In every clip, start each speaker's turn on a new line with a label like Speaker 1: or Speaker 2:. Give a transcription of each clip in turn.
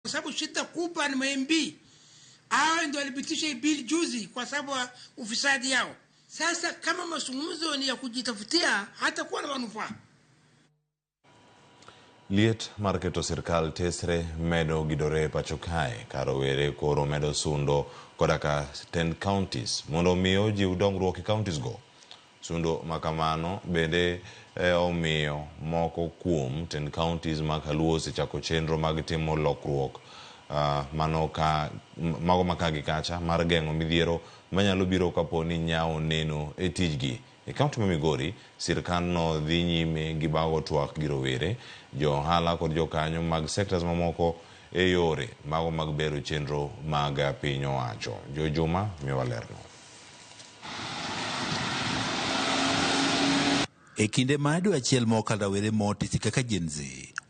Speaker 1: Sababu shida kubwa ni ma-MP. Hao ndio walipitisha hii bill juzi kwa sababu ya ufisadi yao. Sasa kama mazungumzo ni ya kujitafutia, hatakuwa na manufaa.
Speaker 2: Liet mar keto sirkal tesre medo gidore e pacho kae ka rowere koro medo sundo koda ka tend counties mondo omi ojiw dongruok e counties go. Sundo makamano bende omiyo moko kuom tend counties ma kaluo osechako chenro mag timo lokruok mano ka mago ma ka gi kacha mar geng'o midhiero manyalo biro kapo ni nyawo neno e tijgi. E kaunti ma Migori, sirkandno dhi nyime gi bago twak gi rowere, jo ohala kod jokanyo mag sectors mamoko e yore mago mag bero chenro mag piny owacho. Jo Juma miyowa lerno.
Speaker 3: E kinde ma dwe achiel mokalo rawere motisi kaka Gen Z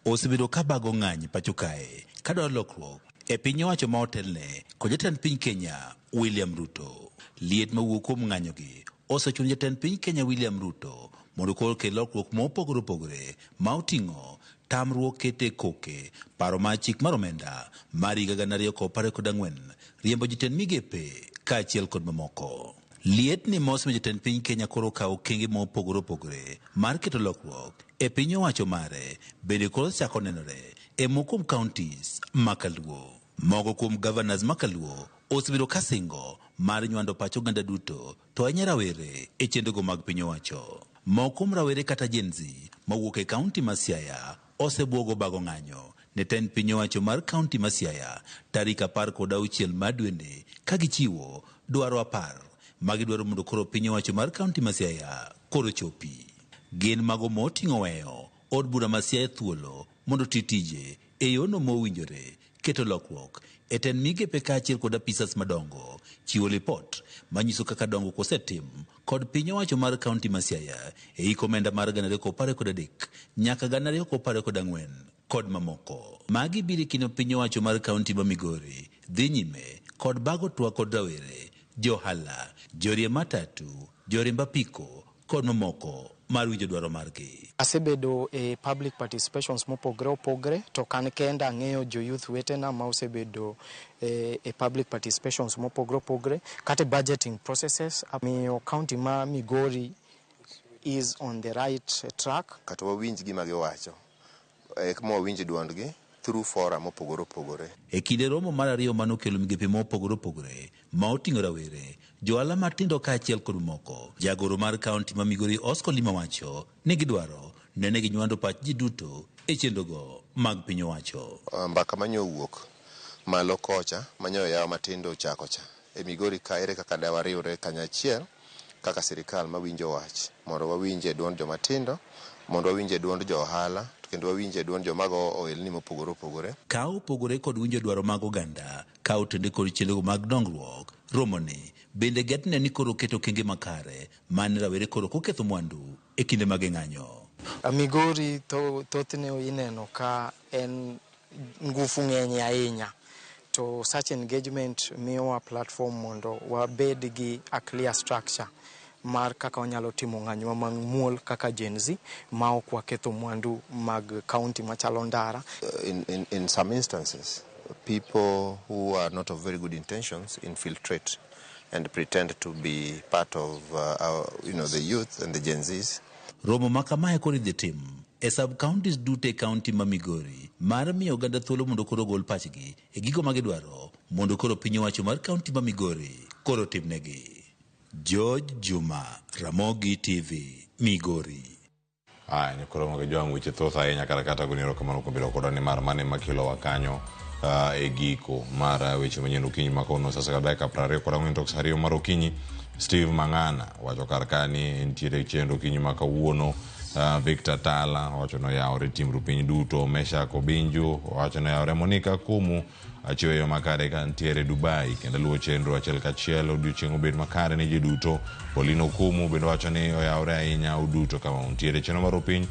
Speaker 3: osebedo ka bago ng'any pacho kae kadwaro lokruok e piny owacho ma otelne kod jatend piny Kenya William Ruto. Liet mawuok kuom ng'anyogi osechuno jatend piny Kenya William Ruto mondo koro okel lokruok mopogore opogore ma oting'o tamruok kete koke paro mar chik mar omenda mar higa 2024 riembo jotend migepe kaachiel kod mamoko. Liet ni ma osemiyo jatend piny Kenya koro okawo okenge mopogore opogore mar keto lokruok e piny owacho mare bende koro osechako nenore e moko kuom counties ma kaluo. Moko kuom governors ma kaluo osebedo ka singo mar nywando pach oganda duto to ahinya rawere e chenrogo mag piny owacho. Moko kuom rawere kata Gen Z mawuok e kaunti ma Siaya osebuogo bago ng'anyo ne tend piny owacho mar kaunti ma Siaya tarik 16 mar dweni ka gichiwo dwaro 10 ma gidwaro mondo koro piny owacho mar kaunti ma Siaya koro chopi. Gin mago moting'o weyo od bura ma Siaya thuolo mondo oti tije e yono mowinjore, keto lokruok e tend migepe kaachiel kod apisas madongo, chiwo lipot manyiso kaka dongruok osetim kod piny owacho mar kaunti ma Siaya e hik omenda mar 2023 nyaka 2024 kod mamoko. Magi biro e kinde ma piny owacho mar kaunti ma Migori dhi nyime kod bago twak kod rawere, johala, joriemb matatu, joriemb apiko kod mamoko mar winjo dwaro margi.
Speaker 4: Asebedo e public participations mopogre opogre to ok an kenda, ang'eyo jo youth wetena ma osebedo e public participations mopogre opogre kata e budgeting processes. Miyo county ma Migori is on the right track.
Speaker 5: Kata wawinj gima giwacho eka ma wawinj duondgi through forum mopogore opogore.
Speaker 3: E kinde romo mar ariyo manokelo migepe mopogore opogore ma oting'o rawere, johala matindo kaachiel kod moko, jagoro mar kaunti ma Migori Oscar Lima wacho ni gidwaro nene ginywando pach ji duto e chenrogo mag piny owacho.
Speaker 5: Mbaka manyo owuok malo kocha manyo yawa matindo ochako cha e Migori ka ere kaka da wariwre kanyachiel kaka sirikal mawinjo wach mondo wawinj e duond joma tindo, mondo wawinj e duond jo ohala kendo wawinj e duond joma go ohelni mopogore opogore.
Speaker 3: Ka opogore kod winjo dwaro mag oganda ka otende kod chenro mag dongruok, romoni bende getne ni koro keto okenge makare mane rawere koro koketho mwandu e kinde mag ng'anyo.
Speaker 4: Migori thothne ineno ka en ngufu ng'eny ahinya to such engagement miyowa platform mondo wabed gi a clear structure mar kaka wanyalo timo ng'anyowa mamuol kaka Gen Z ma ok waketho mwandu mag county machalo ndara.
Speaker 5: In some instances, people who are not of very good intentions infiltrate and pretend to be part of our, the youth and the Gen Zs.
Speaker 3: Romo ma kamae koro idhi tim e sub counties duto e kaunti ma Migori mar miyo oganda thuolo mondo koro ogol pachgi e gigo ma gidwaro mondo koro piny owacho mar kaunti ma Migori koro timnegi. George Juma, Ramogi TV, Migori.
Speaker 2: Aya, nyakoro mag jwang' weche thoth ahinya kata kata goni erokamano kuom bedo kodwa nimar mano ema kelowa kanyo e giko mar weche manyien okinyi ma kawuono sa kod dakika 24 tok sa 2 mar okinyi. Steve Mang'ana wacho kar ka ni entiere chenro okinyi ma kawuono. Victor Tala wacho ni oyawore timru piny duto. Meshak Obinju wacho ni oyawore. Monica Kumu achiwo yo makare ka ntiere Dubai kendo luwo chenro achiel kachiel odiochieng' obed makare ne ji duto. Pauline Okumu bende wacho ni oyawore ahinya uduto kama untiere chenro mar opiny.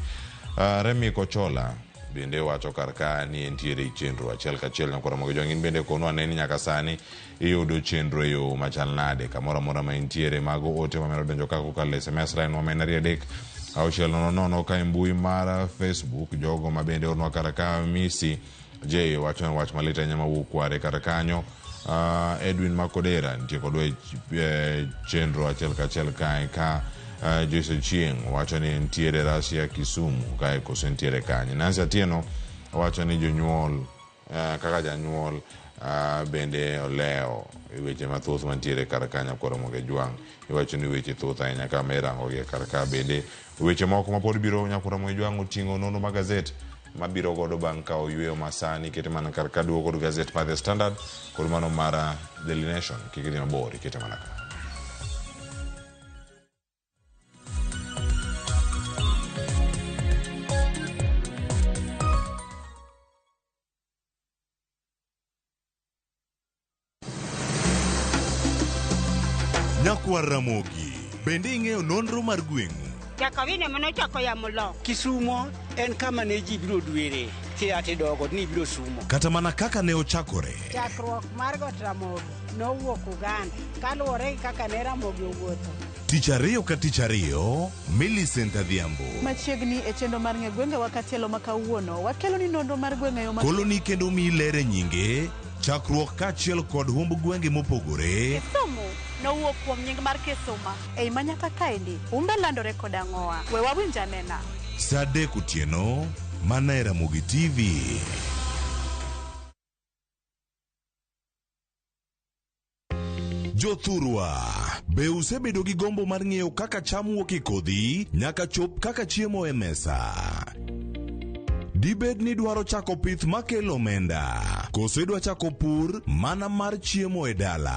Speaker 2: Remi Kochola bende wacho kar ka ni entiere e chenro achiel kachiel. Nyakwara Mogo Jwang' in bende konwa ane ni nyaka sani iyudo chenro e yo machal nade kamoro amora ma intiere. Mago ote mamedo donjo ka kokalo e SMS line wa ma en 2 3 6 0 0 ka e mbui mar Facebook. Jogo ma bende ornwa kar ka Misi J wacho ni wach malit ahinya mawuok kware kar kanyo. Edwin Makodera nitie kodwa e chenro achiel kachiel kae ka Joyce Ochieng wacho ni nitiere Russia Kisumu kae koso nitiere kanye. Nancy Atieno wacho ni jonyuol kaka janyuol bende olewo e weche mathoth mantiere kar kanyo koro Ramogi Jwang' iwacho ni weche thoth ahinya kama irango gi kar ka bende weche moko mapod biro nyakoro Ramogi Jwang' oting'o nonro mag gazet mabiro godo bang' kawo yweyo masani kete mana kar ka duogo kod gazet mar The Standard kod mano mar Daily Nation kik idhi mabor ikete mana ka.
Speaker 6: Nyakwar Ramogi, bende ing'eyo nonro mar gweng'u?
Speaker 7: Jakawine manochako yamo lok.
Speaker 8: Kisumo en kama ne ji biro dwere kia tidogo ni biro sumo.
Speaker 6: Kata mana kaka ne ochakore.
Speaker 7: Chakruok mar Got Ramogi nowuok Uganda kaluwore gi kaka ne Ramogi owuotho.
Speaker 6: Tich ariyo ka tich ariyo, Millicent Adhiambo.
Speaker 9: Machiegni e chenro mar ng'e gwengewa katielo ma kawuono, wakelo ni nonro mar gwenge yo ma
Speaker 6: Koloni kendo miyi ler e nyinge, chakruok kaachiel kod humb gwenge mopogore.
Speaker 9: Kisumu nowuok kuom nying mar Kisuma. Ei manyaka kaendi, humbe landore kod ang'owa. We wawinj anena.
Speaker 6: Saa 3 otieno, mana e Ramogi TV. Jothurwa, be usebedo gi gombo mar ng'eyo kaka cham wuok e kodhi nyaka chop kaka chiemo e mesa? Dibed ni idwaro chako pith makelo omenda, koso idwa chako pur mana mar chiemo e dala?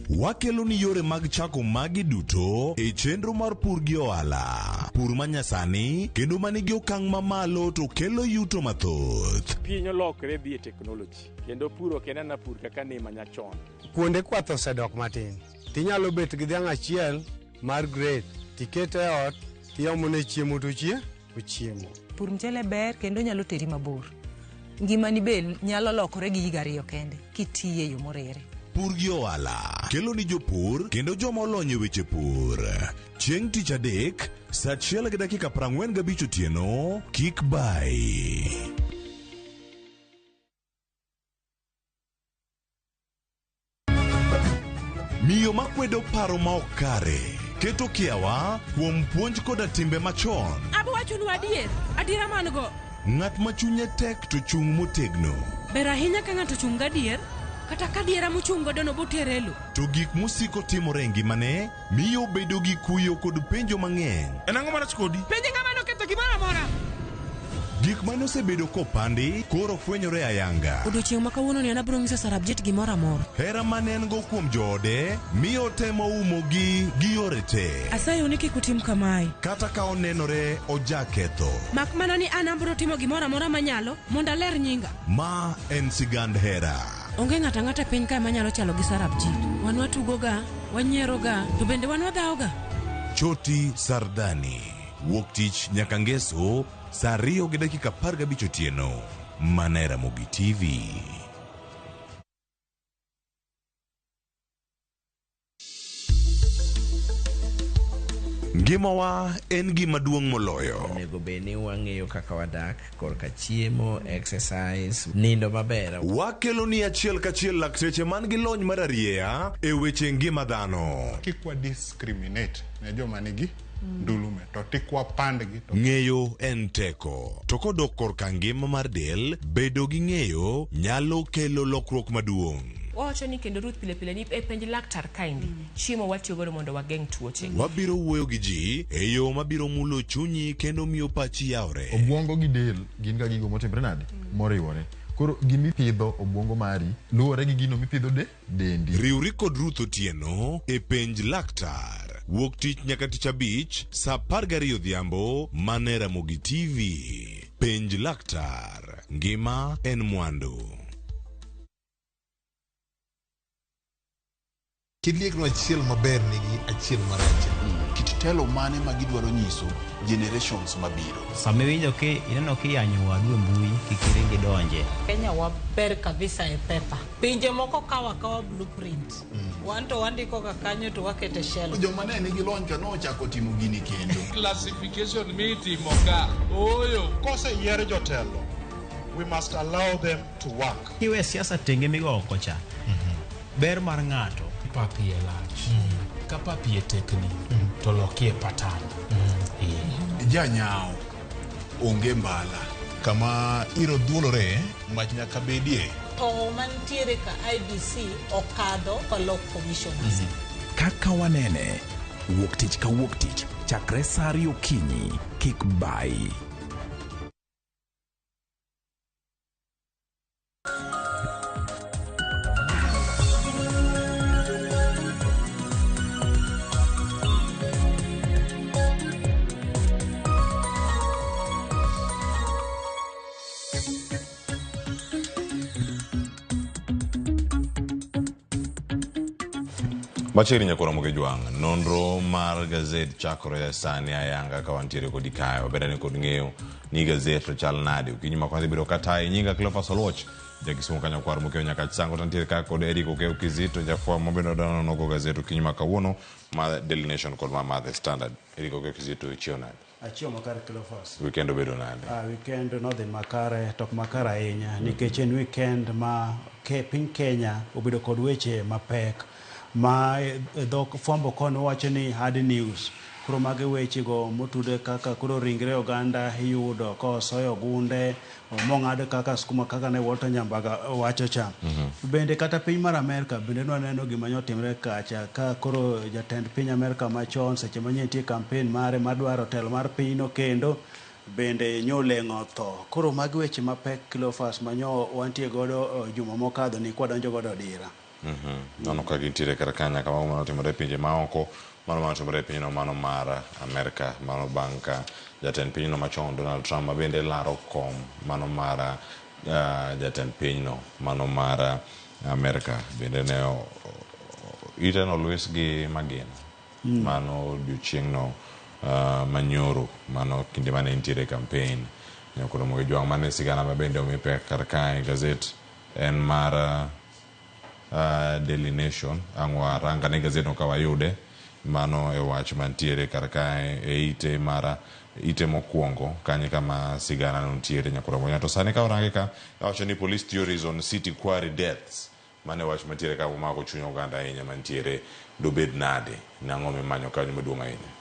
Speaker 6: Wakelo ni yore mag chako magi duto e chenro mar pur gi ohala. Pur manyasani kendo manigi okang' mamalo to kelo yuto mathoth.
Speaker 10: Piny olokre dhi e teknoloji kendo pur ok en ana pur kaka ne manyachon.
Speaker 11: Kuonde kwath osedok matin. Tinyalo bet gi dhiang' achiel mar grade, tikete e ot, tiomone chiemo to ochiemo.
Speaker 12: Pur mchele ber kendo nyalo teri mabor. Ngimani be nyalo lokore gi higa 2 kende kitiye yo morere.
Speaker 6: Pur gi ohala kelo ni jopur kendo joma olony e weche pur. Chieng' tich adek, saa 1:45 otieno, kik bai. Miyo makwedo paro ma ok kare, keto kiawa kuom puonj koda timbe machon.
Speaker 13: Abo wachonu adier, adiera man go.
Speaker 6: Ng'at ma chunye tek to chung' motegno.
Speaker 13: Ber ahinya ka ng'ato chung' gadier, kata ka diera mochung' godo no botere e lo.
Speaker 6: To gik mosiko timore e ngimane miyo obedo gi kuyo kod penjo mang'eny.
Speaker 14: En ang'o marach kodi?
Speaker 13: Penje ng'ama noketho gimoro amora.
Speaker 6: Gik mane osebedo kopandi koro fwenyore ayanga.
Speaker 13: Odiochieng' ma kawuono ni an abiro nyiso Sarabjit gimoro amora.
Speaker 6: Hera mane en go kuom joode miyo otemo umogi gi yore te.
Speaker 13: Asayo ni kik utim kamae.
Speaker 6: Kata ka onenore ojaketho.
Speaker 13: Mak mana ni an abiro timo gimoro amora manyalo mondo aler nyinga.
Speaker 6: Ma en sigand hera.
Speaker 13: Onge ng'ato ang'ata e piny kae manyalo chalo gi Sarabjit. Wan watugoga, wanyieroga, to bende wan wadhawoga.
Speaker 6: Choti Sardani. Wuok tich nyaka ngeso saa 2:15 otieno. Mana e Ramogi TV. Ngimawa en gima duong' moloyo.
Speaker 15: Onego bed ni wang'eyo kaka wadak korka chiemo, exercise, nindo maber.
Speaker 6: Wakelo ni achiel kachiel lakteche man gi lony mar arieya e weche ngima dhano.
Speaker 16: Kik wa discriminate ne joma nigi ndulume to tik wapandgi.
Speaker 6: Ng'eyo en teko. To kodok korka ngima mar del, bedo gi ng'eyo nyalo kelo lokruok maduong'.
Speaker 17: Wawacho ni kendo Ruth pile pile ni e penj laktar kaendi chiemo watiyo godo mondo wageng' tuoche.
Speaker 6: Wabiro wuoyo gi ji e yo mabiro mulo chunyi kendo miyo pachi yawre.
Speaker 18: Obwongo gi del gin ga gigo motimre nade? Moriwore. Koro gimipidho obwongo mari luwore gi gino mipidho dendi.
Speaker 6: Riwri kod Ruth Otieno e penj laktar. Wuok tich nyaka tich abich saa 12 odhiambo mana e Ramogi TV. Penj laktar. Ngima en mwandu.
Speaker 19: Kiliekno achiel maber nigi achiel marach. Kit telo mane ma gidwaro nyiso generations mabiro.
Speaker 20: Sama iwinjo ki ineno kiyanyo wadu e mbui kik iring idonje.
Speaker 21: Kenya waber kabisa e pepa. Pinje moko kawa kawa blueprint. Wan to wandiko ga kanyo to wakete shelf.
Speaker 19: Joma ne nigi lony ka nochako timo gini kendo.
Speaker 22: Classification mitimo ka. Ooyo.
Speaker 16: Koseyier jotelo
Speaker 14: We must allow them to work.
Speaker 20: Iwe siasa tenge migo oko cha. Ber mar ng'ato.
Speaker 22: Pap iye lach. Ka pap iye tekni, to lokie patan.
Speaker 19: Janyao onge mbala kama iro dhuolore mach nyaka bedie.
Speaker 21: To mantiere ka IBC okadho kolok commissioners.
Speaker 23: Kaka wanene, wuok tich ka wuok tich chakre saa ariyo okinyi, kik bayi.
Speaker 2: Machiegni nyakoro Ramogi Jwang', nonro mar gazet chakore sani ayanga ka wantiere kodi kae. Wabed ane kod ng'eyo ni gazet to chal nade. Okinyi ma kwanza ibiro katayi nyinga Cleophas Oluoch, jakisumu kanyo kwar mokeo nyaka Chango to nitiere ka kod Eric Okeo Kizito, jafwambo mabende odwa nono gazet okinyi ma kawuono ma Daily Nation kod ma The Standard. Eric Okeo Kizito, ichiew nade?
Speaker 24: Achiewo makare Cleophas.
Speaker 2: Weekend obedo nade?
Speaker 24: Weekend nodhi makare to ok makare ahinya nikech en weekend ma piny Kenya obedo kod weche mapek ma e dhok fwambo koni wacho ni hard news. Koro magi wechego motude kaka koro ringre oganda iyudo kosoyo gunde mong'ad kaka skuma kaka ne Walter Nyambaga wacho cha. Bende kata piny mar Amerka bende nwaneno gima nyotimre kacha ka koro jatend piny Amerka machon seche ma nitie campaign mare madwaro telo mar pinyno kendo bende nyoleng'o tho. Koro magi weche mapek Cleophas manyo wantie godo juma mokadho ni kwadonjo godo dira.
Speaker 2: Nono ka gintiere kar ka nyaka mago manotimore e pinje maoko, mano manotimore e pinyno mano mar Amerka, mano bang' ka jatend pinyno machon Donald Trump ma bende laro kom mano mar jatend pinyno mano mar Amerka bende ne ite nolwis gi magina. Mano odiochieng'no manyoro, mano kinde mane nitiere campaign. Nyakoro Ramogi Jwang' mane sigana ma bende omi pek kar kae gazet en mar Daily Nation. Ang' warang ane gazetno ka wayude. Mano e wach mantiere kar kae e ite mar ite mokwongo kanyo kama sigana no nitiere nyakoro Ramogi. To sani ka warange ka wacho ni police theories on city quarry deaths. Mano e wach mantiere ka omako chuny oganda ahinya mantiere dobed nade nang'o mimanyo kanyo maduong' ahinya.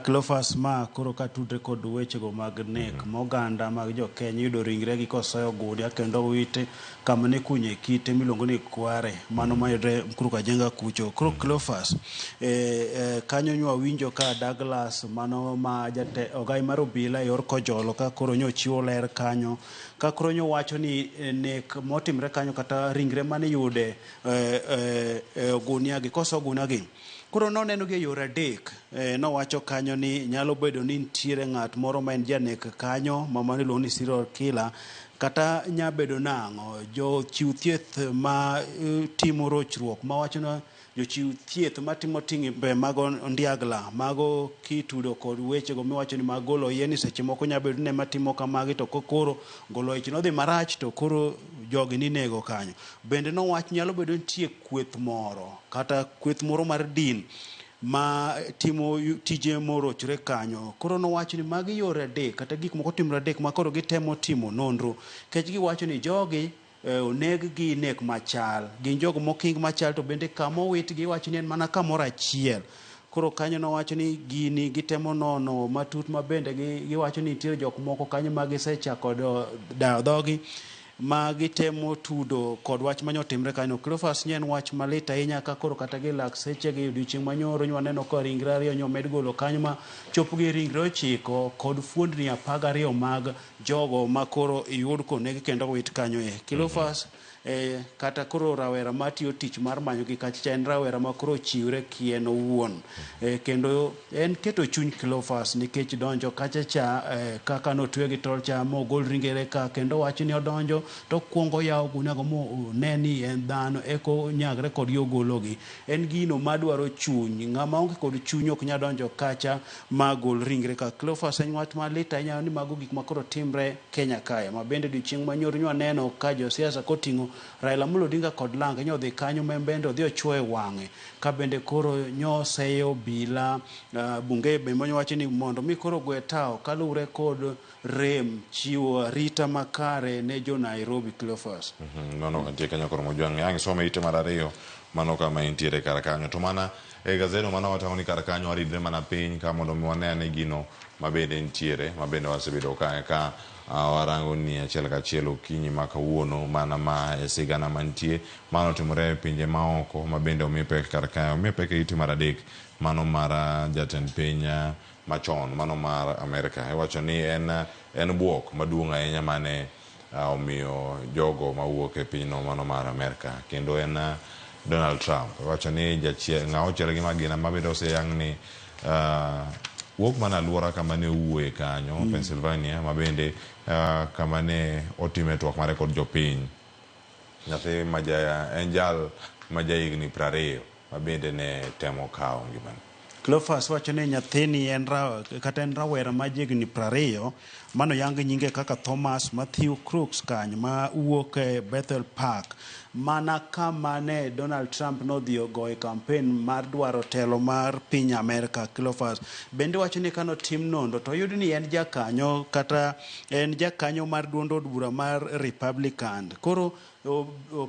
Speaker 24: Cleophas ma koro ka tudre kod wechego mag nek moganda mag jo Kenya yudo ringregi kosoyo gunia kendo wite kama ne kunye kite miluongo ni Kware mano mayudre Mukuru Kajenga kucho. Koro Cleophas kanyo nywa winjo ka Douglas mano ma ogai mar obila e yor Kojolo ka koro nyochiwo ler kanyo ka koro nyowacho ni nek motimre kanyo kata ringre mane yude ogunia gi koso ogunia gi. Koro noneno gi e yore adek, nowacho kanyo ni nyalo bedo ni nitiere ng'at moro ma en janek kanyo ma mano iluongo ni serial killer, kata nya bedo nang'o jochiw thieth ma timo rochruok mawacho ni jochiw thieth matimo timbe mag ondiagla mago kitudo kod wechego miwacho ni mag golo yien ni seche moko nya bedo ni ema timo kamagi to koro golo ich nodhi marach to koro jogi ninego kanyo. Bende nowach nyalo bedo nitie kweth moro kata kweth moro mar din ma timo tije morochre kanyo. Koro nowacho ni magi yore adek kata gik moko timre adek ma koro gitemo timo nonro nikech giwacho ni jogi oneg gi nek machal, gin jogo moking machal to bende kama owitgi iwacho ni en mana kamoro achiel. Koro kanyo nowacho ni gini gitemo nono matut ma bende giwacho ni nitiere jok moko kanyo ma gisechako dayo dhogi ma gitemo tudo kod wach manyotimre kanyo. Cleophas ni en wach malit ahinya ka koro kata gi lak seche gi odiochieng' manyoro nwaneno ka ringre ariyo nyomed golo kanyo ma chopo gi ringre 9 kod fuondni 12 mag jogo ma koro iyud koneg kendo wit kanyo e. Cleophas kata koro rawera matiyo tich mar manyo gi kacha en rawera ma koro ochiwre kien owuon. Kendo en keto chuny Cleophas nikech donjo kacha cha kaka notwe gi tol cha mogol ringre ka kendo wacho ni odonjo to okwongo oyawo guniago mo ne ni en dhano eka onyagre kodgi ogologi. En gino madwaro chuny. Ng'ama onge kod chuny ok nyal donjo kacha ma gol ringre ka. Cleophas en wach malit ahinya ni mago gik makoro timre Kenya kae. Ma bende odiochieng' manyoro nyo waneno ka josiasa koting'o Raila Amolo Odinga kod lange nyo odhi kanyo ma en bende odhi ochuoyo e wang'e. Ka bende koro nyo oseyo obila Bungei be manyo wacho ni mondo mi koro gwe tawo kaluwore kod rem chiwo arita makare ne jo Nairobi. Cleophas.
Speaker 2: Mano kantie kanyo koro Mojwang' ang' isome ite mar ariyo mano kama intiere kar kanyo to mana e gazedo mano watang'o ni kar kanyo waridre mana piny ka mondo mi wane ane gino mabende nitiere mabende wasebedo ka warango ni achiel kachiel okinyi ma kawuono mana ma e sigana mantie mano otimore e pinje maoko mabende omi pek kar kae omi pek e ite mar adek mano mar jatend piny machon mano mar Amerka iwacho ni en buok maduong' ahinya mane omiyo jogo mawuok e pinyno mano mar Amerka kendo en Donald Trump iwacho ni jachien ng'a ochiel gi magina mabende oseyang ni wuok mana aluora kama ne owuoye kanyo Pennsylvania mabende kama ne otime twak mare kod jopiny nyathi ma ja en jal ma ja higni 20 mabende ne temo kawo ngimane.
Speaker 24: Cleophas wacho ni nyathini en kata en rawera ma jahigni 20 mano yang nyinge kaka Thomas Matthew Crooks kanyo ma wuok e Bethel Park mana kama ne Donald Trump nodhi ogoye campaign mar dwaro telo mar piny Amerka. Cleophas bende wacho ni kanotim nonro to oyud ni en jakanyo kata en jakanyo mar duond od bura mar Republican. Koro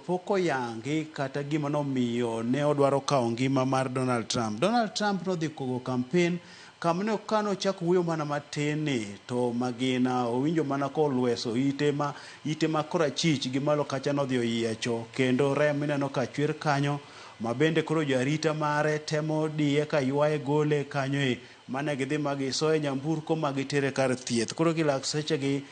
Speaker 24: pok oyangi kata gima nomiyo ne odwaro kawo ngima mar Donald Trump. Donald Trump nodhi kogo campaign kama ne kanochako wuoyo mana matin ni to magina owinjo mana kolweso ite ma korachich gi malo kacha nodhi oyiecho kendo remo ineno ka chwer kanyo ma bende koro jarita mare temo diye ka ywaye gole kanyo e mane gidhi ma gisoye nyamburko ma gitere kar thieth. Koro gi lakteche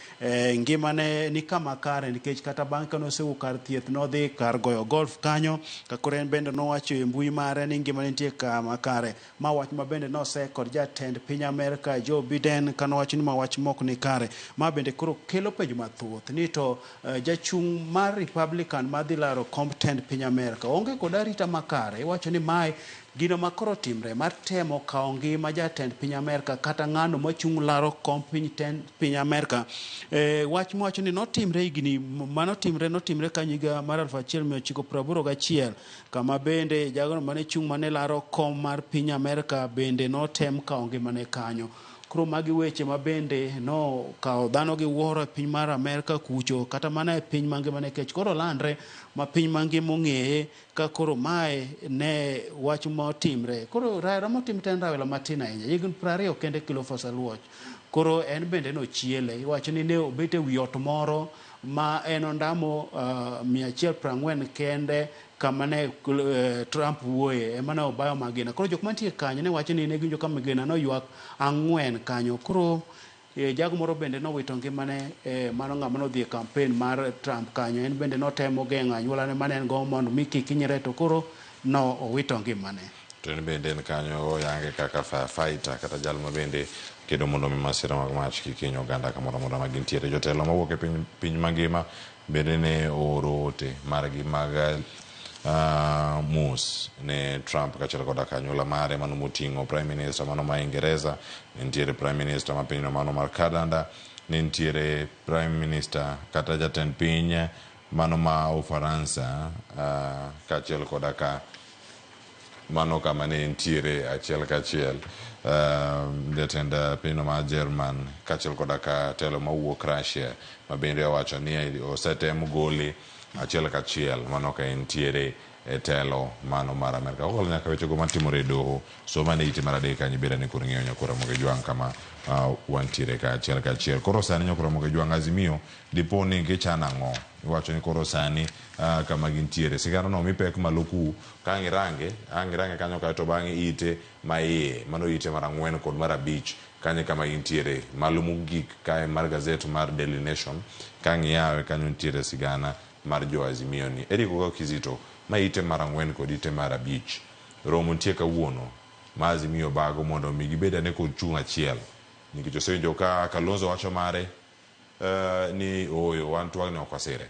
Speaker 24: ngimane ni kama kare nikech kata bang' kane osewuok kar thieth nodhi kar goyo golf kanyo ka koro en bende nowacho e mbui mare ni ngimane nitie kama kare. Ma wach ma bende nose kod jatend piny Amerka Joe Biden kanowacho ni ma wach mok ni kare. Ma bende koro kelo penjo mathoth ni to jachung' mar Republican madhi laro komb tend piny Amerka onge kod arita makare. Iwacho ni mae gino ma koro timre mar temo kawo ngima jatend piny Amerka kata ng'ano machung' laro komb piny tend piny Amerka. Wach mowacho ni notimre higni manotimre notimre kanyo higa mar 1981 kama bende jagono mane chung' mane laro kom mar piny Amerka bende notem kawo ngimane kanyo. Koro magi weche ma bende nokawo dhano gi wuoro e piny mar Amerka kucho kata mana e piny mangima nikech koro landre ma piny mangima ong'eye ka koro mae ne wach motimre. Koro rawera motim to en rawera matin ahinya, higni 20 kende Cleophas Aluoch. Koro en bende nochiele, iwacho ni ne obet e wi ot moro ma en ondamo 140 kende kama ne Trump wuoye ema ne obayo magina. Koro jok mantie kanyo ne wacho ni ne giwinjo ka magina noywak ang'wen kanyo. Koro jago moro bende nowito ngimane mano ng'ama nodhi e campaign mar Trump kanyo. En bende notemo geng'o anyuolane mane en go mondo mi kik hinyre to koro no owito ngimane.
Speaker 2: To en bende en kanyo oyange kaka firefighter kata jal ma bende kedo mondo mi masira mag mach kik hiny oganda kamoro amora ma gintiere. Jotelo mawuok e piny mangima bende ne ooro ote margi mag mos ne Trump kaachiel koda ka anyuola mare mano moting'o Prime Minister mano ma Ingereza, ne nitiere Prime Minister ma pinyno mano mar Canada, ne nitiere Prime Minister kata jatend piny mano ma Ufaransa kaachiel koda ka mano kama ne nitiere achiel kachiel jatend pinyno mar Jerman kaachiel koda ka telo mawuok Russia ma bende owacho ni osetem gole achiel kachiel mano ka entiere e telo mano mar Amerka. Kokalo nyaka wechego matimore e doho, som ane ite mar adek kanyo ibed ane kod ng'eyo nyakor Ramogi Jwang' kama wantiere ka achiel kachiel. Koro sani nyakor Ramogi Jwang' Azimio dipo ni gichano ang'o? Iwacho ni koro sani kama gintiere sigana no omi pek malo ku ka ang' irange ang' irange kanyo kaeto bang'e ite ma iye mano ite mar ang'wen kod mar abich kanyo e kama gintiere malo mogik kae mar gazet mar Daily Nation ka ang' iyawe kanyo nitiere sigana mar jo Azimio ni. Eric Ogogo Kizito ma ite mar ang'wen kod ite mar abich romo nitie kawuono ma Azimio bago mondo mi gibed ane kod chung' achiel nikech osewinjo ka Kalonzo wacho mare ni ooyo wan twagni ok wasire.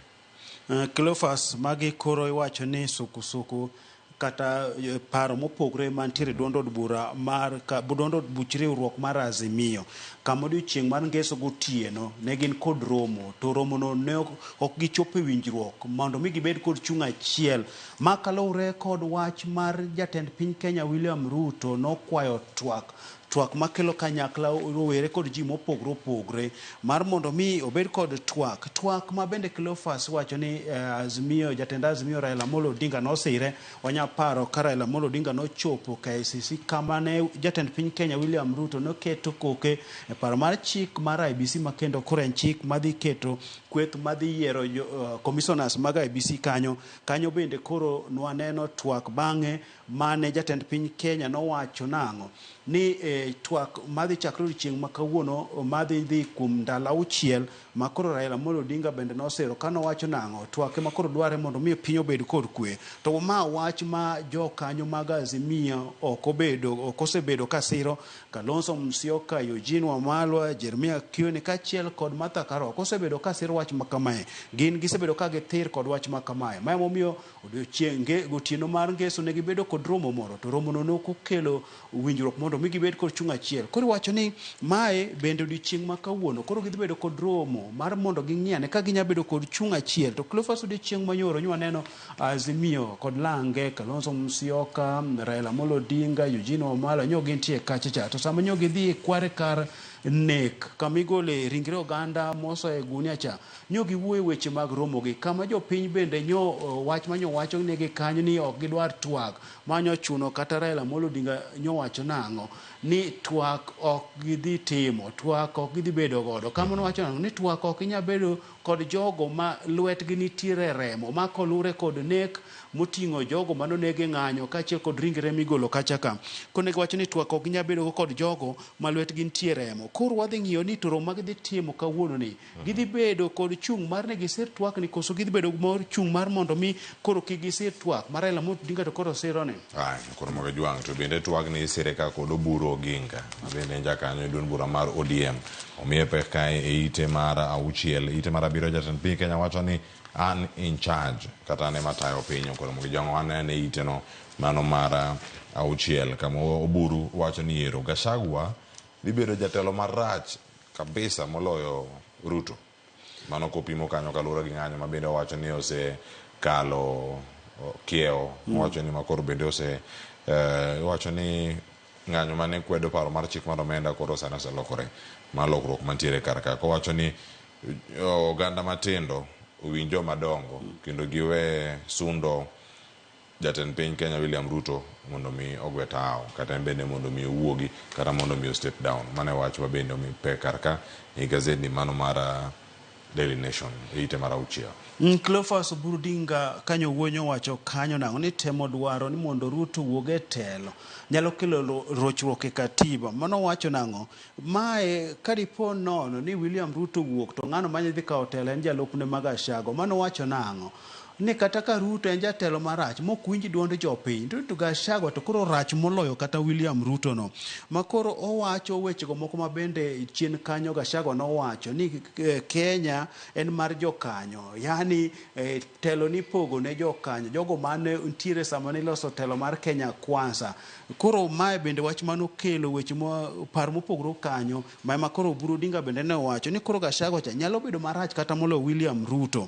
Speaker 24: Cleophas, magi koro iwacho ni sukusuku kata paro mopogre mantiere duond od bura mar duond od buch riwruok mar Azimio, kama odiochieng' mar ngeso gotieno ne gin kod romo, to romono ne ok gichopo e winjruok mondo mi gibed kod chung' achiel. Ma kaluwore kod wach mar jatend piny Kenya William Ruto nokwayo twak twak makelo kanyakla rowere kod ji mopogre opogre mar mondo mi obed kod twak twak ma bende Cleophas wacho ni Azimio, jatend Azimio Raila Amolo Odinga nosire. Wanya paro ka Raila Amolo Odinga nochopo KICC kama ne jatend piny Kenya William Ruto noketo koke e paro mar chik mar IEBC, ma kendo koro en chik madhi keto kweth madhi yiero commissioners mag IEBC kanyo. Kanyo bende koro nwaneno twak bang'e mane jatend piny Kenya nowacho nang'o ni twak madhi chakre odiochieng' ma kawuono madhi dhi kuom ndalo 6 ma koro Raila Amolo Odinga bende nosiro kanowacho nang'o twak ema koro dware mondo mi piny obed kod kwe. To ma wach ma jokanyo mag Azimio ok osebedo kasiro. Kalonzo Musyoka, Eugene Wamalwa, Jeremiah Kioni kaachiel kod Martha Karua ok osebedo kasiro wach ma kamae. Gin gisebedo ka githir kod wach ma kamae. Ma emomiyo odiochieng' gotieno mar ngeso ne gibedo kod romo moro, to romono ne ok okelo winjruok mondo mi gibed kod chung' achiel. Koro iwacho ni mae bende odiochieng' ma kawuono koro gidhi bedo kod romo mar mondo ging'iane ka ginya bedo kod chung' achiel. To Cleophas, odiochieng' manyoro nyo waneno Azimio kod Lange, Kalonzo Musyoka, Raila Amolo Odinga, Eugene Wamalwa nyo gintie kacha cha. To sama nyo gidhi e kware kar nek kama igole ringre oganda moso e gunia cha, nyo giwuoyo weche mag romogi, kama jopiny bende nyo wach manyo wacho negi kanyo ni ok gidwar twak manyo chuno kata Raila Amolo Odinga nyo wacho nang'o ni twak ok gidhi timo, twak ok gidhi bedo godo. Kama nowacho nang'o ni twak ok inyal bedo kod jogo ma lwetgi nitiere remo ma kolure kod nek moting'o jogo manoneg e ng'anyo kaachiel kod ringre migolo kacha ka. Koro giwacho ni twak ok ginyal bedo kod jogo ma lwetgi nitie remo. Koro wadhi ng'iyo ni to romo ma gidhi timo kawuono ni gidhi bedo kod chung' mar ni gisir twak ni koso gidhi bedo mor chung' mar mondo mi koro kik gisir twak ma Raila Amolo Odinga to koro siro ni.
Speaker 2: Ai, koro mogo jwang' to bende twak ni isire ka kod Oburu Oginga ma bende en jakanyo e duond bura mar ODM. Omiye pek kae e ite mar 6, ite mar 7 jatend piny Kenya wacho ni an in charge kata an ema tayo piny. Koro mogo jwang' wanene e ite no mano mar 6 kama Oburu wacho ni yiero Gachagua dhi bedo jatelo marach kabisa moloyo Ruto. Mano kopimo kanyo kaluwore gi ng'anyo ma bende owacho ni osekalo kiewo. Owacho ni makoro bende ose owacho ni ng'anyo mane kwedo paro mar chik mar omenda koro sani oselokore ma lokruok mantiere kar ka. Kowacho ni oganda matindo owinj joma dongo kendo giwe sundo jatend piny Kenya William Ruto mondo mi ogwe tawo kata en bende mondo mi owuogi kata mondo mi o step down. Mano e wach ma bende omi pek kar ka e gazeti mano mar Daily Nation e ite mar 6.
Speaker 24: Cleophas Oburu Odinga kanyo wuoyo wacho kanyo nang'o ni temo dwaro ni mondo Ruto wuog e telo nyalo kelo rochruok e katiba. Mano wacho nang'o mae kadipo nono ni William Ruto wuok to ng'ano mane dhi kawo telo en jalupne ma Gachagua. Mano wacho nang'o ni kata ka Ruto en jatelo marach mok winj duond jopiny to Gachagua to koro rach moloyo kata William Ruto no. Ma koro owacho wechego moko ma bende chien kanyo Gachagua nowacho ni Kenya en mar jokanyo, yani telo nipogo ne jokanyo, jogo mane nitiere sama niloso telo mar Kenya Kwanza. Koro mae bende wach manokelo weche paro mopogore kanyo ma ema koro Oburu Odinga bende ne owacho ni koro Gachagua cha nyalo bedo marach kata moloyo William Ruto.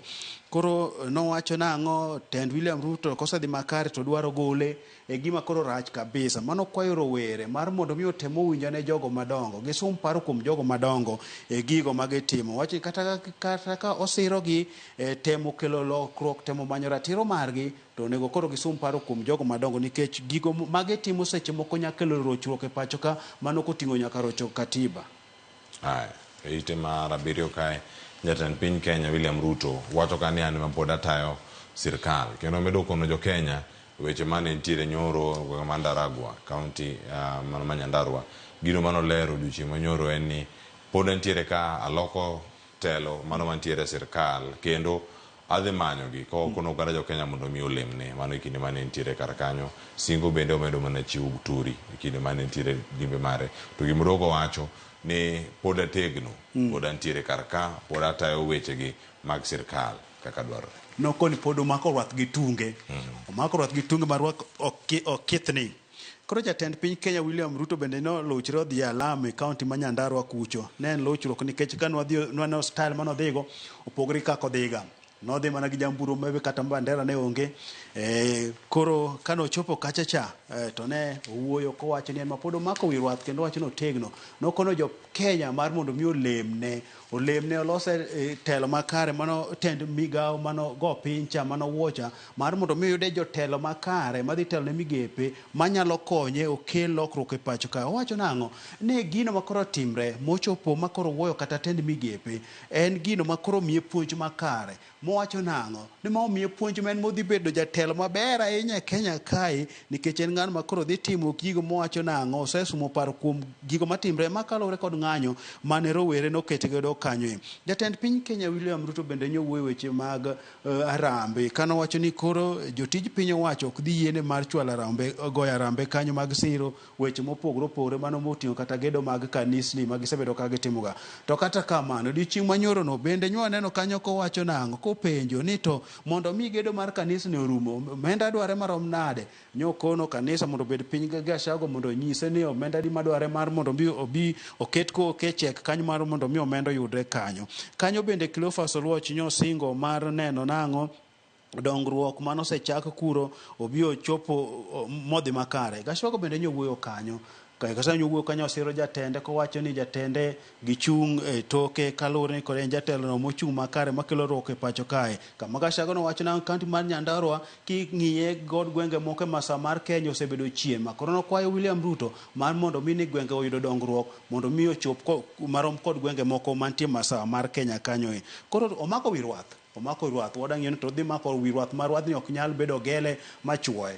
Speaker 24: Koro nowacho nang'o tend William Ruto kosedhi makare to dwaro gole e gima koro rach kabisa. Mano kwayo rowere mar mondo mi otem owinjo ne jogo madongo, gisum paro kuom jogo madongo e gigo magitimo. Wacho ni kata ka osirogi e temo kelo lokruok, temo manyo ratiro margi, to onego koro gisum paro kuom jogo madongo nikech gigo magitimo seche moko nyalo kelo rochruok e pacho ka, mano koting'o nyaka rocho katiba.
Speaker 2: Aya, e ite mar 7 kae jatend piny Kenya William Ruto wacho ka ni an ema pod atayo sirkal kendo omedo kono jo Kenya weche mane nitiere nyoro gwenge mar Ndaragwa county mano ma Nyandarua. Gino mane olero odiochieng' manyoro en ni pod entiere ka aloko telo mano mantiere e sirkal kendo adhi manyogi kokono oganda jo Kenya mondo mi olemne. Mano e kinde mane nitiere kar kanyo. Singo bende omedo mana chiwo Turi e kinde mane nitiere limbe mare. To gima wacho ni pod ategno, pod antiere kar ka, pod atayo wechegi mag sirkal. kaka dwarore.
Speaker 24: Nokoni pod omako rwath gi tunge. Omako rwath gi tunge ma rwath okithni. Koro jatend piny Kenya William Ruto bende noluchre odhi e alam e kaunti ma Nyandarua kucho. Ne en luchruok nikech ka nwadhi nwaneno style manodhigo opogore gi kaka odhiga. Nodhi mana gi jamburo mebe kata bandera ne onge. Koro kane ochopo kacha cha to ne owuoyo kowacho ni en ma pod omako wi rwath kendo wacho ni otegno. Nokono jo Kenya mar mondo mi olemne, olemne olose telo makare mano tend migawo mano go piny cha mano wuocha mar mondo mi oyude jotelo makare madhi telo ne migepe manyalo konye okel lokruok e pacho ka. Owacho nang'o? Ni gino makoro timre mochopo makoro wuoyo kata tend migepe en gino makoro miye puonj makare. Mowacho nang'o? Ni ma omiye puonj ma en modhi bedo jatelo maber ahinya e Kenya kae nikech en ng'ano makoro dhi timo gigo mowacho nang'o osesumo paro kuom gigo matimre makaluwore kod ng'anyo mane rowere nokete godo kanyo. Jatend piny Kenya William Ruto bende nyowuoyo weche mag arambe kanowacho ni koro jotij piny owacho ok dhi yiene mar chwalo arambe goyo arambe kanyo mag siro weche mopogore opogore mano moting'o kata gedo mag kanisni ma gisebedo ka gitimoga. To kata kamano odiochieng' manyorono bende nyo waneno kanyo kowacho nang'o kopenjo ni to mondo mi gedo mar kanisni orumo omenda dware marom nade nyokono kanisa mondo obed piny gi Gachagua mondo onyise ni omenda di madware mar mondo mi obi oket ko chek kanyo mar mondo mi omenda oyudre kanyo. Kanyo bende Cleophas Oluoch nyosingo mar neno nang'o dongruok mane osechak kuro obi ochopo modhi makare. Gachagua bende nyowuoyo kanyo. Kasa nyowuoyo kanyo osiro jatende kowacho ni jatende gichung' e toke kaluwore ni kod en jatelo no mochung' makare makelo ruok e pacho kae. Kama Gachagua nowacho na kaunti mar Nyandarua king'iye god gwenge moko e masawa mar Kenya osebedo chien ma koro nokwayo William Ruto mar mondo mi ni gwenge oyudo dongruok mondo mi ochop marom kod gwenge moko mantie masawa mar Kenya kanyo e. Koro omako wi rwath. Omako rwath, wadang'iyo ni to odhi mako wi rwath ma rwadhni ok nyal bedo gele machuoye.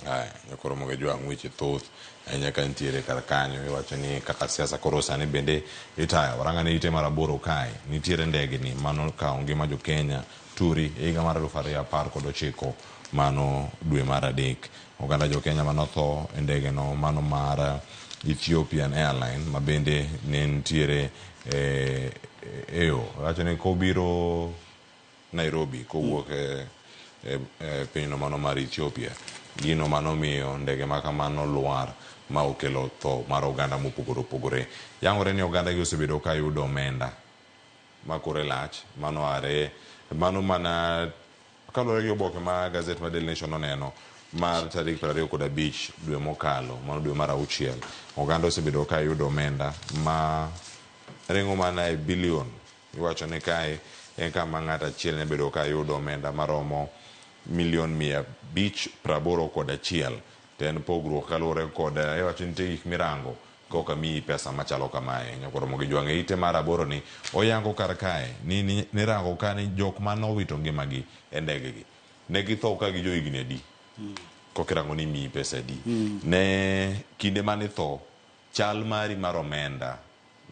Speaker 2: Aya, nyakoro moge jwang' weche thoth ahinya ka nitiere kar kanyo iwacho ni kaka siasa koro sani bende itayo. Waranga ne ite mar 8 kae nitiere ndegni mano kawo ngima jo Kenya turi e higa mar 2019 mano dwe mar 3. Oganda jo Kenya manotho e ndege no mano mar Ethiopian Airline ma bende ne nitiere eyo wacho ni kobiro Nairobi kowuok e pinyno mano mar Ethiopia gino mano miyo ndege ma kamano lwar ma okelo tho mar oganda mopogore opogore. Yangore ni oganda gi osebedo ka yudo omenda ma kore lach mano are mano mana kaluwore gi oboke ma gazet mar Daily Nation oneno mar tarik 25 dwe mokalo mano dwe mar 6 oganda osebedo ka yudo omenda ma ringo mana e bilion. Iwacho ni kae en kama ng'ato achiel ne bedo ka yudo omenda maromo milion 581 to en pogruok kaluwore kod iwacho ni nitie gik mirango koka miyi pesa machalo kamae. Nyakoro mogi jwang' e ite mar 8 ni oyango kar kae ni nirango ka ni jok manowito ngimagi e ndegegi ne githo ka gi johigni adi kokirango ni miyi pesa adi ne kinde mane tho chal mari mar omenda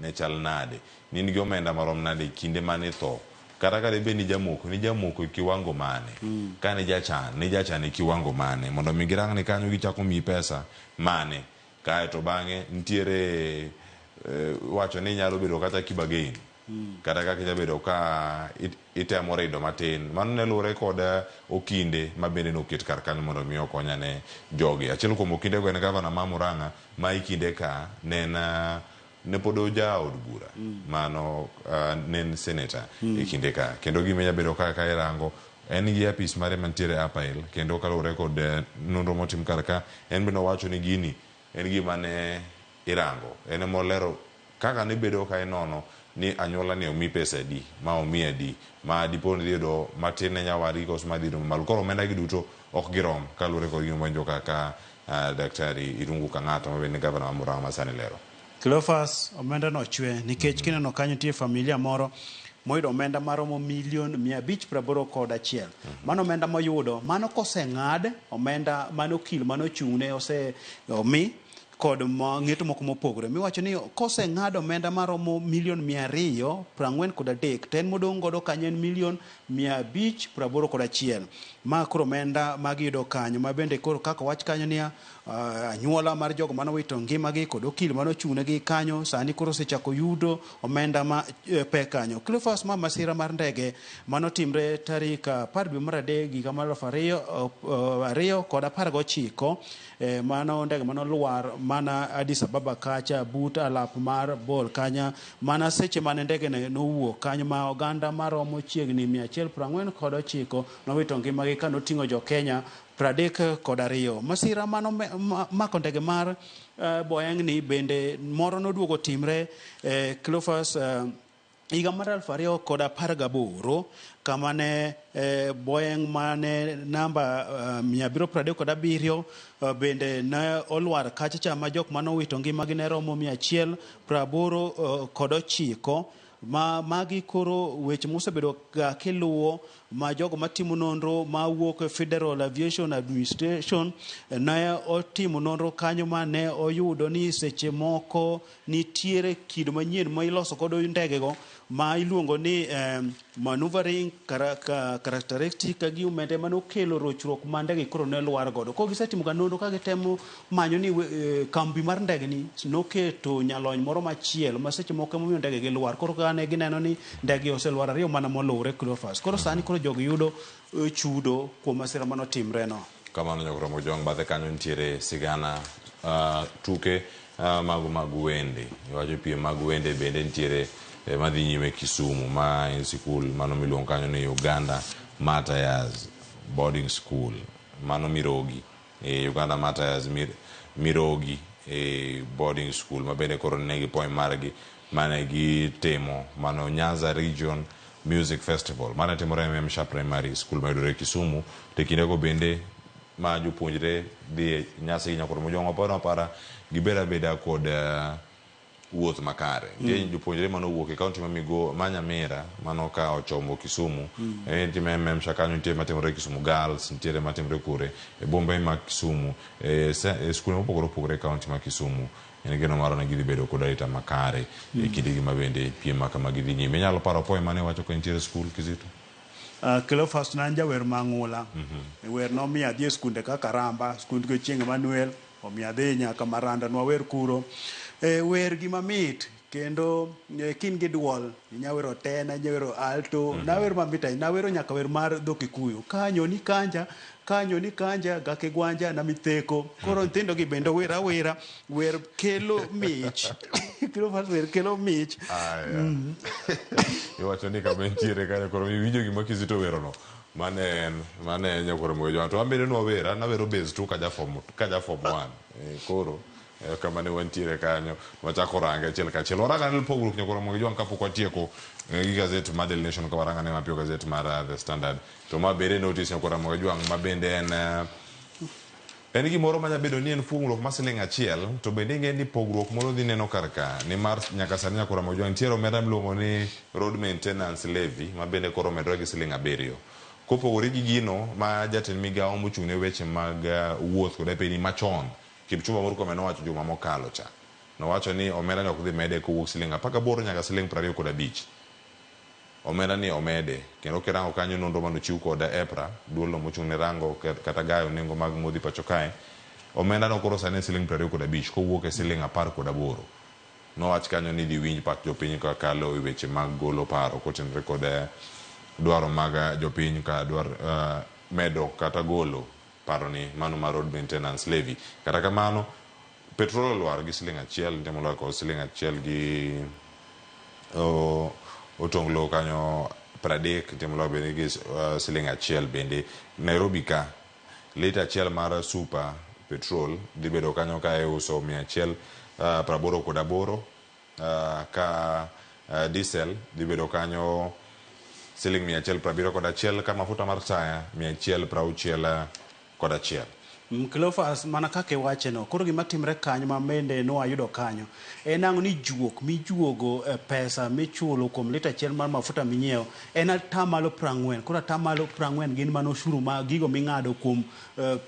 Speaker 2: ne chal nade ni in gi omenda marom nade kinde mane tho kata ka dibed ni jamoko e kiwango mane ka ni jachan e kiwango mane mondo mi girang ni kanyo gichako miyi pesa mane kae to bang'e nitiere wacho ni nyalo bedo kata kibagain kata kaka inyalo bedo ka itemo rido matin mano ne luwore kod okinde ma bende noket kar kanyo mondo mi okonyane jogi. Achiel kuom okinde go en gavana ma Murang'a ma e kinde ka ne pod oja od bura mano ne en senator e kinde ka kendo gima inyalo bedo kaka irango en gi apis mare mantiere Upper Hill kendo kaluwore kod nonro motim kar ka en bende owacho ni gini en gima ne irango en emolero kaka ne bedo ka inono ni anyuola ni omi pesa adi ma omi adi ma dipo ni yudo matin ne nyawadgi koso ma dhi yudo mamalo. Koro omenda gi duto ok girom kaluwore kod gima winjo kaka Daktari Irungu Kang'ata ma bende gavana ma Murang'a ma sani lero.
Speaker 24: Cleophas omenda no chwe nikech kineno kanyo nitie familia moro moyudo omenda maromo milion 581. Mano omenda moyudo mano koseng'ad omenda mano okil mano ochung'ne ose omi. kod ng'eto moko mopogore miwacho ni koseng'ad omenda maromo milion 243, to en modong' godo kanyo en milion 581. Ma koro omenda magiyudo kanyo, ma bende koro kaka wach kanyo niya, anyuola mar jogo manowito ngimagi kod okil manochung'negi kanyo sani koro osechako yudo omenda ma pek kanyo. Cleophas, ma masira mar ndege manotimre tarik 10 dwe mar 3 higa mar 2019, mano ndege manolwar mana Addis Ababa kacha but alap mar Bol kanya, mana seche mane ndege ne nowuok kanyo ma oganda maromo chiegni 149 nowito ngimagi kanoting'o jo Kenya 32. Masira mano mako ndege mar Boeing ni bende moro noduogo timre, Cleophas, higa mar 2018, kama ne Boeing mane namba 737 bende ne olwar kacha cha, ma jok manowito ngimagi ne romo 189. Ma magi koro weche mosebedo ga kiluwo, ma jogo matimo nonro mawuok e Federal Aviation Administration ne otimo nonro kanyo, ma ne oyudo ni seche moko nitiere kido manyien ma iloso godo ndege go ma iluongo ni maneuvering characteristic gi omenda manokelo rochruok ma ndege koro ne lwar godo. Koro gisetimo ga nonro ka gitemo manyo ni kambi mar ndege ni noketo nyalony moro machielo ma seche moko emomiyo ndege gi lwar. Koro ka ne gineno ni ndege oselwar ariyo mana moluwre, Cleophas. Koro sani koro jogi yudo chudo kuom masira manotimre no.
Speaker 2: Kamano nyakromo jong bathe kanyo nitiere sigana tuke mago mag wende. Iwacho piem mag wende bende nitiere madhi nyime Kisumu, ma en sikul mano miluongo kanyo ni Uganda Martyrs Boarding School, mano Mirogi, Uganda Martyrs Mirogi Boarding School, ma bende koro nigi poem margi mane gitimo mano Nyanza Region Music Festival mane timore e Memsha Primary School mayudore Kisumu. To e kindego bende ma jopuonjre dhi e nyasi gi nyakoro mojwang' aparo apara gibedo abeda kod wuoth makare. Nitie jopuonjre manowuok e kaunti ma Migo ma Nyamira mano ka ochomo Kisumu. Nitie Memsha kanyo, nitie matimore Kisumu Girls, nitiere matimore kure e bombe ma Kisumu, e skunde mopogore opogore e kaunti ma Kisumu. En geno marwa ni gidhi bedo kod arita makare e kindegi ma bende piem ma kama gidhi nyime. Inyalo paro poem mane iwacho ka intiere e skul, Kizito?
Speaker 24: Cleophas, ne an jawer mang'ula. Wer nomiyo adhi e skunde kaka Ramba, skund Chieng' Emmanuel, omiyo adhi nyaka Maranda nwawer kuro. Wer gima mit kendo kin gi duol inya wero tena, inya wero alto, nawer mamit ahinya, nawero nyaka wer mar dho Kikuyu. Kanyo ni kanja, kanyo ni kanja, gakigwanja na mitheko. Koro nyithindo gi bende wer awera, wer kelo mich. Cleophas, wer kelo mich.
Speaker 2: Aya. Iwacho ni kama entiere kanyo koro iwinjo gima Kizito werono. Mane en, mane en nyakwar Moyo. To an bende nwawero, an nawero bass tu ka ja form 1. Koro kama ne wantiere kanyo wachako range achiel kachiel. Warang ane pogruok nyakwar Moyo Jwang' kapok watieko gi gazet mar Daily Nation, ka warang ane mapiyo gazet mar The Standard. To ma bende notice nyakwar Moyo Jwang' ma bende en gimoro manya bedo ni en pogruok mar siling 1, to bende ing'e ni pogruok moro dhi neno kar ka, nimar nyaka sani nyakwar Ramogi Jwang' nitiere omenda miluongo ni road maintenance levy ma bende koro omedore gi siling 7, kopogore gi gino ma jatend migawo mochung' ne weche mag wuoth kod apeni machon Kipchumba Murkomen nowacho juma mokalo cha. Nowacho ni omenda ni ok dhi mede kowuok siling 18 nyaka siling 25. Omenda ni omede kendo kirango kanyo nonro manochiw kod EPRA, duolno mochung' ne rango kata gayo nengo mag modhi pacho kae, omenda no koro sani en siling 25 kowuok e siling 18. Nowach kanyo ni idhi winj pach jopiny kakalo e weche mag golo paro kotenore kod dwaro mag jopiny ka dwar medo kata golo paro ni mano mar road maintenance levy. Kata kamano petrol olwar gi siling 1, nitie molwar kod siling 1 gi otonglo kanyo 30, nitie molwar bende gi siling 1 bende. Nairobi ka lita 1 mar super petrol dhi bedo kanyo ka iuso 188, ka diesel dhi bedo kanyo siling 171, ka mafuta mar taya 161.
Speaker 24: Cleophas, mana kaka iwacheno, koro gima timre kanyo ma bende nwayudo kanyo en ang'o ni juok mijuogo pesa michulo kuom lita achiel mar mafuta minyiewo en 40%. Koro 40% gin mana osuru ma gigo ming'ado kuom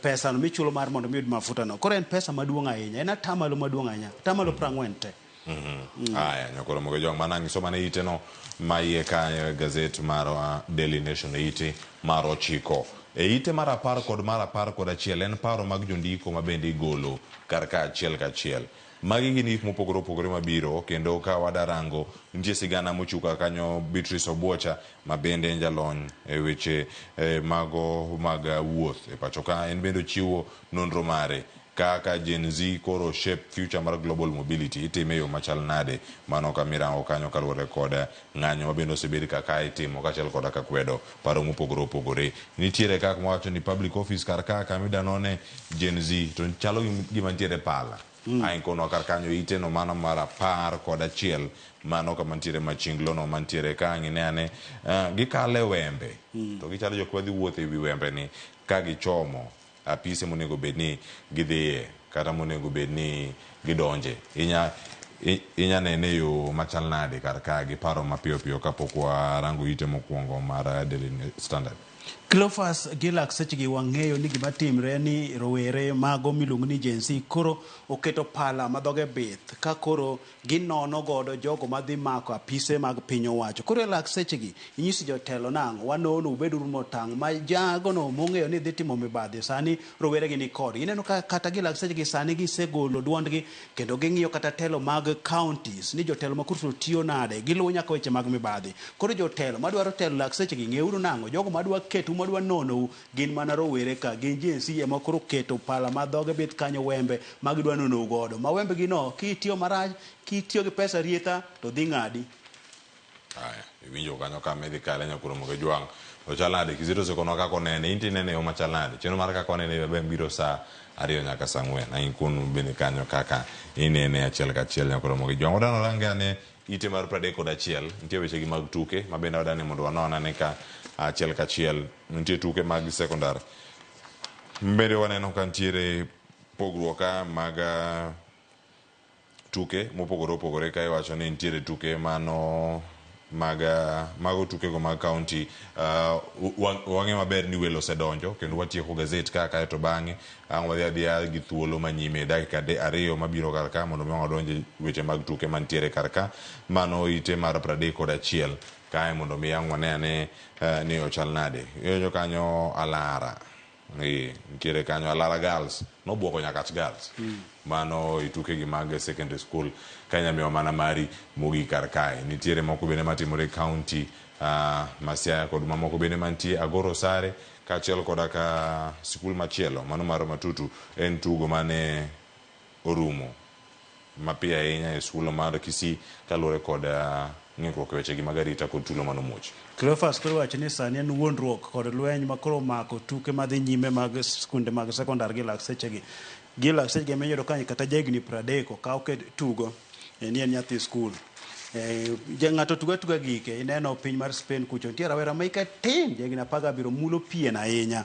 Speaker 24: pesa no michulo mar mondo mi iyud mafuta no. Koro en pesa maduong' ahinya, en atamalo maduong' ahinya, 40% te.
Speaker 2: Aya, nyakoro mogo jong mana ngiso mana ite no ma iye kanyo e gazet mar Daily Nation e ite mar 9. E ite mar 10 kod mar 11 en paro mag jondiko ma bende igolo kar ka achiel kachiel. Magi gin gik mopogore opogore mabiro kendo ka wadarango nitie sigana mochiw kanyo Beatrice Obwocha ma bende en jalony e weche mago mag wuoth e pacho ka, en bende ochiwo nonro mare kaka Gen Z koro shape future mar global mobility itime e yo machal nade. Mano kamirango kanyo kaluwore kod ng'anyo ma bende osebed kaka itimo kaachiel koda ka kwedo paro mopogore opogore. Nitiere kaka mawacho ni public office kar ka kama idanone Gen Z to chalo gima nitiere pala. Ae kono kar kanyo ite no mano mar 11 mano kama nitiere machinglo no mantiere ka ang' ine ane gikale wembe to gichalo jok madhi wuotho e wi wembe ni ka gichomo apise monego bed ni gidhiye kata monego bed ni gidonje. Inya nene e yo machal nade kar ka gi paro mapiyo piyo kapok warango ite mokwongo mar Daily Standard.
Speaker 24: Cleophas Gilak, sechegi wang'eyo ni gima timre ni rowere mago miluongo ni Gen Z koro oketo pala ma dhoge bith ka koro ginono godo jogo madhi mako apise mag piny owacho. Koro e lak sechegi inyiso jotelo nang'o, wanono ubeduru motang' ma jagono mong'eyo ni dhi timo mibadhi sani rowere gi ni kodgi. Ineno ka kata gi lak sechegi sani gisegolo duondgi kendo ging'iyo kata telo mag counties ni jotelo ma kurso tiyo nade, giluwo nyaka weche mag mibadhi. Koro jotelo madwaro telo lak sechegi ng'euru nang'o, jogo madwa ketu madwa nonou gin mana rowere ka, gin Gen Z ema koro keto pala ma dhoge bith kanyo wembe ma gidwa nonou godo. Ma wembe gi no kitiyo marach, kitiyo gi pesa rietha to dhi ng'adi.
Speaker 2: Aya, iwinjo kanyo ka medhi kale nyakuro mogo jwang'. To chal nade Kizito osekonwa kaka onene, in to inene e yo machal nade? Chenro mar kaka wanene be biro saa 2 nyaka saa 4. Ang' ikonu bende kanyo kaka inene achiel kachiel nyakuro mogo jwang'. Wadwaro range ane ite mar 31, nitie weche gi mag tuke ma bende wadwani mondo wanon ane ka achiel kachiel. Nitie tuke mag sekondar. Bende waneno ka nitiere pogruok ka mag tuke mopogore opogore ka iwacho ni nitiere tuke mano mag mago tukego mag county. Wang'e maber ni welo osedonjo kendo watieko gazet ka kaeto bang'e ang' wadhi adhiya gi thuolo manyime dakika 2 mabiro kar ka mondo mi wadonj e weche mag tuke mantiere kar ka. Mano ite mar 31 kae mondo mi ang' wane ane ni ochal nade. Iwinjo kanyo Alara. Nitiere kanyo Alara Girls nobuogo Nyakach Girls. Mano ituke gi mag secondary school ka inya miwa mana mari mogik kar kae. Nitiere moko bende matimore e county ma Siaya kod mamoko bende mantie Agoro Sare kaachiel koda ka sikul machielo mano mar Matutu en tugo mane orumo mapiyo ahinya e sikul mar Kisii kaluwore kod ng'ikruok e weche gi mag arita kod tulo manomuoch.
Speaker 24: Cleophas koro wacho ni sani en wuondruok kod lweny ma koro omako tuke madhi nyime mag skunde mag sekondar gi lak sechegi. Gi lak sechegi ema iyudo ka kata jahigni 30 okaw ket tugo ni en nyathi skul. Ng'ato tugo atuga gike, ineno piny mar Spain kucho nitie rawera ma hike tin, jahigni 17 mulo pien ahinya.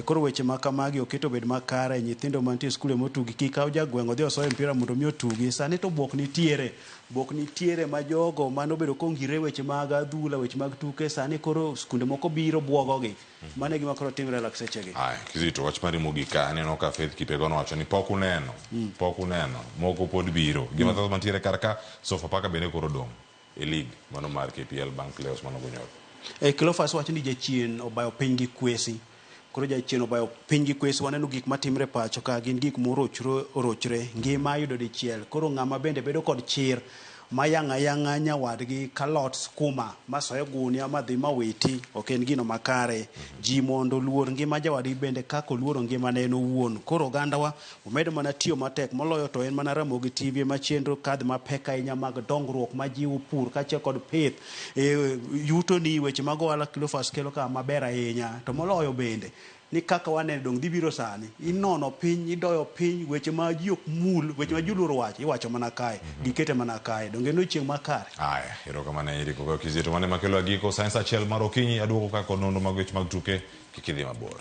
Speaker 24: Koro weche ma kamagi oket obed makare, nyithindo mantie e skul emotugi, kik kaw jagweng' odhi osoye mpira mondo mi otugi. Sani to buok nitiere, buok nitiere ma jogo manobedo kongire weche mag adhula, weche mag tuke, sani koro skunde moko biro buogogi. Mano e gima koro timre e lak sechegi.
Speaker 2: Aya, Kizito, wach mari mogik ka aneno ka Faith Kipyegon owacho ni pok uneno, pok uneno, moko pod biro. Gima thoth mantiere kar ka, Sofapaka bende koro dong' e league mano mar KPL bang' playoffs manogo nyoro.
Speaker 24: Cleophas wacho ni jachien obayo piny gi kwesi. Koro jachien obayo piny gi kwesi, waneno gik matimre pacho ka gin gik morochre, ngima yudo dichiel. Koro ng'ama bende bedo kod chir mayang'a yang'a nyawadgi kalot skuma masoyo gunia madhi mawiti ok en gino makare. Ji mondo oluor ngima jawadgi bende kaka oluoro ngimane en owuon. Koro ogandawa omedo mana tiyo matek moloyo to en mana Ramogi TV ma chenro kadh mapek ahinya mag dongruok majiwo pur kaachiel kod pith. Yuto ni weche mag ohala Cleophas kelo ka maber ahinya to moloyo bende ni kaka waneno dong dhi biro sani inono piny idoyo piny weche ma ji ok mul weche ma ji oluoro wacho iwacho mana kae gikete mana kae donge en odiochieng' makare.
Speaker 2: Aya, erokamano ahinya Eric Ogoyo Kizito. Mano ema kelo agiko sa 1 mar okinyi aduogo ka kod nonro mag weche mag tuke kik idhi mabor.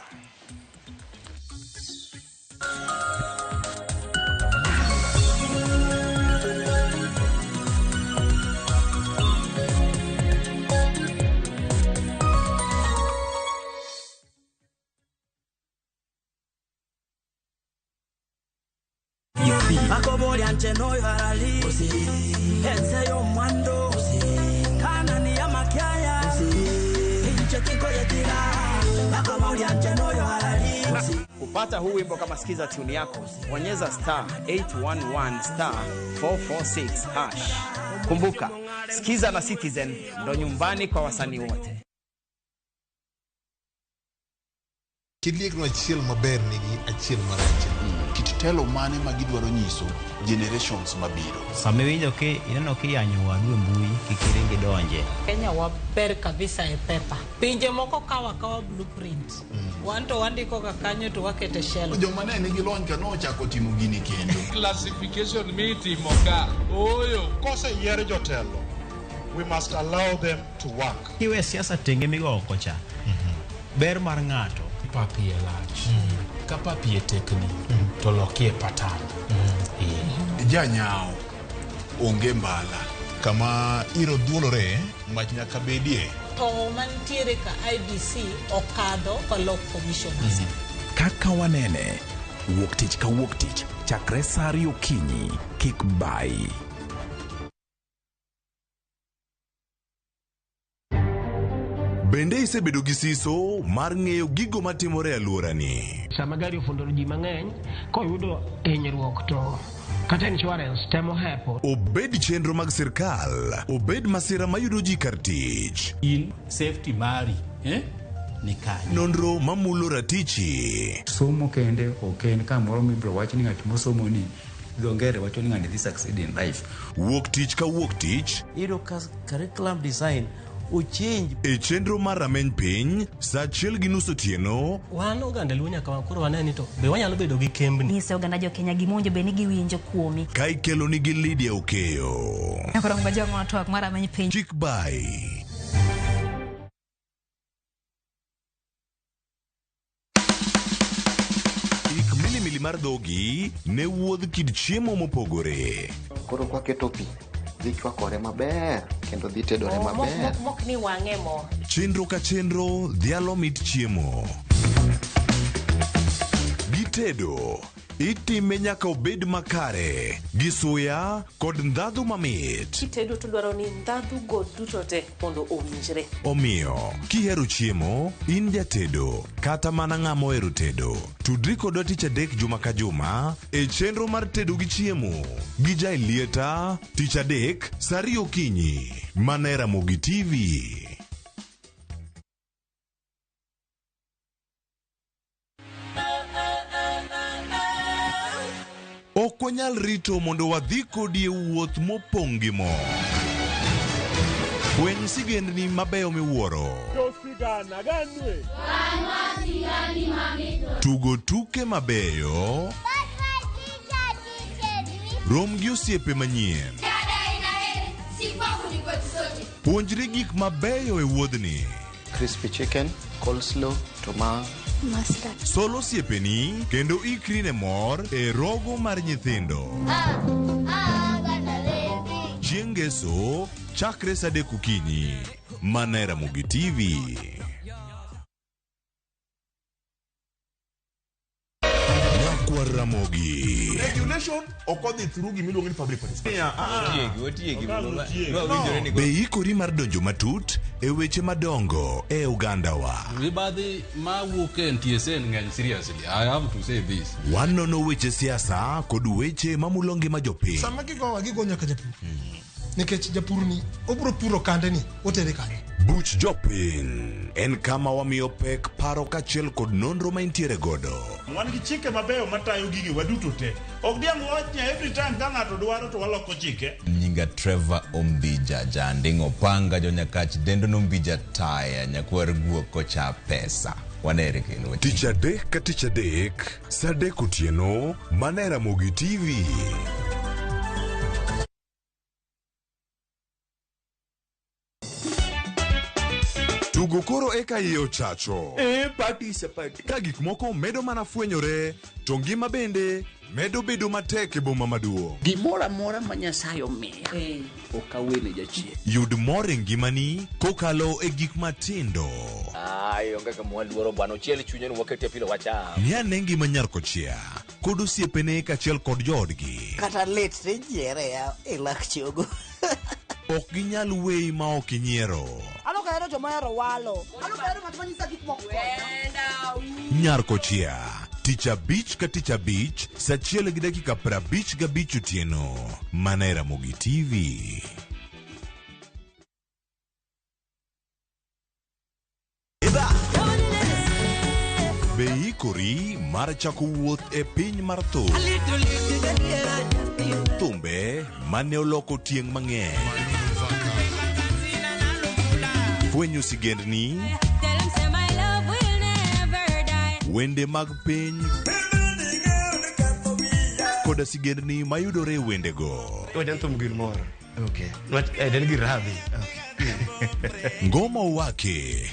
Speaker 1: Kupata huu wimbo kama sikiza tune yako, bonyeza star 811 star 446 hash. Kumbuka, sikiza na Citizen ndo nyumbani kwa wasanii wote.
Speaker 19: Kit liekno achiel maber nigi achiel marach. Kit telo mane ma gidwaro nyiso generations mabiro.
Speaker 20: Sama iwinjo ki ineno kiyanyo wadu e mbui kik iring idonje.
Speaker 21: Kenya waber kabisa e pepa. Pinje moko kawo akawa blueprint. Wan to wandiko ga kanyo to wakete shelf.
Speaker 19: Joma ne nigi lony ka nochako timo gini kendo.
Speaker 14: Classification mitimo ka ooyo. Koseyier jotelo, we must allow them to work.
Speaker 20: Kiwe siasa tenge migo oko cha. Ber mar ng'ato.
Speaker 22: Pap iye lach. Ka pap iye tekni to lokie patan.
Speaker 19: Janyao onge mbala.
Speaker 3: Kama iro dhuolore, mach nyaka bedie.
Speaker 21: To mantiere ka IEBC okadho kolok commissioners.
Speaker 23: Kaka wanene, wuok tich ka wuok tich chakre saa ariyo okinyi, kik bayi.
Speaker 6: Bende isebedo gi siso mar ng'eyo gigo matimore e alworani?
Speaker 4: Sama gari ofundo ji mang'eny koyudo hinyruok to kata insurance temo hepo.
Speaker 6: Obed chenro mag sirkal, obed masira mayudo ji kar tich.
Speaker 22: In safety mari, ni kanye?
Speaker 6: Nonro mamulo ratichi.
Speaker 5: Somo kende ok en kamoro mibiro wach ni ng'at mosomo ni dho ngere wacho ni ng'ani dhi succeed in life.
Speaker 6: Wuok tich ka wuok tich.
Speaker 25: Iyudo ka curriculum design ochange.
Speaker 6: E chenro mar rameny piny, saa achiel gi nus otieno.
Speaker 26: Wan oganda Luo nyaka koro wane ni to be wanyalo bedo gi kembni.
Speaker 27: Nyise oganda jo Kenya gima owinjo bed ni giwinjo kuomi.
Speaker 6: Ka ikelo nigi Lydia Okeyo.
Speaker 27: Koro ngojong'o twak mar rameny piny.
Speaker 6: Chik bai. Ik milimili mar dhogi ne wuodh kit chiemo mopogore.
Speaker 28: Koro kwaketo pi, dhi chwakore maber kendo dhi tedore maber.
Speaker 17: Mok ni wang'e mo.
Speaker 6: Chenro ka chenro dhialo mit chiemo. Gitedo, itime nyaka obed makare, gi suya kod ndhadhu mamit.
Speaker 17: Kitedo to dwaro ni ndhadhu go duto te mondo owinjre.
Speaker 6: Omiyo, kihero chiemo, in jatedo, kata mana ng'ama ohero tedo, tudri kodwa tich adek juma ka juma e chenro mar tedo gi chiemo gi Jaelieta tich adek saa ariyo okinyi mana e Ramogi TV. Ok wanyal rito mondo wadhi kodi e wuoth mopong' gi mor. Fweny sigendni mabeyo miwuoro. Tugo tuke mabeyo. Rom gi osiepe manyien. Puonjri gik mabeyo e wuodhni.
Speaker 28: Crispy chicken, coleslaw, to ma
Speaker 6: Sol osiepeni kendo ikri ne mor e rogo mar nyithindo. Chieng' Ngeso chakre saa adek okinyi mana e Ramogi TV. Nyakwar Ramogi.
Speaker 19: Regulation ok odhi through gimiluongo ni public participation.
Speaker 29: Otiegi, otiegi.
Speaker 6: No. Be ikori mar donjo matut e weche madongo e ogandawa?
Speaker 30: Mibadhi mawuok e NTSA ng'eny seriously. I have to say this.
Speaker 6: Wanono weche siasa kod weche mamulo ngima jopiny.
Speaker 14: Sama gigowa gigo nyaka japur. Nikech japur ni obiro puro kande ni otere kanye.
Speaker 6: Buch jopiny en kama wamiyo pek paro kaachiel kod nonro ma intiere godo.
Speaker 14: Wan gi chike mabeyo matayo gigi waduto te. Ok diang' wach ni every time ka ng'ato dwaro to waloko chike.
Speaker 29: Nyinga Trevor Ombija Janding' Opanga jonyakach dendo nombija taya nyakwar guok kocha pesa. Wanere kendo.
Speaker 6: Tich adek ka tich adek, saa adek otieno, mana e Ramogi TV. Tugo koro e eka iye ochacho.
Speaker 7: Eh, party is a party.
Speaker 6: Ka gik moko medo mana fwenyore, to ngima bende medo bedo matek e boma maduong'.
Speaker 8: Gimoro amora ma Nyasaye omiya ok awene jachien.
Speaker 6: Yud mor e ngimani kokalo e gik matindo.
Speaker 9: Ai, onge kama waluoro bwana, ochiel chunye ni wakete pilo wacham.
Speaker 6: Ng'i ane ngima nyar kochia kod osiepene kaachiel kod joodgi.
Speaker 10: Kata lit to ijiere ya e lak chogo.
Speaker 6: Ok ginyal weyi ma ok inyiero.
Speaker 10: An ok ahero joma ohero walo. An ok ahero ng'at ma nyisa gik moko.
Speaker 6: Nyar kochia tich abich ka tich abich saa achiel gi dakika 55 otieno mana e Ramogi TV. Be iikori mar chako wuoth e piny mar thum? Thumbe mane oloko tieng' mang'eny. Fwenyo sigendni, wende mag piny koda sigendni mayudore e wendego.
Speaker 7: Wajan thum gir moro. Okay. Nwach eh, en gir rabi.
Speaker 6: Ngoma Owake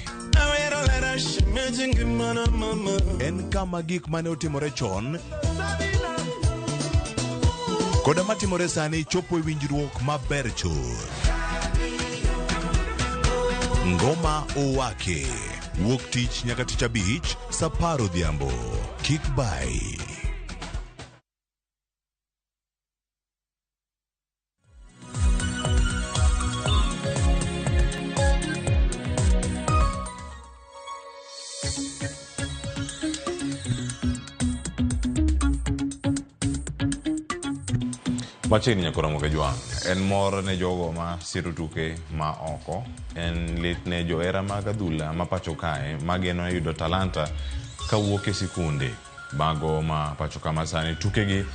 Speaker 6: en kama gik mane otimore chon koda matimore sani chopo e winjruok maber chuth. Ngoma Owake wuok tich nyaka tich abich saa apar odhiambo. Kik bai.
Speaker 2: Machiegni nyaka romo Kajwang'. En mor ne jogo ma siro tuke ma oko. En lit ne johera mag adhula ma pacho kae mageno yudo talanta kawuok e sikunde mago ma pacho ka ma sani tukegi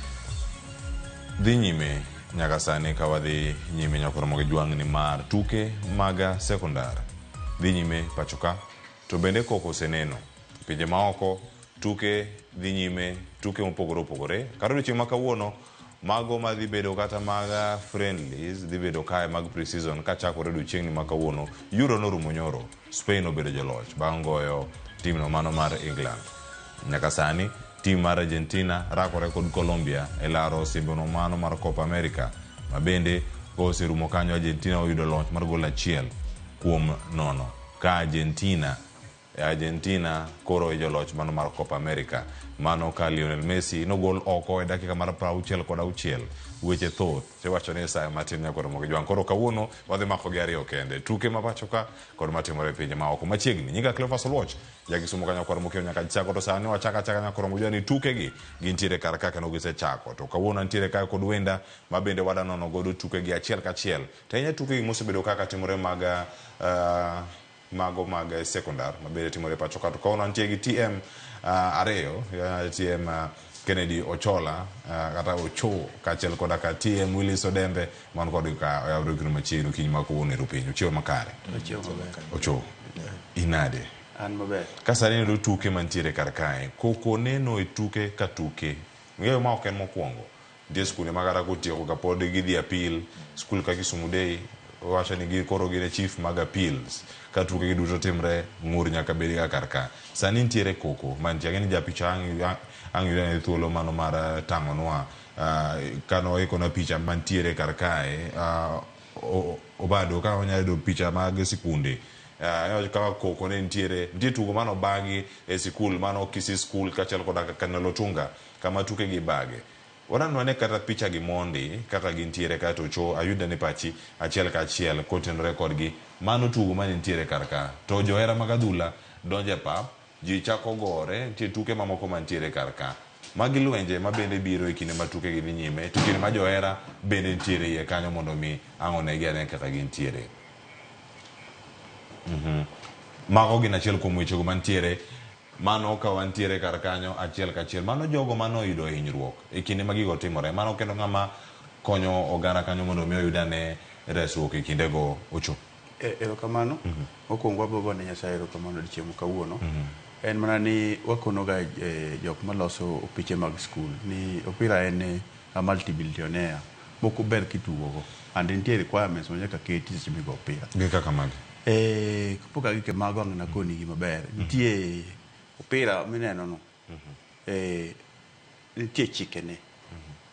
Speaker 2: dhi nyime nyaka sani ka wadhi nyime nyaka romo Kajwang' ni mar tuke mag sekondar dhi nyime pacho ka to bende koko oseneno pinje maoko tuke dhi nyime tuke mopogore opogore kata odiochieng' ma kawuono mago madhi bedo kata mag friendlies dhi bedo kae mag pre-season kachakore odiochieng'ni ma kawuono Euro norumo nyoro Spain obedo joloch bang' goyo timno mano mar England nyaka sani tim mar Argentina rakore kod Colombia e laro osimbono mano mar Copa America ma bende koserumo kanyo Argentina oyudo loch mar gol 1-0 ka Argentina Argentina koro e joloch mano mar Copa America mano ka Lionel Messi nogol oko e dakika mar 66 weche thoth tiwacho ni sa matin nyaka romo gi jwang' koro kawuono wadhi mako gi ariyo kende tuke ma pacho ka kod matimore e pinje maoko machiegni nyinga Cleophas Oluoch ja Kisumu kanyo kwar mokiewo nyaka chako to sani wachako achaka nyaka romo jwang' ni tuke gi gintiere kar ka kendo gisechako to kawuono antiere kae kod wenda ma bende wada nono godo tuke gi achiel kachiel to ahinya tuke gi mosebedo kaka timore mag mago mag sekondar ma bende timore pacho ka to kawuono antie gi TM ariyo TM Kennedy Ochola kata Ocho kaachiel koda ka TM Willis Odembe man kod ka oyawre kendo machiegni okinyi ma kawuono ero piny ochiewo makare Ocho inade
Speaker 24: An maber.
Speaker 2: Ka sani ineno tuke mantiere kar kae koko neno e tuke ka tuke ng'eyo ma ok en mokwongo nitie skunde ma kata kotieko ka pod gidhi appeal skul ka Kisumu Day wacho ni gi koro gin e chief mag appeals ka tuke gi duto timre ng'ur nyaka bed ga kar ka sani nitiere koko mantie ang'e ni japicha ang' yudo ane thuolo mano mar tang'onwa kano oikona picha mantiere kar kae Obado ka wanyalo yudo picha mag sikunde kaka koko ne nitiere nitie tugo mano bagi e sikul mano Kisii School kaachiel koda Kanyal Otunga kama tuke gi bage Waneno ane kata picha gi mondi kaka gintiere kae to Ocho ayud ane pachi achiel ka achiel kotenore kodgi. Mano tugo mane nitiere kar ka. To johera mag adhula donjo e pap, ji chako gore, nitie tuke mamoko mantiere kar ka. Magi lwenje ma bende biro e kinde ma tuke gi dhi nyime, to kinde ma johera bende nitiere iye kanyo mondo mi ang' onegi ane kaka gintiere. Mago gin achiel kuom wechego mantiere. Mano ka wantiere kar kanyo achiel kachiel. Mano jogo mane oyudo hinyruok e kinde ma gigo timore. Mano kendo ng'ama konyo oganda kanyo mondo mi oyud ane resruok e kindego Ocho.
Speaker 24: Erokamano. Mokwongo wabo gone Nyasaye erokamano odiochieng' ma kawuono. En mana ni wakonoga jok maloso opiche mag skul ni opira en a multi-billionaire. Moko ber kitugogo. And nitie requirements ma nyaka keti seche migo opira.
Speaker 2: Gin kaka mage?
Speaker 7: Kapok agik e mago ang' nakoni gima ber. Nitie opira mineno no. Nitie chikene.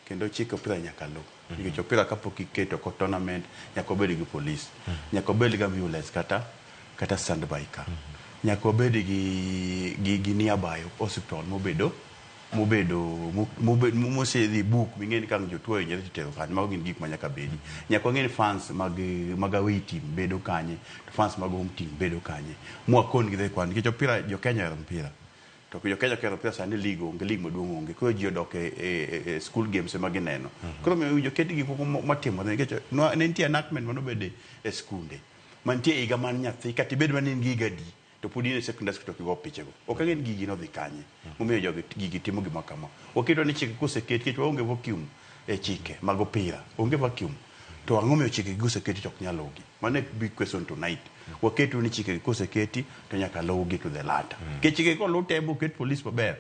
Speaker 7: Kendo chike opira nyaka luw. Nikech opira kapok iketo ko tournament nyaka obed gi police. Nyaka obed gi ambulance kata standby ka. Nyaka obed gi nearby hospital mobedo mobedo mobedo mosedhi book ming'e ni ka ang' jotuo ohinyore titero kanye. Mago gin gik ma nyaka bedi. Nyaka wang'e ni fans mag away team bedo kanye to fans mag home team bedo kanye. Mwakon gi kwan nikech opira jo Kenya ohero mpira. To jo Kenya ohero mpira sani league onge, league maduong' onge. Koro ji odok e school games ema gineno. Koro omiyo owinjo ket gik moko matimore nikech ne nitie enactment manobede e skunde. Mantie higa mar nyathi kata ibed mana ni in gi higa adi to pod in e secondary school to ok igo pichego. Ok ang'e ni gigi nodhi kanye. Momiyo jogi gigi timo gima kama. Waketo ni chike koseket nikech waonge vacuum e chike mag opira. Onge vacuum. To ang'o miyo chike gi koseketi to ok nyal luwgi? Mano e big question tonight. Waketo ni chike gi koseketi to nyaka luwgi to the latter. Nikech chike koluw te moket police maber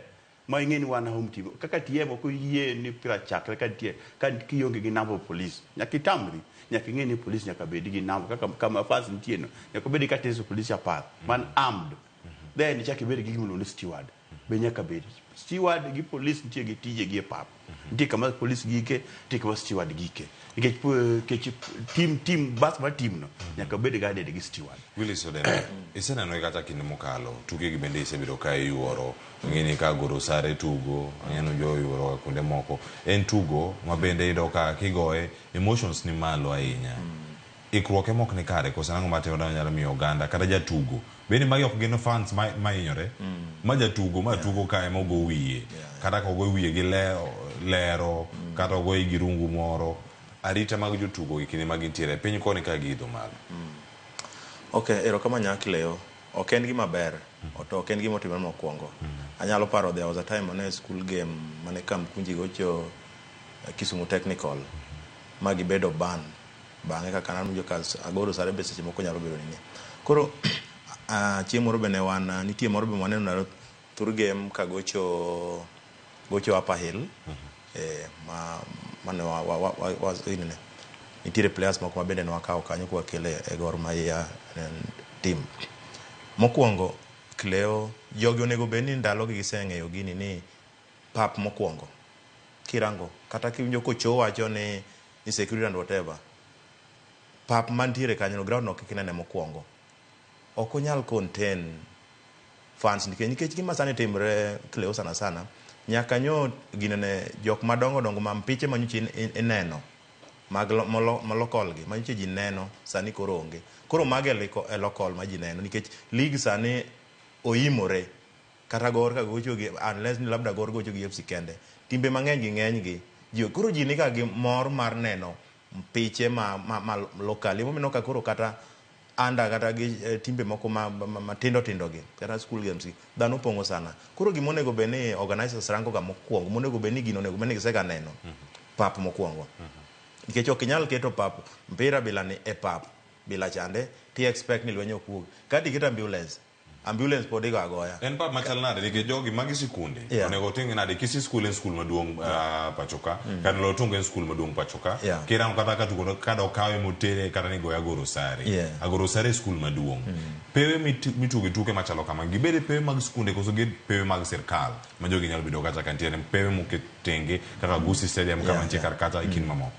Speaker 7: ma ing'e ni wan home team kaka TM ok oyie ni mpira chakre ka nitie ka kionge gi number of police nyaka itamri nyaka ing'e ni police nyaka bed gi number kaka kama fans nitie no nyaka obed gi kata police 10 man armed then ichak ibed gi gima iluongo ni steward be nyaka bed steward gi police nitie gi tije gi e pap nitie kama police gike nitie kama steward gike nikech team bus mar team no nyaka bed guided gi steward.
Speaker 2: Willis Odera, iseneno kata kinde mokalo tuke gi bende isebedo ka iyuoro ng'eni ka Goro Sare tugo ang'eno jo yuoro kuonde moko en tugo ma bende iyudo ka kigoye emotions ni malo ahinya. Ikruok ema ok ni kare koso nang'o matimo nyalo miyo oganda kata jatugo bende magi ok gin fans ma hinyore ma jatugo ma tugo kae mogo wiye kata ka ogo wiye gi lero kata ogoye gi rungu moro arita mag jotugo e kinde ma gintiere piny koni ka giidho malo.
Speaker 1: Okay, erokamano nyaka Leo. Ok en gima ber, to ok en gima otimore mokwongo. Anyalo paro there was a time mane school game mane Kamkunji gocho Kisumu Technical ma gibedo ban. Bang'e kaka nawinjo ka Agoro Sare be seche moko nyalo bedo nini. Koro chieng' moro be ne wan nitie moro be waneno ndalo thur game ka gocho Upper Hill ma mane wa inene. Nitiere players moko ma bende ne wakawo kanyo kwakele e Gor Mahia team. Mokwongo Cleo, jogi onego bed ni ndalogi giseng'eyo gini ni pap mokwongo kirango kata kiwinjo kocho wacho ni security and whatever pap mantiere kanyo no ground no kik inene mokwongo ok onyal contain fans nikech gima sani timre Cleo sana sana nyaka nyo ginene jok madongo dongo ma mpiche manyocha ineno mag molokol gi manyocha ji neno sani koro onge. Koro mago e lokol ma ji neno nikech league sani oimore kata Gor ka gocho gi unless ni labda Gor gocho gi FC kende timbe mang'eny gi ng'eny gi ji koro ji niga gi mor mar neno mpiche ma lokal emomiyo ka koro kata under kata gi timbe moko ma tindo tindo gi kata school games gi dhano pong'o sana. Koro gima onego bed ni organizers rango ga mokwongo monego bed ni gino onego bed ni gisega neno pap mokwongo nikech ok inyal keto pap mpira bila ni e pap bila chande ti expect ni lweny ok wuog kata iketo ambulance pod igo agoya.
Speaker 2: En pap machal nade nikech jogi magi sikunde onego oting nade Kisii school en school maduong' pacho ka kata Lotunga en school maduong' pacho ka kirango kata ka tugo kada okawe motere kata ni goye Agoro Sare Agoro Sare school maduong' pewe mitugo tuke machalo kama gibed e pewe mag skunde koso gibed pewe mag sirkal ma jogi nyalo bedo kata kantiere pewe moket tenge kaka Gusii Stadium kama nitie kar kata e kind mamoko.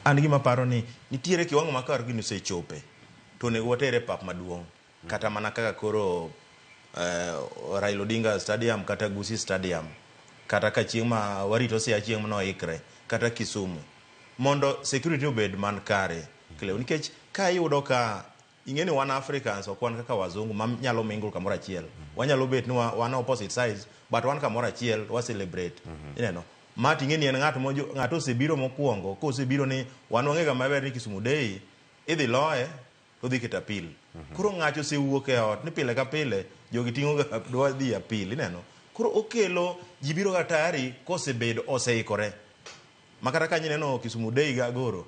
Speaker 1: An gima paro ni nitiere kiwango ma kar gini osechope to onego watere e pap maduong' kata mana kaka koro Raila Odinga Stadium kata Gusii Stadium kata ka chieng' ma warito siya chieng' manoikre kata Kisumu mondo security obed man kare Cleo nikech ka iyudo ka ing'e ni wan Africans ok wan kaka wazungu ma nyalo mingle kamoro achiel wanyalo bet ni wan opposite sides but wan kamoro achiel wa celebrate ineno ma ting'e ni en ng'at ng'ato osebiro mokwongo kosebiro ni wan wang'e ga maber ni Kisumu Day idhi loye to odhi keto appeal koro ng'acho osewuok e ot ni pile ka pile jogi ting'o ga dwa dhi appeal ineno koro okelo ji biro ga tayari kosebedo oseikore ma kata ka ineno Kisumu Day ga Agoro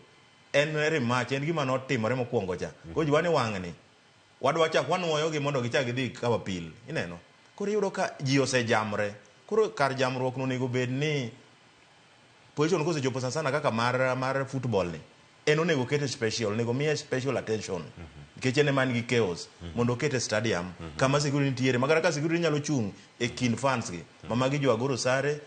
Speaker 1: en rematch en gima notimore mokwongo cha koro ji wani wang'ni wadwa chak wanuoyo gi mondo gichak gidhi kawo appeal ineno koro iyudo ka ji osejamre koro kar jamruok no onego bed ni position kosechopo sana sana kaka mar football ni En onego okete special, onego miye special attention. Nikech en ema en gi chaos. Mondo okete stadium kama security nitiere. Makata ka security nyalo chung' e kind fans gi. Ma magi jo Agoro Sare,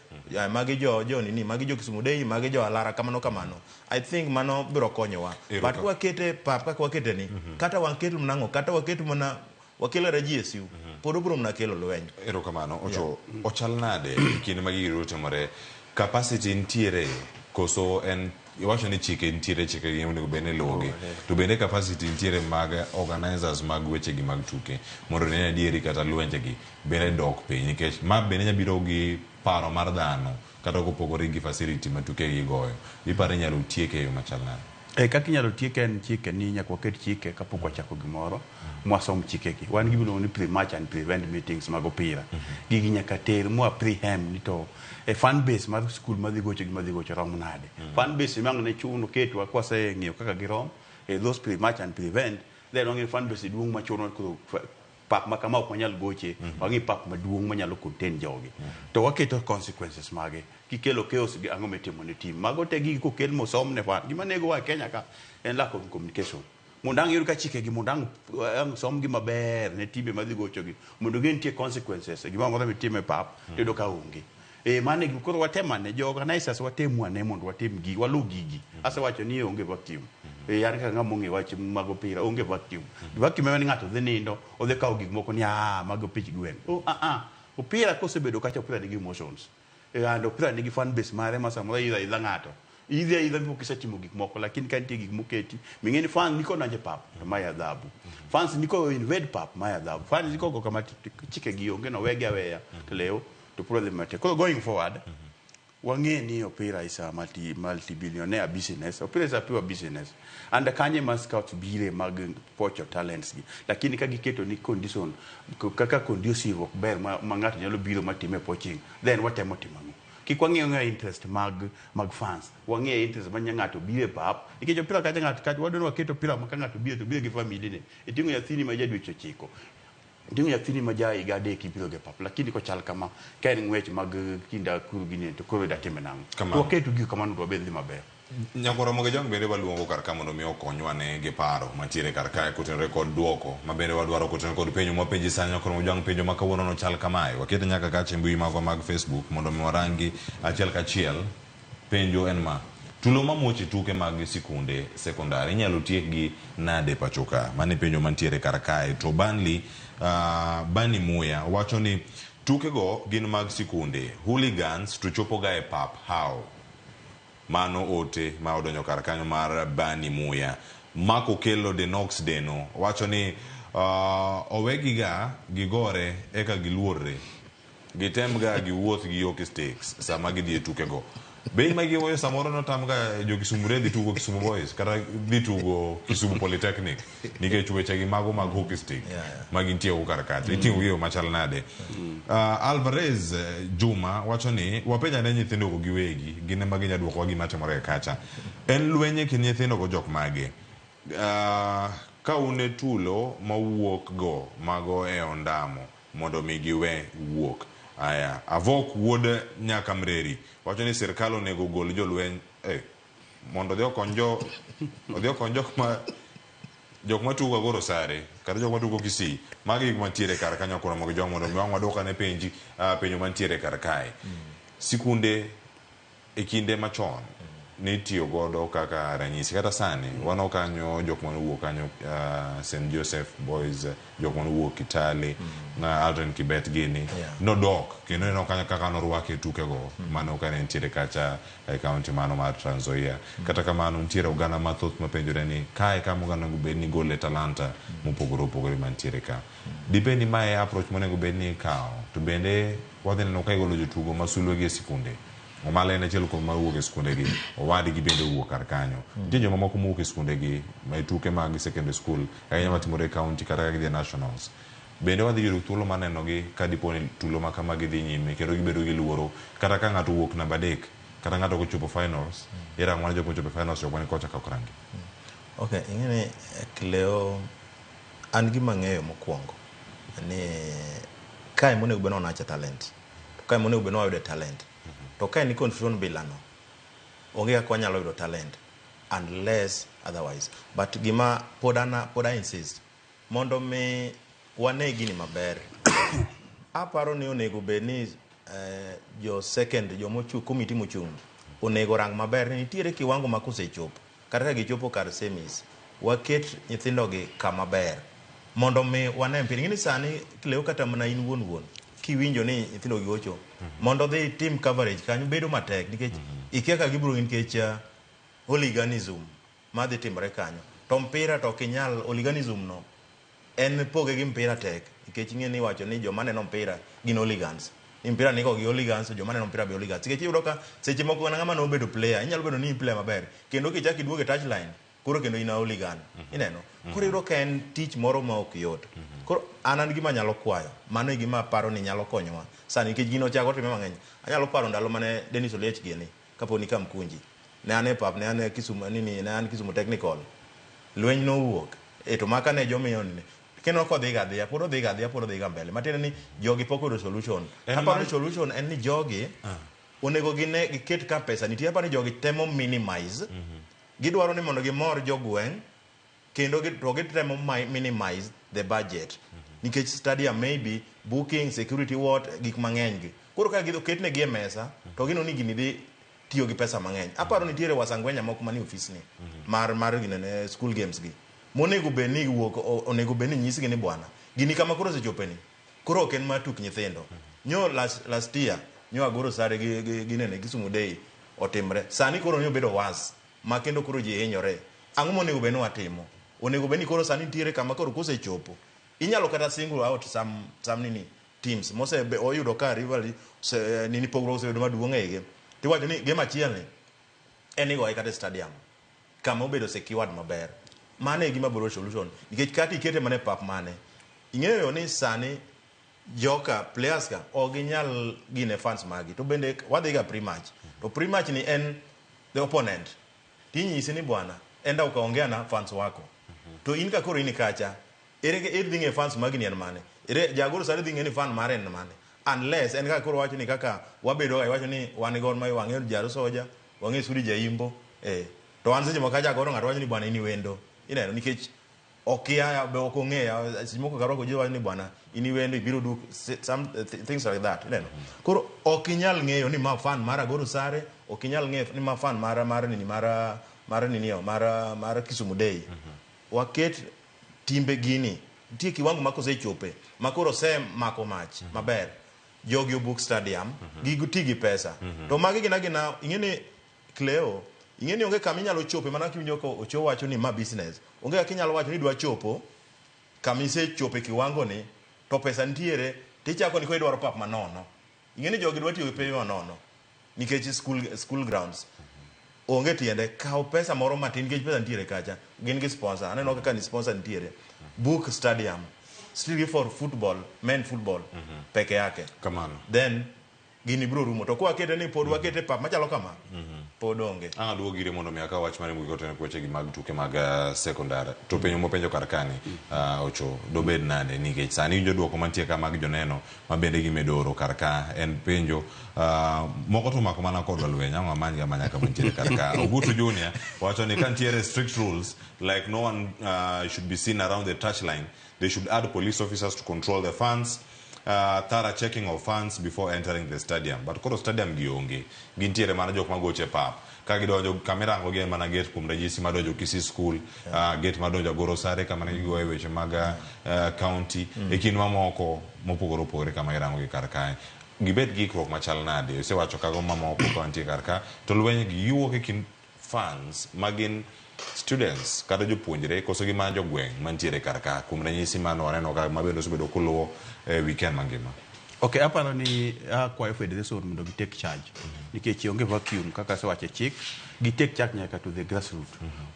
Speaker 1: magi jo jo nini, magi jo Kisumu Day, magi jo Alara kamano kamano. I think mano biro konyowa. But kwakete pap kaka wakete ni, kata waket mana ang'o, kata waket mana wakel kata GSU, pod obiro mana kelo lweny.
Speaker 2: Erokamano. Ocho, ochal nade e kinde ma gigi duto timore? Capacity nitiere koso en iwacho ni chike nitiere chike gi onego bed ni iluwogi. To bende capacity nitiere mag organizers mag weche gi mag tuke mondo ne adieri kata lwenje gi bende dok piny nikech ma bende nya biro gi paro mar dhano kata kopogore gi facility ma tuke gi goyo. Iparo inyalo tieke e yo machal nade?
Speaker 7: E kaka inyalo tieke en chike ni nyaka waket chike kapok wachako gimoro mwasom chikegi. Wan gi gimiluongo ni pre-match and pre-event meetings mag opira. Gigi nyaka ter mwa prehem ni to e fan base mar skul madhi gocho gi madhi gocho rom nade. Fan base ema ang' ne chuno ketwa kwaseng'iyo kaka girom e those pre-match and pre-event then wang'eyo fan base duong' machuno koro pap ma kama ok wanyal goche, wang'i pap maduong' manyalo contain jogi. To waketo consequences mage. Kikelo chaos gi ang'o mitimo ne team. Mago te gigi kokel mosom ne fan. Gima nego wa e Kenya ka en lack of communication. Mondo ang' iyud ka chike gi mondo ang' som gi maber ne timbe madhi gocho gi. Mondo ging'e nitie consequences. Gimoro amora mitimo e pap tiyudo ka onge. E mano e gima koro watem ane, jo organizers watemu ane mondo watim gigi, waluw gigi. Asewacho ni onge vacuum. E an kaka ng'ama ong'e wach mag opira, onge vacuum. Vacuum en ni ng'ato dhi nindo, odhi kawo gik moko ni ah, mago opich gweng'. Oh, ah, ah. Opira kosebedo kacha, opira nigi emotions. E, and opira nigi fan base mare ma samoro idho aidha ng'ato. Idhi aidha mipok isetimo gik moko, lakini ka nitie gik moketi, ming'e ni fans ni kodonjo e pap, to mae adhabu. Fans ni ko invade pap, mae adhabu. Fans ni kogo kama chike gi onge no wegi aweya, to lew, to puro dhi matek. Koro going forward, wang'e ni opira is a multi, multi-billionaire business. Opira is a pure business. And kanye ma scouts bire mag pocho talents gi. Lakini ka giketo ni condition, kaka conducive ok ber ma, ma ng'ato nyalo biro matime poaching, then watemo timo ang'o? Kik wang'iyo ng'iyo interest mag, mag fans. Wang'iyo interest ma nya ng'ato biro e pap. Nikech opira kacha ng'ato kacha wadwa ni waket opira ma ka ng'ato biro to biro gi family ne. Iting'o nyathini ma ja dweche 9. Iting'o nyathini ma ja higa 3 ibiro go e pap. Lakini kochal kama, ka en ng'wech mag kind akuru gini to koro idatime nang'o?
Speaker 2: Kamano.
Speaker 7: Waketu gigo kamano to wabed dhi maber.
Speaker 2: Nyakwar Ramogi Ojwang' bende waluongo kar ka mondo mi okonywa ne gi paro mantiere kar kae kotenore kod duoko ma bende wadwaro kotenore kod penjo mwapenji sani. Nyakwar Ramogi Ojwang' penjo ma kawuono no chal kamae. Wakete nyaka kacha e mbui magwa mag Facebook mondo mi warangi achiel kachiel. Penjo en ma. Tulo mamuoch e tuke mag sikunde sekondari inyalo tiek gi nade pacho ka? Mano e penjo mantiere kar kae. To Burnley, Bani Muya wacho ni tukego gin mag sikunde. Hooligans to chopo ga e pap. How? Mano ote ma odonjo kar kanyo mar Bani Muya. Mark Okello Denox Deno wacho ni owegiga gigore eka giluorre. Gitem ga giwuoth gi hockey sticks sama gidhi e tukego. Be ma giwoyo samoro notam ga jo Kisumu Re dhi tugo Kisumu Boys kata dhi tugo Kisumu Polytechnic nikech weche gi mago mag hockey stick ma gintie go kar kacha. Iting'o gi e yo machal nade? Alvarez Juma wacho ni wapenj ane nyithindo go giwegi gin ema ginya duokowa gima timore e kacha. En lweny e kind nyithindo go jok mage? Ka un e tulo mawuok go mago e ondamo mondo mi giwe wuok. Aya, Avok wuod Nyakamreri wacho ni sirkal onego ogol jolweny mondo odhi okony jo odhi okony jok ma jok matugo Agoro Sare kata jok matugo Kisii. Magi gik mantiere kar kanyo koro mondo mondo mi wang' waduok ane penji penjo mantiere kar kae. Sikunde e kinde machon nitiyo godo kaka ranyisi kata sani waneno kanyo jok mane owuok kanyo St Joseph Boys, jok mane owuok Kitale, Aldrin Kibet gini nodok kendo ineno kanyo kaka norwake e tukego mano kane nitiere kacha e kaunti mano mar Trans Nzoia. Kata kamano nitiere oganda mathoth mapenjore ni kae kama oganda onego bed ni gole talanta mopogore opogore mantiere ka. Dibed ni mae e approach monego bed ni ikawo to bende wadhi neno ka igolo jotugo ma sulwe gi e sikunde. Omala en achiel kuom mawuok e skunde gi, owadgi bende owuok kar kanyo. Nitie joma moko mowuok e skunde gi e tuke mag secondary school ahinya matimore e county kata ka gidhi e nationals. Bende wadhi yudo thuolo mar neno gi ka dipo ni tulo ma kama gidhi nyime kendo gibedo gi luoro kata ka ng'ato owuok namba 3 kata ng'ato ok ochopo finals, irango mana jok mochopo e finals jok mani kocha ka ok rangi.
Speaker 1: Okay, ing'e ni Cleo an gima ang'eyo mokwongo ni kae monego bed ni wanache talent to kae monego bed ni wayude talent to kae ni confusion bilano onge kaka wanyalo yudo talent. Unless otherwise. But gima pod ana pod I insist mondo mi wane gini maber. Aparo ni onego bed ni jo second jomochung committee mochung onego rang maber ni nitiere kiwango ma kosechopo kata ka gichopo kar semis waket nyithindo gi kama ber mondo mi wane mpira. Ing'e ni sani Cleo kata mana in wuon wuon kiwinjo ni nyithindo gi gocho mondo dhi tim coverage kanyo bedo matek nikech ikia ka gibiro nikech hooliganism madhi timore kanyo. To mpira to ok inyal hooliganism no en poge gi mpira tek nikech ing'e ni iwacho ni joma neno mpira gin hooligans. Ni mpira niko gi hooligans, joma neno mpira be hooligans. Nikech iyudo ka seche moko ng'ama nobedo player, inyalo bedo ni in player maber, kendo kichako iduogo e touchline, koro kendo in a hooligan. Ineno? Koro iyudo ka en tich moro ma ok yot. Koro an an gima anyalo kwayo, mano e gima aparo ni nyalo konyowa sani nikech gino ochako timre mang'eny. Anyalo paro ndalo mane Dennis Oliech gini, kaponi Kamkunji. Ne an e pap, ne an e Kisumu, nini, ne an Kisumu Technical. Lweny nowuok. E to maka ne jomiyo ni kendo kodhiga adhiya, pod odhiga adhiya, pod odhiga mbele. Matiende ni jogi pok oyudo solution. Aparo ni solution en ni jogi onego gine giket ka pesa nitie. Aparo ni jogi temo minimize. Gidwaro ni mondo gimor jogweng' kendo to gitemo minimize the budget. Nikech stadium maybe booking, security what, gik mang'eny gi. Koro ka oketnegi e mesa, to gineno ni gini dhi tiyo gi pesa mang'eny. Aparo nitiere wasangwenya moko manie ofis ni mar ginene school games gi. Monego bed ni wuok onego bed ni nyisgi ni bwana. Gini kama koro osechope ni. Koro ok en mar tuk nyithindo. Nyo last year nyo agoro sare gi nene Kisumu Day otimre. Sani koro nyo bedo worse ma kendo koro ji hinyore. Ang'o monego bed ni watimo? Onego bed ni koro sani nitiere kama koro kosechopo. Inyalo kata single out some nini teams mose oyudo ka rivalry se, nini pogruok osebedo maduong' e igi. Tiwacho ni game achiel ni en igoye kata e stadium kama obedo secured maber. Mano e gima biro solution nikech kata ikete mana e pap mane ing'eyo ni sani joka players ka ok ginyal gine fans magi to bende wadhi ga pre-match to pre-match ni en the opponent tinyisi ni bwana enda ukaongea na fans wako to in ka koro in kacha ere ere dhi ng'e fans magi ni en mane ere jagoro sani dhi ng'e ni fan mare en mane unless en kaka koro wacho ni kaka wabedo ga iwacho ni wan Gor Mahia wang'eyo Jaro Soja wang'eyo Sudi Jaimbo to an seche moko ka jagoro ng'ato wacho ni bwana in wendo ineno nikech okia be ok ong'eya seche moko karwako ji wacho ni bwana in iwendo ibiro duk some things like that ineno koro ok inyal ng'eyo ni ma fan mar Agoro Sare ok inyal ng'eyo ni ma fan mar nini mar nini yo mar Kisumu Day waket timbe gini nitie kiwango ma kosechope ma koro osemako mach maber jogi obook stadium giti gi pesa to magi gin agina ing'e ni Cleo ing'e ni onge kama inyalo chope mana kiwinjo ka Ocho wacho ni ma business onge kaka inyalo wacho ni idwa chopo kama isechope kiwango ni to pesa nitiere tichako ni koro idwaro pap manono ing'e ni jogi dwa tiyo gi pewe manono nikech school grounds onge tiende kaw pesa moro matin nikech pesa nitiere kacha gin gi sponsor aneno kaka ni sponsor nitiere book stadium strictly for football men football peke yake
Speaker 2: kamano
Speaker 1: then gini biro rumo to kwakete ni pod wakete pap machalo kama pod onge
Speaker 2: Ang' aduogo ire mondo mi akaw wach mare mogik kotenore weche gi mag tuke mag sekondar to penjo mopenjo kar kani Ocho dobed nade nikech sani iwinjo duoko mantie ka mag joneno ma bende gimedo oro kar ka en penjo moko to omako mana kodwa lweny ang' amany gi amanya kama nitiere kar ka Ogutu Junior wacho ni ka nitiere strict rules like no one should be seen around the touchline they should add police officers to control the fans thorough checking of fans before entering the stadium but koro stadium gi onge gintiere mana jok magoche pap ka gidonjo kamirango gi en mana gate kuom ranyisi madonjo Kisii School gate madonjo Agoro Sare kama ne gigoye weche mag county e kind mamoko mopogore opogore kama irango gi kar kae gibed gi ikruok machal nade osewacho kago mamoko ka wantie kar ka to lweny gi giwuok e kind fans magin students kata jopuonjre koso gi mana jogweng' mantiere kar ka kuom ranyisi mano waneno ka mabende osebedo koluwo e weekend mangima
Speaker 7: Ok, aparo ni akwayo federation mondo gi take charge nikech onge vacuum kaka asewacho e chik gi take charge nyaka to the grassroot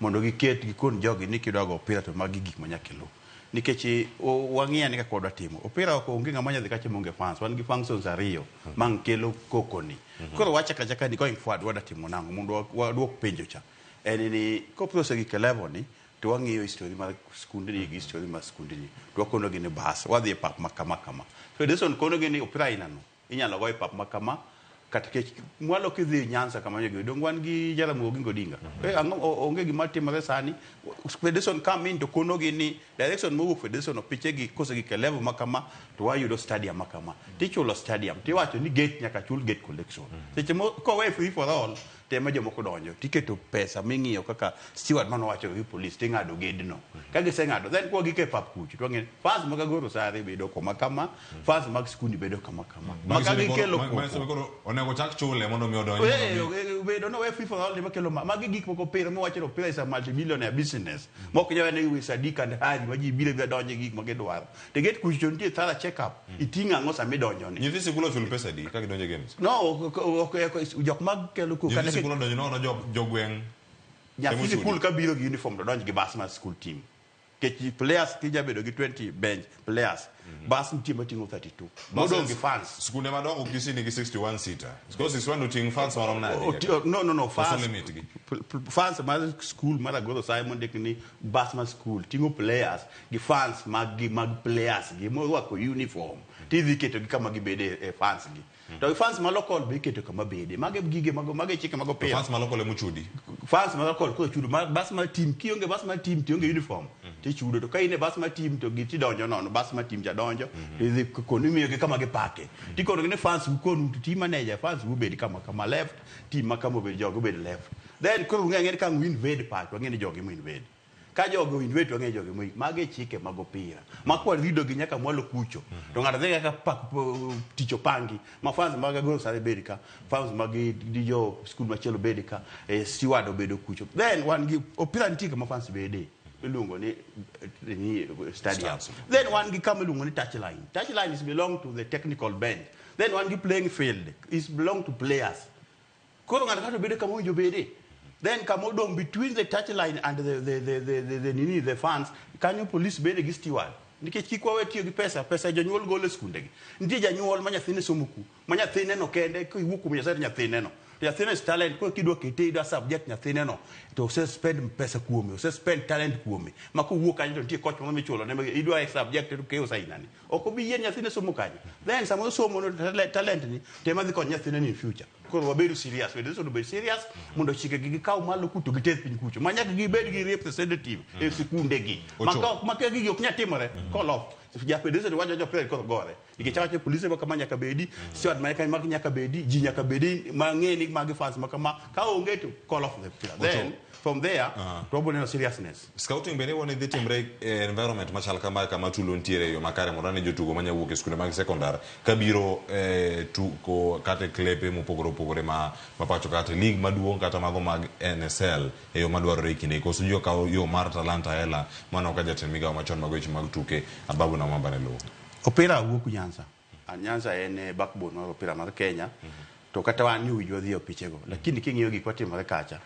Speaker 7: mondo giket gikon jogi ni kidwa go opira to magi gik ma nyaka iluw nikech wang'iya ni kaka wadwa timo opira ok onge ng'ama nyadhi kacha maonge fans wan gi functions ariyo mang kelo koko ni koro wachako achaka ni going forward wadwa timo nang'o mondo waduok penjo cha en ni kopira osegik e level ni to wang'iyo history mar skundni gi history mar skundni to wakonogi ni bas wadhi e pap ma kama kama federation konogi ni opira aina no inyalo go e pap ma kama Kata kech mwalo kidhi Nyanza kama jogi dong wan gi Jaramogi Oginga Odinga. Eh, ang'o onge gima timore sani. Federation come in to konogi ni direction mowuok federation opiche gi kose gi e level ma kama to wayudo stadium ma kama. Tichulo stadium tiwacho ni gate nyaka chul gate collection. Seche mo kowe free for all to ema jomoko donjo tiketo pesa ming'iyo kaka steward manowacho gi police ting'ado gedno. Ka giseng'ado then kwa gike pap kucho to wang'e fans mag Agoro Sare bedo koma kama, fans mag Skundi bedo kama kama. Ma ka gikelo
Speaker 2: Manyiso ni
Speaker 7: koko.
Speaker 2: koro onego chak chule mondo mi odonj.
Speaker 7: Bedo no we free for all ema kelo magi gik moko pira miwacho ni opira is a multi-billionaire business. Mok nyal ni with Sadiq and Harry ma ji biro biro donjo e gik ma gidwaro. To get kucho nitie thorough check up. Iting'o ang'o sama idonjo ni.
Speaker 2: Nyithi sikul ochul pesa adi ka gidonjo e games?
Speaker 7: No, ok jok mag kelo koko.
Speaker 2: Nyithi sikul odonjo nono jogweng'.
Speaker 7: Nyathi
Speaker 2: Ema ochuli.
Speaker 7: sikul ka biro gi uniform to donj gi bus mar school team. Nikech players kija bedo gi 20 bench players, bus nitie mating'o 32. Modong' gi fans.
Speaker 2: Skunde madongo Kisii nigi 61 seater. Koro 61 oting' fans marom nade?
Speaker 7: No,
Speaker 2: Koso
Speaker 7: fans,
Speaker 2: limit gi?
Speaker 7: Fans mar school mar Agoro Simon ndik ni bus mar school ting'o players gi fans mag gi mag players gi morwako uniform tidhi keto gi kama gibede e fans gi. To fans ma local be iketo kama bede. Mage gige mago mage chike mag
Speaker 2: To
Speaker 7: opira.
Speaker 2: fans ma local ema ochudi.
Speaker 7: Fans ma local koro chudo ma bus mar team kionge bus mar team to ionge uniform tichudo to ka in e bus mar team to gi tidonjo nono bus mar team cha donjo to idhi kono imiyogi kama gipake tikonogi ni fans ukonu to team manager fans ubed kama kama left team ma kama obed jogi obed left then koro ung'e ang'e ni ka ang' invade park wang'e ni jogi mo invade ka jogi invade wang'e jogi mo magi e chike mag opira ma kwa rido gi nyaka mwalo kucho to ng'ato dhi kaka pak tich opangi ma fans mag Agoro Sare bed ka fans mag di jo skul machielo bed ka steward obedo kucho then wan gi opira nitie kama fans bede iluongo ni stadium then wan gi kama iluongo ni touchline. Touchline is belong to the technical bench. Then wan gi playing field is belong to players. Koro ng'ato kato bedo kama owinjo bede then kama odong' between the touchline and the nini the fans kanyo police bede gi steward nikech kik wawe tiyo gi pesa pesa jonyuol golo e skundegi. Nitie janyuol ma nyathine somo ku ma nyathine no kende kiwuok kuom Nyasaye to nyathine no to nyathine is talent. Koro kidwa kete idwa subject nyathine no to ose spend pesa kuome ose spend talent kuome ma kowuok kanyo to nitie coach moro michulo ne idwa e subject to chaos ainani ok obi yie nyathine somo kanyo then sama osomo no talent ni to ema dhi konyo nyathine ni in future. Koro wabedo serious federation obed serious mondo chike gi gikaw malo kuto giter piny kucho ma nyaka gibed gi representative e sikunde gi ma ka gigi ok nyal timore call off ja federation wacho jo player koro gore nikech awacho police ma kama nyaka bedi steward ma kama nyaka bedi ji nyaka bedi mang'e ni magi fans ma kama ka onge to call off the player then from there to wabiro neno seriousness.
Speaker 2: Scouting bende iwuono ni dhi timre e environment machal kamae kama tulo nitiere e yo makare mondo ane jotugo manya wuok e skunde mag sekondar kabiro e tugo kata e klepe mopogore opogore ma pacho kata e league maduong' kata mago mag NSL e yo madwarore e kinde koso ji okawo yo mar talanta hela mano ka jatend migawo machon mag weche mag tuke Ababu Namwamba ne luwo.
Speaker 7: Opira wuok Nyanza. Nyanza en backbone mar opira mar Kenya. To kata wan ni owinjo wadhi e opichego. Lakini king'iyo gik matimore kacha,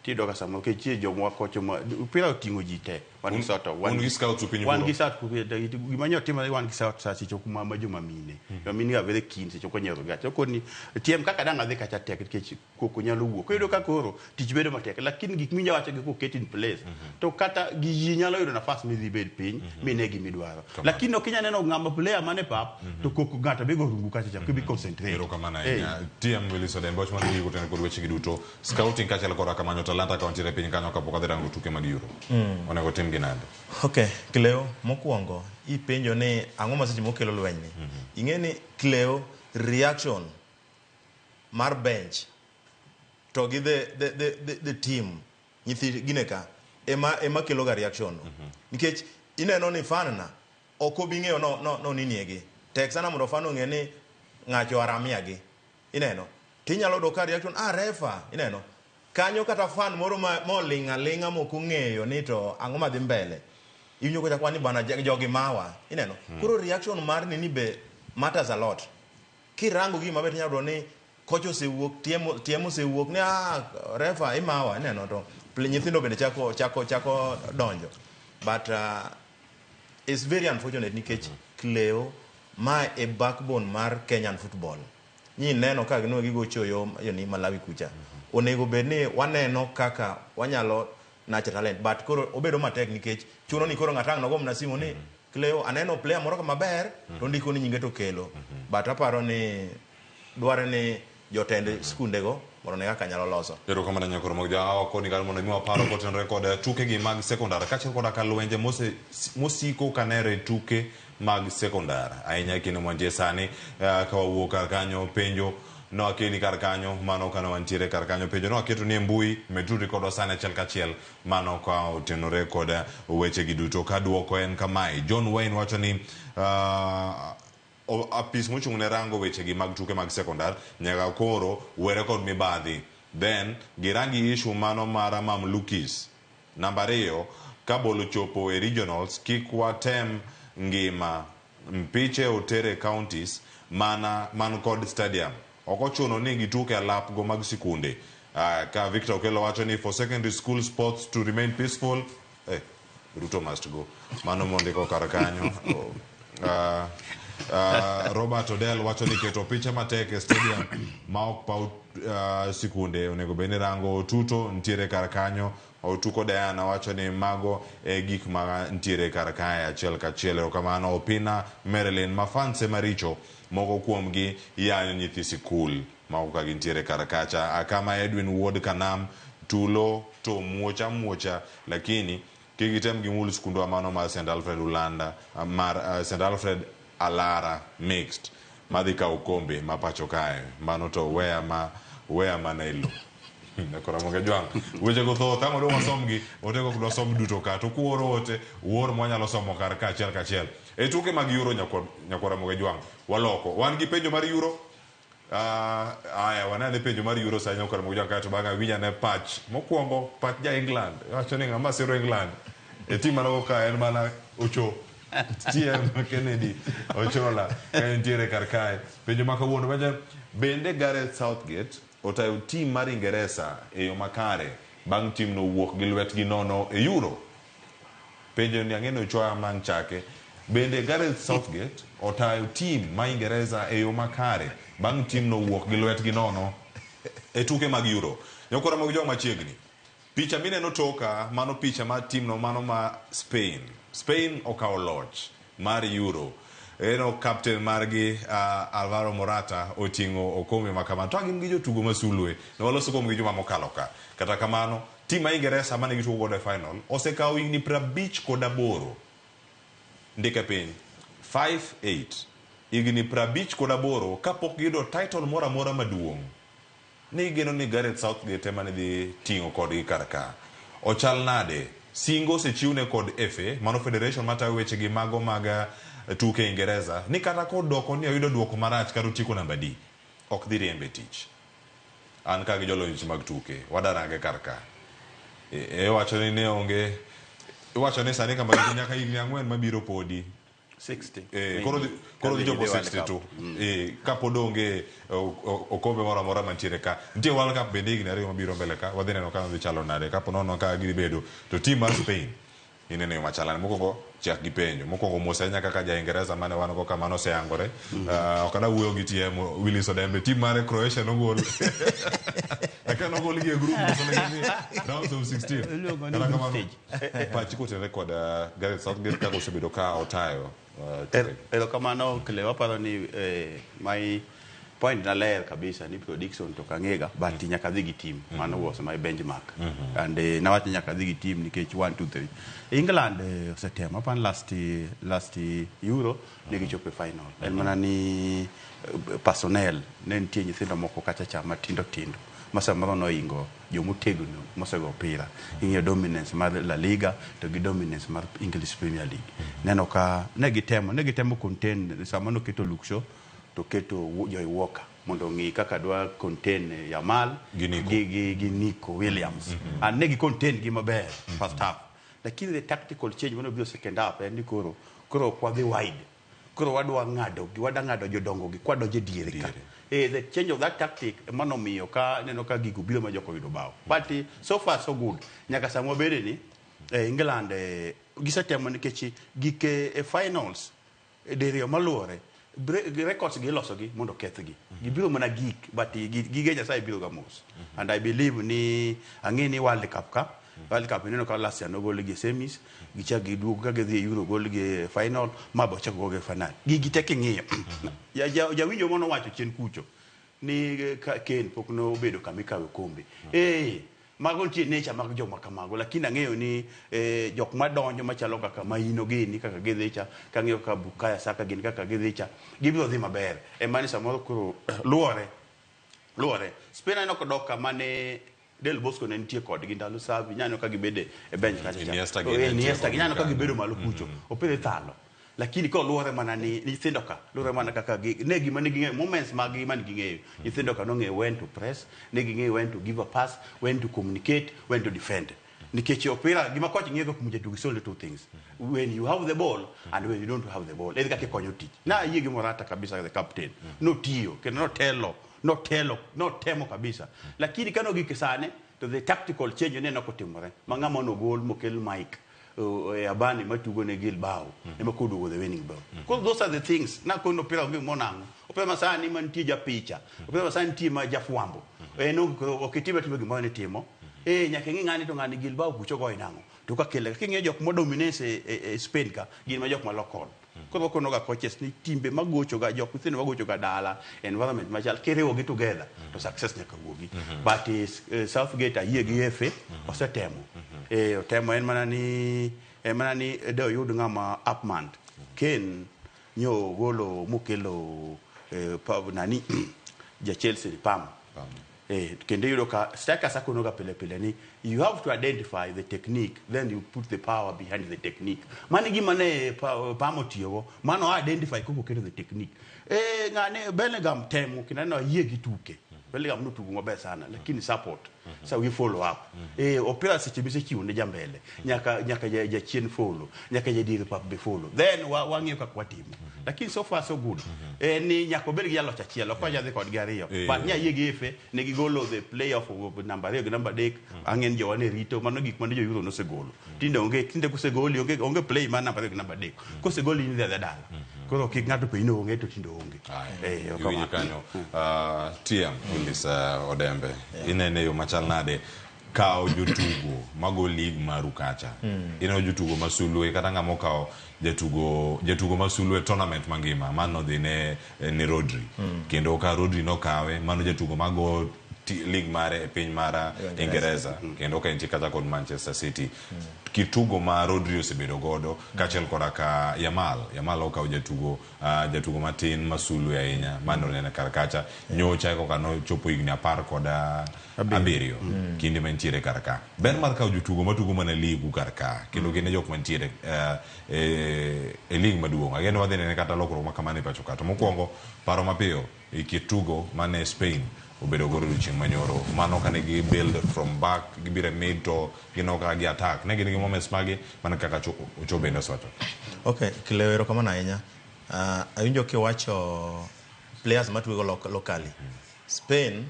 Speaker 7: tiyudo ka samoro nitie jomwa kocho ma opira oting'o ji te. Wan gi sort of
Speaker 2: Un gi scouts e piny
Speaker 7: wan
Speaker 2: kuro?
Speaker 7: gi scout gima nyo timore wan gi scout sa seche moko ma joma mine. Joma mine are very keen seche moko nyiero gacha. Koni tiem kaka dang' adhi kacha tek nikech koko nyalo wuok. Iyudo ka koro tich bedo matek lakini gik minya wacho gi koket in place to kata gi ji nyalo yudo nafas midhi bed piny mine gimidwaro. Lakini ok inyal neno ng'ama player mane pap to koko ng'ato be go rungu kacha cha kibi concentrate.
Speaker 2: Erokamano ahinya. TM Wilson en wach mar gigo kotenore kod weche gi duto. Scouting kaachiel koda kamanyo talanta ka wantiere e piny kanyo kapok wadhi rango tuke mag Euro. Onego tim gi nade?
Speaker 1: Ok, Cleo, mokwongo ipenjo ni ang'o ma seche moko kelo lweny ni. Ing'e ni Cleo reaction mar bench to gi the team nyithi gine ka ema kelo ga reaction no. Nikech ineno ni fan na ok obi ng'eyo no niniegi. Tek sana mondo fan ong'e ni ng'acho haramia gi. Ineno? Tinyalo yudo ka reaction refa, ineno? Kanyo kata fan moro ma moling' aling'a mok ong'eyo ni to ang'o madhi mbele. Iwinjo kochak wach ni bana jogi mawa. Ineno? Koro reaction mar nini be matters a lot. Kirango gima maber tinyalo yudo ni kocha osewuok, tiem osewuok ni refa imawa, ineno to nyithindo bende chako donjo. But it's very unfortunate nikech Cleo ma e backbone mar Kenyan football. Nyi neno ka gino gigocho yo ni Malawi kucha. Onego bed ni waneno kaka wanyalo nurture talent but koro obedo matek nikech chuno ni koro ng'ato ang' nogo mana simu ni Cleo aneno player moro ka maber to ndiko ni nyinge to kelo. But aparo ni dware ni jotend skundego mondo ne kaka nyalo loso.
Speaker 2: Erokamano nyakoro mag jahawa koni kar mondo imiwa paro kotenore kod tukegi mag sekondar kaachiel koda ka lwenje mosiko kanere e tuke mag sekondar ahinya e kinde mwantie sani. Ka wawuok kar kanyo, penjo nowakeli kar kanyo, mano kane wantiere kar kanyo, penjo nowaketo ni e mbui, med tudri kodwa sani achiel kachiel, mano ka otenore kod wechegi duto. Ka duoko en kamae, John Wayne wacho ni apis mochung' ne rango wechegi mag tuke mag sekondar nyaka koro were kod mibadhi, then girangi issue mano mar Mamlukis. Namba 2, ka bol ochopo e regionals kik watem ngima mpiche otere counties mana man kod stadium, ok ochuno ni gituke alap go mag sikunde. Ka Victor Okello wacho ni for secondary school sports to remain peaceful, Ruto must go. Mano mondiko kar kanyo. Robert Odell wacho ni keto picha matek e stadium ma ok paw sikunde onego bed ni rango otuto nitiere kar kanyo. Otuko Diana wacho ni mago e gik ma nitiere kar kae achiel kachiel. Erokamano Opina Marilyn, mafanse maricho moko kuomgi yanyo nyithi sikul moko ka gintiere kar kacha. Akama Edwin Wuod Kanam tulo to muocha muocha, lakini kik gitem gimul skundwa mano mar St Alfred Ulanda mar St Alfred Alara Mixed madhi kawo kombe ma pacho kae. Mano to weya mana e lo. Nakora moga jwang. Weche go thoth, ang' odwa wasomgi, otego ok dwasom duto ka, to kuoro ote, uor mwanyalo somo kar ka achiel kachiel. E tuke mag Euro nyakwara moga jwang', waloko. Wan gi penjo mar Euro. Aya, wanane penjo mar Euro sa nyakwara moga jwang' kaeto bang'e awinj ane pach. Mokwongo, pach ja England. Wacho ni ng'ama siro England. E tim manogo ka en mana Ocho. TM Kennedy Ochola ka entiere kar kae. Penjo ma kawuono wacho, bende Gareth Southgate otayo tim mar Ingeresa e yo makare bang' timno wuok gi lwetgi nono e Euro? Penjo ni ang'e ni Ochoa mang' chake. Bende Gareth Southgate otayo tim ma Ingeresa e yo makare bang' timno wuok gi lwetgi nono e tuke mag Euro? Nyakwara mag joma machiegni. Picha mineno toka, mano picha mar timno mano ma Spain. Spain okawo loch mar Euro. Eno captain margi Alvaro Morata oting'o okombe ma kamano. To gin gi jotugo ma sulwe. Ne waloso kuomgi juma mokalo ka. Kata kamano, tim ma Ingeresa mane gitugo godo e final osekawo higni 58. Ndike piny. 5-8. Higni 58 kapok giyudo title moro amora maduong'. Ni geno ni Gareth Southgate ema ne dhi ting'o kodgi kar ka. Ochal nade? Singo osechiwne kod FA, mano federation matayo wechegi mago mag tuke Ingeresa, ni kata kodoko ni oyudo duoko marach kata otieko namba D, ok dhi riembe tich. An ka gi jolony weche mag tuke, wadarange kar ka. Iwacho ni ne onge, iwacho ni sani kamba nyaka higni 4 mabiro podi.
Speaker 7: 60.
Speaker 2: Koro dhi chopo 62. Kapod onge okombe moro amora mantiere ka. Nitie World Cup bende higni 2 mabiro mbele ka. Wadhi neno ka dhi chalo nade. Kapo nono ka gidhi bedo. To team mar Spain ineno yo machalane. Mokwongo chak gi penjo. Mokwongo mos ahinya kaka ja Ingeresa mane wan go kamano oseyangore. Ok adwa wuoyo gi TM Willis Odembe. Team mare Croatia nogol. Eka nogol gi e group koso ne gidhi rounds of 16.
Speaker 7: Iluongo ni
Speaker 2: Kata
Speaker 7: group
Speaker 2: kamano,
Speaker 7: stage.
Speaker 2: Pachi kotenore kod Gareth Southgate kaka osebedo ka otayo.
Speaker 7: Erokamano Cleo, aparo ni my point na ler kabisa ni prediction to kang'ega, but nyaka dhi gi team. Mano was my benchmark. And nawacho nyaka dhi gi team nikech 1 2 3. England osetemo apani last Euro ne gichopo e final. En mana ni personnel ne nitie nyithindo moko kacha cha matindo tindo ma samoro noingo jomotegno mosego opira. Ing'iyo dominance mar La Liga to gi dominance mar English Premier League. Neno ka ne gitemo contain sama noketo Luke Shaw to keto Joy Walker mondo ong'i kaka dwa contain Yamal
Speaker 2: Gi Nico.
Speaker 7: gi Nico Williams. And ne gi contain gi maber first half. Lakini the tactical change mane obiro second half en ni koro ok wadhi wide. Koro wadwa ng'ado gi, wadwa ng'ado jodongo gi kwadonjo e diere ka. The change of that tactic ema nomiyo ka neno ka gigo biro ma joko yudo bao. But so far so good. Nyaka sama wabede ni England gisetemo nikech gike e finals diriyo maluwore records gi iloso gi mondo okethgi. Gibiro mana gik but gige Nyasaye biro ga mos. And I believe ni ang'e ni World Cup ka World Cup ineno ka last year nogol gi semis, gichak giduogo ka gidhi e Euro gol gi e final, ma be ochak gogi e final. Gigi tek ing'iyo. Jawinjo moro nowacho chien kucho ni Kane pok nobedo kama ikawe okombe. Mago nitie nature mag joma kamago, lakini ang'eyo ni jok madonjo machalo kaka Maino gini kaka gidhi cha, kang'iyo kaka Bukayo Saka gini kaka gidhi cha, gibiro dhi maber. Ema ni samoro koro luwore Spain aneno kodok kama ne Del Bosque ne nitie kodgi ndalo Xavi, nyaneno ka gibedo e bench kacha cha.
Speaker 2: Iniesta gi ne nitie
Speaker 7: Iniesta gi nyaneno ka
Speaker 2: kodgi
Speaker 7: gibedo malo kucho, opira ithalo. Lakini koluwore mana ni nyithindo ka luwore mana kaka gi, ne gima ne ging'eyo moments mag gi mane ging'eyo. Nyithindo ka nong'eyo when to press, ne ging'eyo when to give a pass, when to communicate, when to defend. Nikech opira gima koch ng'iyo kuom jatugo is only two things: when you have the ball and when you don't have the ball. Ere kaka ikonyo tich. Na ayie gi Morata kabisa, the captain notiyo kendo notelo notemo kabisa, lakini kano gik sane to the tactical change ne nok otimore ma ng'ama nogol mokel Mike e abani matugo ne Bilbao ema koduogo the winning ball. Koro those are the things na kono opira onge monang'o. Opira masani mantie japicha, opira masani nitie ma jafwambo, en ok itim atima gimoro ni timo nyaka ing'i ng'ani to ng'ani Bilbao kucho goyo nang'o to ka kele king'iyo jok modominate e Spain ka gin ma jok ma local. Koro wakono ga coaches ni timbe magocho ga jok nyithindo magocho ga dala environment machal kiriwo gi together to success nyaka wuogi. But Southgate ayie gi FA osetemo, otemo en mana ni de oyud ng'ama upmand Kane nyo golo mokelo nani ja Chelsea ni Palmer. Kendo iyudo ka strikers akono ga pile pile ni you have to identify the technique, then you put the power behind the technique. Mano e gima ne Palmer otiyogo, mano identify koko oketo the technique. Ng'ane Bellingham temo kendo aneno ayie gi tuke Bellingham notugo maber sana, lakini support sa we follow up opira seche misechiwo ne jambele nyaka jachien follow, nyaka jadier pap be follow, then wang'iyo kaka watimo. Lakini so far so good. Ni nyaka obed gi jaloch achiel, ok wanyal dhi kodgi ariyo. But nya yie gi FA ne gigolo the play off namba 2 gi namba 3. Ang'e ni jowa ne rito mano gik mane jo Euro nosegolo. Tinde onge, tinde kosegoli onge play mar namba 2 gi namba 3. Kosegoli ni dhi adhiya dala. Koro kik ng'ato penj ni onge to tinde onge.
Speaker 2: Iwinjo kanyo, TM Willis Odembe, inene yo machal nade kawo jotugo mago league maru kacha? Ineno jotugo ma sulwe kata ng'ama okawo jatugo ma sulwe tournament mangima mano dhi ne Rodri. Kendo ka Rodri nokawe mano jatugo mago league mare e piny mar Ingereza kendo ka entie kata kod Manchester City. Kitugo ma Rodri osebedo godo kaachiel koda ka Yamal okawo jatugo matin ma sulwe ahinya mano nene kar kacha nyocha koka nochopo higni 17 kinde mantiere kar ka. Ber mar kawo jotugo matugo mana ligu kar ka kendo gin e jok mantiere e league maduong'. Ageno wadhi nene kata lokruok ma kamano e pacho ka. To mokwongo paro mapiyo e kit tugo mane Spain obedo godo odiochieng' manyoro mano kane gi build from back gibiro e mid to gineno kaka gi attack ne gin gi moments magi mana kaka Ocho bende osewacho.
Speaker 1: Ok, Kileo, erokamano ahinya. Awinjo kiwacho players matugo locally. Spain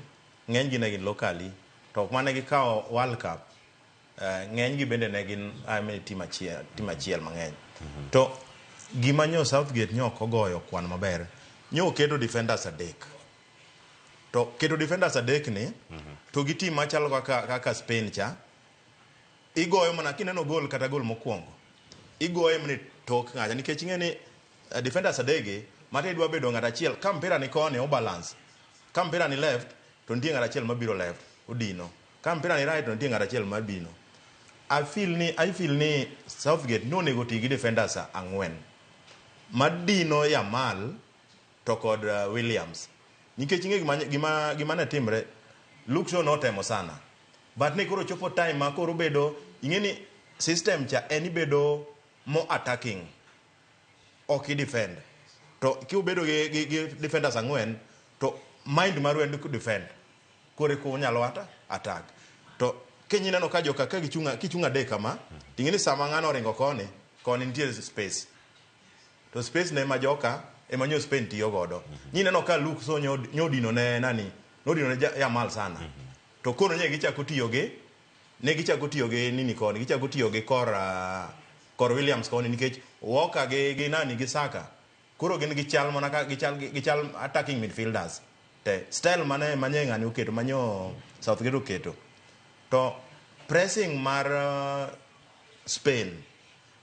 Speaker 1: ng'eny gi ne gin locally, to ok mane gikawo World Cup, ng'eny gi bende ne gin, I mean, team achiel mang'eny. To gima nyo Southgate nyo ok ogoyo kwan maber, nyo oketo defenders adek. To keto defenders adek ni, to gi team machalo kaka Spain cha, igoyo mana kineno gol kata gol mokwongo igoye mana e tok ng'acha nikech ing'e ni defenders adegi mata idwa bedo ng'at achiel ka mpira ni koni o balance ka mpira ni left to nitie ng'at achiel mabiro left odino ka mpira ni right to nitie ng'at achiel mabino. I feel ni Southgate nonego ti gi defenders ang'wen madino Yamal to kod Williams nikech ing'e gima ne timre. Luke Shaw notemo sana but ne koro chopo time ma koro bedo ing'e ni system cha en ibedo more attacking ok i defend to kiubedo gi defenders ang'wen to mind maru en defend koro eka unyalo attack to kiny ineno ka joka ka gichung' kichung' adek kama ting'e ni sama ng'ano oringo koni koni nitie space to space ne ma joka ema nyo Spain tiyo godo. Nyineno ka Luke Shaw nyo dino ne nani nodino ne Yamal sana to koro nye gichako tiyo gi ne gichako tiyo gi nini koni gichako tiyo gi kor Williams koni nikech Walker gi nani gi Saka koro gin gichal mana ka gichal attacking midfielders te style mane manye ng'ani oketo manyo Southgate oketo to pressing mar Spain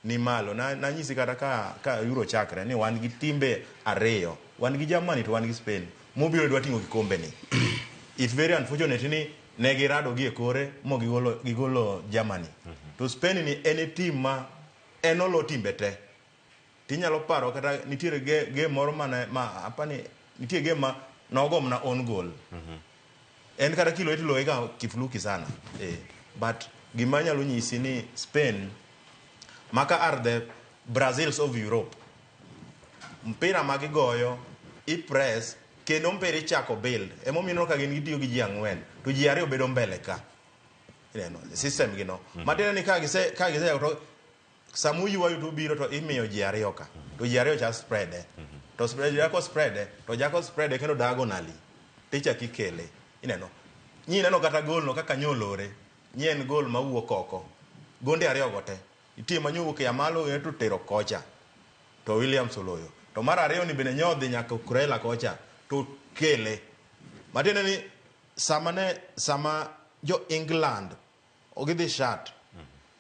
Speaker 1: ni malo nanyisi kata ka Euro chakre ni wan gi timbe ariyo, wan gi Germany to wan gi Spain. Mobiro dwa ting'o kikombe ni. It's very unfortunate ni ne girado gi e kore mo gigolo Germany. To Spain ni en e team ma en olo timbe te. Tinyalo paro kata nitiere game moro mane ma apani nitie game ma nogomna on goal. En kata kiloye tiloye ga kifluki sana. But gima anyalo nyisi ni Spain maka are the Brazils of Europe. Mpira ma gigoyo i press kendo mpira ichako build. Emomiyo ineno ka gin gitiyo gi ji 4 to ji 2 bedo mbele ka. Ineno system gi no. Matiende ni ka gise to sama uywayo to ubiro to imiyo ji 2 ka. To ji 2 cha spread. To spread jako spread to jako spread kendo diagonally. Tichak ikele. Ineno. Nyi neno kata goal no kaka nyolore. Nyi en goal mawuok oko. Gonde 2 go te. Nitie manyowuok ya malo to tero kocha. To Williams oloyo. To mar 2 ni bende nyodhi nyaka Kurela kocha to kele. Matiende ni sama jo England ogidhi shot.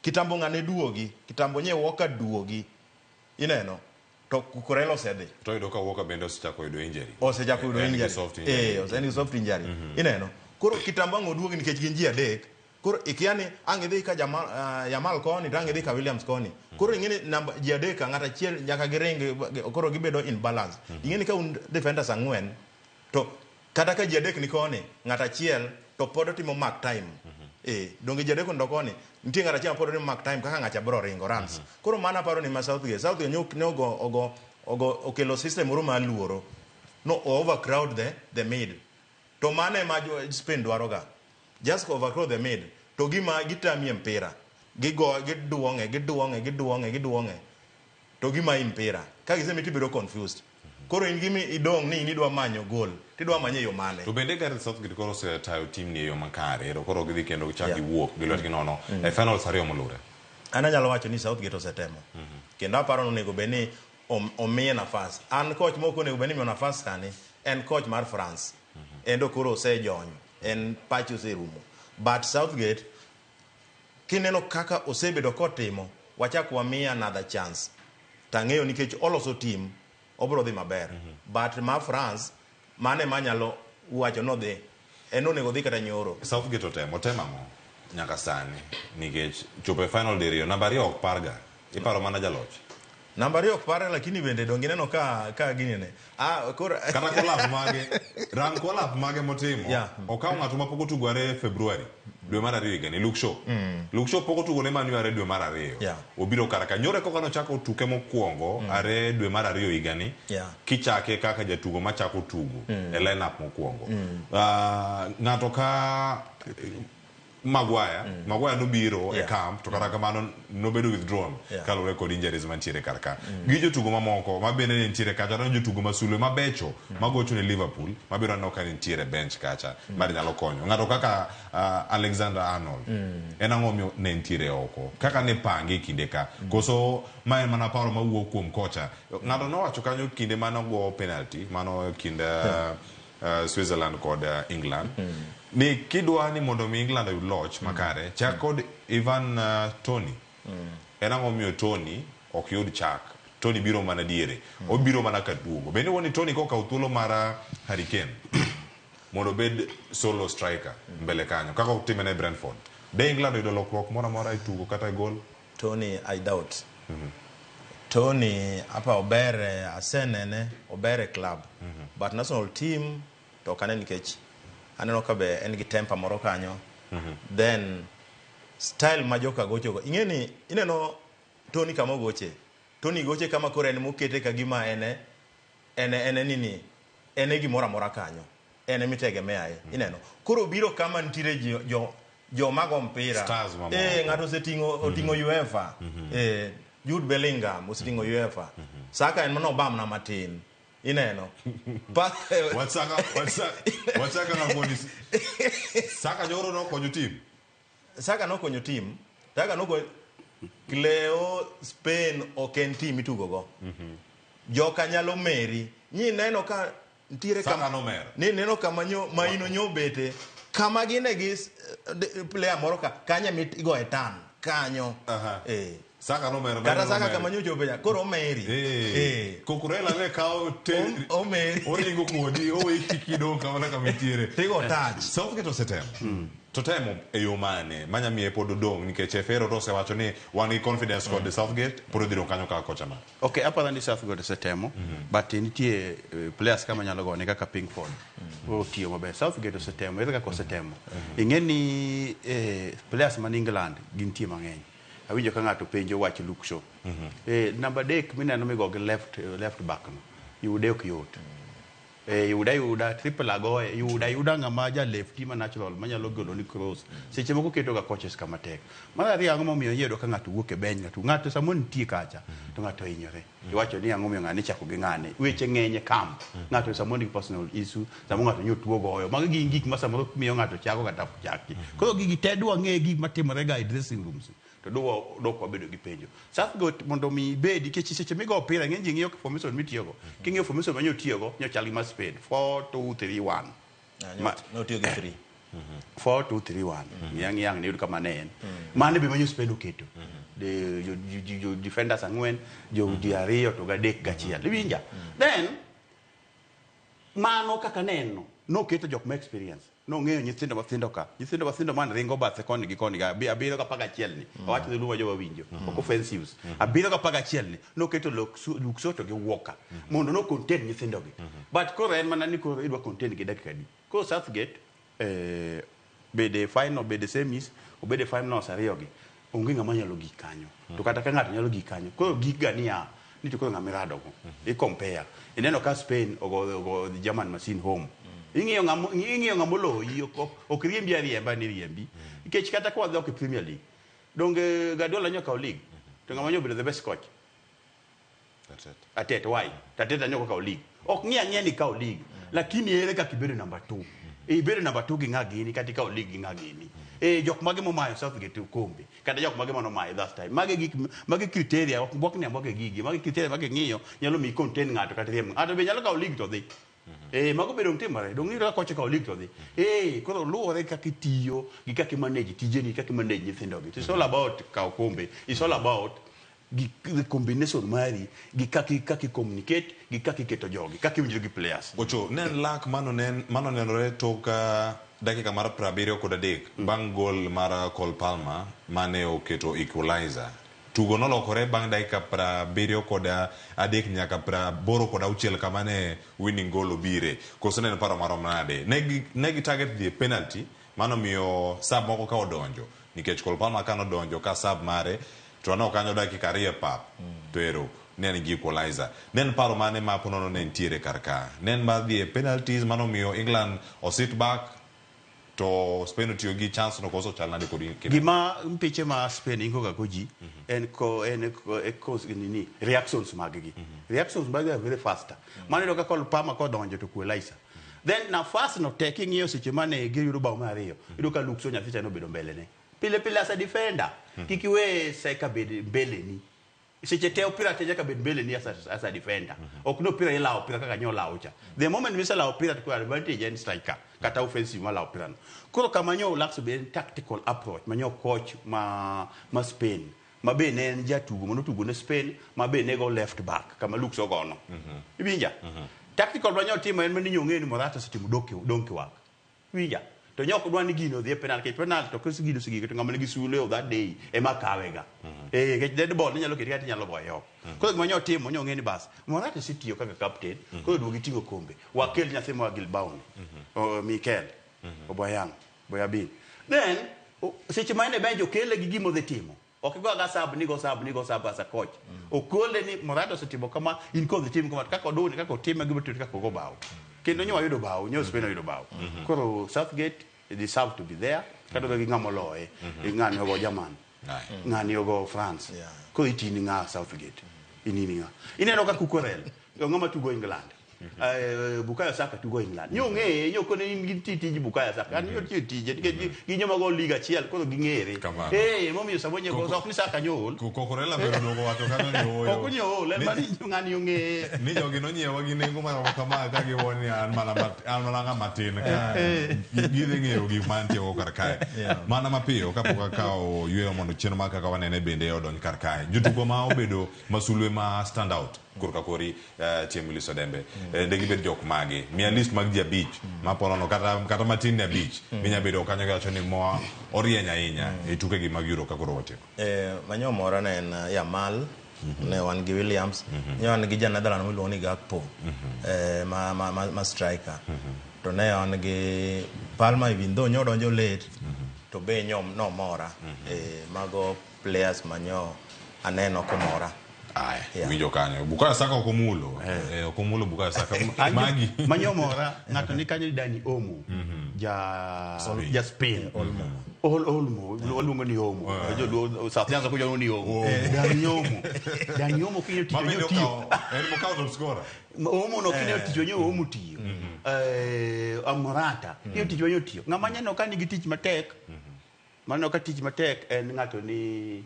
Speaker 1: Kitambo ng'ane duogi, kitambo nye Walker duogi. Ineno. To Kurela osedhi.
Speaker 2: To yudo ka Walker bende osechako yudo injury.
Speaker 1: Osechako yudo injury. Osen soft injury. Ineno. Koro kitambo ang' oduogi nikech gin ji 3. Koro ikia ni ang' idhi ka Yamal koni to ang' idhi ka Williams koni. Koro ing'e ni namba ji 3 ng'at achiel nyaka giring koro gibedo in balance. Ing'e ni ka un defenders 4 to kata ka ji 3 ni koni ng'at achiel to pod otimo mark time. Donge ji 3 ndo koni nitie ng'at achiel pod otimo mark time kaka ng'acha bro ringo runs. Koro mano aparo ni ma Southgate ne ogo okelo system moro mar luoro. No overcrowd the mid. To mano ema Spain dwaroga. Just overcrowd the mid. To gima gitamie mpira. Gigo giduong'e. To gima mpira. Ka gisemi tibedo confused. Koro in gimi idong' ni in idwa manyo goal. Tidwa manye yo mane.
Speaker 2: To bende Gareth Southgate koro osetayo team ni e yo makare. Ero koro gidhi kendo gichak giwuok gi lwetgi nono. E finals 2 molure.
Speaker 1: An anyalo wacho ni Southgate osetemo. Kendo aparo ni onego bed ni omiye nafas. An coach mok onego bed ni imiyo nafas sani en coach mar France. En to koro osejony. En pache oserumo. But Southgate kineno kaka osebedo kotimo, wachak wamiye another chance. Tang'eyo nikech oloso team obro dhi maber. But ma France mane manyalo wacho nodhi en onego dhi kata nyoro.
Speaker 2: Southgate otemo ang'o nyaka sani nikech chopo e final diriyo namba 2 ok parga. Iparo mana jaloch.
Speaker 1: Namba 2 ok parga lakini bende donge ineno ka gini ne. Koro
Speaker 2: kata kolap mage rang kolap mage motimo. Okawo ng'ato mapok otugo are February dwe mar 2 higani Luke Shaw. Luke Shaw pok otugo ne Man U are dwe mar 2. Obiro kar ka nyore koka nochako tuke mokwongo are dwe mar 2 higani. Kichake kaka jatugo machako tugo e lineup mokwongo. Ng'ato ka Maguire nobiro e camp to kata kamano nobedo withdrawn kaluwore kod injuries mantiere kar ka. Gi jotugo mamoko ma bende ne nitiere kacha, to jotugo masulwe mabecho magocho ne Liverpool mabiro aneno ka nitiere bench kacha mar nyalo konyo. Ng'ato kaka Alexander Arnold en ang'o miyo ne nitiere oko kaka ne pange kinde ka koso ma en mana paro mawuok kuom kocha. Ng'ato nowacho kanyo kinde mane ogo penalty mano kind Switzerland kod England. Ni kidwa ni mondo mi England oyud loch makare chak kod Ivan Toney. En ang'o miyo Toney ok yud chak? Toney biro mana diere. Obiro mana ka duogo. Bende wuoni Toney kokawo thuolo mar Harry Kane mondo obed solo striker mbele kanyo kaka otime ne Brentford. De England oyudo lokruok moro amora e tugo kata e goal?
Speaker 1: Toney I doubt. Toney apa ober asenene ober e club. But national team to ok ane nikech aneno ka be en gi temper moro kanyo. Then style ma joka gocho go. Ing'e ni ineno Toney kama ogoche. Toney goche kama koro en mokete ka gima ene nini ene gimoro amora kanyo. Ene mitegemeaye. Ineno. Koro biro kama nitiere joma go mpira. Ng'ato oseting'o oting'o UEFA. Jude Bellingham oseting'o UEFA. Saka en mano obamna matin. Ineno.
Speaker 2: Wachaka na Saka nyoro nokonyo team.
Speaker 1: Saka nokonyo team. Saka nokonyo Cleo Spain ok en team itugo go. Joka nyalo meri. Nyi neno ka nitiere
Speaker 2: kama nomer.
Speaker 1: Ni neno kama nyo maino nyo bete. Kama gine gi player moro ka kanya mit igo e tan kanyo.
Speaker 2: Saka nomero
Speaker 1: Kata Saka kama nyocha openja, koro omeri.
Speaker 2: Eh. Cucurella ne kawo te
Speaker 1: omeri.
Speaker 2: Oringo kodi, owe kidong' kamano kama itiere.
Speaker 1: Tigo touch.
Speaker 2: Southgate osetemo. To temo e yo mane manya miye pod odong' nikech FA to osewacho ni wan gi confidence kod Southgate pod odhi dong' kanyo kaka kocha mare.
Speaker 7: Ok, aparo ni Southgate osetemo, but nitie players kama nyalo gone kaka Pickford. Otiyo maber. Southgate osetemo, ere kaka osetemo. Ing'e ni players man England gintie mang'eny. Awinjo ka ng'ato penjo wach Luke Shaw. Namba 3 mineno migo gi left back no, yude ok yot. Yuda yuda triple agoye, yuda yuda ng'ama ja lefty ma natural manyalo golo ni cross. Seche moko keto ga coaches kama tek. Mar ariyo ang'o momiyo iyudo ka ng'ato wuok e bench, ng'ato samoro nitie kacha to ng'ato hinyore. Iwacho ni ang'o momiyo ng'ani ichako gi ng'ane. Weche ng'eny e camp. Ng'ato samoro nigi personal issue, samoro ng'ato nyo tuo goyo. Magi gin gik ma samoro miyo ng'ato chako kata ok chaki. Koro gigi te dwa ng'e gik matimore ga e dressing rooms. To dwa wabedo gi penjo. Southgate mondo mi ibedi nikech seche migo opira ng'eny ji ng'iyo formation mitiyogo. King'iyo formation ma nyotiyogo nyochal gi mar Spain 4-2-3-1.
Speaker 1: Notiyo gi 3.
Speaker 7: 4-2-3-1. Ng'iya ng'iya ang' niyud kama ne en. Mano be manyo Spain oketo. Jo defenders 4, jo ji 2 to 3 gachiel. Iwinja? Then mano kaka neno noketo jok ma experience. Nong'eyo nyithindo mathindo ka. Nyithindo mathindo man ringo bathe koni gi koni ga. 7 gi 11 ni. Owacho dholuo ma joma winjo. Ok offensives. 7 gi 11 ni. Noketo Luke Shaw to gi Walker. Mondo no contain nyithindo gi. But koro en mana ni koro idwa contain gi dakika adi. Koro Southgate bede final, bede semis, obede finals 2 gi. Onge ng'ama nyalo gik kanyo. To kata ka ng'ato nyalo gik kanyo. Koro gik ga niya, ni to koro ng'ama irado go. I compare. Ineno ka Spain ogo German machine home. Ing'iyo ng'ama oloyi, ok riembi ariemba ni riembi. Nikech kata ka wadhi e Premier League, donge Guardiola nyo kawo league, to ng'ama nyo obedo the best coach? Arteta. Why? Arteta nyo kawo league. Ok ng'i ang'iya ni kawo league, lakini ere kaka ibedo number 2. Ibedo number 2 gi ng'a gini, kata ikawo league gi ng'a gini. Jok mage momayo Southgate okombe, kata jok mage manomayo last time. Mage gik, mage criteria, ok bwok ni amboke gigi, mage criteria mage ng'iyo, nyalo miyi contain ng'ato kata riembo. Ng'ato be nyalo kawo league to dhi. Mago be dong' timore, dong' iyudo ka kocha kawo league to dhi. Koro luwore kaka itiyo, gi kaka i manage tijeni, kaka i manage nyithindogi. It's all about kawo kombe, it's all about the combination mari, gi kaka i communicate, gi kaka iketo jogi, kaka iwinjori gi players.
Speaker 2: Ocho, ne en lak mano nenore tok dakika mar 73 bang' gol mar Cole Palmer mane oketo equalizer. Tugo nolokore bang' dakika 73 nyaka 86 kama ne winning goal obire. Koso ne en paro marom nade? Ne gi target dhi e penalty, mano miyo sub moko ka odonjo. Nikech Cole Palmer ka nodonjo ka sub mare, to ne okanyo dakika 2 e pap, to ero ne en gi equalizer. Ne en paro mane ma ponono ne nitiere kar ka? Ne en mar dhi e penalties mano miyo England osit back, to Spain otiyo gi chance no koso chal nade kod kineno?
Speaker 7: Gima mpiche ma Spain ingo ga go ji, en ko, en ko, e cause nini, reactions mag gi. Reactions mag gi are very faster. Mano iyudo ka Cole Palmer kodonjo to equalizer. Then nafas no tek ing'iyo seche mane giyudo bao mar 2, iyudo ka Luke Shaw nyathi cha nobedo mbele ne. Pile pile as a defender, kik iwe Saka bed mbele ni. Seche te opira te nyaka bed mbele ni as a defender. Ok no opira ilawo opira kaka nyo lawo cha. The moment miselawo opira to koro advantage en striker kata offensive malawo opira no. Koro kama nyo lacks be en tactical approach ma nyo coach ma Spain ma be ne en jatugo mano tugo ne Spain ma be ne go left back kama Luke Shaw gono. Iwinja? Tactical ma nyo timo en mani nyo ng'e ni Morata osetimo donkey work. Iwinja? To nyo ok dwa ni gino odhi e penalty, nikech penalty to kose gino osegik to ng'ama nigi sule of that day ema kawe ga. Nikech dead ball inyalo keti kata inyalo goye oko. Koro gima nyo timo nyo ng'e ni bas Morata osetiyo kaka captain, koro duogi ting'o kombe. Wakel nyathi moa Bilbao ni. Mikel, Oboyang, Boyabin. Then seche ma en e bench okele gi gima odhi timo. Ok igo aga sub ni go sub ni go sub as a coach. Okole ni Morata osetimo kama, in kodhi tim kama, kaka oduni, kaka otime, gima timore, kaka ogo bao. Kendo nyo wayudo bao, nyo Spain oyudo bao. Koro Southgate deserve to be there. Kata gi ng'ama oloye, ng'ani ogo German, ng'ani ogo France. Koro itini ng'a Southgate, inini ng'a. Ineno ka Cucurella, ng'ama tugo England. Bukayo Saka tugo England. Nyo ng'eye, nyo kone in gi tij Bukayo Saka. An nyo tiyo tije nikech gi joma go liga achiel koro ging'ere. Emomiyo samoro nyo ok ni Saka nyo ol.
Speaker 2: Cucurella bende oduogo wacho kanyo ni ooyo.
Speaker 7: Ok ni ool, en mana ni ng'ani ong'eye.
Speaker 2: Ni jogi nonyiewa gi nengo maromo kama ka giwuo ni an mana ng'ama tin ka. Gidhi ng'eyo gik mantie go kar kae. Mana mapiyo kapok akawo yweyo mondo chenro mar kaka wanene bende odonj kar kae. Jotugo ma obedo masulwe ma stand out korka kori Chieng' Willis Odembe. De gibed jok mage? Miya list mag ji 5 maponono kata matin ne 5 minya bedo kanyo kiwacho ni moa orieny ahinya e tukegi mag Euro ka koro watieko.
Speaker 1: Manyo mora ne en Yamal, ne wan gi Williams, ne wan gi ja Netherlands miluongo ni Gakpo, ma striker. To ne wan gi Palmer even though nyo donjo late, to be nyo nomora. Mago players manyo aneno komora.
Speaker 2: Aya, winjo kanyo. Bukayo Saka ok omulo. Ok omulo Bukayo Saka. Magi.
Speaker 7: Manyomora, ng'ato ni kanyo ni Dani Olmo, ja Spain.
Speaker 1: Olmo.
Speaker 7: Olmo, waluongo ni Olmo. Joluo South Nyanza kuja ni Olmo. Dani Olmo. Dani Olmo kinyo tiyo nyo tiyo.
Speaker 2: En mokawo top scorer.
Speaker 7: Olmo no kinyo tiyo nyo Olmo tiyo. Morata kinyo tiyo nyo tiyo. Ng'ama neno ka nigi tich matek. Maneno ka tich matek en ng'ato ni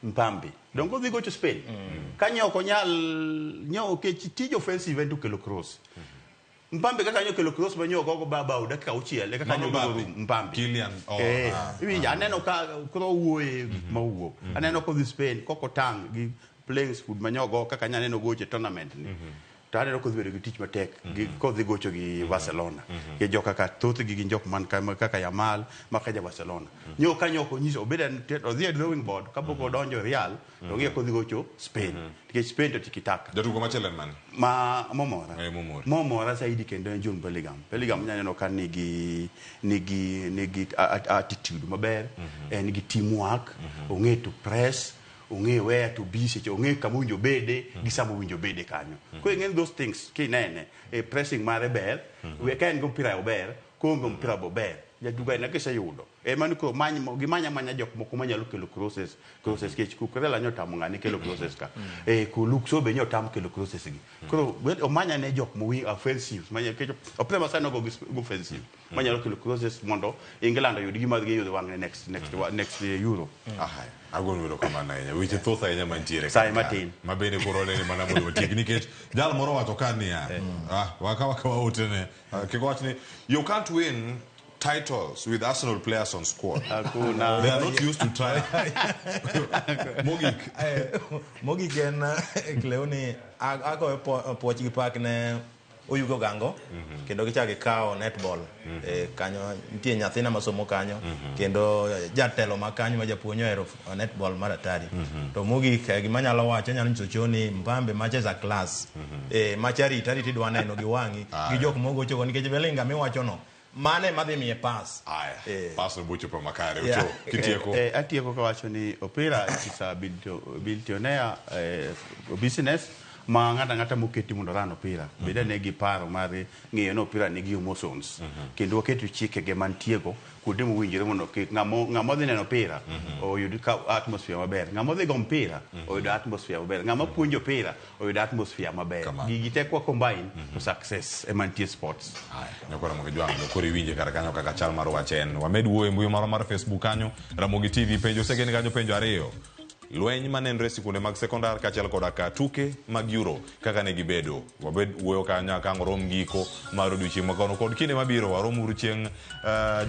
Speaker 7: Mpambe. Dongo dhi gocho Spain. Kanyo ok onyal nyo kech tij offensive en to kelo cross. Mpambe kaka nyo kelo cross ma nyo ok ogo bao dakika 6 e kaka nyo ogo rum Mpambe.
Speaker 2: Kylian.
Speaker 7: Iwinjo aneno ka koro wuoye mawuok. Aneno kodhi Spain koko tang' gi playing speed ma nyogo kaka nya neno gocho e tournament ni. To aneno kodhi bedo gi tich matek gi kodhi gocho gi Barcelona. Gi jok kaka thothgi gin jok man kaka Yamal ma ka ja Barcelona. Nyo kanyo ok onyiso obed odhi e drawing board kapok odonjo Real to ong'e kodhi gocho Spain. Nikech Spain to tiki-taka.
Speaker 2: Jatugo machielo en mane?
Speaker 7: Ma momora.
Speaker 2: Momori.
Speaker 7: Momora zaidi kendo en Jude Bellingham. Bellingham nya neno ka nigi attitude maber, en gi teamwork, ong'e to press, ong'e where to be seche, ong'e kama owinjo bede gi sama owinjo bede kanyo. Koro ing'e those things kinene, pressing mare ber, ka en gi mpira ober, koonge mpira bo ber. Jatugo aina kiseyudo. Ema ni koro gimanya manya jok moko manyalo kelo crosses nikech Cucurella nyo tamo ng'ane kelo crosses ka. Luxo be nyo tam kelo crosses gi. Koro omanya ne jok mowi offensive manya nikech opira ma sani ogo gi offensive manyalo kelo crosses mondo England oyud gima giyudo wang'e next Euro.
Speaker 2: Agonu erokamano ahinya. Weche thoth ahinya mantiere
Speaker 7: Sae matin.
Speaker 2: Ma bende koro nene mana mondo watiek nikech jal moro wacho ka niya, wakawa otene. Kik wach ni you can't win titles with Arsenal players on squad.
Speaker 7: Hakuna.
Speaker 2: They are not used to try. Mogik.
Speaker 1: Mogik en Cleo ni agoyo puoch gi pak ne Oyugo Gango kendo gichako gikawo netball. Kanyo nitie nyathina masomo kanyo kendo jatelo ma kanyo ma japuonj ohero netball mar atari. To mogik gima anyalo wacho anyalo nyiso Cho ni Mpambe macha is a class. Macha arita idwa neno gi wang'i gi jok mogochogo nikech Bellingham miwachono mane madhi miye pass.
Speaker 2: Aya. Pass obochopo makare. Ocho kitieko.
Speaker 7: Atieko kawacho ni opira is a billionaire business ma ng'ato ang'ata moketi mondo ran opira bed ane gi paro mar ng'eyo ni opira nigi emotions kendo waketo chikege mantiego kuonde mowinjore mondo kik ng'ama odhi neno opira oyud ka atmosphere maber, ng'ama odhi go mpira oyud atmosphere maber, ng'ama puonjo opira oyud atmosphere maber. Gigi te kwa combine to success ema nitie sports.
Speaker 2: Nyakoro Ramogi Jwang', koro iwinje kar kanyo kaka chal mar wach en. Wamed wuoyo e mbui marwa mar Facebook kanyo, Ramogi TV penjo osegen kanyo penjo 2. Lweny manenre e sikunde mag sekondar kaachiel koda ka tuke mag Euro kaka ne gibedo. Wabed wuoyo kanyo ka ang' rom giko mar odiochieng' ma kawuono kod kinde mabiro. Warom uru chieng'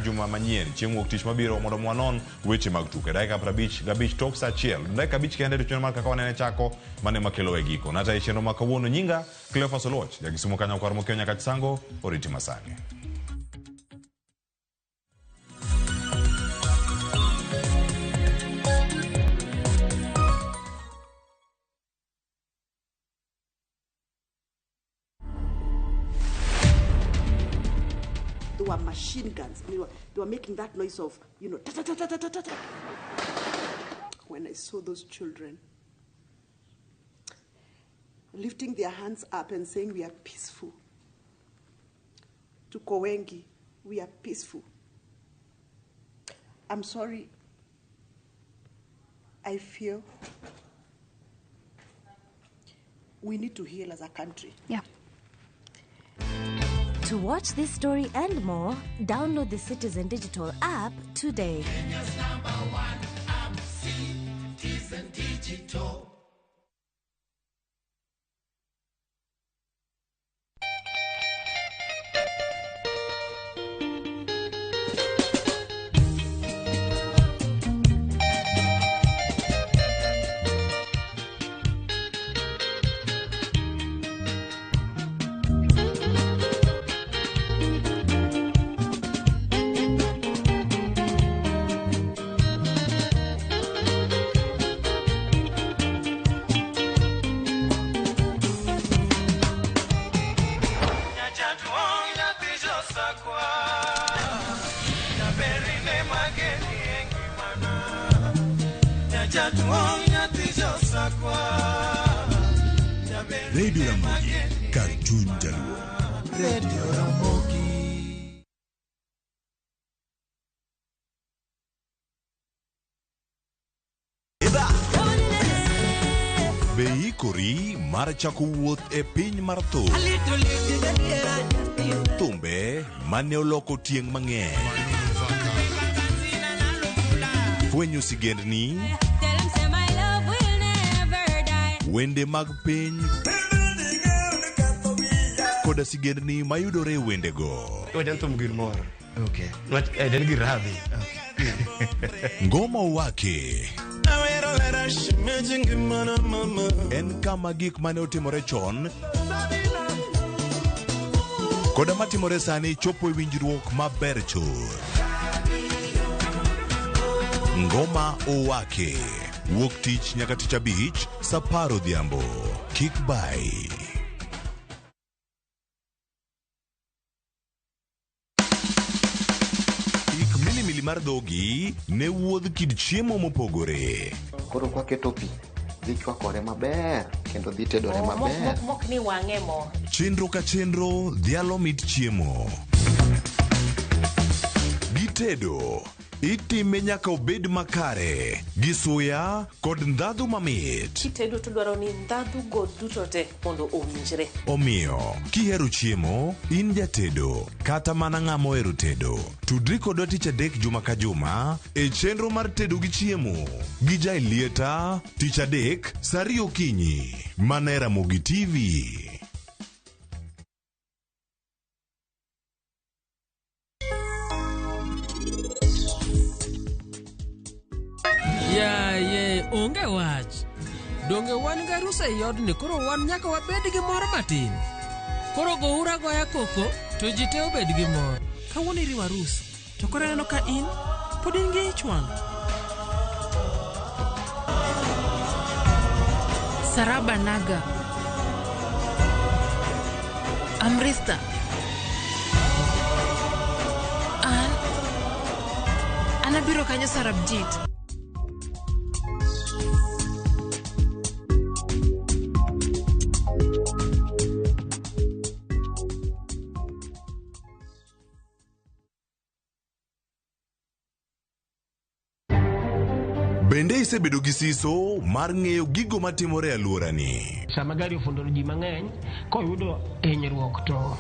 Speaker 2: juma manyien, chieng' wuok tich mabiro mondo wanon weche mag tuke. Dakika 55 tok saa 1. Dakika 5 kende to chenro mar kaka wanene chako mane makelo e giko. Nata e chenro ma kawuono nyinga Cleophas Oluoch, jakisumo kanyo kwar mokiewo nyaka Chisango, oriti masani.
Speaker 10: They were machine guns. They were making that noise of, ta ta ta ta ta ta ta. When I saw those children lifting their hands up and saying, we are peaceful. To Kowengi, we are peaceful. I'm sorry. I feel we need to heal as a country.
Speaker 27: Yeah.
Speaker 3: To watch this story and more, download the Citizen Digital app today.
Speaker 11: Kenya's number one app, Citizen Digital.
Speaker 6: Radio Ramogi, kar chuny jaluo.
Speaker 11: Radio Ramogi.
Speaker 6: Be ikori mar chako wuoth e piny mar thum? Thumbe mane oloko tieng' mang'eny. Fwenyo sigendni, wende mag piny koda sigendni mayudore e wendego.
Speaker 12: Wajan thum gir mor. Okay. Nwach en gir radhi.
Speaker 6: Ngoma Owake en kama gik mane otimore chon koda matimore sani chopo e winjruok maber chuth. Ngoma Owake wuok tich nyaka tich abich saa apar odhiambo. Kik bai. Ik milimili mar dhogi ne wuodh kit chiemo mopogore.
Speaker 28: Koro kwaketo pi, dhi chwakore maber kendo dhi tedore maber.
Speaker 17: Mok ni wang'e mo.
Speaker 6: Chenro ka chenro dhialo mit chiemo. Gitedo itime nyaka obed makare gi suya kod ndhadhu mamit.
Speaker 17: Kitedo to dwaro ni ndhadhu go duto te mondo owinjre.
Speaker 6: Omiyo, kihero chiemo, in jatedo kata mana ng'ama ohero tedo, tudri kodwa tich adek juma ka juma e chenro mar tedo gi chiemo gi Jaelieta tich adek saa ariyo okinyi mana e Ramogi TV.
Speaker 13: Yaye, onge wach. Donge wan gi arus ei odni, koro wan nyaka wabed gi mor matin. Koro gouru agoya koko, to ji te obed gi mor.
Speaker 15: Kawuono iriwo arus, to koro aneno ka in pod in gi ich wang'.
Speaker 16: Saraba Naga. Amrista. An an abiro kanyo Sarabjit.
Speaker 6: Bende isebedo gi siso mar ng'eyo gigo matimore e alworani?
Speaker 4: Sama gari ofundo ji mang'eny, koyudo hinyruok to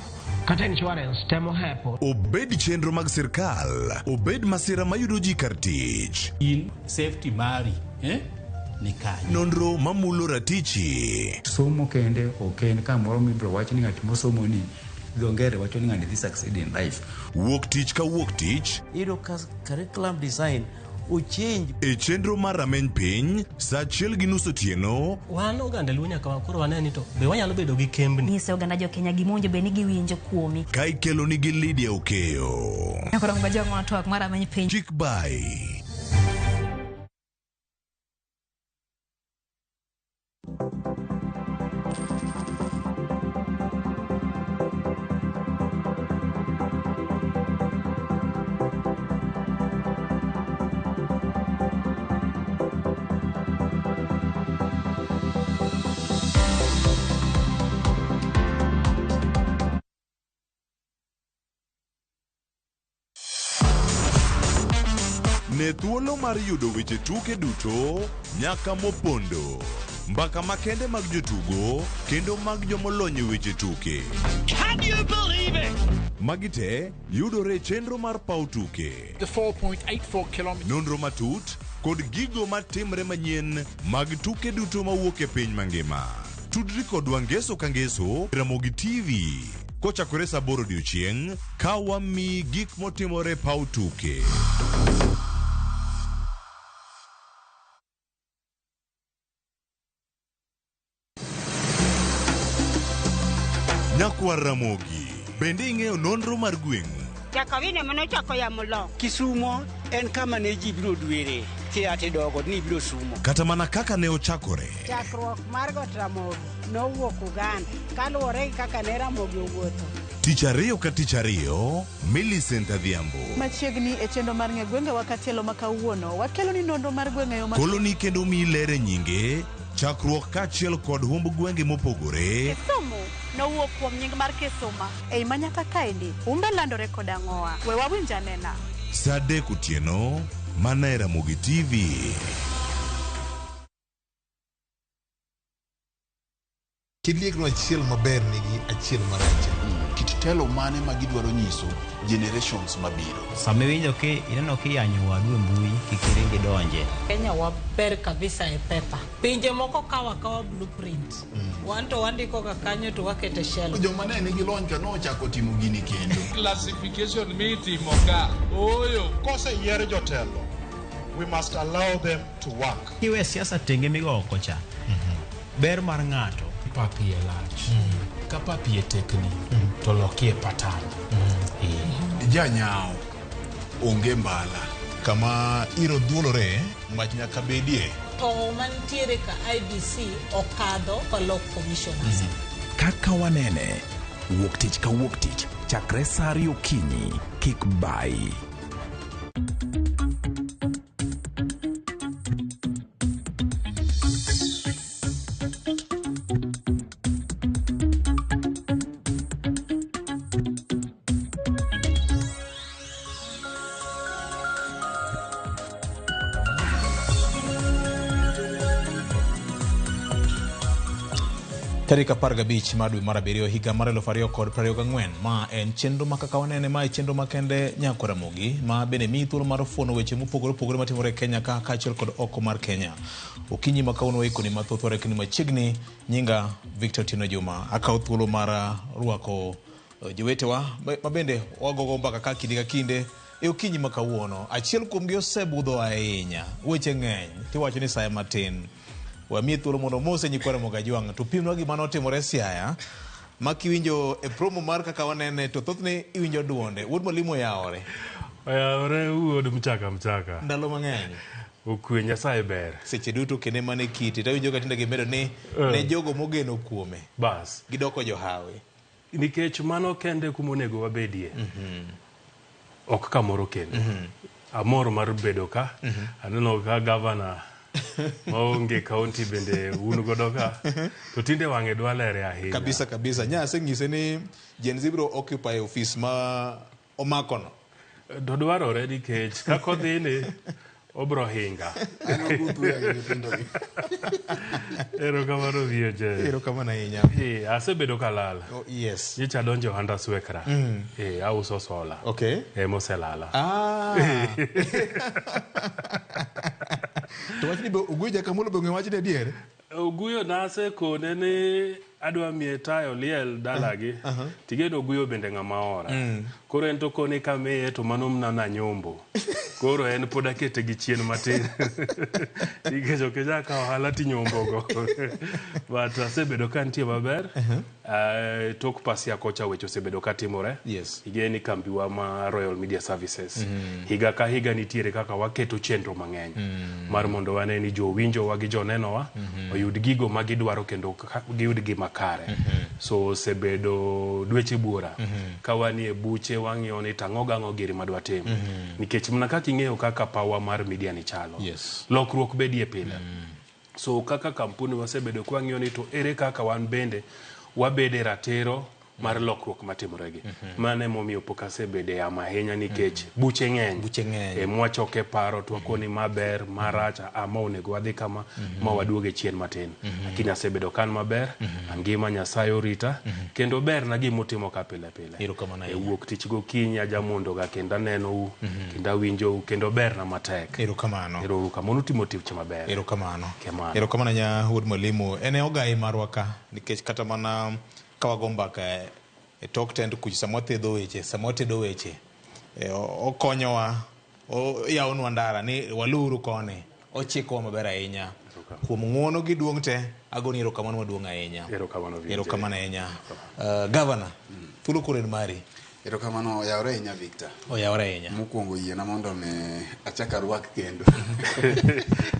Speaker 4: kata insurance temo hepo.
Speaker 6: Obed chenro mag sirkal, obed masira mayudo ji kar tich.
Speaker 22: In safety mari, eh? Ni kanye.
Speaker 6: Nonro mamulo ratichi.
Speaker 5: Somo kende ok en kamoro mibiro wach ni ng'at mosomo ni dho ngere wacho ni ng'ani dhi succeed in life.
Speaker 6: Wuok tich ka wuok tich.
Speaker 25: Iyudo ka curriculum design ochange.
Speaker 6: E chenro mar rameny piny saa achiel gi nus otieno.
Speaker 26: Wan oganda Luo nyaka koro wane ni to be wanyalo bedo gi kembni.
Speaker 27: Nyise oganda jo Kenya gima owinjo bed ni giwinjo kuomi.
Speaker 6: Ka ikelo nigi Lydia Okeyo.
Speaker 27: Koro ngoma twak mar rameny piny.
Speaker 6: Kik bai. Ne thuolo mar yudo weche tuke duto nyaka mopondo. Mbaka makende mag jotugo kendo mag jomolony e weche tuke.
Speaker 11: Can you believe it?
Speaker 6: Magi te yudore e chenro mar paw tuke.
Speaker 22: The 4.84 kilometer.
Speaker 6: Nonro matut kod gigo matimre manyien mag tuke duto mawuok e piny mangima. Tudri kodwa ngeso ka ngeso Ramogi TV kochakore saa 8 odiochieng' ka wamiyi gik motimore e paw tuke. Nyakwar Ramogi, bende ing'eyo nonro mar gweng'u?
Speaker 8: Jakawine manochako yamo lok.
Speaker 9: Kisumo en kama ne ji biro dwere kia tidogo ni ibiro sumo.
Speaker 6: Kata mana kaka ne ochakore.
Speaker 8: Chakruok mar Got Ramogi nowuok Uganda kaluwore gi kaka ne Ramogi owuotho.
Speaker 6: Tich ariyo ka tich ariyo, Millicent Adhiambo.
Speaker 14: Machiegni e chenro mar ng'e gwengewa katielo ma kawuono, wakelo ni nonro mar gwenge yo ma
Speaker 6: Koloni kendo miyi ler e nyinge, chakruok kaachiel kod humb gwenge mopogore.
Speaker 18: Kisumu nowuok kuom nying mar Kisuma.
Speaker 14: Ei manyaka kaendi, humbe landore kod ang'owa. We wawinj anena.
Speaker 6: Saa 3 otieno, mana e Ramogi TV.
Speaker 19: Kiliekno achiel maber nigi achiel marach.
Speaker 20: Kit telo mane ma gidwaro nyiso generations mabiro.
Speaker 21: Sama iwinjo ki ineno kiyanyo wadu e mbui, kik iring idonje.
Speaker 23: Kenya waber kabisa e pepa. Pinje moko kawo akawa blueprint. Wan to wandiko ga kanyo to wakete shelf.
Speaker 20: Joma ne nigi lony ka nochako timo gini kendo.
Speaker 29: Classification mitimo ka ooyo.
Speaker 30: Koseyier jotelo, we must allow them to work.
Speaker 21: Kiwe siasa tenge migo oko cha. Ber mar ng'ato.
Speaker 22: Pap iye lach. Ka pap iye tekni, to lokie patan.
Speaker 20: Janyao onge mbala.
Speaker 19: Kama iro dhuolore, mach nyaka bedie.
Speaker 23: To mantiere ka IBC okadho kolok commissioners.
Speaker 31: Kaka wanene, wuok tich ka wuok tich, chakre saa 2 okinyi, kik bayi.
Speaker 1: Tarik 15 mar dwe mar abiriyo higa mar 2024 ma en chenro ma kaka wanene ma e chenro makende Nyakwar Ramogi ma bende miyi thuolo mar fuono weche mopogore opogore matimore e Kenya ka kaachiel kod oko mar Kenya. Okinyi ma kawuono waikoni mathoth warekni machiegni nyinga Victor Otieno Juma. Akawo thuolo mar rwako jowetewa ma bende wagogo mbaka ka kinde ka kinde e okinyi ma kawuono. Achiel kuomgi osebudho ahinya, weche ng'eny tiwacho ni saya matin. Wamiye thuolo mondo omose nyikwa Ramogi Ajwang' to pimnwa gima notimore Siaya ma kiwinjo e promo mar kaka wanene to thothne iwinjo duonde. Wuod Mwalimu oyawore.
Speaker 32: Oyawore wuod mchaka mchaka.
Speaker 1: Ndalo mang'eny.
Speaker 32: Okwe Nyasaye ber.
Speaker 1: Seche duto kendo mane kiti to awinjo ka tinde gimedo ni ne jogo mogeno kuome.
Speaker 32: Bas.
Speaker 1: Gidoko johawi.
Speaker 32: Nikech mano kende kuma onego wabedie. Ok kamoro kendo. Amor mar bedo ka. Aneno ka gavana maonge kaunti bende un godo ka. To tinde wang'e dwa lere ahinya.
Speaker 1: Kabisa kabisa. Nya aseng'ise ni Gen Z biro occupy office ma omakono.
Speaker 32: To dwarore nikech kaka odhi ni obro hinga. Erokamano VJ.
Speaker 1: Erokamano ahinya.
Speaker 32: Asebedo kalal.
Speaker 1: Oh, yes.
Speaker 32: Nyocha adonjo Honda Swekra. Auso sola.
Speaker 1: Okay.
Speaker 32: Moselala.
Speaker 1: Ah. To wachni be Oguyo Jakamolo be ong'eyo wachni adier?
Speaker 32: Oguyo nasekone ni adwa miye taya oliel dalagi. Tigeno Oguyo bende ng'ama ora. Koro en to kone kamiye to mano mana nanyombo. Koro en pod akete gi chien matin. Nikech ok inyal kawo ohala tinyombogo. But asebedo ka nitie maber. Tok pasia kocha weche osebedo ka timore.
Speaker 1: Yes.
Speaker 32: Igeni kambiwa ma Royal Media Services. Higa ka higa nitiere kaka waketo chenro mang'eny. Mar mondo wane ni jowinjowa gi jonenowa oyud gigo ma gidwaro kendo giyud gima kare. So osebedo dweche buora. Ka wanie buche wang'iyo ni tang'o gang'o giri madwa timo. Nikech mana kaka ing'eyo kaka power mar media ni chalo.
Speaker 1: Yes.
Speaker 32: Lokruok bedie pile. So kaka kampuni wasebedo kwang'iyo ni to ere kaka wan bende wabede ratiro mar lokruok matimoregi. Mano emomiyo pok asebede e yamo ahinya nikech buche ng'eny.
Speaker 2: Buche ng'eny.
Speaker 32: E, mwachoke paro to wakoni ma ber, ma rach, a ma onego wadhi kama, ma waduoge chien matin. Lakini asebedo kan maber, angima Nyasaye orita, kendo berna gimutimo ka pile pile.
Speaker 2: Erokamano
Speaker 32: E
Speaker 2: ahinya.
Speaker 32: wuok tich gokinyi ajamondoga kendo anenou, kendo awinjou, kendo berna matek.
Speaker 2: Erokamano.
Speaker 32: Ero uru kamano, utimo tich maber.
Speaker 2: Erokamano.
Speaker 32: Kamano.
Speaker 2: Erokamano nya wuod mwalimu. En e ogai marwa ka nikech kata mana ka wago mbaka e tok tent kucha sama wathedho weche, sama watedo weche, okonyowa, oyawonwa ndara ni waluwuru koni. Ochikowa maber ahinya. Kuom ng'uono gi duong' te, agoni erokamano maduong' ahinya.
Speaker 32: Erokamano VJ.
Speaker 2: Erokamano ahinya. Gavana, thuolo koro en mari.
Speaker 3: Erokamano oyawore ahinya Victor.
Speaker 2: Oyawore ahinya.
Speaker 3: Mokwongo yiena mondo mi achak arwak kendo.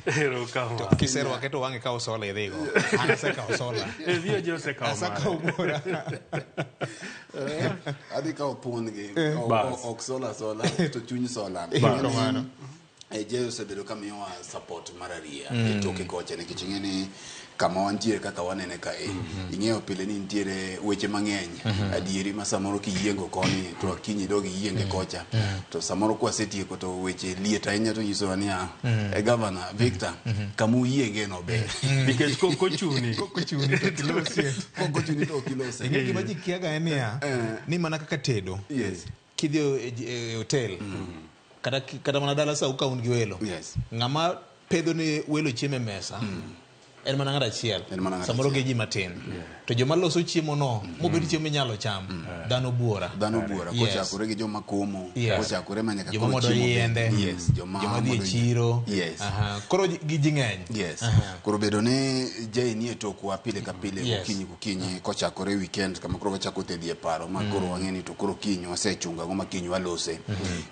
Speaker 32: Erokamano.
Speaker 2: Kiserwake to wang' ikawo sola idhigo. An asekawo sola.
Speaker 32: E, VJ osekawo
Speaker 2: Asekawo
Speaker 32: mare.
Speaker 2: mora.
Speaker 3: Adhi kawo thuon gi.
Speaker 32: Bas.
Speaker 3: Ok sola sola to chuny sola.
Speaker 2: Erokamano.
Speaker 3: Jay osebedo ka miyowa support mar ariya e toke kocha nikech ing'e ni kama wantiere kaka wanene kae ing'eyo pile ni nitiere weche mang'eny adieri ma samoro kiyiengo koni to akinyi idog iyienge kocha to samoro kwasetieko to weche liet ahinya to nyisowa niya gavana Victor kama uyienge no ber
Speaker 32: Nikech kochuni.
Speaker 2: Kochuni to ok ilosie.
Speaker 3: Kochuni to ok ilose.
Speaker 2: Ing'e gima ji kiaga en niya, ni mana kaka tedo.
Speaker 3: Yes.
Speaker 2: Kidhi e hotel, kata mana dala sa ka un gi welo. Ng'ama pedho ne welo chiemo e mesa, en mana ng'at achiel. Samoro gi ji matin. To joma loso chiemo no, mobed chiemo minyalo cham, dhano buora.
Speaker 3: Dhano buora,
Speaker 2: Yes.
Speaker 3: kochakore gi joma komo,
Speaker 2: Yes.
Speaker 3: kochakore ma nyaka
Speaker 2: Joma
Speaker 3: koro
Speaker 2: modo
Speaker 3: chiemo
Speaker 2: yiende,
Speaker 3: bende. Yes, joma
Speaker 2: joma dhi e
Speaker 3: modo
Speaker 2: chiro.
Speaker 3: Yes.
Speaker 2: Aha. Koro gi ji ng'eny.
Speaker 3: Yes.
Speaker 2: Aha.
Speaker 3: Koro bedo ni Jay nie tokwa pile ka pile
Speaker 2: Yes.
Speaker 3: gokinyi gokinyi kochakore weekend kama koro wachako thedhie paro ma koro wang'e ni to koro kiny wasechungo ang'o ma kiny walose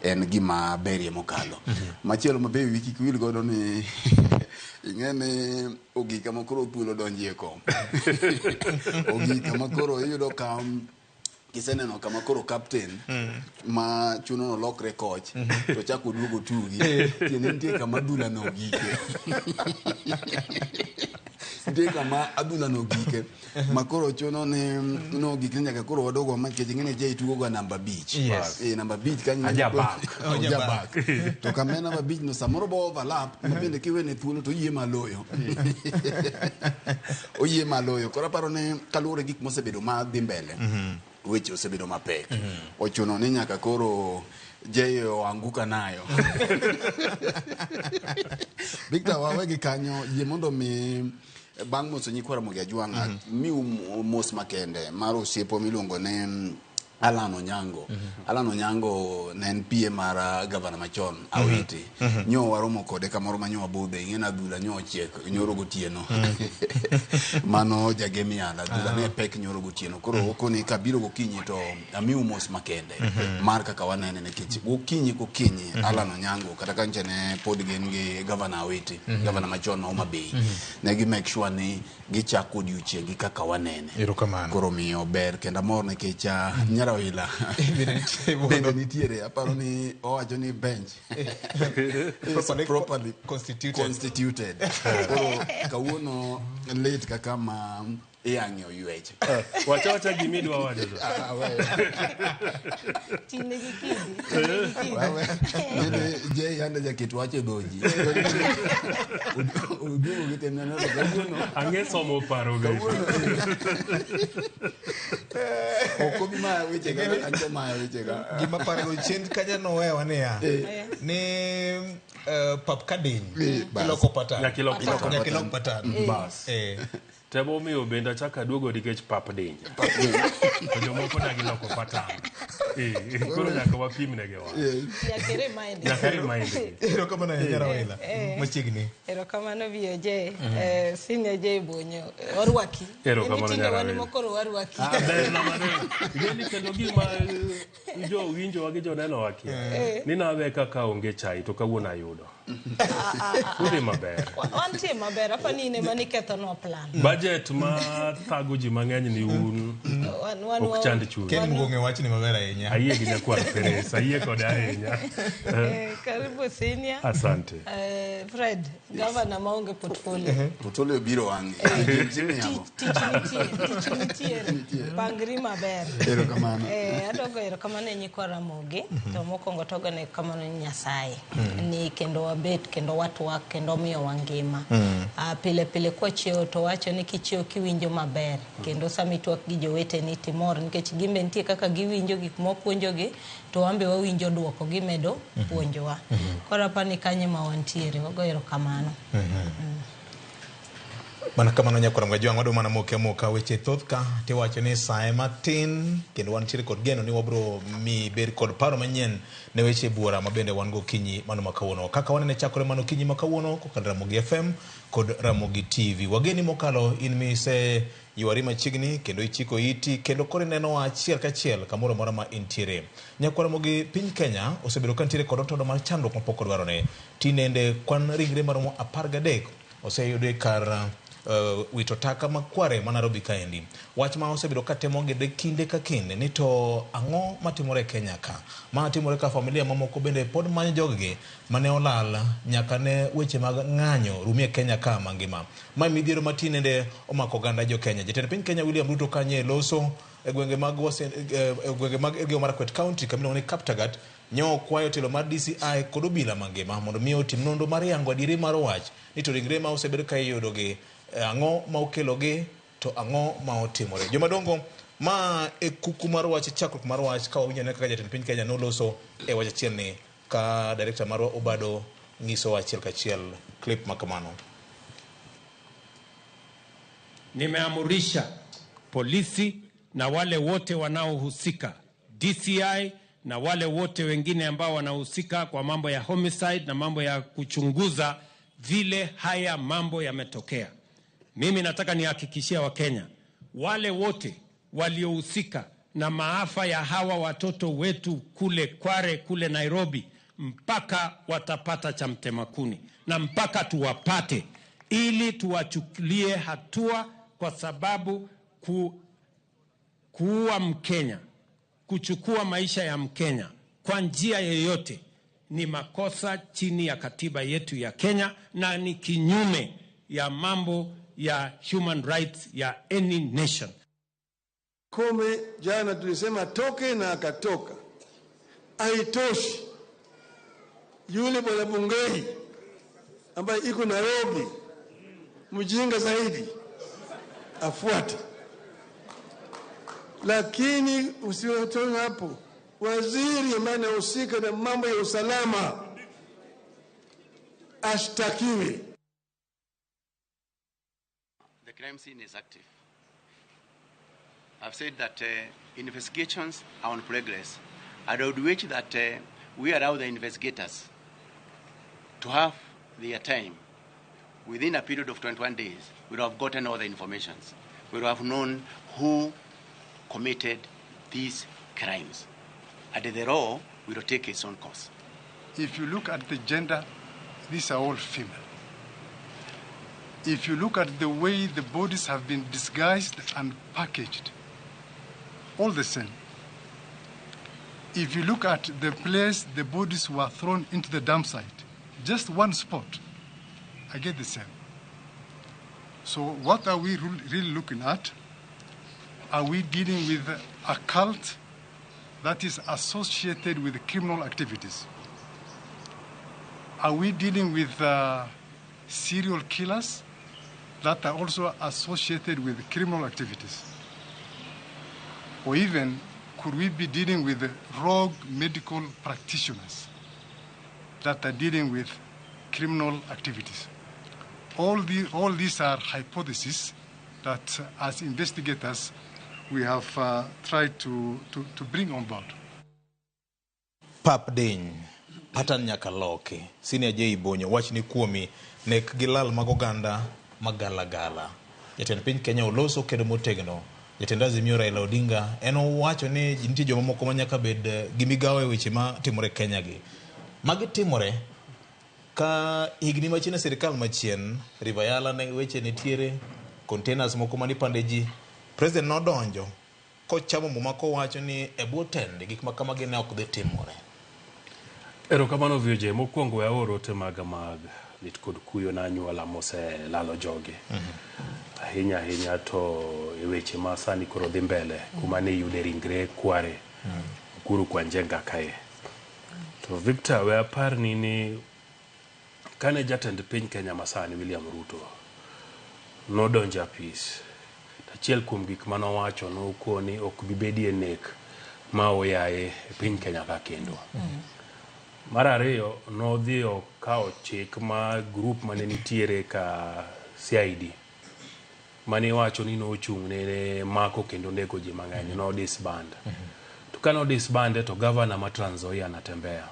Speaker 3: en gima berie mokalo. Machielo ma be wiyi kik wil godo ni ing'e ni ogik kama koro thuolo donjie kom. Ogik kama koro iyudo ka kiseneno kama koro captain ma chuno nolokre coach to chako oduogo tugi tiende nitie kama adhula no ogike. Nitie kama adhula no ogike ma koro chuno ni nogik ni nyaka koro wadog wama nikech ing'e ni Jay tugo ga namba 5.
Speaker 2: Yes.
Speaker 3: Namba 5 kanyo
Speaker 32: Aja back.
Speaker 3: Oja back. To kama en namba 5 no samoro bo overlap ma bende kiwene thuolo to oyie maloyo. Oyie maloyo. Koro aparo ni kaluwore gi gik mosebedo ma dhi mbele weche osebedo mapek. Ochuno ni nyaka koro Jay oanguka nayo. Victor wawe gi kanyo yie mondo mi bang' moso nyikwa Ramogi Ajwang' miu mos makende mar osiepo miluongo ni Alan Onyango. Alan Onyango ne en PA mar gavana machon Awiti. Nyo waromo kode kamoro ma nyo wabudhe, ing'e ni adhula nyo ochiek nyoro gotieno. Mano jagemial, adhula ne pek nyoro gotieno. Koro okoni kabiro gokinyi to amiu mos makende mar kaka wanene nikech gokinyi gokinyi Alan Onyango kata ka nyocha ne pod gin gi gavana Awiti, gavana machon ma Homa Bay, ne gi make sure ni gichako odiochieng' gi kaka wanene.
Speaker 2: Erokamano.
Speaker 3: Koro miyo ber kendo amor nikech Nyarawila bende nitiere aparo ni owacho ni bench is properly constituted. Koro kawuono late kaka ma iyang'e oywech.
Speaker 32: Wacha wacha gimidwa wacho to.
Speaker 23: Tine gi kidi. Tine gi kidi.
Speaker 3: Nene Jay ande jaket wach e dhoji. Oduogo gi tem neno kawuono.
Speaker 32: Ang'e somo paro be.
Speaker 3: Ok obi maya wechega anto maya wechega.
Speaker 2: Gima parego chien kacha nowewa niya ni pap kadiny iloko patan.
Speaker 32: Nyaka ilok patan.
Speaker 2: Nyaka ilok patan.
Speaker 32: Bas. Temo miyo bende achako aduogo nikech pap diny. To jomoko dagi loko patan. Koro nyaka wapim negi wach.
Speaker 23: Nyaka remind.
Speaker 32: Nyaka remind.
Speaker 2: Erokamano ahinya Rawila. Machiegni.
Speaker 23: Erokamano VOJ. Senior J Bonyo. Warwaki.
Speaker 32: Erokamano
Speaker 23: Tinde wan
Speaker 32: Nyarawila.
Speaker 23: mokoro warwaki.
Speaker 32: Ber na mano. Ing'e ni kendo gima jo winjowa gi joneno wakia. Ni nawe kaka onge chai to kawuono ayudo. Udhi maber.
Speaker 23: Wantie maber. Apa ni in ema nikethonwa plan.
Speaker 32: Budget ma thago ji mang'eny ni un. Ok chand chuny.
Speaker 2: Ken Mugo ong'e wachni maber ahinya.
Speaker 32: Ayie gi nyakwar Peres, ayie kode ahinya.
Speaker 23: Karibu senior.
Speaker 32: Asante.
Speaker 23: Fred, governor maonge portfolio.
Speaker 3: Portfolio biro wang'e.
Speaker 23: Tich nitie. Pangri maber.
Speaker 3: Erokamano.
Speaker 23: Adogo erokamano ne nyikwa Ramogi. To mokwongo to agone erokamano ne Nyasaye. Ni kendo wabet kendo watwak kendo miyowa ngima. Pile pile kwachiewo to wacho ni kichiewo kiwinjo maber. Kendo sama itwak gi joweteni timor nikech gin be nitie kaka giwinjo gik mwapuonjogi to wan be wawinjo duoko gimedo puonjowa. Koro aparo ni kanyo ema wantiere, wago erokamano.
Speaker 2: Mana kamano nyakwar Mwajwang' wadwa mana moke amoka weche thoth ka tiwacho ni sae matin kendo wantiere kod geno ni wabro mi bed kod paro manyien ne weche buora ma bende wan go okinyi mano ma kawuono. Kaka wanene chakore mano okinyi ma kawuono kokalo Ramogi FM kod Ramogi TV. Wageni mokalo in mise ywari machiegni kendo ichiko iti kendo koro inenowa achiel kachiel kamoro amora ma intiere. Nyakwar Ramogi piny Kenya osebedo ka nitiere kod otodo mar chandruok mapok odwarore. Tinende kwan ringre maromo 13 oseyudi kar wito taka makware ma Nairobi kaendi. Wach ma osebedo ka temo gede kinde ka kinde ni to ang'o matimore e Kenya ka? Ma timore ka familia mamoko bende pod manyo joggi mane olal nyaka ne weche mag ng'anyo rumie Kenya ka mangima. Ma midhiero ma tinende omako oganda jo Kenya. Jatend piny Kenya William Ruto kanye loso e gwenge mag e gwenge mag Elgeyo Marakwet County kama iluongo ni Kaptagat nyo okwayo telo mar DCI kod obila mangima mondo mi otim nonro mar yango adieri mar wach ni to ringre ma osebed ka iyudogi ang'o ma okelogi to ang'o ma otimore. Jomadongo ma e kuku mar wach chakruok mar wach ka wawinjo kaka jatend piny Kenya noloso e wach achiel ni ka director marwa Obado nyisowa achiel kachiel clip ma kamano.
Speaker 4: Nimeamurisha polisi na wale wote wanaohusika, DCI na wale wote wengine ambao wanahusika kwa mambo ya homicide na mambo ya kuchunguza vile haya mambo yametokea. Mimi nataka nihakikishia Wakenya wale wote waliohusika na maafa ya hawa watoto wetu kule Kware, kule Nairobi, mpaka watapata cha mtema kuni na mpaka tuwapate ili tuwachukulie hatua, kwa sababu kuua Mkenya, kuchukua maisha ya Mkenya kwa njia yoyote ni makosa chini ya katiba yetu ya Kenya na ni kinyume ya mambo ya human rights ya any nation.
Speaker 5: Koome jana tulisema toke na akatoka. Haitoshi, yule bwana Bungei ambaye iko Nairobi, mjinga zaidi, afuate. Lakini usiwatoe hapo, waziri ambaye anahusika na mambo ya usalama ashtakiwe.
Speaker 7: The crime scene is active. I've said that investigations are on progress. I would wish that we allow the investigators to have their time. Within a period of 21 days, we would have gotten all the information. We would have known who committed these crimes. And the law will take its own course.
Speaker 30: If you look at the gender, these are all female. If you look at the way the bodies have been disguised and packaged, all the same. If you look at the place the bodies were thrown into the dump site, just one spot, again the same. So what are we really looking at? Are we dealing with a cult that is associated with criminal activities? Are we dealing with serial killers that are also associated with criminal activities? Or even, could we be dealing with rogue medical practitioners that are dealing with criminal activities? All these are hypotheses that, as investigators, we have tried to bring on board.
Speaker 2: Pap diny pattern nyaka loki. Senior J Bonyo wach ni kuomi nek gi lal mag oganda magalagala. Jatend piny Kenya oloso kedo motegno. Jatend Azimio Raila Odinga en owacho ni nitie joma moko ma nyaka bed gi migawo e weche ma timore Kenya gi. Magi timore ka higni machien e sirikal machien River Yala ne weche nitiere containers moko manipande ji. President nodonjo Kochamo muma kowacho ni e bwo tende gik ma kamagi ne ok dhi timore.
Speaker 32: Erokamano VOJ, mokwongo we aor ote maga mag lit kod kuyo na anyuola moselalo jogi. Ahinya ahinya to e weche ma sani koro dhi mbele kuma ne iyude ringre kware Ukuru kwa Njenga kae. To Victor, we aparni ni kane jatend piny Kenya masani William Ruto nodonjo e apis, achiel kuom gik manowacho nokoni ok bi bedie nek ma oyaye e piny Kenya ka kendo. Mar ariyo, nodhi okawo chik ma group mane nitiere ka CID mane iwacho ni nochung' ne mako kendo nego ji mang'eny, no disband. To ka no disband to gavana ma Trans Nzoia Natembeya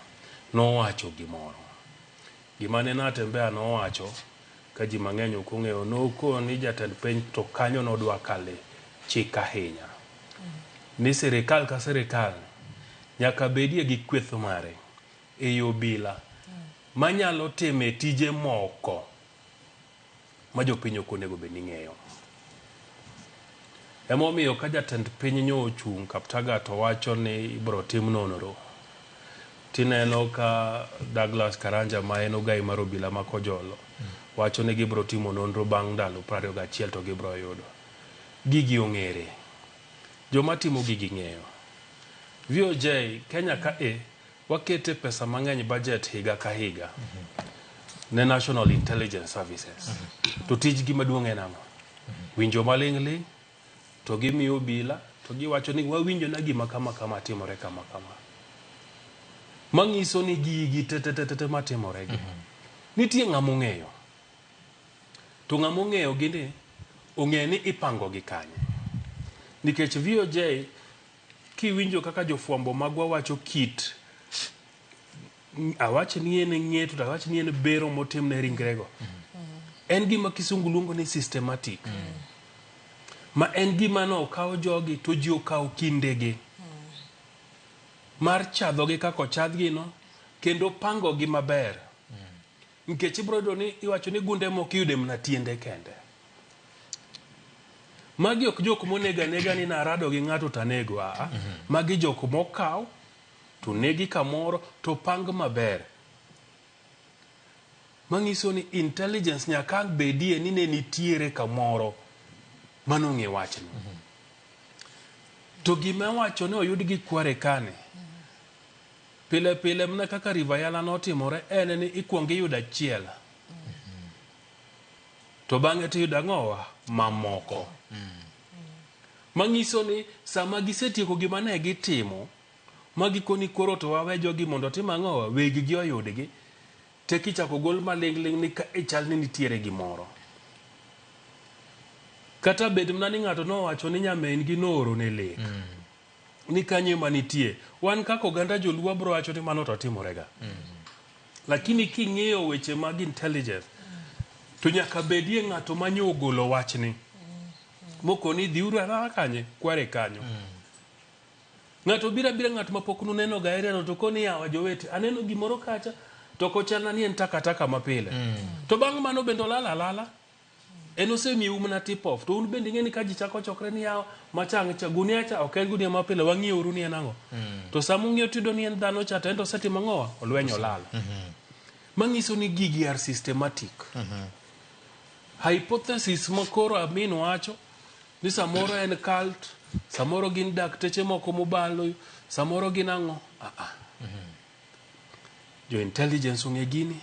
Speaker 32: nowacho gimoro. Gima ne Natembeya nowacho ka ji mang'eny ok ong'eyo, nokoni jatend piny to kanyo nodwa kale chik ahinya. Ni sirikal ka sirikal nyaka bedie gi kweth mare ei obila manyalo time tije moko ma jopiny ok onego bed ni ng'eyo. Emomiyo ka jatend piny nyo ochung' Kaptagat to wacho ni ibro tim nonro, tineno ka Douglas Karanja ma en ogai mar obila ma Kojolo wacho ni gibro timo nonro bang' ndalo 21 to gibro yudo. Gigi ong'ere. Joma timo gigi ng'eyo. VOJ, Kenya ka e, wakete pesa mang'eny budget higa ka higa ne National Intelligence Services. To tijgi maduong' en ang'o? Winjo maling' ling' to gimiyo obila to giwacho ni wawinjo na gima kama kama timore kama kama. Manyiso ni gigi te te te te matimore gi. Nitie ng'ama ong'eyo. To ng'ama ong'eyo gi ni ong'e ni ipango gi kanye. Nikech VOJ kiwinjo kaka jofwambo magwa wacho kit awach ni en ng'eto to awach ni en bero motimne ringrego. En gima kisungu luongo ni systematic. Ma en gima no okaw jogi to ji okaw kindegi mar chadhogi kaka ochadhgi no kendo pango gi maber. Nikech ibiro yudo ni iwacho ni gunde moko iyude mana tiende kende. Magi ok jok monego anega ni narado gi ng'ato to anego. Aa. Magi jok mokaw to negi kamoro to pang maber. Manyiso ni intelligence nyaka bedie ni ne nitiere kamoro manong'e wachno. To gima wacho ni oyud gi kware kane, pile pile mana kaka River Yala notimore en ni ikuongo iyudo achiel. To bang'e to iyudo ang'owa mamoko. Manyiso ni sama gisetieko gima ne gitimo, ma gikoni koro to wawe jogi mondo otim ang'owa, weg gi oyudgi, te kichako gol maling' ling' ni ka e chal ni nitiere gimoro. Kata bed mana ni ng'ato nowacho ni nyamin gi nooro ne lek. Ni kanyo ema nitie. Wan kaka oganda joluo wabro wacho ni mano to timorega. Lakini king'iyo weche mag intelligence, to nyaka bedie ng'ato manyo ogolo wachni. Mokoni dhiuru arara kanye, kware kanyo. Ng'ato biro abira ng'at ma pok nuneno ga area no to koni yawa jowete, aneno gimoro kacha to ok ochalna ni en takataka mapile. To bang' mano bende olal alala. En osemiyou mana tip off. To un bende ing'e ni ka ji chako chokre ni yawa machang' cha gunia cha ok en gunia mapile wang'iyouru ni en ang'o. To sama ung'iyo tiyudo ni en dhano cha to en to osetimo ang'owa? Olwenyo olal. Manyiso ni gigi are systematic. Hypothesis ma koro Amin wacho ni samoro en cult, samoro gin dakteche moko mobalo, samoro gin ang'o. Jo intelligence ong'e gini,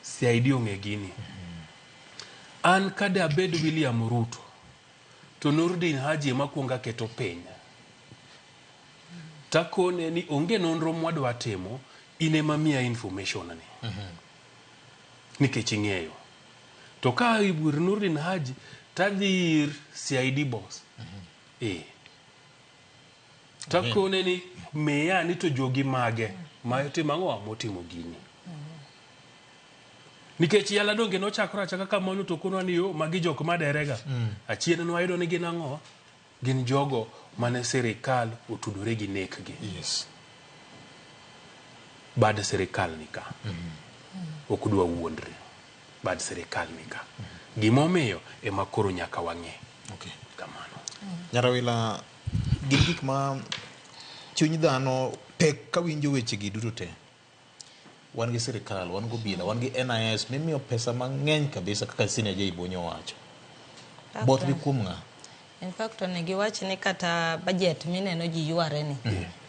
Speaker 32: CID ong'e gini. An ka de abed William Ruto, to Nurdin Haji ema kuongo aketo piny. Takone ni onge nonro mwadwa timo, in ema miya information ni. Nikech ing'eyo. To ka ir Nurdin Haji, tadhi ir CID boss. Takone ni miya ni to jogi mage ma timo ang'o motimo gini. Nikech yala donge nochakore achaka kamano to konwa ni yo magi jok maderega. Achien nwayudo ni gin ang'o? Gin jogo mane sirikal otudore gi nekgi.
Speaker 2: Yes.
Speaker 32: Bad sirikal ni ka. Ok dwa wuondre. Bad sirikal ni ka. Gimomiyo ema koro nyaka wang'e.
Speaker 2: Okay.
Speaker 32: Kamano.
Speaker 2: Nyarawila, Gin gik ma chuny dhano pek kawinjo weche gi duto te. Wan gi sirikal, wan gi obila, wan gi NIS mimiyo pesa mang'eny kabisa kaka Senior J Bonyo owacho. Both ni kuom ng'a?
Speaker 23: In fact, onego iwach ni kata budget mineno ji yware ni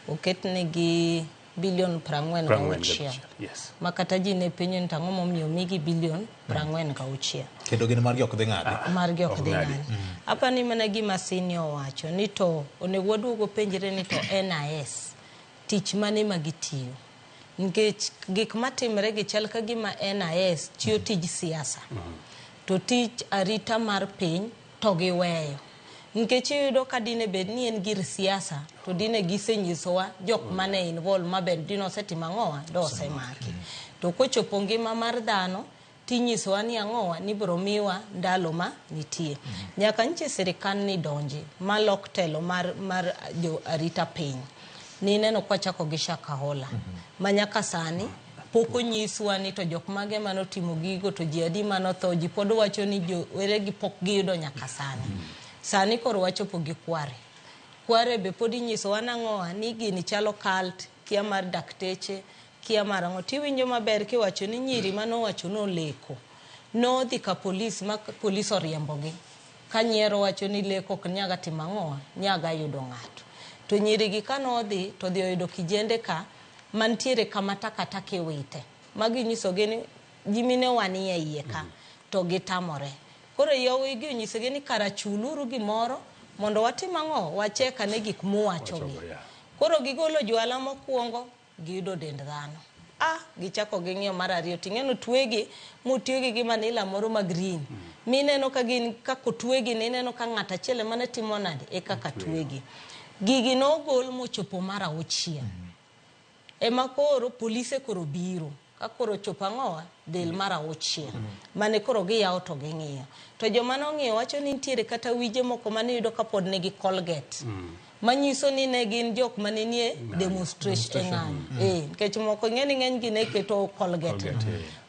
Speaker 23: oketnegi bilion 46.
Speaker 32: Yes.
Speaker 23: Ma kata ji ne penjo ni to ang'o momiyo omigi bilion 46.
Speaker 2: Kendo gin margi ok dhi ng'adi.
Speaker 23: Margi ok dhi ng'adi. Apani mana gima Senior owacho ni to onego waduog wapenjre ni to NIS tich mane ma gitiyo. Nikech gik matimre gi chal ka gima NIS tiyo tij siasa. To tich arita mar piny to giweyo. Nikech iyudo ka dine bed ni en gir siasa to dine gisenyisowa jok mane involve ma be dine osetimo ang'owa do osemaki. To kochopo ngima mar dhano tinyisowa ni ang'owa ni biro miwa ndalo ma nitie. Nyaka nyiche sirikal ni donji malok telo mar jo arita piny. Nineno kwachako gi Shakahola. Ma nyaka sani pok onyiswa ni to jok mage manotimo gigo to ji adi manotho, ji pod wacho ni joweregi pok giyudo nyaka sani. Sani koro wachopo gi Kware. Kware be pod inyisowa nang'owa ni gini chalo cult, kia mar dakteche, kia mar ang'o. Tiwinjo maber kiwacho ni nyiri manowacho noleko. Nodhi ka polis ma polis oriembogi. Ka nyiero wacho ni leko ok nyaga timo ang'owa, nyaga yudo ng'ato. To nyiri gi kanodhi to dhi oyudo kijende ka mantiere kama takataka iwite. Magi nyisogi ni jimine wanie iye ka to gitamore. Koro yawuoyi gi onyisogi ni kara chuluru gimoro mondo watim ang'o, wachek ane gik muwachogi. Koro gigolo jwala mokwongo, giyudo dend dhano. Gichako ging'iyo mar ariyo, ting'eno twegi motwegi gi manila moro ma green. Mineno ka gin kaka otwegi ni ineno ka ng'ato achiel ema ne timo nade e kaka twegi. Gigi nogol mochopo mar 6. Ema koro polise koro biro. Ka koro chopo ang'owa, del mar 6. Mane koro giyawo to ging'iyo. To joma nong'iyo wacho ni nitiere kata wije moko mane yudo kapod nigi Colgate. Manyiso ni ne gin jok mane nie demonstration e ng'anyo. Nikech moko ing'e ni ng'eny gi ne keto Colgate.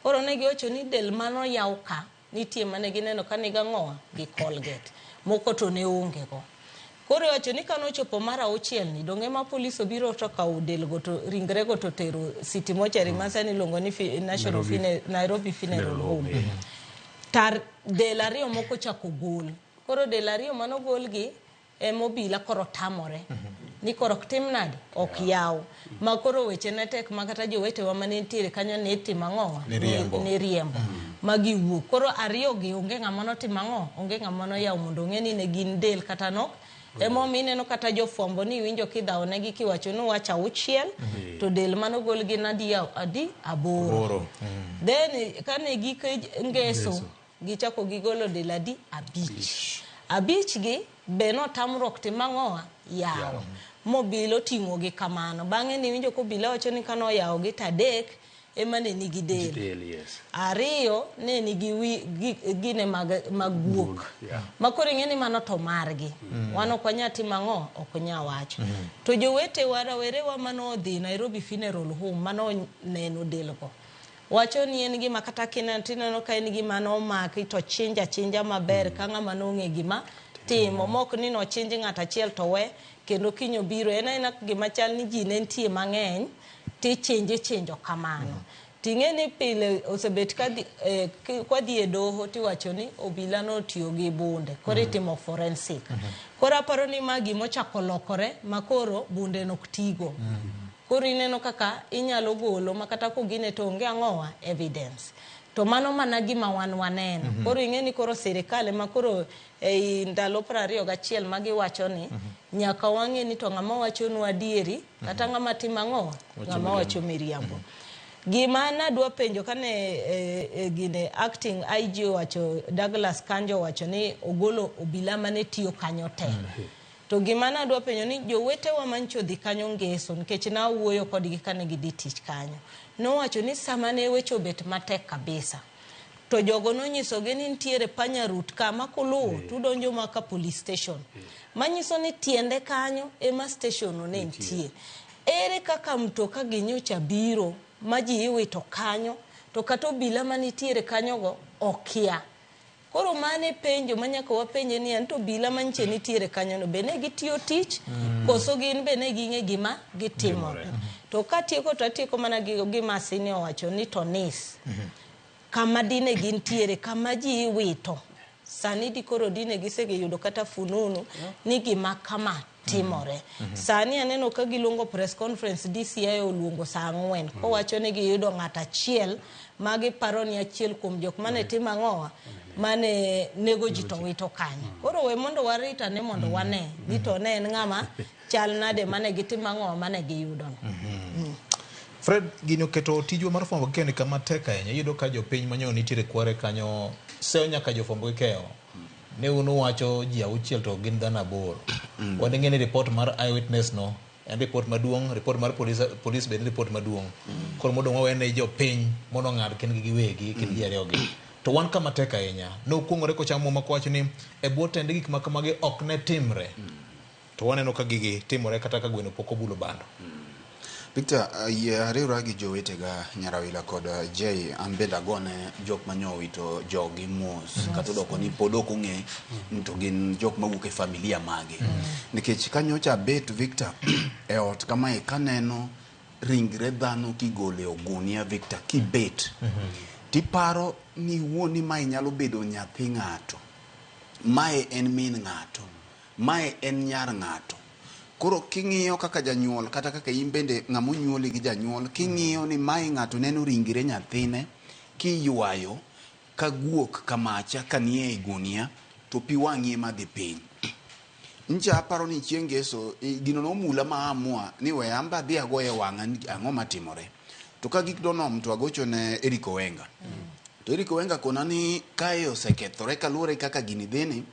Speaker 23: Koro ne giwacho ni del manoyaw ka nitie mane gineno ka niga ang'owa gi Colgate. Moko to ne onge go. Koro iwacho ni kanochopo mar 6 ni donge ma polis obiro to kawo delgo to ringrego to tero City Mortuary ma sani iluongo ni Nairobi Funeral Home. Tar del 2 moko chako gol. Koro del 2 manogol gi ema obila koro tamore. Ni koro ok tim nade? Ok yaw. Ma koro weche ne tek ma kata jowetewa mane nitiere kanyo ne itimo ang'owa? Ne riembo. Ma giwuok. Koro 2 gi onge ng'ama notimo ang'o? Onge ng'ama noyawo mondo ong'e ni ne gin del kata nok. Emomiyo ineno kata jofwambo ni iwinjo kidhawonegi kiwacho ni wach 6 to del manogol gin adi 8. Then kane giko ngeso gichako gigolo del adi 5. 5 gi be notamruok timo ang'owa? Yawo. Mobilo ting'o gi kamano. Bang'e ni winjo kobila wacho ni kano yawo gi to 3 ema ne nigi del. 2 ne nigi gine mag guok. Ma koro ing'e ni mano to margi. Wan ok wanyal timo ang'o? Ok wanyal wacho. To jowetewa rawerewa manodhi Nairobi Funeral Home manoneno delgo. Wacho ni en gima kata kineno tineno ka en gima nomaki to chinja chinja maber ka ng'ama nong'e gima timo. Mok ni nochinj ng'ato achiel to we kendo kiny obiro. En aena gima chal ni ji ne nitie mang'eny tichinje chinjo kamano. Ting'e ni pile osebet ka kwadhi e doho tiwacho ni obila notiyo gi bunde. Koro itimo forensic. Koro aparo ni ma gimochako lokore ma koro bunde nok tigo. Koro ineno kaka inyalo golo ma kata kogine to onge ang'owa evidence. To mano mana gima wan waneno. Koro ing'e ni koro sirikal ema koro ei ndalo 21 magiwacho ni nyaka wang'e ni to ng'ama wachonwa adieri kata ng'ama timo ang'owa, ng'ama wacho miriambo. Gima nadwa penjo kane gine acting IG owacho, Douglas Kanja owacho ni ogolo obila mane tiyo kanyo te. To gima nadwa penjo ni jowetewa mancho dhi kanyo ngeso nikech nawuoyo kodgi kane gidhi tich kanyo. Nowacho ni sama ne weche obet matek kabisa to jogo nonyisogi ni nitiere panya route kama kuluwo tudonjo maka police station. Manyiso ni tiende kanyo ema station no ne nitie. Ere kaka mtoka gi nyocha biro ma ji iwito kanyo to kata obila manitiere kanyogo okia. Koro mane penjo ma nyaka wapenje ni anto obila manyiche nitiere kanyono be ne gitiyo tich koso gin be ne ging'e gima gitimo. To katieko to atieko mana gi gima Asini owacho ni to nis kama dine gintiere kama ji iwito sani di koro dine gisegiyudo kata fununu ni gima kama timore. Sani aneno ka giluongo press conference, DCI oluongo saa 4 kowacho ni giyudo ng'at achiel ma giparo ni achiel kuom jok mane timo ang'owa mane nego ji to wito kanyo. Koro we mondo warit ane mondo wane ni to ne en ng'ama chal nade mane gitimo ang'owa mane giyudo no.
Speaker 2: Fred, gini oketo tijwa mar fwambo gi keyo ni kama tek ahinya. Iyudo ka jopiny manyo nitiere kware kanyo seyo nyaka jofwambo gi keyo. Ne un uwacho ji 6 to gin dhano 8. Wan ni report mar eyewitness no en report maduong', report mar police bende report maduong'. Koro modong' wawene jopiny mondo ong'ad kindgi giwegi kind ji ariyo gi. To wan kama tek ahinya. Nokuong'ore kochamo muma kowacho ni e bwo tende gik ma kamagi ok ne timre. To waneno ka gigi timore kata ka gweno pok obulo bando.
Speaker 3: Victor, yie ariwra gi jowetega Nyarawila kod Jay, an bende agone jok manyo owito jogi mos kata odoko ni pod ok ong'e to gin jok mawuok e familia mage. Nikech kanyocha abet Victor e ot kamae kaneno ringre dhano kigolo e ogunia Victor kibet tiparo ni iwuon ni mae nyalo bedo nyathi ng'ato, mae en min ng'ato, mae en nyar ng'ato. Koro king'iyo kaka janyuol kata kaka in bende ng'ama onyuoli gi janyuol, king'iyo ni mae ng'ato neno ringre nyathine kiywayo ka guok kamacha kanie e gunia to pi wang'i ema dhi piny. Ncha aparo ni chieng' ngeso gino nomula ma amua ni we an be adhi agoye wang'a ni ang'o matimore. To ka gik donom to agocho ne Eric Owenga. To Eric Owenga kona ni kae osekethore kaluwore kaka gini dhini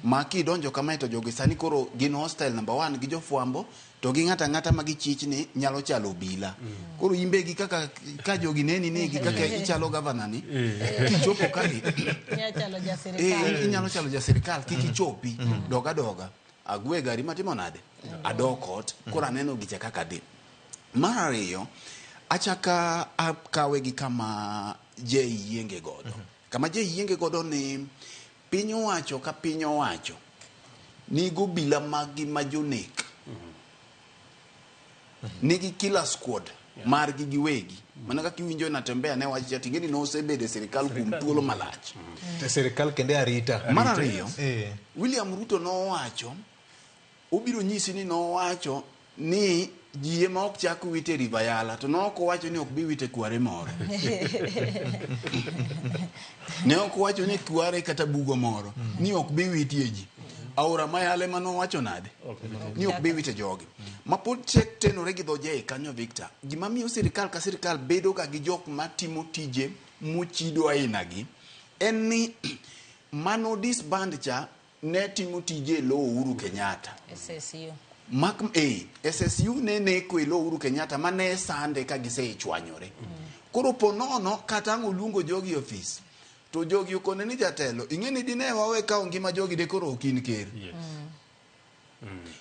Speaker 3: ma kidonjo kamae to jogi sani koro gin hostile number 1 gi jofwambo to gi ng'ata ang'ata ma gichich ni nyalo chalo obila. Koro imbe gi kaka ka jogi neni ni gi kaka ichalo gavana ni kichopo kae
Speaker 23: Inyalo chalo ja sirikal.
Speaker 3: Inyalo chalo ja sirikal kik ichopi doga doga agwe gari matimo nade adok ot koro aneno gicha kaka dhi. Mar ariyo achaka akawe gi kama Jay yienge godo. Kama Jay yienge godo ni piny owacho ka piny owacho nigo obila maggi ma jonek. Nigi killer squad margi giwegi. Mana kaka iwinjo Natembeya ne wacho cha ting'eni nosebedo e sirikal kuom thuolo malach.
Speaker 2: To sirikal kende arita.
Speaker 3: Mar ariyo, William Ruto nowacho, obiro nyisi ni nowacho ni ji ema ok chak wite River Yala to ne ok owacho ni ok bi wite kware moro. Ne ok owacho ni kware kata bugo moro ni ok bi witie ji. Aora Mayala ema nowacho nade ni ok bi wite jogi. Ma pod chek tenore gi dho Jay kanyo Victor. Gima miyo sirikal ka sirikal bedo ga gi jok matimo tije mochido aina gi en ni mano disband cha ne timo tije e lo Uhuru Kenyatta.
Speaker 23: SSU.
Speaker 3: Mak SSU ne neko e lo Uhuru Kenyatta mane sande ka gisechwanyore. Koro po nono kata ang' oluongo jogi e ofis to jogi okone ni jatelo ing'e ni dine wawe kawo ngima jogi de koro ok in ker.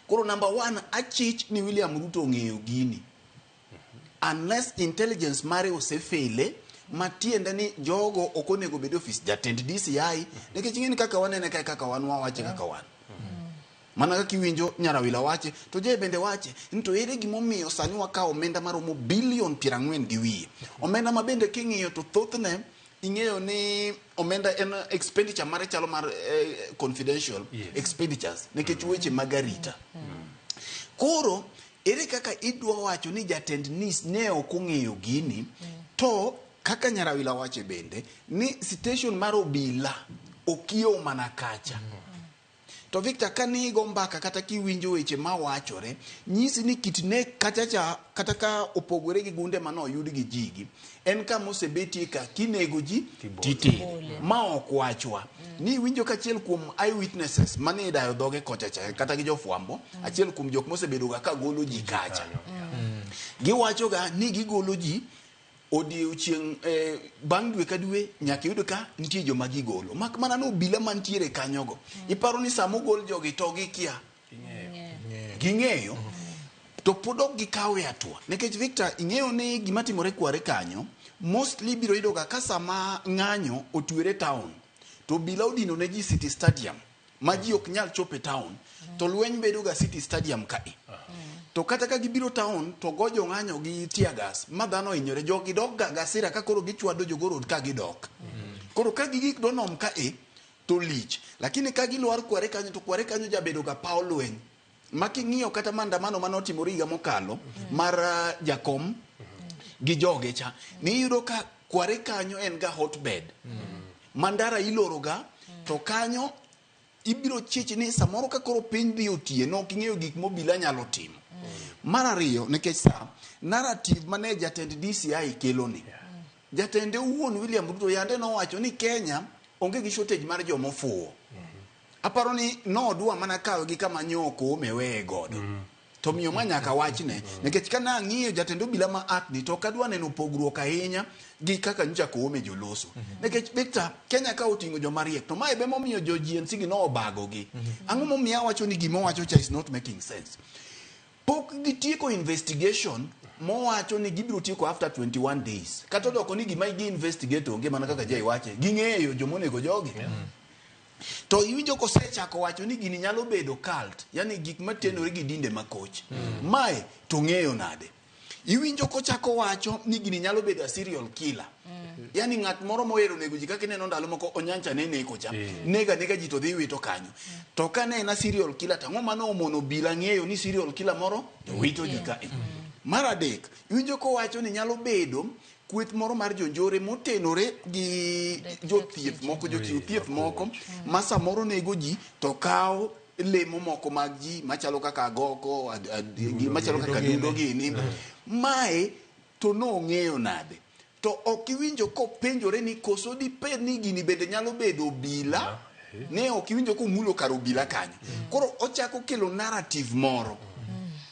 Speaker 3: Koro number 1 achich ni William Ruto ong'eyo gini. Unless intelligence mare osefele matiende ni jogo ok onego bed e ofis jatend DCI nikech ing'e ni kaka wanene kae kaka wan wawache kaka wan. Mana kaka iwinjo Nyarawila wache to Jay bende wache ni to ere gimomiyo sani wakawo omenda maromo bilion 42. Omenda ma bende king'iyo to thothne ing'eyo ni omenda en expenditure mare chalo mar confidential expenditures nikech weche mag arita. Koro ere kaka idwa wacho ni jatend NIS ne ok ong'eyo gini to kaka Nyarawila wache bende ni station mar obila okiewo mana kacha. To Victor kanigo mbaka kata kiwinjo weche mawachore nyisi ni kit nek kacha cha kata ka opogore gi gunde mane oyud gi jigi en kama osebetie ka kinego ji titere ma ok wachwa ni iwinjo ka achiel kuom eyewitnesses mane idayo dhoge kocha cha kata gi jofwambo achiel kuom jok mosebedo ga ka golo ji kacha giwacho ga ni gigolo ji odiechieng' bang' dwe ka dwe nyaka iyud ka nitie joma gigolo mak mana ni obila mantiere kanyogo iparo ni sama ogol jogi to gikia ging'eyo to pod ok gikawe hatua nikech Victor ing'eyo ni gima timore kware kanyo mostly ibiro yudo ga ka sama ng'anyo otwere town To obila odino ne ji City Stadium ma ji ok nyal chopo e town to lweny bedo ga City Stadium kae. To kata ka gibiro town to go jong'anyo gi tear gas ma dhano ohinyore jogi dok ga gasira ka koro gichwado jogo road ka gidok. Koro ka gigik Donholm kae to lich lakini ka gilwar kware kanyo to kware kanyo jabedo ga paw lweny ma king'iyo kata maandamano mane otimore higa mokalo mar jakom gi joge cha niyudo ka kware kanyo en ga hotbed mandara iloro ga to kanyo ibiro chich ni samoro ka koro piny dhi otieno ok ing'eyo gik mobila nyalo timo. Mar ariyo nikech sa narrative mane jatend DCI kelo ni jatende owuon William Ruto yande nowacho ni Kenya onge gi shortage mar joma ofuwo. Aparo ni nodwa mana kawe gi kama nyoko ome weye godo. To miyo ma nyaka wachne nikech ka nang'iyo jatend obila ma act ni to ok adwa neno pogruok ahinya gi kaka nyocha Koome joloso. Nikech Victor, Kenya ka oting'o joma riek to mae be momiyo jo GNC gi nobago gi. Ang'o momiyo awacho ni gima owacho cha is not making sense. Pok gitieko investigation mowacho ni gibiro tieko after 21 days. Kata odoko ni gima gi investigate onge mana kaka Jay wache. Ging'eyo jomonego jogi. To iwinjo kosechako wacho ni gini nyalo bedo cult, yani gik matenore gi dinde makoch. Mae to ng'eyo nade? Iwinjo kochako wacho ni gini nyalo bedo a serial killer. Yani ng'at moro mohero nego ji kaka ineno ndalo moko Onyancha ne neko cha. Nega nega ji to dhi wito kanyo. To ka ne en a serial killer to ang'o mane omono obila ng'eyo ni serial killer moro to wito ji kae. Mar adek, iwinjo kowacho ni nyalo bedo kweth moro mar jonjore motenore gi jothieth moko, jochiw thieth moko ma samoro nego ji to kawo lemo moko mag ji machalo kaka agoko, machalo kaka dundo gini. Mae to nong'eyo nade? To ok iwinjo kopenjore ni koso dibed ni gini bende nyalo bedo obila ne ok iwinjo komulo kar obila kanyo. Koro ochako kelo narrative moro.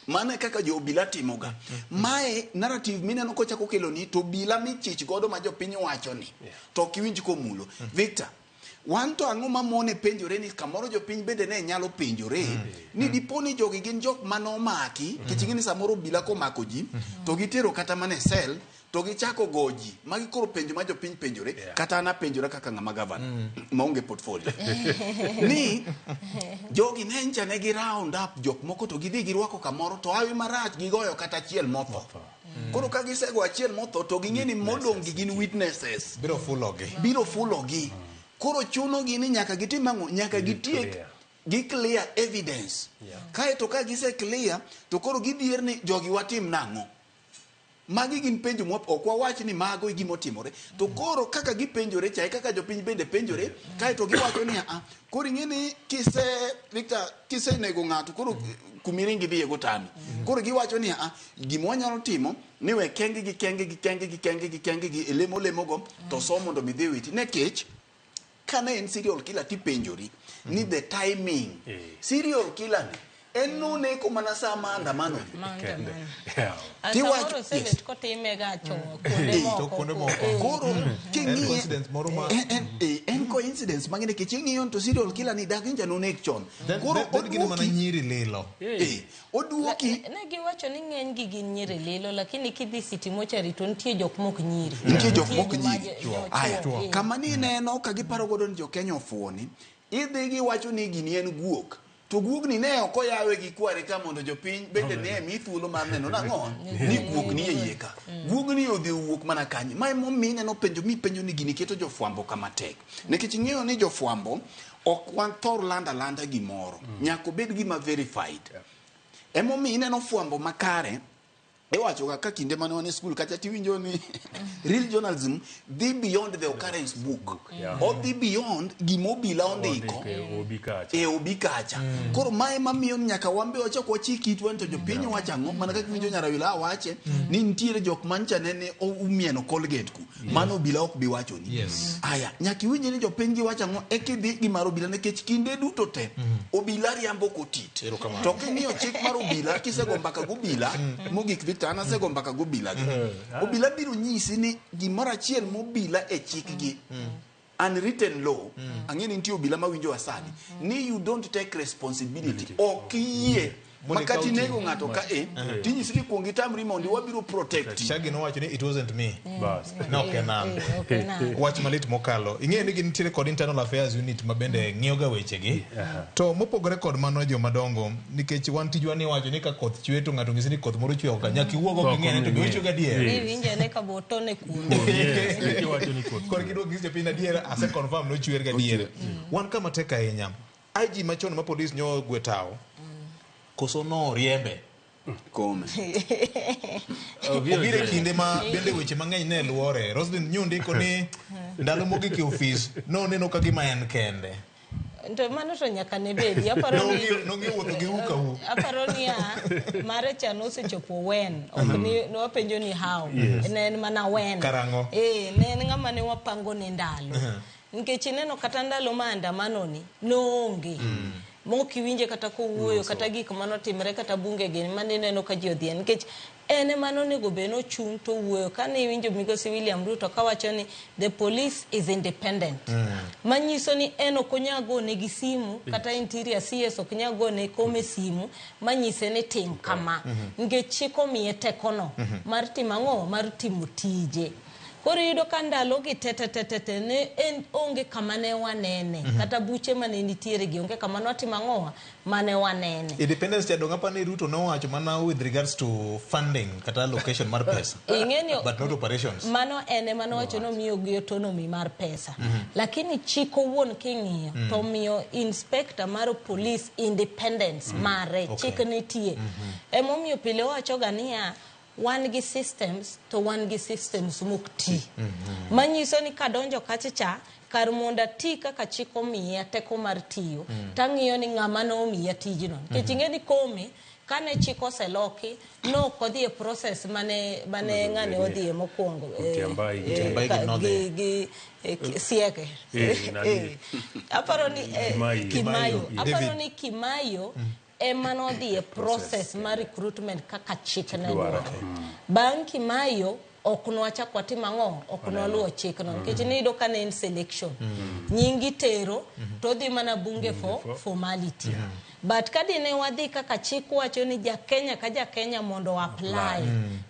Speaker 3: Mano e kaka jo obila timoga. Mae narrative mineno kochako kelo ni to obila michich godo ma jopiny wacho ni to ok iwinj komulo. Victor, wan to ang'o mamone penjore ni kamoro jopiny bende ne nyalo penjore ni dipo ni jogi gin jok manomaki nikech ing'e ni samoro obila komako ji to gitero kata mana e cell to gichako go ji magi koro penjo ma jopiny penjore kata an apenjora kaka ng'ama gavana maonge portfolio ni jogi ne ncha ne gi round up jok moko to gidhi girwako kamoro to hawi marach gigoyo kata achiel motho koro ka gisego achiel motho to ging'e ni modong' gi gin witnesses
Speaker 2: biro fulogi
Speaker 3: biro fulogi koro chunogi ni nyaka gitim ang'o nyaka gitiek gi clear evidence kaeto ka gise clear to koro gidhier ni jogi watim nang'o magi gin penjo mwa ok wawach ni mago e gima otimore to koro kaka gipenjore cha e kaka jopiny bende penjore kaeto giwacho ni a koro ing'e ni kise Victor kisenego ng'ato koro kumiringi dhiye go tami koro giwacho ni a gima wanyalo timo ni we kenge gi kenge gi kenge gi kenge gi kenge gi e lemo lemo go to so mondo mi dhi witi nikech kane en serial killer tipenjori ni the timing serial killer ni en noneko mana saa maandamano
Speaker 23: Maandamano.
Speaker 3: Tiwacho-
Speaker 23: Samoro osebet kotime ga chon kuonde moko.
Speaker 2: kuonde moko.
Speaker 3: Koro king'iye
Speaker 2: coincidence moro ma-
Speaker 3: en coincidence mang'e nikech ing'iyo to serial killer ni dak ncha noneg chon koro
Speaker 2: Then gin mana
Speaker 3: oduoki
Speaker 2: nyiri lilo
Speaker 3: oduoki
Speaker 23: Ne giwacho ni ng'eny gi gin nyiri lilo lakini kidhi City Mortuary to nitie jok mok nyiri.
Speaker 3: nitie jok mok
Speaker 23: joma
Speaker 3: nyiri
Speaker 23: aya
Speaker 3: aya kama ni ineno ka giparo godo ni jokenya ofuwo ni idhi giwacho ni gini en guok to guogni ne ok oyawe gi kware ka mondo jopiny bende ne mi thuolo mar neno nang'o ni guok ni e iye ka guogni odhi owuok mana kanye ma emomiyo ineno penjo mipenjo ni gini keto jofwambo kama tek nikech ing'eyo ni jofwambo ok wathor lando alanda gimoro nyaka obed gima verified emomiyo ineno fwambo makare iwacho ga ka kinde mane wan e skul kacha tiwinjo ni real journalism dhi beyond the occurrence book odhi beyond gima obila ondiko
Speaker 32: Obi kacha.
Speaker 3: e obi kacha koro mae mamiyo nyaka wan be wachak wachik itwa ni to jopiny wacho ang'o mana kaka iwinjo nyarawila awache ni nitiere jok mancha nene umieno Colgate ku mano obila ok bi wachoni
Speaker 2: Yes.
Speaker 3: aya nyaka iwinj ni jopiny giwacho ang'o ekidhi gi mar obila nikech kinde duto te obila riambo kotit
Speaker 2: Erokamano.
Speaker 3: to king'iyo chik mar obila kisego mbaka gobila mogik Victor an asego mbaka gobila gi obila biro nyisi ni gimoro achiel mobila e chikgi unwritten law ang'e ni nitie obila mawinjo wa sani ni you don't take responsibility ok iyie Makati inego ng'ato ka e tinyisi ni kuong itamri mondi wabiro protect.
Speaker 2: Shagi nowacho ni it wasn't me.
Speaker 32: Bas.
Speaker 2: Ne ok en an.
Speaker 23: Ok en an.
Speaker 2: Wach malit mokalo. Ing'eyo ni gintiere kod internal affairs unit ma bende ng'iyo ga wechegi. To mopogore kod mano jomadongo, nikech wan tijwa ni wacho ni ka koth chwe to ng'ato ng'isi ni koth moro chwe oko nyaka iwuog oko ing'e ni to be ochwe gadier.
Speaker 23: Iwinje ne ka botone kuno.
Speaker 2: Koro kidwa ng'is jopiny adier ase confirm nochwer gadier. Wan kama tek ahinya. IG machon ma polis nyo gwe tawo. Koso noriembe.
Speaker 3: Kome.
Speaker 2: Obiro e kinde ma bende weche mang'eny ne luore. Roslyn nyondiko ni ndalo mogik e ofis noneno ka gima en kende.
Speaker 23: To mano to nyaka ne bedi. Aparo ni
Speaker 2: Nong'iyo wuotho gi hu ka hu.
Speaker 23: Aparo niya, mare cha nosechopo when. Ok ni wapenjo ni how.
Speaker 2: Yes.
Speaker 23: Ne en mana when.
Speaker 2: Karang'o?
Speaker 23: Ne en ng'ama ne wapango ne ndalo. Nikech ineno kata ndalo maandamano ni noonge. Mok iwinje kata kowuoyo kata gik manotimre kata bunge gini mane ineno ka ji odhiye nikech en ema nonego bed nochung' to wuoyo kane iwinjo migosi William Ruto kawacho ni the police is independent. Manyiso ni en ok onyal gone gi simu kata interior CS ok nyal gone kome simu manyise ni tim kama. Nikech chik omiye tekono mar timo ang'o? Mar timo tije. Koro iyudo ka ndalo gi te te te te te ne en onge kama ne wanene. Kata buche mane nitiere gi onge kama notimo ang'o mane wanene.
Speaker 2: Independence cha dong' apani Ruto nowacho mana with regards to funding kata allocation mar pesa.
Speaker 23: Ing'eni
Speaker 2: But not operations.
Speaker 23: Mano en ema nowacho ni omiyo gi autonomy mar pesa. Lakini chik owuon king'iyo to miyo inspector mar police independence mare chik nitie. Emomiyo pile wawachoga niya wan gi systems to wan gi systems mok ti. Manyiso ni kadonjo kacha cha kar mondo ati kaka chik omiya teko mar tiyo tang'iyo ni ng'ama nomiya tijno. Nikech ing'e ni kome kane chik oseloki nok odhi e process mane ng'ane odhiye mokwongo. Gi Sieke. Aparo ni Kimayo. Aparo ni Kimayo ema nodhi e process mar recruitment kaka chik ne dwaro. Bang' Kimayo ok nwachak watim ang'o? Ok nwaluwo chikno. Nikech niyudo ka ne en selection. Nyingi tero to odhi mana bunge for formality. But ka dine wadhi kaka chik wacho ni ja Kenya ka ja Kenya mondo apply.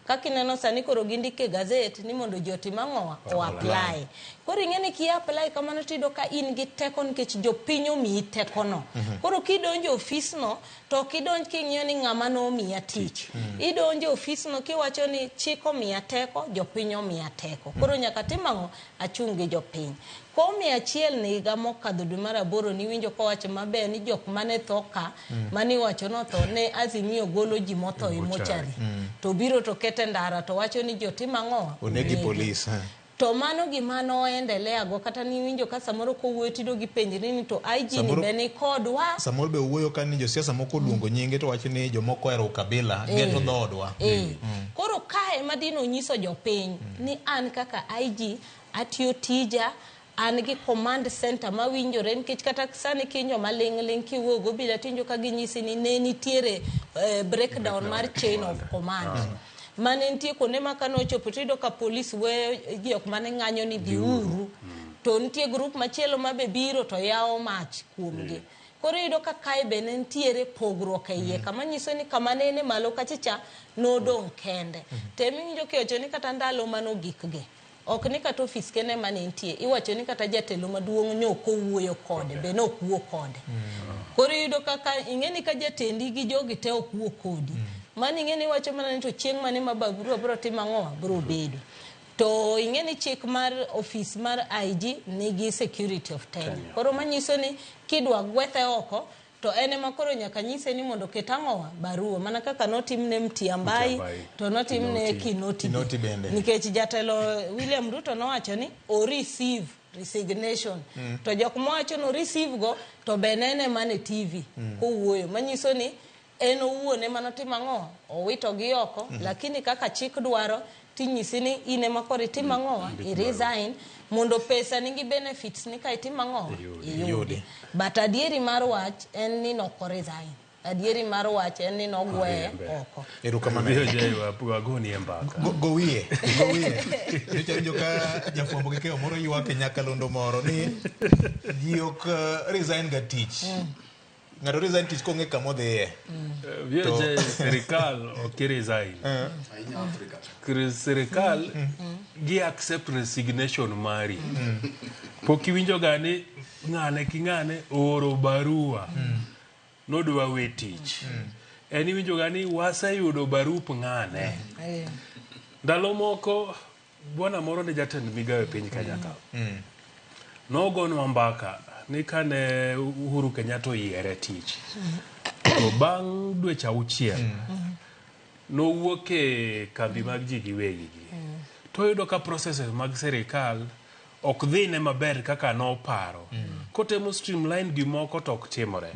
Speaker 23: Kaka ineno sani koro gindiko e gazet ni mondo ji otim ang'o? O apply. Koro ing'e ni ki apply kamano tiyudo ka in gi teko nikech jopiny omiyi tekono. Koro kidonjo e ofisno to ok idonj king'iyo ni ng'ama nomiya tich. Idonjo e ofisno kiwacho ni chik omiya teko, jopiny omiya teko. Koro nyaka tim ang'o? Achung' gi jopiny. Kome achiel ni higa mokadho dwe mar aboro niwinjo kowacho maber ni jok mane tho ka mane iwacho notho ne Azimio golo ji motho e mochari. To biro to kete ndara to wacho ni jotim ang'o?
Speaker 2: Onegi polis.
Speaker 23: To mano gima noendelea go kata niwinjo ka samoro kowuoyo tido gi penjri ni to IG ni be ni kodwa.
Speaker 2: Samoro be owuoyo ka ni josiasa moko oluongo nyinge to wacho ni jomoko ohero ukabila geto dhoodwa.
Speaker 23: Koro kae ema dino nyiso jopiny ni an kaka IG atiyo tija an gi command center mawinjore nikech kata sani kinjo maling' ling' kiwuoyo gobila tinjo ka ginyisi ni ne nitiere breakdown mar chain of command. Mane nitie kuonde ma kane ochopo tiyudo ka polis weyo jok mane ng'anyo ni dhiuru to nitie group machielo ma be biro to yawo mach kuomgi. Koro iyudo ka kae be ne nitiere pogruok e iye kama nyiso ni kama nene malo kacha cha nodong' kende. To emiwinjo kiwacho ni kata ndalo manogikgi ok ni kata ofis kende mane nitie iwacho ni kata jatelo maduong' ne ok owuoyo kode be ne ok wuo kode. Koro iyudo kaka ing'e ni ka jatendi gi jogi te ok wuo kodi. Mano ing'e ni iwacho mana ni to chieng' mane ma barua biro timo ang'o? Biro bedo. To ing'e ni chik mar ofis mar IG nigi security of tenure. Koro manyiso ni kidwa gwethe oko to en ema koro nyaka nyise ni mondo oket ang'owa barua mana kaka notimne Mtiambai to notimne Kinoti.
Speaker 2: Kinoti bende.
Speaker 23: Nikech jatelo William Ruto nowacho ni o receive resignation. To jok mowacho ni o receive go to be nene mana e TV kowuoyo manyiso ni en owuon ema notimo ang'o? Owito gi oko lakini kaka chik dwaro tinyisi ni in ema koro itim ang'o? I resign mondo pesa nigi benefits ni ka itim ang'o? Iyudi. But adieri mar wach en ni nok resign. Adieri mar wach en ni nogweye oko.
Speaker 2: Erokamano.
Speaker 32: Wagoni e mbaka.
Speaker 2: Gowiye. Gowiye. Nyocha winjo ka jafwambo gi keyo moro ywak e nyakalondo moro ni ji ok resign ga tich. Ng'ato resign tich kong'e kama odhiye.
Speaker 32: VJ sirikal ok resign. Sirikal gi accept resignation mari. Pok iwinjo ga ni ng'ane ki ng'ane ooro barua. Nodwa we tich. En iwinjo ga ni waseyudo barup ng'ane. Ndalo moko bwana moro ne jatend migawo e piny Kenya ka. Nogonwa mbaka ni kane Uhuru Kenyatta oyiere tich. To bang' dweche 6 nowuok e kambi mag ji giwegi gi. To oyudo ka processes mag sirikal ok dhine maber kaka noparo. Kotemo streamline gimoko to ok timore.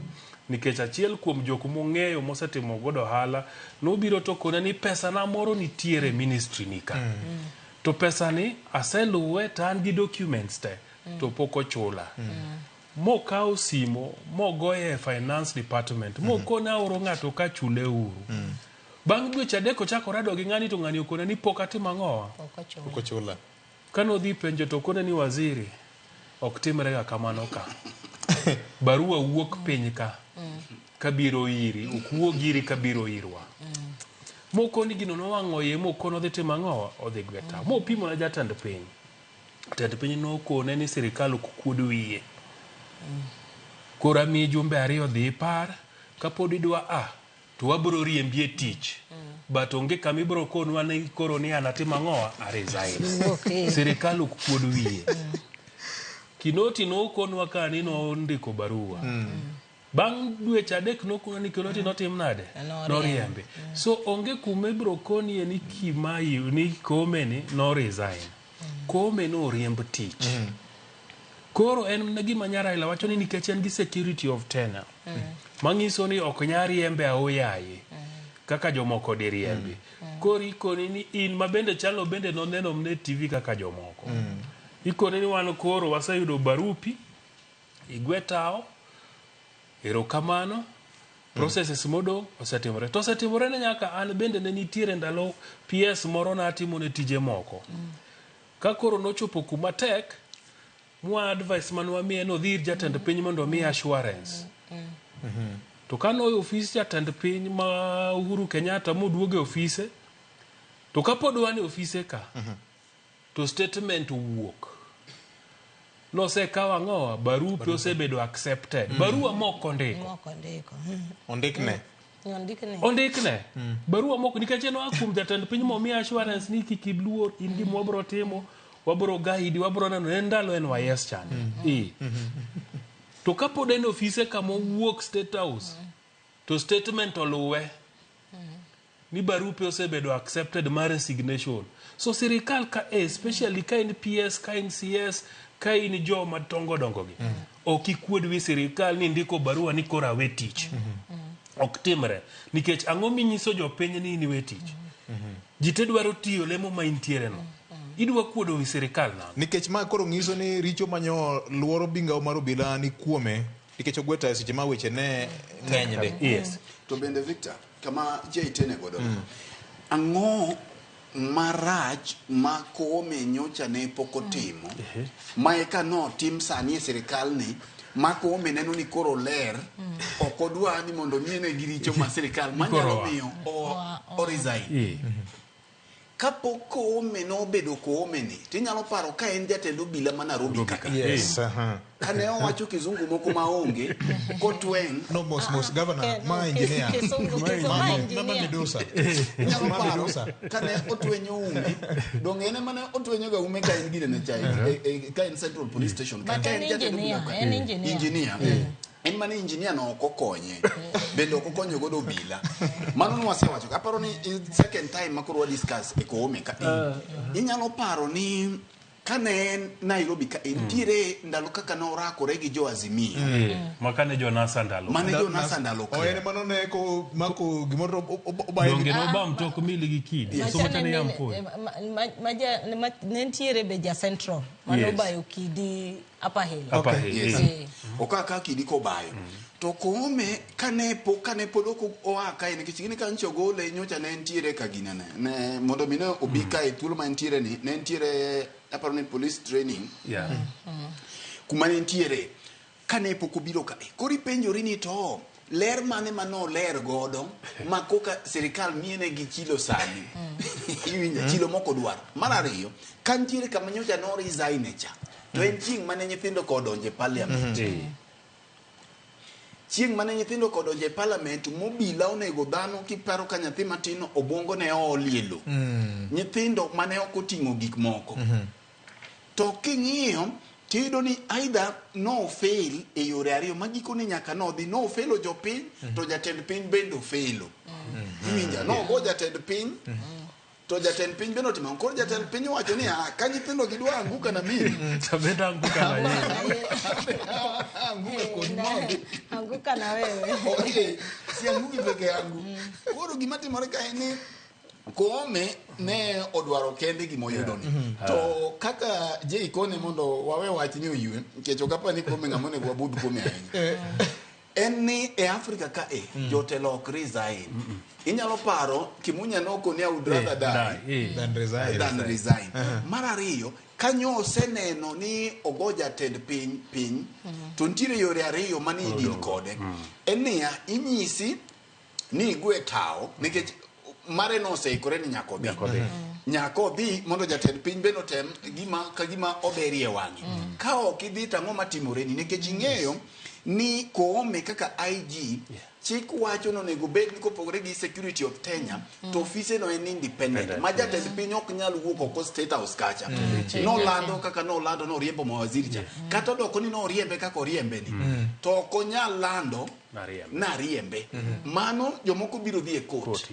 Speaker 32: Nikech achiel kuom jok mong'eyo mosetimo godo ohala nobiro to kone ni pesa na moro nitiere ministry ni ka. To pesa ni aseluwe to an gi documents te to pok ochula. Mokawo simo mogoye e finance department mokone aoro ng'ato ka chule uru. Bang' dweche 3 ochako rado gi ng'ani to ng'ani okone ni pok atimo ang'owa.
Speaker 2: Pok ochula.
Speaker 32: Kane odhi penjo to okone ni waziri ok timre ga kamano ka. Barua wuok piny ka kabiro iri, ok wuog iri kabiro irwa. Mokoni gino nowang'o iye mokone odhi timo ang'owa, odhi gwe tao. Mopimo ne jatend piny. Jatend piny nokone ni sirikal ok kuod wiye. Koro amiyi jumbe 2 dhi ipar, kapod idwa a to wabiro riembi e tich. But onge kama ibiro konwa ni koro ni an atim ang'owa, a resign. Sirikal ok kuod wiye. Kinoti nokonwa ka ni nondiko barua. Bang' dweche 3 nokonwa ni Kinoti notim nade? Noriembe. So onge kuma ibiro konie ni Kimai ni Koome ni no resign. Koome noriemb tich. Koro en gima nya Raila wacho ni nikech en gi security of tenure. Manyiso ni ok nyal riembe aoyaye kaka jomoko diriembi. Koro ikoni ni in ma bende chalo bende noneno mne TV kaka jomoko. Ikoni ni wan koro waseyudo barupi, igwe tao, erokamano, processes modong' osetimore. To osetimore ne nyaka an bende ne nitiere ndalo PS moro natimo ne tije moko. Ka koro nochopo kuma tek, mwa advice mane wamiye nodhi ir jatend piny mondo omiye assurance. To ka noyo ofis jatend piny ma Uhuru Kenyatta moduogo e ofise, to kapod wan e ofise ka, to statement owuok. Nosekawo ang'owa, barupe osebedo accepted. Barua mok ondiko.
Speaker 2: Ondikne.
Speaker 32: Ondikne. Barua mok nikech en oa kuom jatend piny momiye assurance ni kik iluor in gima wabro timo, wabro guide, wabro neno en ndalo NYS chande. To kapod en e ofise kama owuok State House, to statement oluwe ni barupe osebedo accepted mar resignation. So sirikal ka especially ka in PS, ka in CS, ka in joma dongo dongo gi, ok ikuod wi sirikal ni ndiko barua ni koro awe tich. Ok timre. Nikech ang'o minyiso jopiny ni in iwe tich? Ji te dwaro tiyo lemo ma intiere no. Idwa kuodo wi sirikal nang'o?
Speaker 2: Nikech ma koro nyiso ni richo manyo luoro migao mar obila ni kuome nikech ogweta e seche ma weche ne ng'eny de.
Speaker 32: Yes.
Speaker 3: To bende Victor, kama jitene godo ang'o marach ma Koome nyocha ne pok otimo ma eka notim sani e sirikal ni ma Koome neno ni koro ler ok odwa ni mondo miene gi richo ma sirikal manyalo miyo o resign. Kapok Koome nobedo Koome ni tinyalo paro ka en jatend obila ma Nairobi ka.
Speaker 2: Yes.
Speaker 3: Kane owacho kizungu moko maonge kotweng'.
Speaker 2: No mos mos governor ma engineer. Ma midusa.
Speaker 3: Inyalo paro kane otwenyo ume, donge en ema ne otwenyo ga ume ka en gine cha ka en Central Police Station ka en jatend obila ka. Engineer. En mane engineer no ok okonye. Bende ok okonyo godo obila. Mano nwasewacho. Aparo ni second time ma koro wa discuss e Koome ka. Inyalo paro ni kane en Nairobi ka nitiere ndalo kaka norakore gi jo Azimio.
Speaker 32: Makane jo NASA ndalo.
Speaker 3: Mane jo NASA ndalo ka.
Speaker 2: En mano ne ko mako gimoro obaye.
Speaker 32: Donge noba mtok mili gi kidi. Somo chane yam poi.
Speaker 23: Ne nitiere be ja Central. Mano obayo kidi Upper Hill.
Speaker 32: Upper Hill.
Speaker 3: Yes. Okaka kidi kobayo. To Koome kane pod ok oa kae nikech gini ka nyocha ogole nyocha ne nitiere ka ginene. Ne mondo mi ne obi kae thuolo ma nitiere ni ne nitiere aparo ni police training. Kuma ne nitiere kane pok obiro kae. Koro ipenjori ni to Ler mane ma noler godo ma koka sirikal miene gi chilo sani? Iwinjo, chilo moko dwaro. Mar ariyo, ka nitiere kama nyocha no resign e cha, to en chieng' mane nyithindo kodonje parliament. Chieng' mane nyithindo kodonje parliament, mobila onego dhano kiparo ka nyathi matin obwongo ne oolie lo. Nyithindo mane ok oting'o gik moko. To king'iyo tiyudo ni either no fail e yore ariyo ma gikone nyaka nodhi no failo jopiny to jatend piny bende ofelo. Iwinja? No go jatend piny to jatend piny bende otimo. Koro jatend piny owacho ni ah, ka nyithindo gidwa anguka na mimi.
Speaker 32: To bende anguka na yeye.
Speaker 3: Anguka kod mondi.
Speaker 23: Anguka na wewe.
Speaker 3: Okay, si anguki peke yangu. Koro gima timore ka en ni Koome ne odwaro kende gima oyudo ni. To kaka Jay kone mondo wawe wach ni oywe, nikech ok apar ni Koome ng'ama onego wabudh kuome ahinya. En ni e Afrika ka e, jotelo ok resign. Inyalo paro Kimunya noko ni I would rather die
Speaker 2: Than resign.
Speaker 3: than resign. Mar ariyo, kanyo oseneno ni ogo jatend piny piny, to nitiere yore ariyo mane idil kode. En niya, inyisi ni igwe tawo nikech mare noseikore ni nyaka odhi. Nyaka odhi mondo jatend piny bende otem gima ka gima oberie wang'e. Ka ok idhi to ang'o matimoreni? Nikech ing'eyo ni Koome kaka IG chik wacho ni onego bed ni kopogore gi security of tenure to ofise no en independent ma jatend piny ok nyal wuok oko state house kacha. Nolando kaka nolando noriembo mawaziri cha. Kata odoko ni noriembe kaka oriembe ni to ok onyal lando nariembe. Mano jomoko biro dhi e court.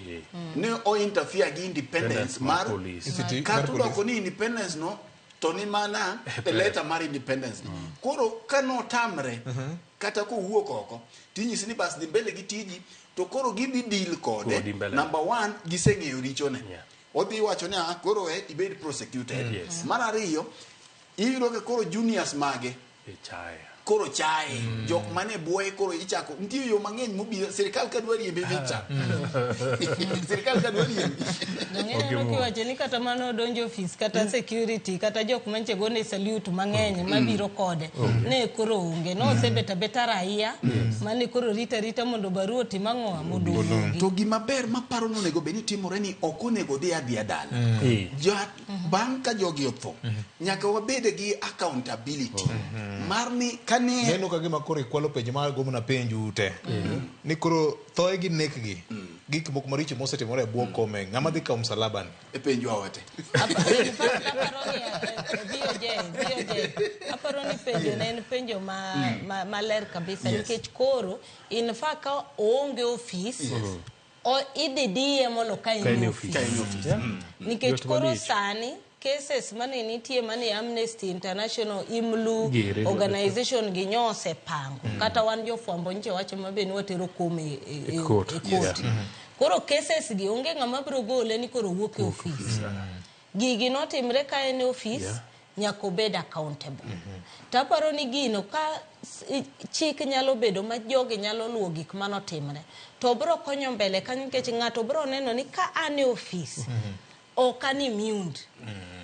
Speaker 3: Ne o interfere gi independence mar kata odoko ni independence no to ni mana e letter mar independence ni. Koro ka notamre kata kowuok oko tinyisi ni bas dhi mbele gi tiji to koro gidhi deal kode. Number one, giseng'eyo richone. Odhi wacho ni ah, koro e ibed prosecuted. Mar ariyo, iyudo ka koro juniors mage koro chaye. Jok mane bwoye koro ichako nitie yo mang'eny mobiro sirikal ka dwa riembi Victor. Sirikal ka dwa riembi.
Speaker 23: Ineno kiwacho ni kata mano odonjo ofis kata security kata jok manche gone salute mang'eny mabiro kode ne koro onge nosebet abeta raia mane koro rita rita mondo barua otim ang'o mondo owuogi.
Speaker 3: To gima ber maparo ni onego bed ni timore ni ok onego dhi adhiya dala. Bang' ka jogi otho, nyaka wabed gi accountability mar ni kane
Speaker 2: Neno ka gima koro ikwalo penjo ma agombo na penjo te. Ni koro thoe gi nekgi, gik moko maricho mosetimore e bwo kome, ng'ama dhi kawo msalaba ni?
Speaker 3: E penjo awate.
Speaker 23: VOJ, aparo ni penjo ne en penjo maler kabisa nikech koro in fact ka oonge ofis idhi diye molo ka en e ofis. Nikech koro sani cases mane nitie mane Amnesty International, IMLU, organization gi nyo osepango. Kata wan jofwambo nche wacho mabe ni watero kome e court. Koro cases gi onge ng'ama biro gole ni koro wuok e ofis. Gigi notimre ka en e ofis, nyaka obed accountable. To aparo ni gino ka chik nyalo bedo ma jogi nyalo luwo gik manotimre to biro konyo mbele kanyo nikech ng'ato biro neno ni ka an e ofis ok an immune.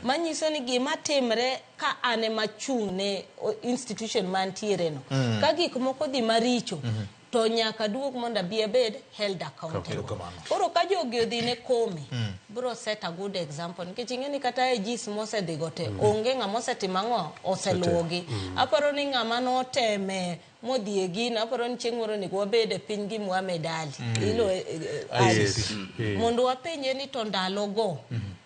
Speaker 23: Manyiso ni gima timre ka an ema chung' ne institution mantiere no. Ka gik moko dhi maricho to nyaka duog mondo abi abed held accountable. Koro ka jogi odhi ne Koome, biro set a good example nikech ing'e ni kata AGs mosedhigo te onge ng'ama osetimo ang'o oseluwogi. Aparo ni ng'ama noteme modhi e gino, aparo ni chieng' moro onego wabed e piny gi Mohamed Ali. Ilo Ali. Mondo wapenje ni to ndalogo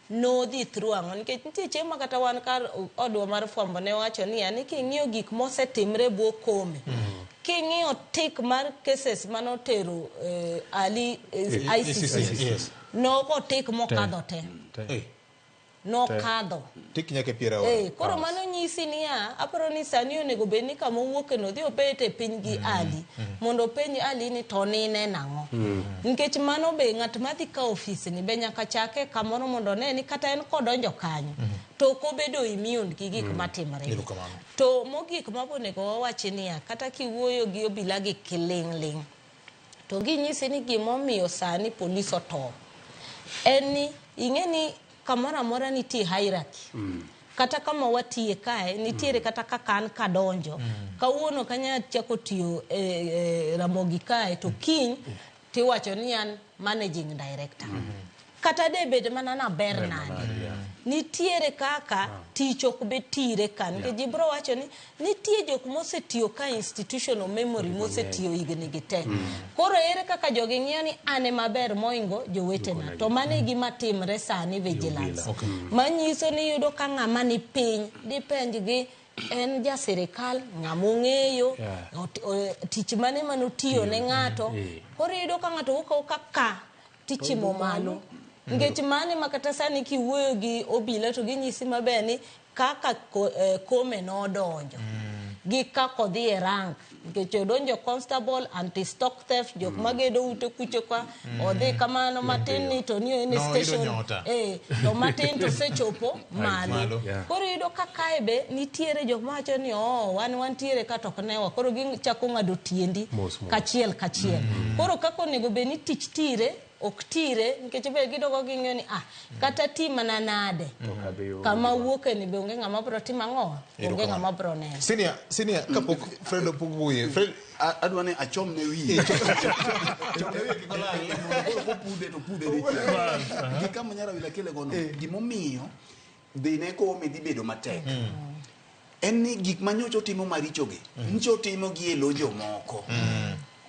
Speaker 23: nodhi through ang'o nikech nitie chieng' ma kata wan kar odwa mar fwambo ne wacho niya ni king'iyo gik mosetimre e bwo Koome king'iyo tik mar cases manotero Ali ICC nogo tik mokadho te. Nokadho.
Speaker 2: Tik nyaka e pier aora.
Speaker 23: Koro mano nyisi niya, aparo ni sani onego bed ni kama owuoke no odhi obet e piny gi Ali mondo openj Ali ni to nine nang'o. Nikech mano be ng'at madhi ka ofis ni be nyaka chake kamoro mondo one ni kata en kodonjo kanyo to ok obedo immune gi gik matimore. To mogik mabo onego wawachi niya, kata kiwuoyo gi obila gi kiling' ling' to ginyisi ni gimomiyo sani polis otow en ni ing'e ni kamoro amora nitie hierarchy. Kata kama watiye kae nitiere kata kaka an kadonjo kawuono kanya chako tiyo e, e, Ramogi kae to kiny tiwacho ni an managing director kata de bed mana naber nade nitiere kaka tich ok be tire ka nikech ji biro wacho ni nitie jok mosetiyo ka institutional memory mosetiyo higni gi te koro ere kaka jogi ng'iyo ni an ema ber moingo jowetena to mano e gima timre sani vigilance
Speaker 2: Okay.
Speaker 23: manyiso ni iyudo ka ng'ama ni piny dipenjgi en ja sirikal ng'ama ong'eyo tich mane manotiyo ne ng'ato koro iyudo ka ng'ato wuok awuoka ka tichimo malo nikech mane ma kata sani kiwuoyo gi obila to ginyisi maber ni kaka Kome nodonjo gi kaka odhi e rank nikech odonjo constable anti stock theft jok magedo ute kucho ka odhi kamano matin ni to ni en e
Speaker 2: Noyudo
Speaker 23: station
Speaker 2: nyota.
Speaker 23: To matin to osechopo malo
Speaker 2: Malo. Yeah.
Speaker 23: koro iyudo ka kae be nitiere jok mawacho ni oo wan wantiere ka to ok newa koro gichako ng'ado tiendi
Speaker 32: Mos mos.
Speaker 23: kachiel kachiel koro kaka onego bed ni tich tire ok tire nikech be gidogo ging'iyo ni ah kata ti mana nade kama wuoke ni be onge ng'ama biro timo ang'o onge
Speaker 2: Erokamano.
Speaker 23: ng'ama biro neno
Speaker 2: Senior, senior, kapok Fred opog wiye. Fred
Speaker 3: adwa ni achom ne wiye. Kopudhe to pudhe dichiel. Gi kama Nyarawila kele gono, gimomiyo dhi ne Koome dhi bedo matek. En ni gik ma nyocha otimo marichogi, nyocha otimo gi e lo jomoko.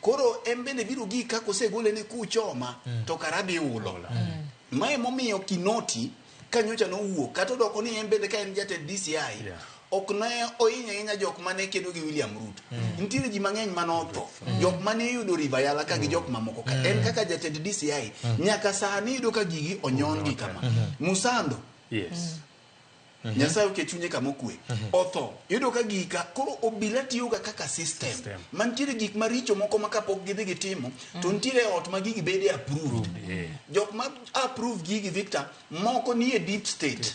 Speaker 3: Koro en bende biro gik kaka osegole ne kuchoma to kara dhi ulo. Mae momiyo Kinoti ka nyocha nowuok kata odoko ni en bende ka en jatend DCI ok ne ohinyo ahinya jok mane kedo gi William Ruto. Nitiere ji mang'eny mane otho. Jok mane iyudo River Yala ka gi jok mamoko ka. En kaka jatend DCI nyaka sani iyudo ka gigi onyon gi kama. Musando
Speaker 32: Yes.
Speaker 3: Nyasaye oket chunye kama okwe. Otho. Iyudo ka gika koro obila tiyoga kaka system. Mantiere gik maricho moko ma kapok gidhi gitimo to nitiere ot ma gigi bede approved. Jok ma approve gigi Victor moko nie deep state.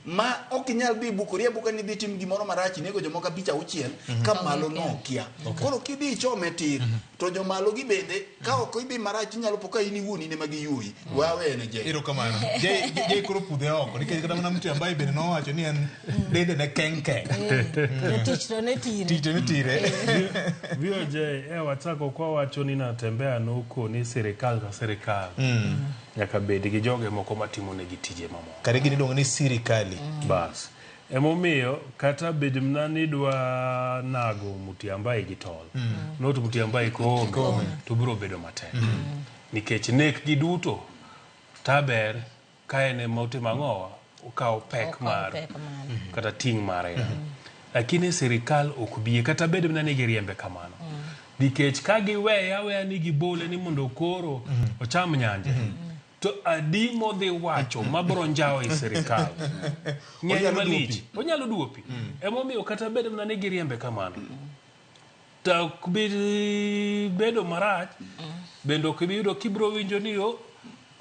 Speaker 3: Ma ok inyal dhi bukori abuka ni dhi tim gimoro marach inego jomoko abich auchiel ka malo nokia. Koro kidhi ichome tir to jomalo gi bende ka ok idhi marach inyalo po ka in iwuon in ema giyuoyi. We awene Jay.
Speaker 2: Erokamano. Jay, Jay koro pudhe oko nikech kata mana mtu ambaye bende nowacho ni en dende ne keng keng.
Speaker 23: To tich to ne tire
Speaker 2: Tich to ne tire.
Speaker 32: VOJ e wachako kwa wacho ni natembea nokoni sirikal ka sirikal nyaka bed gi joge moko matimo negi tije mamoko.
Speaker 2: Kare gini iluongo ni sirikali.
Speaker 32: Bas. Emomiyo kata bed mana ni idwa nago Mutyambai gi tol. Not Mutyambai koome to biro bedo matek. Nikech nek gi duto taber ka en ema otimo ang'owa okawo pek mar
Speaker 23: pek mare.
Speaker 32: kata ting' mare. Lakini sirikal ok bie kata bed mana ni giriembe kamano. Nikech ka giweye aweya ni gibole ni mondo koro ocham nyanje. To adi modhi wacho mabro njawo e sirikal. Ng'eny
Speaker 2: Onyalo
Speaker 32: malich. Onyalo duo pi. Emomiyo kata bed mana ni giriembe kamano. To ok bi bedo marach. Bende ok ibi yudo kibro winjo ni o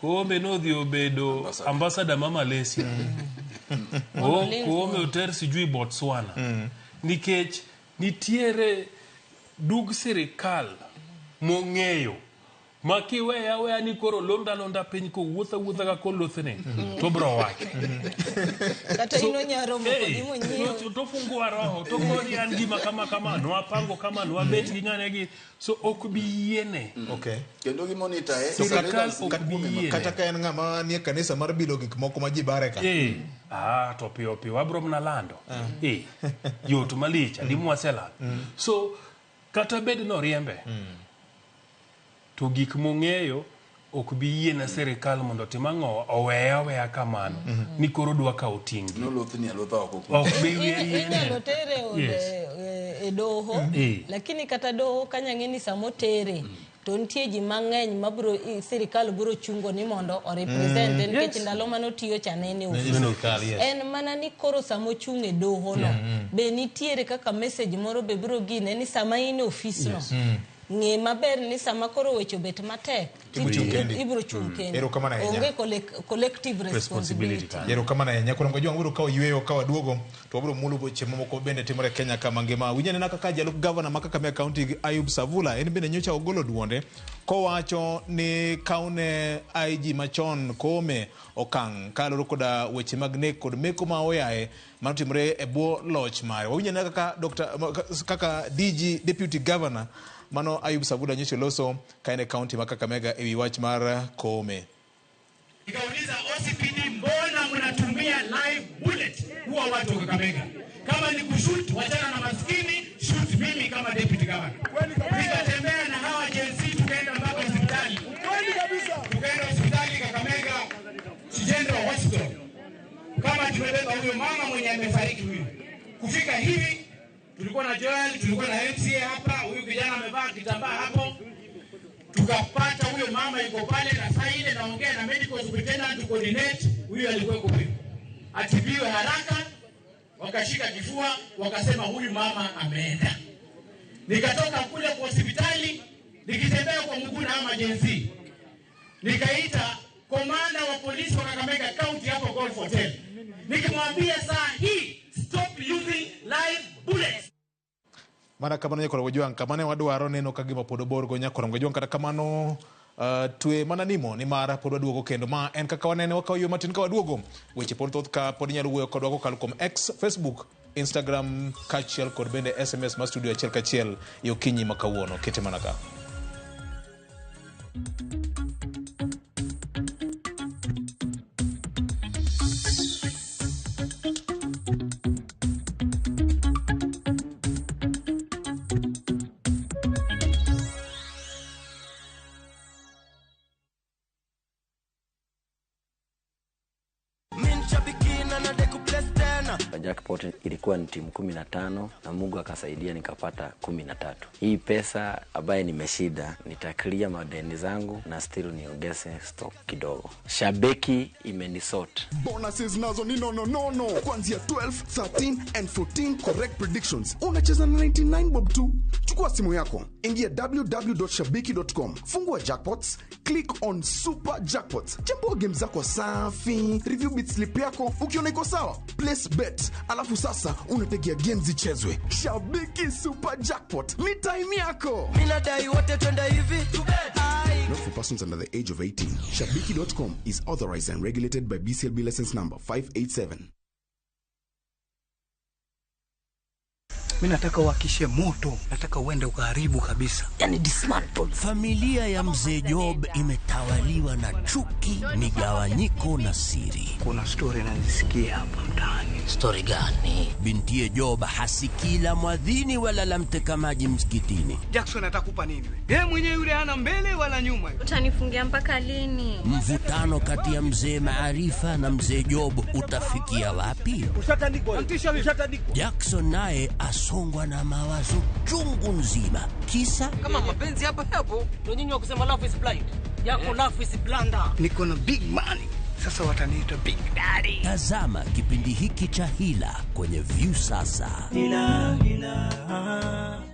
Speaker 32: Koome nodhi obedo ambassador ma Malaysia. O Koome oter sijui Botswana. Nikech nitiere dug sirikal mong'eyo ma kiweya aweya ni koro londa londa piny kowuotho awuotha ka kolothne to bro wacho.
Speaker 23: Kata in onya romo kodi monyiew.
Speaker 32: To fungua roho to koni an gima kama kama nwapango kama nwabet gi ng'ane gi so ok bi yiene.
Speaker 2: Okay.
Speaker 3: Kendo gi monitor e
Speaker 32: Sirikal ok bi yiene.
Speaker 2: Kata ka en ng'ama nie kanisa mar bilo gik moko ma ji bare ka.
Speaker 32: Ah, to piyo piyo wabro mana lando. Yot malich adi mwaselando. So kata bed noriembe to gik mong'eyo ok bi yiene sirikal mondo otim ang'o oweye aweya kamano ni koro dwa kawo ting' gi.
Speaker 3: Nolothni alotha oko.
Speaker 32: Ok bi yiene.
Speaker 23: Inyalo tere
Speaker 32: Yes.
Speaker 23: e doho lakini kata doho kanya ng'e ni samotere to nitie ji mang'eny mabro sirikal biro chungo ni mondo o represent nikech ndalo manotiyo cha ne en e ofis. En mana ni koro samochung' e doho no be nitiere kaka message moro be biro gine ni sama in e ofis no Ng'e maber ni sama koro weche obet matek,
Speaker 2: Ibiro chung' kendi.
Speaker 23: ibiro chung' kendi.
Speaker 2: Erokamano ahinya.
Speaker 23: Onge collective responsibility.
Speaker 2: Erokamano ahinya. Koro Ngojwang' wabiro kawo yueyo ka waduogo to wabiro mulo weche mamoko bende timore Kenya ka mangima. Winj anena kaka jalup gavana ma Kakamega County Ayub Savula en bende nyocha ogolo duonde kowacho ni kawne IG machon Koome okang' kaluwore koda weche mag nek kod meko ma oyaye manotimore e bwo loch mare. Wawinj anena kaka Dr. kaka DG Deputy Governor mano Ayub Savula nyocha oloso ka en e county ma Kakamega e wi wach mar Koome.
Speaker 10: Nikauliza OCPD, mbona mnatumia live bullet kuua watu wa Kakamega? Kama ni kushoot, wachana na maskini, shoot mimi kama deputy governor. Nikatembea na hawa Gen Z tukaenda mpaka hospitali. Tukaenda hospitali Kakamega General Hospital. Kama tumebeba huyo mama mwenye amefariki huyu. Kufika hivi tulikuwa na Joel, tulikuwa na MCA hapa, huyu kijana amevaa kitambaa hapo. Tukapata huyo mama yuko pale na saa ile naongea na medical superintendent to coordinate, huyu alikuwa yuko pale. Atibiwe haraka, wakashika kifua, wakasema huyu mama ameenda. Nikatoka kule kwa hospitali, nikitembea kwa mguu na ama Gen Z. Nikaita komanda wa polisi wa Kakamega County hapo Golf Hotel. Nikimwambia saa hii stop using live bullets.
Speaker 2: Mana kamano nyakoro Ojwang', kama ne wadwaro neno ka gima pod obor go nyakoro Ojwang', kata kamano twe mana nimo nimar pod waduogo kendo ma en kaka wanene wakawo yo matin ka waduogo weche pod thoth ka pod inyalo wuoyo kodwa kokalo kuom X, Facebook, Instagram kaachiel kod bende SMS ma studio achiel kachiel e okinyi ma kawuono. Kete mana ka.
Speaker 11: Jackpot ilikuwa ni timu 15 na Mungu akasaidia nikapata 13. Hii pesa ambaye nimeshinda nitaclear madeni zangu na still niongeze stock kidogo. Shabiki imenisort.
Speaker 12: Bonuses nazo ni no no no no. Kuanzia 12, 13 and 14 correct predictions. Unacheza na 99 bob tu. Chukua simu yako, ingia www.shabiki.com, fungua jackpots, click on super jackpots, chambua game zako safi, review bit slip yako, ukiona iko sawa, place bet, alafu sasa unategea game zichezwe. Shabiki Super Jackpot ni time yako.
Speaker 13: Mimi nadai wote twende hivi.
Speaker 12: Not for persons under the age of 18. Shabiki.com is authorized and regulated by BCLB license number 587.
Speaker 15: Mimi nataka uhakishe moto, nataka uende ukaharibu kabisa.
Speaker 16: Yani dismantle. Familia ya mzee Job imetawaliwa na chuki, migawanyiko na siri.
Speaker 15: Kuna story nazisikia hapa mtaani.
Speaker 16: Story gani? Bintiye Job hasikii la mwadhini wala la mteka maji msikitini.
Speaker 15: Jackson atakupa nini wewe? Yeye mwenyewe yule hana mbele wala nyuma.
Speaker 17: Utanifungia mpaka lini?
Speaker 16: Mvutano kati ya mzee Maarifa na mzee Job utafikia wapi?
Speaker 15: Ushatandikwa. Ushatandikwa.
Speaker 16: Jackson naye asongwa na mawazo chungu nzima. Kisa
Speaker 24: kama mapenzi hapa hapo ndio nyinyi wa kusema love is blind. Yako love is blunder.
Speaker 15: Niko na big money. Sasa wataniita Big Daddy.
Speaker 16: Tazama kipindi hiki cha Hila kwenye Viusasa.
Speaker 15: Hila, hila.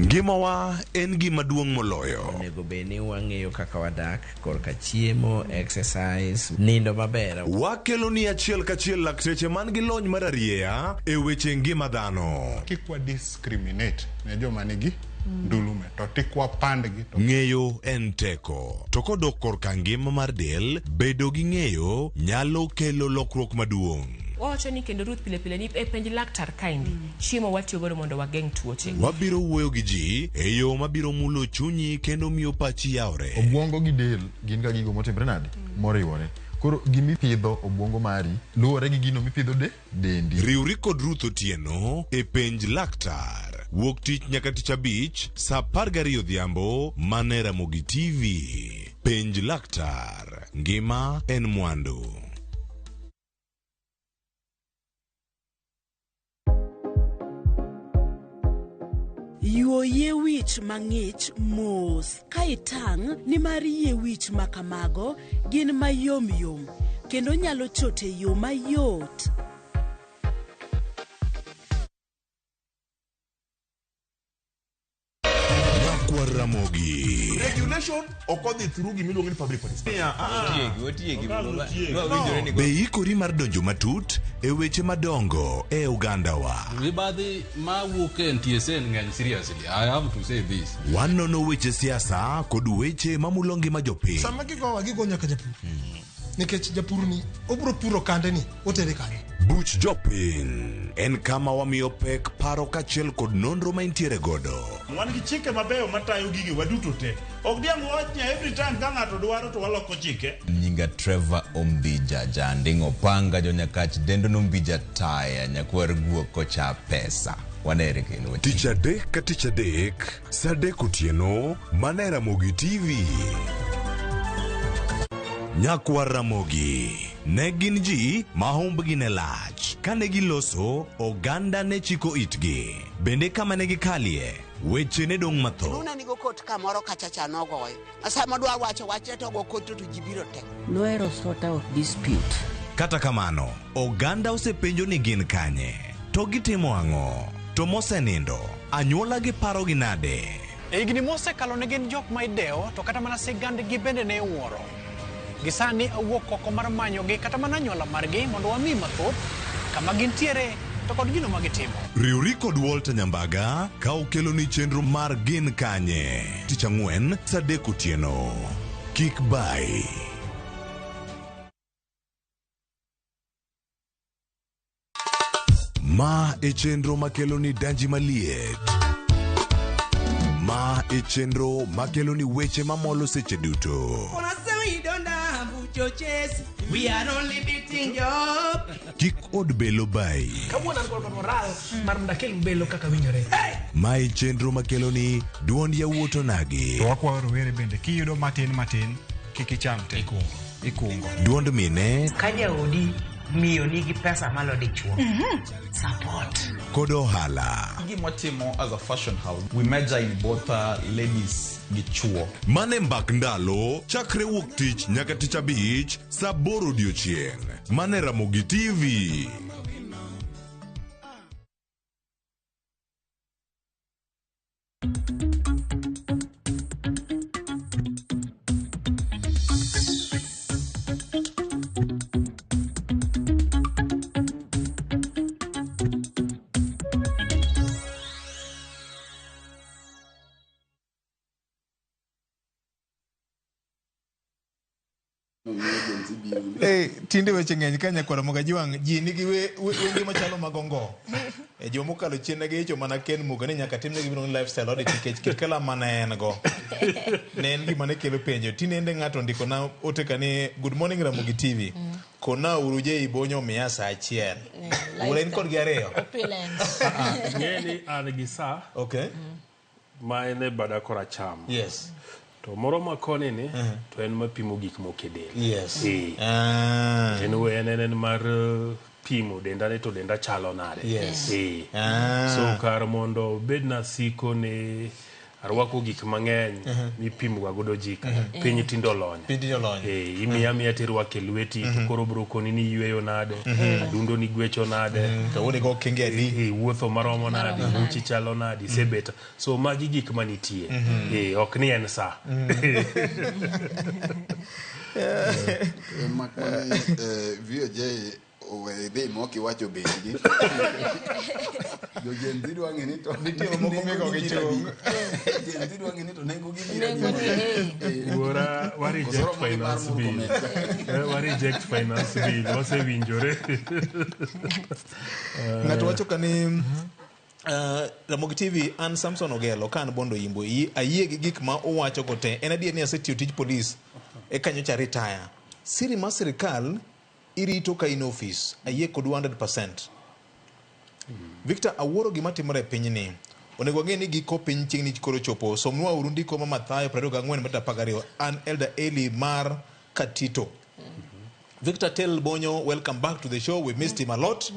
Speaker 6: Ngimawa en gima duong' moloyo.
Speaker 25: Onego bed ni wang'eyo kaka wadak korka chiemo, exercise, nindo maber.
Speaker 6: Wakelo ni achiel kachiel lakteche man gi lony mar arieya e weche ngima dhano.
Speaker 26: Kik wa discriminate ne joma nigi ndulume to tik wapandgi.
Speaker 6: Ng'eyo en teko. To kodok korka ngima mar del, bedo gi ng'eyo nyalo kelo lokruok maduong'.
Speaker 27: Wawacho ni kendo Ruth pile pile ni e penj laktar kaendi chiemo watiyo godo mondo wageng' tuoche.
Speaker 6: Wabiro wuoyo gi ji e yo mabiro mulo chunyi kendo miyo pachi yawre.
Speaker 28: Obwongo gi del gin ga gigo motimre nade? Moriwore. Koro gimipidho obwongo mari luwore gi gino mipidho de dendi.
Speaker 6: Riwri kod Ruth Otieno e penj laktar. Wuok tich nyaka tich abich saa 12 odhiambo mana e Ramogi TV. Penj laktar. Ngima en mwandu.
Speaker 33: Yuo yie wich mang'ich mos ka itang' nimar yie wich ma kamago gin mayomyom kendo nyalo chot e yo mayot.
Speaker 6: Ramogi.
Speaker 1: Regulation ok odhi through gimiluongo ni public participation.
Speaker 6: Be ikori mar donjo matut e weche madongo e ogandawa.
Speaker 4: Mibadhi mawuok e NTSA ng'eny seriously. I have to say this.
Speaker 6: Wanono weche siasa kod weche mamulo ngima jopiny.
Speaker 5: Sama gigowa gigo nyaka japur. Nikech japur ni obiro puro kande ni otere kanye.
Speaker 6: Buch jopiny en kama wamiyo pek paro kaachiel kod nonro ma intiere godo.
Speaker 1: Wan gi chike mabeyo matayo gigi waduto te. Ok diang' wach ni every time ka ng'ato dwaro to waloko chike.
Speaker 8: Nyinga Trevor Ombija Janding Opanga jonyakach dendo nombija taya nyakwar guok kocha pesa. Wanere kendo.
Speaker 6: Tich adek ka tich adek, saa adek otieno, mana e Ramogi TV. Nyakwar Ramogi ne gin ji ma humbgi ne lach. Kane giloso, oganda ne chiko itgi. Bende kama ne gikalie, weche ne dong' mathoth.
Speaker 9: Luna nigo kot kamoro kacha cha nogoyo. Sama dwa wacho wachne to go kot to ji biro te.
Speaker 14: Nohero sort out dispute.
Speaker 6: Kata kamano, oganda osepenjo ni gin kanye, to gitimo ang'o, to mosenindo, anyuola gi parogi nade?
Speaker 15: E higni mosekalo ne gin jok ma idewo to kata mana sigandgi bende ne iwuoro. Gi sani awuok oko mar manyogi kata mana anyuola margi mondo wami mathoth kama gintiere to kod gino ma gitimo.
Speaker 6: Riwri kod Walter Nyambaga ka okeloni chenro mar Gin Kanye tich ang'wen saa adek otieno. Kik bai. Ma e chenro makeloni danji maliet. Ma e chenro makeloni weche mamolo seche duto.
Speaker 13: Wanasema you don't have choches. We are only beating job.
Speaker 6: Kik od belo bai.
Speaker 15: Kawuono an kod moral mar mondo akel belo kaka winjore.
Speaker 6: Ma e chenro makeloni duond yawuot onagi.
Speaker 18: To wakwayo rowere bende kiyudo matin matin kik icham te. Ikungo.
Speaker 6: Duond mine
Speaker 19: Ka jaodi miyo nigi pesa malo dichuo. Support.
Speaker 6: kod ohala.
Speaker 20: Gima watimo as a fashion house, we major in both ladies gi chuo.
Speaker 6: Mane mbak ndalo chakre wuok tich nyaka tich abich saa aboro odiochieng'. Mane Ramogi TV.
Speaker 2: Tinde weche ng'eny ka nyakwar Ramogi Ajwang' ji nigi wenge machalo mag ongo. E joma mokalo chien ne giicho mana Ken Muga ni nyaka timne gimiluongo ni lifestyle audit nikech kit kalam mane en go. Ne en gima ne kelo penjo. Tinende ng'ato ondiko na ote ka ni good morning Ramogi TV. Kona uru Jay Bonyo miya saa achiel. Wuora in kodgi ariyo.
Speaker 23: Opulence.
Speaker 32: Ng'e ni an gi sa.
Speaker 2: Okay.
Speaker 32: Ma en e bada koracham.
Speaker 2: Yes.
Speaker 32: To moro ma koni ni to en mapimo gik moko e del.
Speaker 2: Yes.
Speaker 32: En en mar pimo denda ni to denda chalo nade.
Speaker 2: Yes.
Speaker 32: So kar mondo obedna siko ni arwako gik mang'eny mipimo ga godo ji ka. Piny tinde olony.
Speaker 2: Piny tinde olony.
Speaker 32: Imiya miya tirwako e lweti to koro bro koni ni yweyo nade, adundo ni gwecho nade.
Speaker 2: Kawuono igo okenge adi.
Speaker 32: Wuotho maromo nade, buchi chalo nade, isebet. So magi gik manitie. Ok ni en sa.
Speaker 3: Mak mana VOJ owe dhi mok iwacho bechgi. Jo Gen Z dwa ng'e ni to
Speaker 2: nitie mamoko migo gi chung'.
Speaker 3: Gen Z dwa ng'e ni to nengo gi biro.
Speaker 23: Nengo ni,
Speaker 32: Wuora wa reject finance bill. Wa reject finance bill. Wasewinjore.
Speaker 2: Ng'ato wacho ka ni Ramogi TV an Samson Ogelo ka an Bondo Imbo ayie gi gik ma uwacho go te. En adier ni asetiyo tij polis eka nyocha retire. Siri mar sirikal irito ka in ofis. Ayie kod 100%. Victor, awuoro gima timore e pinyni. Onego wang'e ni giko piny chiegni koro chopo. Somnwa uru ndiko ma Mathayo 24:12. An Elder Eli mar Katito. Victor Tell Bonyo, welcome back to the show. We missed him a lot.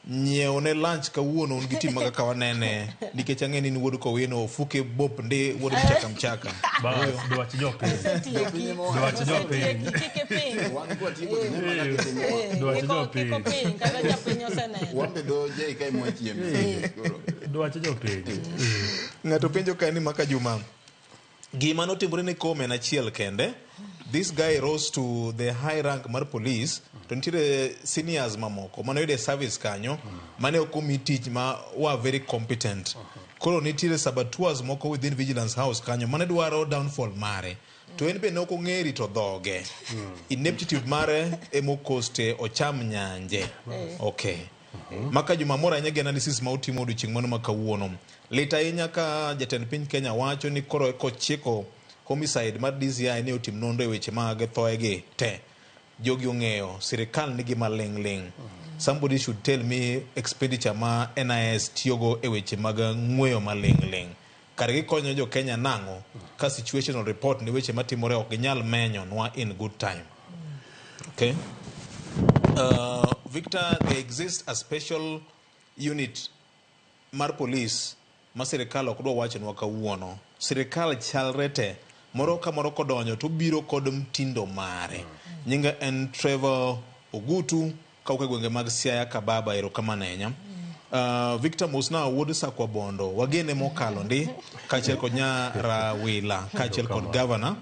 Speaker 2: Nyiewo ne lunch kawuono un gi tim kaka wanene nikech ang'e ni in wuod Kowino ofuke bop ndi wuod mchaka mchaka.
Speaker 32: Bas, dwach jopiny. Dwach jopiny. Dwach jopiny.
Speaker 23: Kiko piny, kata japiny oseneno.
Speaker 3: Wan be dho Jay ka ema wachieme.
Speaker 32: Dwach jopiny.
Speaker 2: Ng'ato penjo ka ni maka Juma. Gima notimore ne Koome en achiel kende. This guy rose to the high rank mar police to nitiere seniors mamoko mane oyudo e service kanyo mane ok omi tich ma were very competent. Koro nitiere saboteurs moko within Vigilance House kanyo mane dwaro downfall mare. To en be ne ok ong'e rito dhoge. Ineptitude mare emokoste ocham nyanje. Okay. Maka Juma mor ahinya gi analysis ma utimo odiochieng' mano ma kawuono. Lit ahinya ka jatend piny Kenya wacho ni koro kochiko homicide mar DCI ni otim nonro e weche mag thoe gi te. Jogi ong'eyo sirikal nigi maling' ling'. Somebody should tell me expenditure ma NIS tiyogo e weche mag ng'weyo maling' ling'. Kare gikonyo jo Kenya nang'o ka situational report ni weche matimore ok ginyal menyo nwa in good time. Okay. Victor, there exists a special unit mar police ma sirikal ok dwa wachonwa kawuono. Sirikal chalre te. Moro ka moro kodonjo to biro kod mtindo mare. Nyinga en Trevor Ogutu kawuok e gwenge mag Siaya Kababa erokamano ahinya. Victor Mosna wuod Sakwa Bondo wagene mokalo ndi kaachiel kod Nyarawila kaachiel kod governor.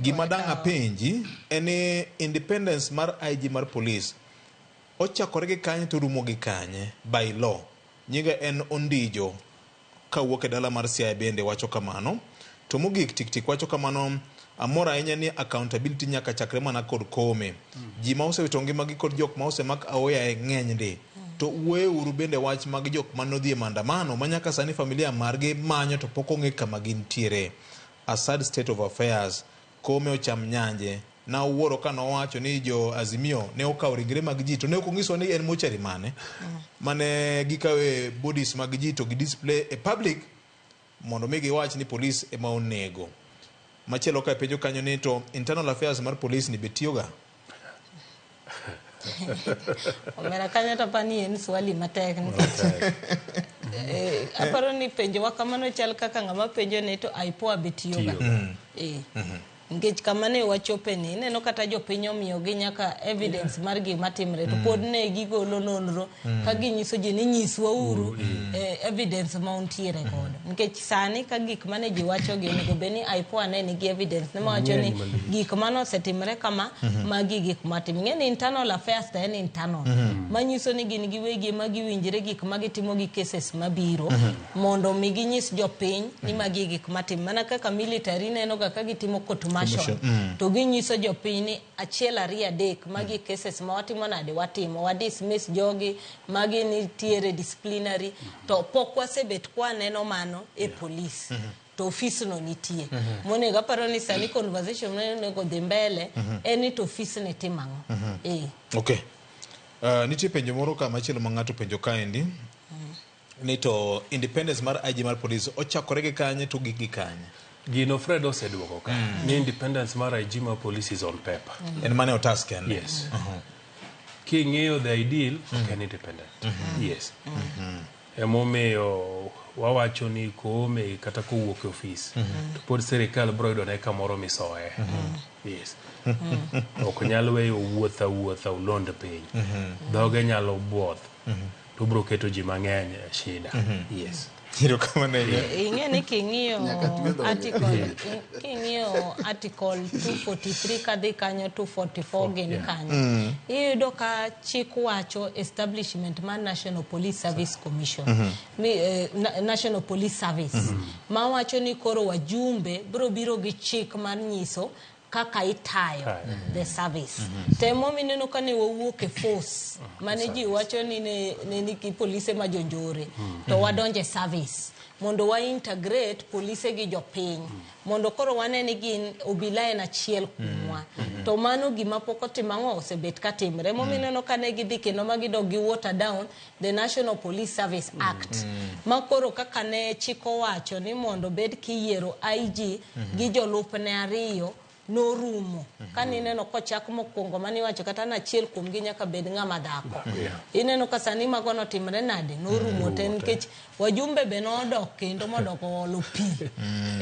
Speaker 2: Gima dang' apenji en ni independence mar IG mar police ochakore gi kanye to rumo gi kanye by law. Nyinga en Ondijo kawuok e dala mar Siaya bende wacho kamano. To mogik tik tik wacho kamano amor ahinya ni accountability nyaka chakre mana kod Koome. Ji ma osewito ngimagi kod jok ma osemak aoyaye ng'eny ndi. To wuoyeuru bende wach mag jok manodhi e maandamano ma nyaka sani familia margi manyo to pok ong'e kama gintiere. A sad state of affairs. Koome ocham nyanje. Nawuoro ka nowacho ni jo Azimio ne okawo ringre mag ji to ne ok onyiso ni en mochari mane mane gikawe bodies mag ji to gi display e public mondo mi giwach ni police ema onego. Machielo ka penjo kanyo ni to internal affairs mar police ni be tiyoga?
Speaker 23: Omera kanyo to apani en swali matek nikech aparo ni penjowa kamano chal kaka ng'ama penjo ni to IPOA be tiyoga. Nikech kama ne wachope ni ineno kata jopiny omiyogi nyaka evidence mar gima timre to pod ne gigolo nonro ka ginyiso ji ni nyiswa uru evidence ma untiere godo nikech sani ka gik mane ji wacho gi onego bed ni IPOA ne nigi evidence ne mawacho ni gik mane osetimre kama magi gik matim ing'e ni internal affairs to en internal manyiso ni gin giwegi ema giwinjre gik ma gitimo gi cases mabiro mondo mi ginyis jopiny ni magi e gik matim mana kaka military ineno ga ka gitimo court martial to ginyiso jopiny ni achiel ariyo adek magi cases ma watimo nade watimo wa dismiss jogi magi nitiere disciplinary to pok wasebet kwaneno mano e police to ofisno nitie monego aparo ni sani conversation monego dhi mbele en ni to ofisni timo ang'o
Speaker 2: Okay. Nitie penjo moro ka machielo ma ng'ato penjo kaendi ni to independence mar IG mar police ochakore gi kanye to gik gi kanye?
Speaker 32: Gino Fred oseduoko ka ni independence mar IG mar police is on paper.
Speaker 2: En mane otas kende.
Speaker 32: Yes. King'iyo the ideal, ok en independent. Yes. Emomiyo wawacho ni Koome kata kowuok e ofis to pod sirikal biro yudone kamoro misoye. Yes. Ok nyal weyo wuoth awuotha olond piny. Dhoge nyalo buoth to biro keto ji mang'eny e shida. Yes.
Speaker 2: Erokamano ahinya.
Speaker 23: Ing'e ni king'iyo
Speaker 3: Nyaka twe dhoge.
Speaker 23: article king'iyo article 243 kadhi kanyo 244 gin kanyo iyudo ka chik wacho establishment mar National Police Service Commission National Police Service mawacho ni koro wajumbe biro biro gi chik mar nyiso kaka itayo the service to emomiyo ineno ka ne wawuok e force mane ji wacho ni ne nigi polise ma jonjore to wadonjo e service mondo wa integrate polise gi jopiny mondo koro wane ni gin obila en achiel kuomwa to mano gima pok otimo ang'o osebet ka timre emomiyo ineno ka ne gidhi kendo ma gidok gi water down the National Police Service Act ma koro kaka ne chik owacho ni mondo bed kiyiero IG gi jolupne ariyo Norumo. Ka nineno kochak mokwongo maniwacho kata na achiel kuomgi nyaka bed ng'ama dhako. Ineno ka sani mago notimre nade? Norumo te nikech wajumbe be nodok kendo modok oolo pi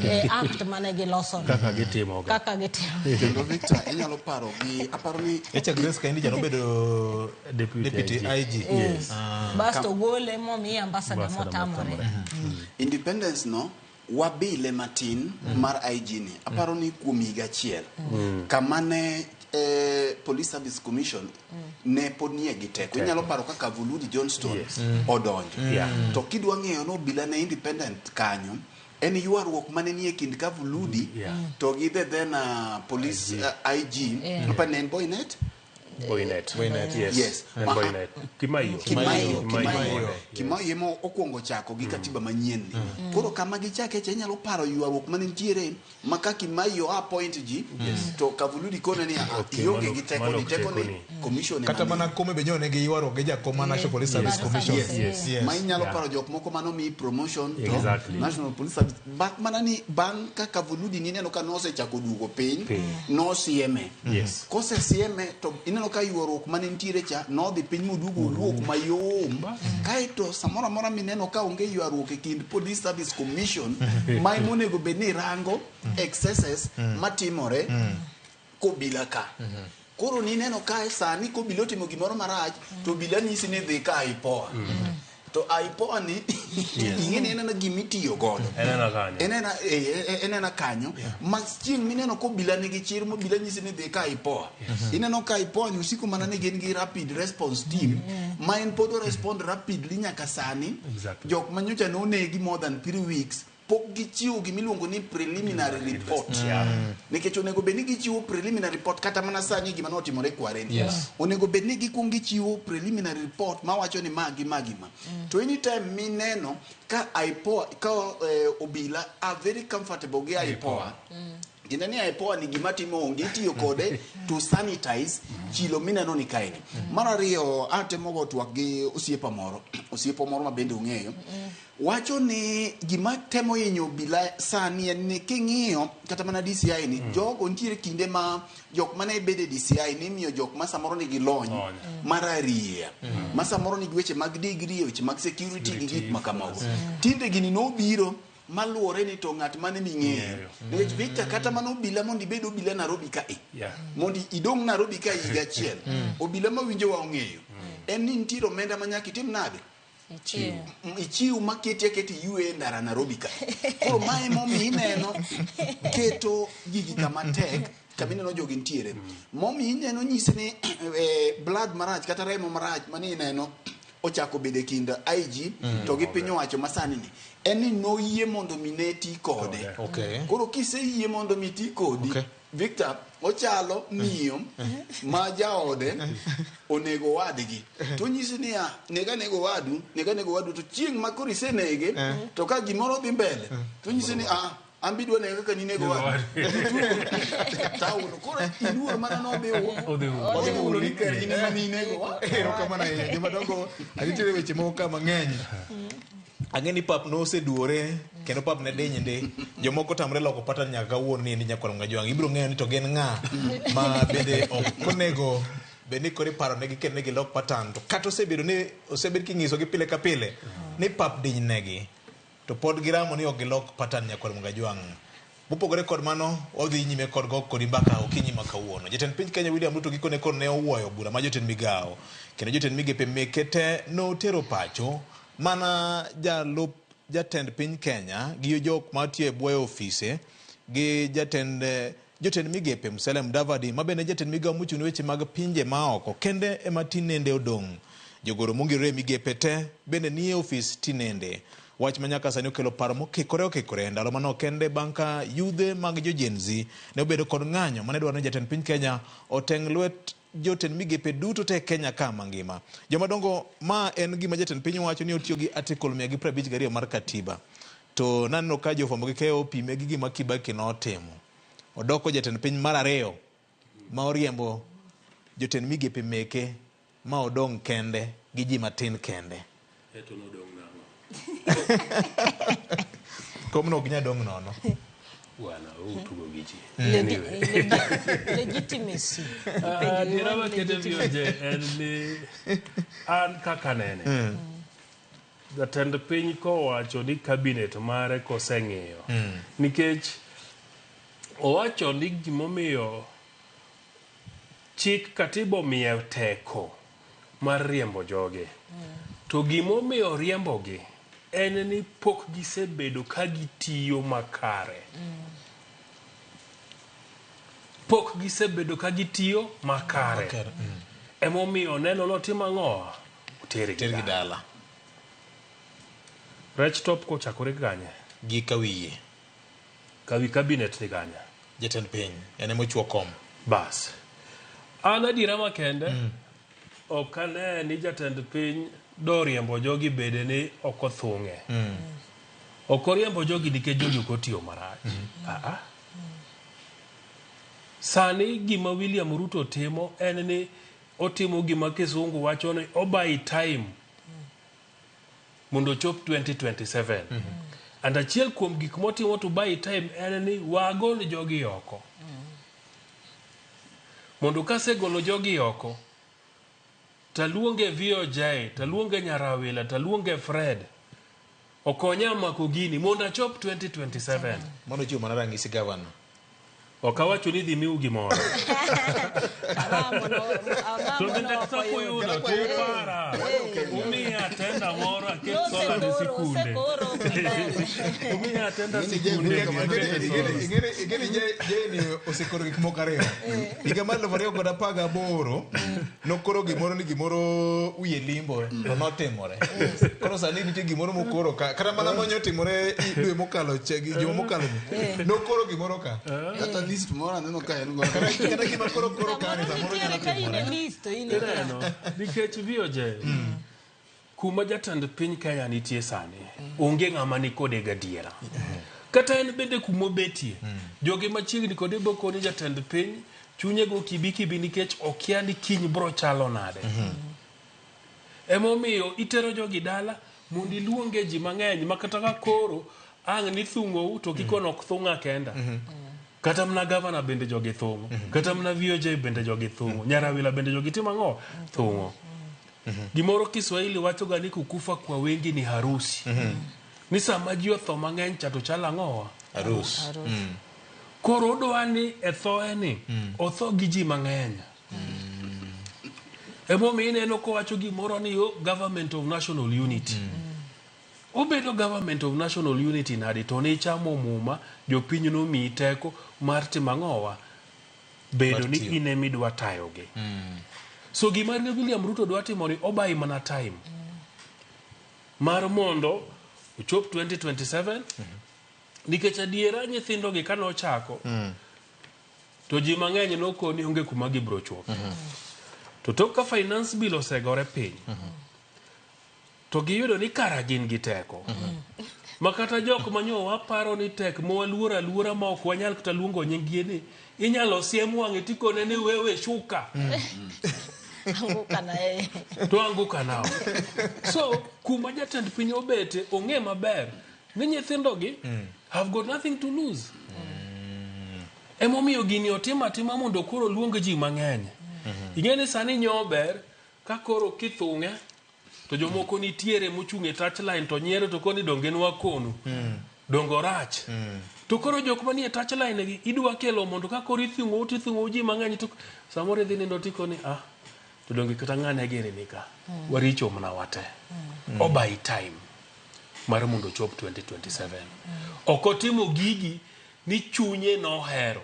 Speaker 23: e act mane giloso no.
Speaker 32: Kaka gitimo ga.
Speaker 23: Kaka gitimo.
Speaker 3: Kendo Victor, inyalo paro gi aparo ni
Speaker 2: Echa Grace Kaindi ja nobedo deputy IG.
Speaker 23: Yes.
Speaker 2: Ah.
Speaker 23: Basto gole momiye ambassador motamore.
Speaker 3: Independence no wabile matin mar IG ni aparo ni kuom higa achiel kama ne Police Service Commission ne pod nie gi teko. Inyalo paro kaka Vuludi Johnston odonjo. To kidwa ng'eyo ni obila ne independent kanyo en ywaruok mane nie kind Kavuludi to gi the then police IG apa ne en Boynet.
Speaker 32: Boynet.
Speaker 2: Boynet.
Speaker 32: Yes.
Speaker 3: Yes.
Speaker 32: En Boynet. Kimaiyo.
Speaker 3: Kimaiyo,
Speaker 32: Kimaiyo.
Speaker 3: Kimaiyo. Kimaiyo ema okwongo chako gi katiba manyien ni. Koro kama gichake cha inyalo paro ywaruok mane nitiere ma ka Kimaiyo appoint ji to Kavuludi kone ni "Ah,
Speaker 32: Okay,
Speaker 3: ionge
Speaker 32: mano-
Speaker 3: gi teko
Speaker 32: mano
Speaker 3: ni
Speaker 32: ok
Speaker 3: teko ni
Speaker 32: tekoni.
Speaker 3: commission ema
Speaker 2: Kata
Speaker 3: ni."
Speaker 2: mana kome be nyone gi ywaruok gi jakom mar National Police Service Commission.
Speaker 3: Yes.
Speaker 2: Yes.
Speaker 3: Ma inyalo
Speaker 32: Yeah.
Speaker 3: paro jok moko mano mi promotion to
Speaker 32: Exactly.
Speaker 3: National Police Service. Bak mana ni bang' ka Kavuludi nineno ka nosechako duogo piny,
Speaker 32: Piny.
Speaker 3: nosieme.
Speaker 32: Yes.
Speaker 3: Kosesieme to ineno ka ywaruok mane nitiere cha nodhi piny moduogo owuok mayom. Kaeto samoro amora mineno ka onge ywaruok e kind Police Service Commission ma ema onego bed ni rango excesses matimore kobila ka. Koro nineno ka sani kobila otimo gimoro marach to obila nyisi ni dhi ka IPOA. To IPOA ni ing'e ni en ena gimitiyo godo.
Speaker 32: Enena kanyo.
Speaker 3: Enena enena kanyo ma chieng' mineno kobila nigi chir mobila nyisi ni dhi ka IPOA. Ineno ka IPOA ni osiko mana ni gin gi rapid response team ma en pod o respond rapidly nyaka sani.
Speaker 32: Exactly.
Speaker 3: Jok ma nyocha nonegi more than 3 weeks pok gichiwo gimiluongo ni preliminary report. Nikech onego bed ni gichiwo preliminary report kata mana sani gima notimore Kware ni.
Speaker 2: Yes.
Speaker 3: Onego bed ni gikuong gichiwo preliminary report mawacho ni ma gi ma gi ma. To anytime mineno ka IPOA ka obila are very comfortable gi IPOA. Tiende ni IPOA ni gima timo onge itiyo kode to sanitize chilo mineno ni kaeni. Mar ariyo atemo go twak gi osiepa moro, osiepa moro ma bende ung'eyo. Wacho ni gima temo hinyo obila sani en ni king'iyo kata mana DCI ni jogo nitiere kinde ma jok mane bedo e DCI nimiyo jok ma samoro nigi lony
Speaker 32: Lony.
Speaker 3: mar ariya ma samoro nigi weche mag degree, weche mag security gi gik ma kamago. Tinde gini nobiro maluwore ni to ng'at mane ming'eyo. Nikech Victor kata mana obila mondo ibed obila Nairobi kae mondo idong' Nairobi ka higa achiel obila mawinjowa ong'eyo en ni nitiere omenda ma nyaka itim nade
Speaker 23: Ichiw.
Speaker 3: Ichiw maketi aketi yue e ndara Nairobi ka. Koro mae momiyo ineno keto gigi kama tek kama ineno jogi nitiere. Momiyo ineno nyisi ni blood marach kata remo marach mani ineno ochako bedo e kind IG to gi piny owacho masani ni en ni noyie mondo mi ne ti kode.
Speaker 2: Okay.
Speaker 3: Koro kiseyie mondo mi ti kodi
Speaker 2: Okay.
Speaker 3: Victor ochalo miyo ma jaode onego wadgi to nyisi niya nega nego wadu nega nego wadu to chieng' ma koro isenege to ka gimoro dhi mbele to nyisi ni ah an be idwa nega kaka ninego wadu taun koro iluor mana nodhi
Speaker 32: Odhi
Speaker 3: odhi ulo ni kar in ema ninego wa
Speaker 2: Erokamano ahinya. Jomadongo, nitiere weche moko ka mang'eny. Ang'e ni pap noseduore kendo pap ne diny ndi. Jomoko tamre loko pattern nyaka kawuono ni endi nyakwar Mgajwang'. Ibiro ng'eyo ni to gin ng'a ma bende ok onego bed ni koro iparo negi kendo ni gilok pattern. To kata osebedo ni osebed king'isogi pile ka pile ni pap diny negi to pod giramo ni ok gilok pattern nyakwar Mgajwang'. Mopogore kod mano, wadhi nyime kod go kodi mbaka okinyi ma kawuono. Jatend piny Kenya William Ruto gikone koro ne owuoyo bura ma jotend migawo kendo jotend migepe meke te notero pacho mana jalup jatend piny Kenya gi jok matiyo e bwoye ofise gi jatend jotend migepe Musalia Mudavadi ma bende jatend migawo mochung' ne weche mag pinje maoko kende ema tinende odong'. Jogoro mongirore e migepe te bende nie ofis tinende. Wach ma nyaka sani okelo paro mokikore okikore ndalo manok kende bang' ka yudhe mag jo Gen Z ne obedo kod ng'anyo mane dwaro ni jatend piny Kenya oteng' lwet jotend migepe duto te Kenya ka mangima. Jomadongo, ma en gima jatend piny wacho ni otiyo gi article 152 mar katiba. To naneno ka jofwambo gi keyo opime gi gima Kibaki notimo. Odoko jatend piny mar ariyo ma oriembo jotend migepe meke ma odong' kende gi ji matin kende.
Speaker 32: Eto nodong' nang'o?
Speaker 2: Komno ok nyal dong' nono.
Speaker 32: Bwana, utugo gi ji.
Speaker 23: Legi-
Speaker 32: Anyway.
Speaker 23: Legitimacy.
Speaker 32: Ah, Adiera makete VOJ en ni an kaka nene jatend piny kowacho ni cabinet mare koseng'iyo nikech owacho ni gimomiyo chik katiba omiye teko mar riembo jogi to gimomiyo riembogi en ni pok gisebedo ka gitiyo makare pok gisebedo ka gitiyo makare emomiyo neno notim ang'o otergi
Speaker 2: Tergi dala.
Speaker 32: Rech top kochakore kanye?
Speaker 2: Gi kawiye.
Speaker 32: Kawi cabinet ni kanye?
Speaker 2: Jatend piny, en ema ochuo kom.
Speaker 32: Bas. An adiera makende, ok ane ni jatend piny doriembo jogi bede ni ok othung'e. Ok oriembo jogi nikech jogi ok otiyo marach. Ah, ah. Sani gima William Ruto timo en ni otimo gima kisungu wacho ni obuy time mondo ochop 2027. And achiel kuom gik motimo to buy time en ni wagol jogi oko. Mondo kasegolo jogi oko, taluonge VOJ, taluonge Nyarawila, taluonge Fred, okonya mako gini mondo achop 2027.
Speaker 2: Mano chiwo mana ranyisi gavana.
Speaker 32: Ok awacho ni dhi miu gimoro. To bende kata kuyudo to upara. Umiya tenda moro aket sola ne sikunde. Umiya tenda sikunde.
Speaker 2: Ing'eni Jane osekoro gik moko ariyo. Higa mar 2018 nokoro gimoro ni gimoro wiye limbo to notimore. Koro sani nitie gimoro mokoro ka kata mana manyo timore dwe mokalo juma mokalo ni. Nokoro gimoro ka.
Speaker 3: Kata list moro aneno ka en go.
Speaker 2: Kata gima koro koro ka ni samoro nyalo timore.
Speaker 32: Ineno, nikech VOJ kuma jatend piny Kenya nitie sani onge ng'ama ni kode gadiera. Kata en bende kuma obetie, joge machiegni kode bokoni jatend piny chunye go kibi kibi nikech okia ni kiny bro chalo nade. Emomiyo itero jogi dala mondo iluonge ji mang'eny ma kata ka koro ang' ni thung'ou to kikono ok thung'a kenda. Kata mana gavana bende jogi thung'o. Kata mana VOJ bende jogi thung'o. Nyarawila bende jogi timo ang'o? Thung'o. Gimoro Kiswahili wacho ga ni kukufa kwa wengi ni harusi. Ni sama ji otho mang'eny cha to chalo ang'owa?
Speaker 2: Harus.
Speaker 32: Koro odwa ni e thoe ni otho gi ji mang'eny. Emomiyo ineno kowacho gimoro ni yo government of national unity. Obedo government of national unity nade to nichamo muma jopiny nomiyi teko mar timo ang'owa bedo
Speaker 2: Mar
Speaker 32: ni
Speaker 2: tiyo.
Speaker 32: in emidwa tayogi. So gima ne William Ruto dwa timo ni obuy mana time mar mondo ochop 2027 nikech adiera nyithindogi kanochako to ji mang'eny nokoni onge kuma gibiro chope. To tok ka finance bill osegore piny to giyudo ni kara gin gi teko. Ma kata jok manyo waparo ni tek ma waluoro aluora ma ok wanyal kata luongo nying gi ni inyalo siem wang'e tikone ni wewe shuka
Speaker 23: Anguka na yeye.
Speaker 32: to anguka nao. So kuma jatend piny obete ong'e maber ni nyithindogi have got nothing to lose. Emomiyo gini otim atima mondo koro luong ji mang'eny. Ing'e ni sani nyo ber ka koro kithung'e to jomoko nitiere mochung' e touchline to nyiero to koni donge nwakonu. Donge orach. To koro jok manie touchline gi idwa kelo mondo ka koro ithung'ou tithung'ou ji mang'eny to samoro idhi nindo tikoni ah to donge kata ng'ane gini ni ka. Waricho mana wate. Obuy time mar mondo ochop 2027. Ok otimo gigi ni chunye nohero.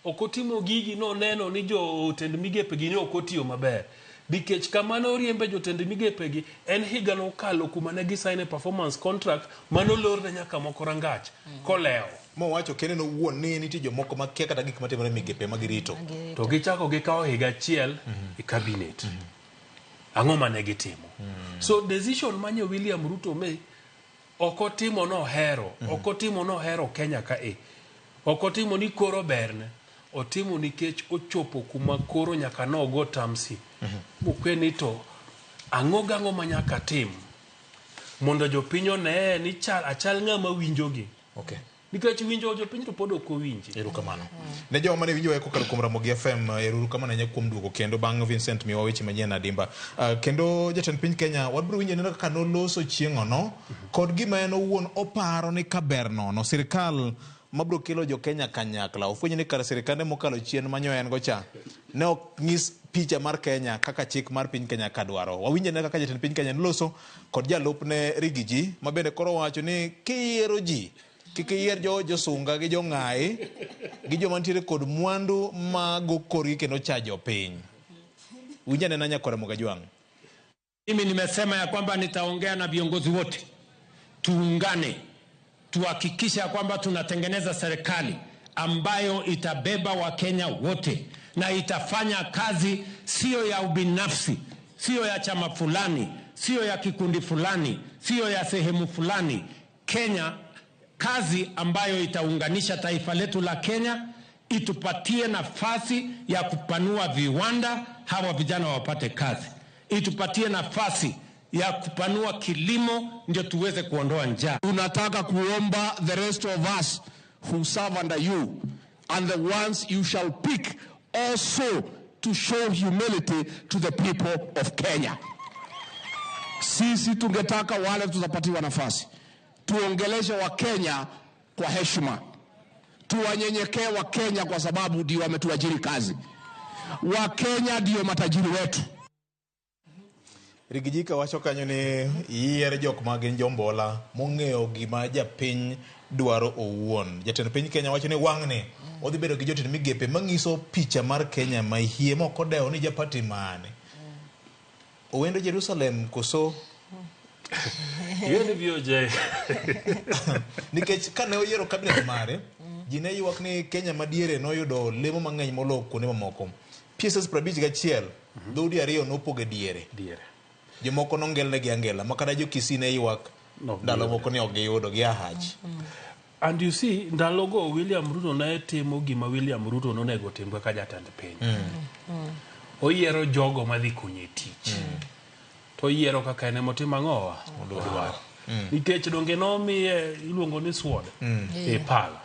Speaker 32: Ok otimo gigi noneno ni jotend migepe gi ne ok otiyo maber. Nikech kama noriembe jotend migepe gi en higa nokalo kuma ne gisign performance contract manolorne nyaka moko rangach kolewo.
Speaker 2: Mowacho kende nowuon ni nitie jomoko makia kata gik matimore e migepe ma girito.
Speaker 32: To gichako gikawo higa achiel e cabinet. Ang'o mane gitimo? So decision manye William Ruto me ok otimo nohero, ok otimo nohero Kenya ka e. Ok otimo ni koro berne. Otimo nikech ochopo kuma koro nyaka nogo tamsi. Mokwe ni to ang'o gang'o ma nyaka tim mondo jopiny oneye ni chal, achal ng'ama winjogi.
Speaker 2: Okay.
Speaker 32: Nikech winjo jopiny to pod ok owinji.
Speaker 2: Erokamano. Ne joma mane winjowa kokalo kuom Ramogi FM, ero kamano ahinya kuom duogo kendo bang' Vincent miyowa weche manyien adimba. Kendo jatend piny Kenya, wabiro winjo neno kaka noloso chieng'ono kod gima en owuon oparo ni kaber nono sirikal mabiro kelo jo Kenya kanyakla. Ofwenyo ni kar sirikande mokalo chien manyo en go cha ne ok nyis picha mar Kenya kaka chik mar piny Kenya ka dwaro. Wawinjo neno kaka jatend piny Kenya noloso kod jalupne Rigiji ma bende koro wacho ni kiyiero ji kik iyier jo josunga gi jong'ayi gi joma nitiere kod mwandu ma go korgi kendo cha jopiny. Winj anena nyakwar Ramogi Ajwang'.
Speaker 7: Mimi nimesema ya kwamba nitaongea na viongozi wote, tuungane, tuhakikishe ya kwamba tunatengeneza serikali ambayo itabeba Wakenya wote na itafanya kazi sio ya ubinafsi, sio ya chama fulani, sio ya kikundi fulani, sio ya sehemu fulani. Kenya, kazi ambayo itaunganisha taifa letu la Kenya, itupatie nafasi ya kupanua viwanda, hawa vijana wapate kazi, itupatie nafasi ya kupanua kilimo, ndio tuweze kuondoa njaa.
Speaker 10: Tunataka kuomba the rest of us who serve under you and the ones you shall pick also to show humility to the people of Kenya. Sisi tungetaka wale tutapatiwa nafasi tuongeleshe Wakenya kwa heshima, tuwanyenyekee Wakenya kwa sababu ndio wametuajiri kazi. Wakenya ndio matajiri wetu.
Speaker 2: Rigiji ka wacho kanyo ni yier jok ma gin jombola mong'eyo gima japiny dwaro owuon. Jatend piny Kenya wacho ni wang'ni odhi bedo gi jotend migepe mang'iso picha mar Kenya ma hie mok odewo ni japati mane. Owendo Jerusalem koso?
Speaker 32: Ing'e ni VOJ.
Speaker 2: Nikech kane oyiero cabinet mare, ji ne ywak ni Kenya madiere noyudo lemo mang'eny moloyo kuonde mamoko. PSS 51, dhoudi ariyo nopogo e diere.
Speaker 32: Diere.
Speaker 2: Jomoko nongelnegi angela, ma kata jo Kisii ne ywak ndalo moko ni ok giyudo gi ahach.
Speaker 32: And you see, ndalogo William Ruto ne timo gima William Ruto nonego otim kaka jatend piny. Oyiero jogo madhi konye tich. To oyiero kaka en emotim ang'owa? Odwaro. Nikech donge nomiye iluongo ni sword e pala.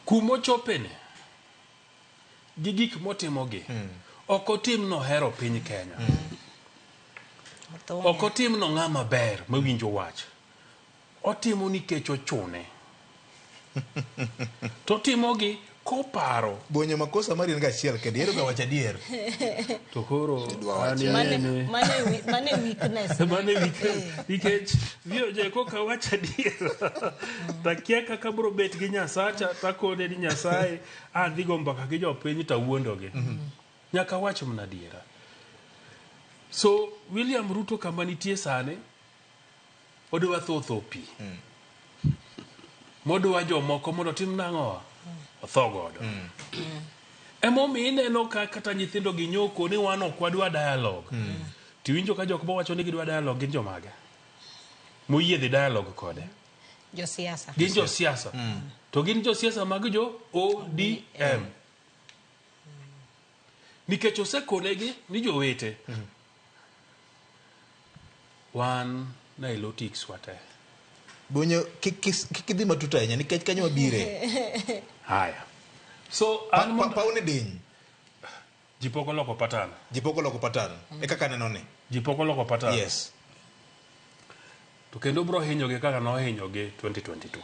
Speaker 32: Kumochopene gi gik motimogi, ok otim nohero piny Kenya. Ok otim no ng'ama ber mawinjo wach. Otimo nikech ochune. To otimogi koparo.
Speaker 2: Bonyo makosa mari en ga achiel kende, ihero ga wacho adier.
Speaker 32: To koro an ing'e
Speaker 23: Mane weakness.
Speaker 32: Mane weakness. Nikech VOJ koka wacho adier. Takia kaka bro bet gi Nyasacha takone ni Nyasaye adhi go mbaka gi jopiny tawuondogi. Nyaka wach mana adiera. So William Ruto kama nitie sani odwa thotho pi. Modwa jomoko mondo otim nang'o? Otho godo. Emomiyo ineno ka kata nyithindo gi nyoko ni wan ok wadwa dialogue. Tiwinjo ka jok mawacho ni gidwa dialogue gin jomage? Moyie dhi dialogue kode.
Speaker 23: Josiasa.
Speaker 32: Gin josiasa. To gin josiasa mag jo ODM. Nikech osekonegi ni jowete. Wan Nilotics wate.
Speaker 2: Bonyo kik idhi matut ahinya nikech kanyo wabire.
Speaker 32: Haya. So
Speaker 2: an paw ni diny.
Speaker 32: Ji pok oloko pattern.
Speaker 2: Ji pok oloko pattern. E kaka aneno ni.
Speaker 32: Ji pok oloko pattern.
Speaker 2: Yes.
Speaker 32: To kendo bro hinyogi kaka nohinyogi 2022.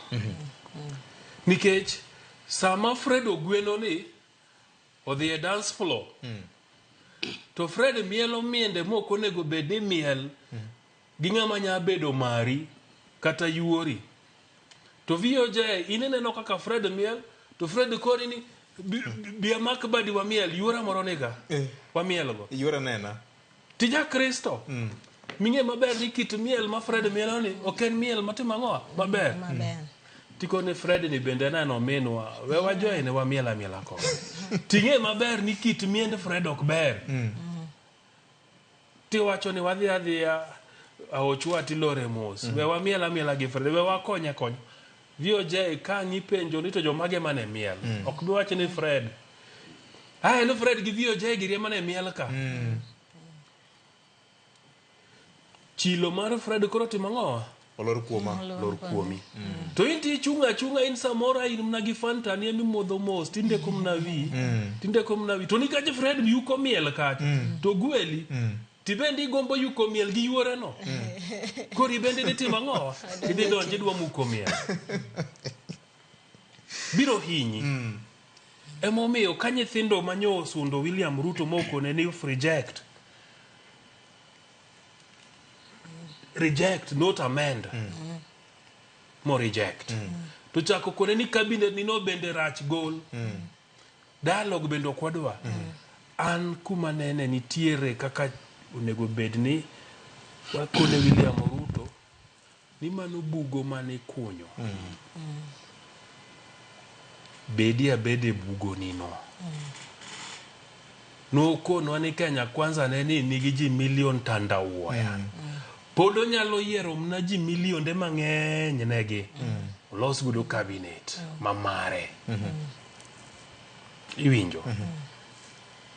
Speaker 32: Nikech sama Fred Ogweno ni odhi e dance floor. To Fred mielo miende mok onego bed ni miel gi ng'ama nya bedo mari kata yuori. To VOJ in ineno kaka Fred miel to Fred koni ni bi amak badi wamiel yuora moro niga. Wamiel go.
Speaker 2: Yuora nena.
Speaker 32: Tija Kristo. Ming'e maber ni kit miel ma Fred mielo ni ok en miel matimo ang'o maber. Tikone Fred ni bende neno minwa we wajoin wamiel amiela kode. Ting'e maber ni kit miend Fred ok ber. Tiwacho ni wadhi adhiya aochwa tilore mos. We wamiel amiela gi Fred we wakonye akonya. VOJ ka ng'ipenjo ni to jomage mane miel. Ok bi wacho ni Fred. Ah, en Fred gi VOJ giri mane miel ka. Chilo mar Fred koro timo ang'o?
Speaker 2: Olor kuoma.
Speaker 32: Lor kuomi. To in tichung' achung'a in samoro in mana gi Fanta ni emimodho mos tindeko mana wi. Tindeko mana wi. To nikech Fred yuko miel kacha. To gweli. Tibende igombo yuko miel gi yuore no. Koro ibende idhi timo ang'o? Idhi donjo idwa muko miel. Biro hinyi. Emomiyo ka nyithindo manyo osundo William Ruto mokone ni reject. Reject, not amend. Mo reject. To chako kone ni cabinet ni no bende rach gol. Dialogue bende ok wadwa. An kuma nene nitiere kaka onego bed ni wakone William Ruto ni mano bugo mane ikunyo. Bedi abeda e bugoni no. Nokonwa ni Kenya Kwanza ne ni nigi ji milion tandawuoya. Pod onyalo yiero mana ji milionde mang'eny negi. Olos godo cabinet mamare. Iwinjo?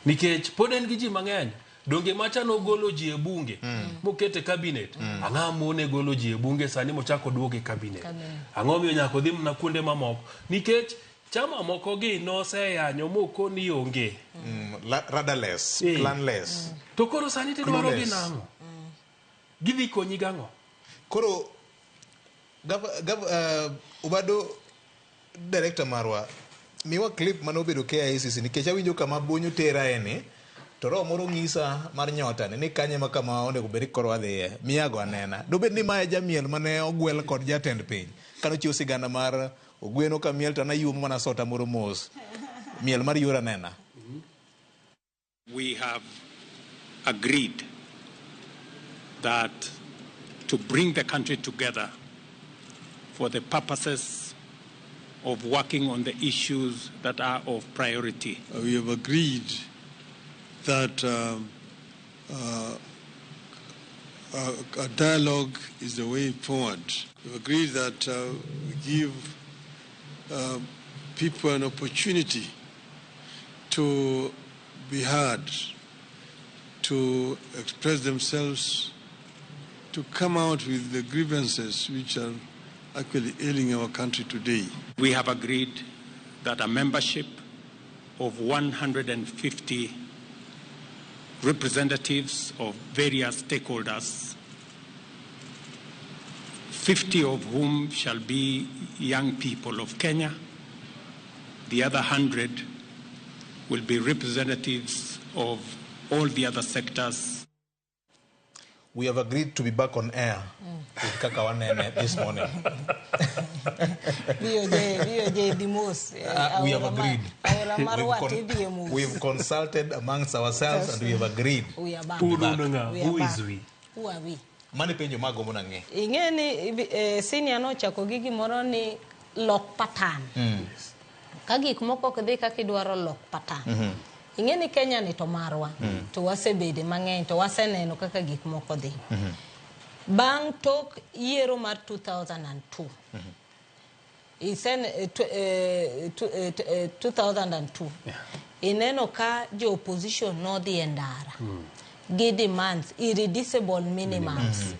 Speaker 32: Nikech pod en gi ji mang'eny. Donge macha nogolo ji e bunge mokete cabinet. Ang'o mone golo ji e bunge sani mochako duogo e cabinet. Ang'o miyo nyaka odhi mana kuonde mamoko? Nikech chama moko gi noseyanyo mokoni onge.
Speaker 2: Rudderless, planless.
Speaker 32: To koro sani tidwaro gi
Speaker 2: Clueless.
Speaker 32: nang'o? Gidhi konyi gang'o?
Speaker 2: Koro Obado director marwa miwa clip mane obedo KICC nikech awinjo kama bonyo tera eni to roho moro ng'isa mar nyota ni kanye ma kama onego bed ni koro wadhiye miyago anena dobed ni mae jamiel mane ogwel kod jatend piny kane ochiwo sigana mar ogweno ka miel to an ayuomo mana sota moro mos miel mar yuor anena.
Speaker 7: We have agreed that to bring the country together for the purposes of working on the issues that are of priority.
Speaker 11: We have agreed that a dialogue is the way forward. We've agreed that we give people an opportunity to be heard, to express themselves, to come out with the grievances which are actually ailing our country today.
Speaker 7: We have agreed that a membership of 150 representatives of various stakeholders, 50 of whom shall be young people of Kenya, the other 100 will be representatives of all the other sectors.
Speaker 2: We have agreed to be back on air with Kaka Wanene this morning.
Speaker 23: BOJ dhi mos.
Speaker 2: We have agreed.
Speaker 23: Aora mar wat idhi e mos.
Speaker 2: We've consulted amongst ourselves and we have agreed.
Speaker 23: We are back.
Speaker 2: To be back.
Speaker 23: We are
Speaker 2: Who
Speaker 23: back.
Speaker 2: is we?
Speaker 23: Who are we?
Speaker 2: Mano e penjo magombo nang'e.
Speaker 23: Ing'e ni senior nochako gi gimoro ni lok pattern. Ka gik moko ok dhi kaka idwaro lok pattern. Ing'e ni Kenya ni to marwa. To wasebede mang'eny to waseneno kaka gik moko dhi. Bang' tok yiero mar 2002. Isen 2002. Ineno ka jo opposition nodhi e ndara. Gi demands irreducible minimums.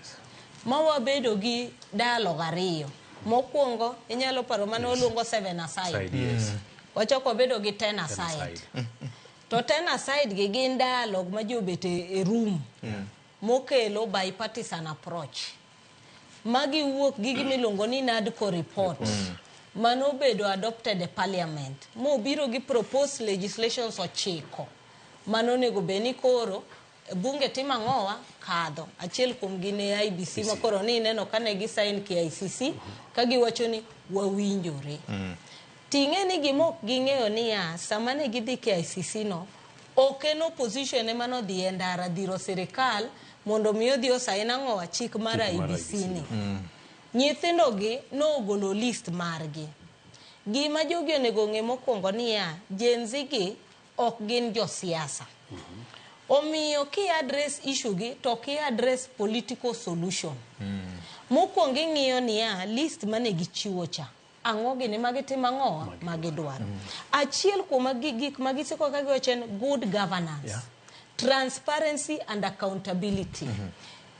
Speaker 23: Ma wabedo gi dialogue ariyo. Mokwongo inyalo paro mane waluongo 7 aside.
Speaker 32: Side, yes.
Speaker 23: Wachako wabedo gi 10 aside. To 10 aside gi gin dialogue ma ji obet e room. Mokelo bipartisan approach. Magi wuok gi gima iluongo ni NADCO report. Mano obedo adopted e parliament. Mobiro gi proposed legislations 9. Mano onego bed ni koro bunge timo ang'owa kadho. Achiel kuom gi ne IEBC ma koro ni ineno kane gi sign KICC ka giwacho ni wawinjore. Ting'e ni gima ok ging'eyo niya sama ne gidhi KICC no ok en opposition ema nodhi e ndara dhiro sirikal mondo mi odhi osain ang'owa chik mar IEBC ni. Nyithindo gi nogolo list margi. Gima jogi onego ng'e mokwongo niya Gen Z gi ok gin josiasa. Omiyo ki address issue gi to ki address political solution. Mokwongo ing'iyo niya list mane gichiwo cha. Ang'o gini magitimo ang'owa magidwaro. Achiel kuom gik magisiko ka giwacho en good governance. Transparency and accountability.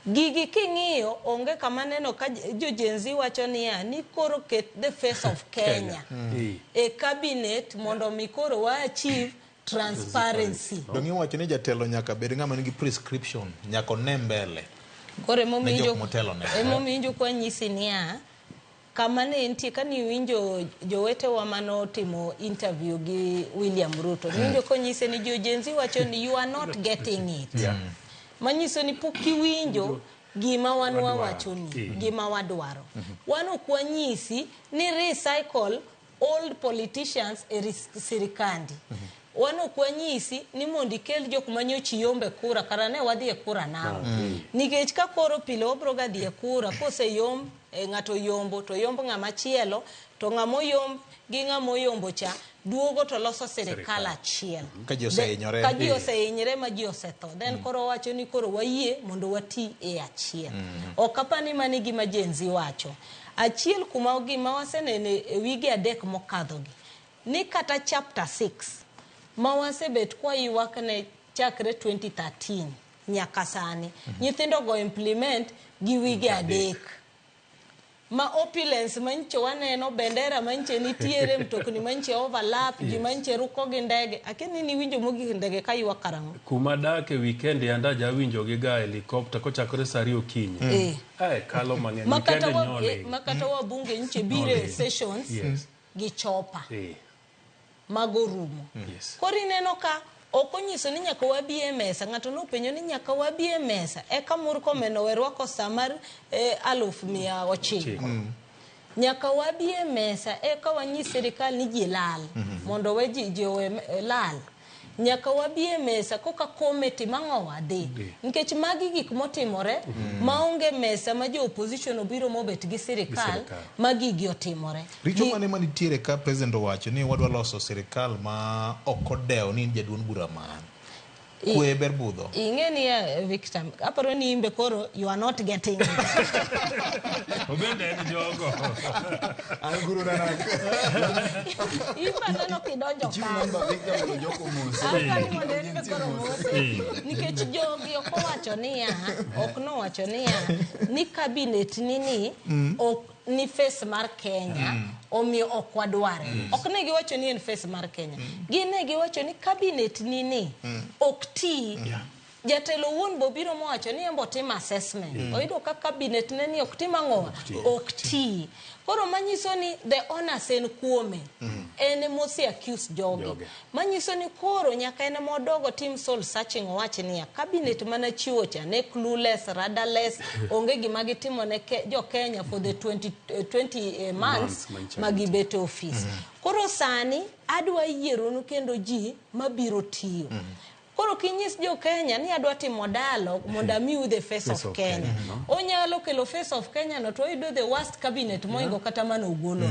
Speaker 23: Gigi king'iyo onge kama neno ka jo Gen Z wacho niya ni koro ket the face of Kenya e cabinet mondo mi koro wa achieve transparency.
Speaker 2: Donge iwacho ni jatelo nyaka bed ng'ama nigi prescription, nyaka one mbele.
Speaker 23: Koro
Speaker 2: Ne
Speaker 23: emomiyo
Speaker 2: jok motelo ne.
Speaker 23: emomiyo injo kwa nyisi niya kama ne entie kane iwinjo jowetewa manotimo interview gi William Ruto niwinjo konyise ni jo Gen Z wacho ni you are not getting it. Manyiso ni pok iwinjo gima wan
Speaker 32: Wadwaro.
Speaker 23: wawachoni, gima wadwaro. Wan ok wanyisi ni recycle old politicians e sirikandi. Wan ok wanyisi ni mondo ikel jok manyocha iyombe kura, kara ne wadhi e kura nang'o. Nikech ka koro pile wabro ga dhi e kura, koseyomb ng'ato oyombo to oyomb ng'ama chielo, to ng'ama oyomb gi ng'ama oyombo cha duogo to loso sirikal achiel.
Speaker 2: Ka ji osehinyore.
Speaker 23: Ka ji osehinyore ma ji osetho. Then koro wacho ni koro wayie mondo wati e achiel. Ok apar ni mano e gima Gen Z wacho. Achiel kuma gima waseneno e wige 3 mokadhogi, ni kata chapter 6 ma wasebet kwa ywak ne chakre 2013 nyaka sani, nyithindo go implement gi wige 3. Ma opulence manyicho waneno, bendera manyiche nitiere, mtokni manyiche overlap, ji manyiche ruko gi ndege. Akia ni niwinjo mogik ndege ka ywak karang'o?
Speaker 32: Kuma dak e weekend yanda jawinjo gi ga helicopter kochakore saa 2 okinyi. Kalo mang'eny. Weekend nyoli.
Speaker 23: Makata wabunge nyiche biro e sessions gi chopa. Mago rumo. Koro ineno ka ok onyiso ni nyaka wabi e mesa. Ng'ato nopenjo ni nyaka wabi e mesa. Eka Murkomen owe rwako sa mar 900,000. Nyaka wabi e mesa eka wanyis sirikal ni ji lal. Mondo we ji owe lal. Nyaka wabi e mesa koka komiti mang'o wadhi. Nikech magi gik motimore maonge mesa ma jo opposition obiro mobet gi sirikal, magi gigi otimore.
Speaker 2: Richo mane manitiere ka president owacho ni wadwa loso sirikal ma ok odewo ni in jaduong' bura man. Kwe ber budho.
Speaker 23: Ing'e ni Victor, aparo ni imbe koro you are not getting it.
Speaker 32: Obende en jogo.
Speaker 2: An guru na nak.
Speaker 23: Imba neno kidonjo
Speaker 3: Chiw
Speaker 23: ka.
Speaker 3: namba Victor mondo joko mose.
Speaker 23: Aparo ni mondo en be koro mose. Nikech jogi ok owacho niya, ok nowacho niya, ni cabinet ni ni, ok ni face mar Kenya, omiyo ok wadware. Ok ne giwacho ni en face mar Kenya. Gin ne giwacho ni cabinet ni ni, ok ti. Jatelo wuon bo biro mowacho ni en bo tim assessment. Oyudo ka cabinet ne ni ok tim ang'o? Ok ti. Koro manyiso ni the onus en kuome. En emose accuse jogi. Manyiso ni koro nyaka en modogo tim soul searching owach niya cabinet mana chiwo cha ne clueless, rudderless, onge gima gitimo ne jo Kenya for the 20 months ma gibet e office. Koro sani adwa yieronu kendo ji mabiro tiyo. Koro kinyis jo Kenya ni adwa timo dialogue mondo amiu the face of Kenya. Onyalo kelo face of Kenya no to oyudo the worst cabinet moingo kata mano ogolo.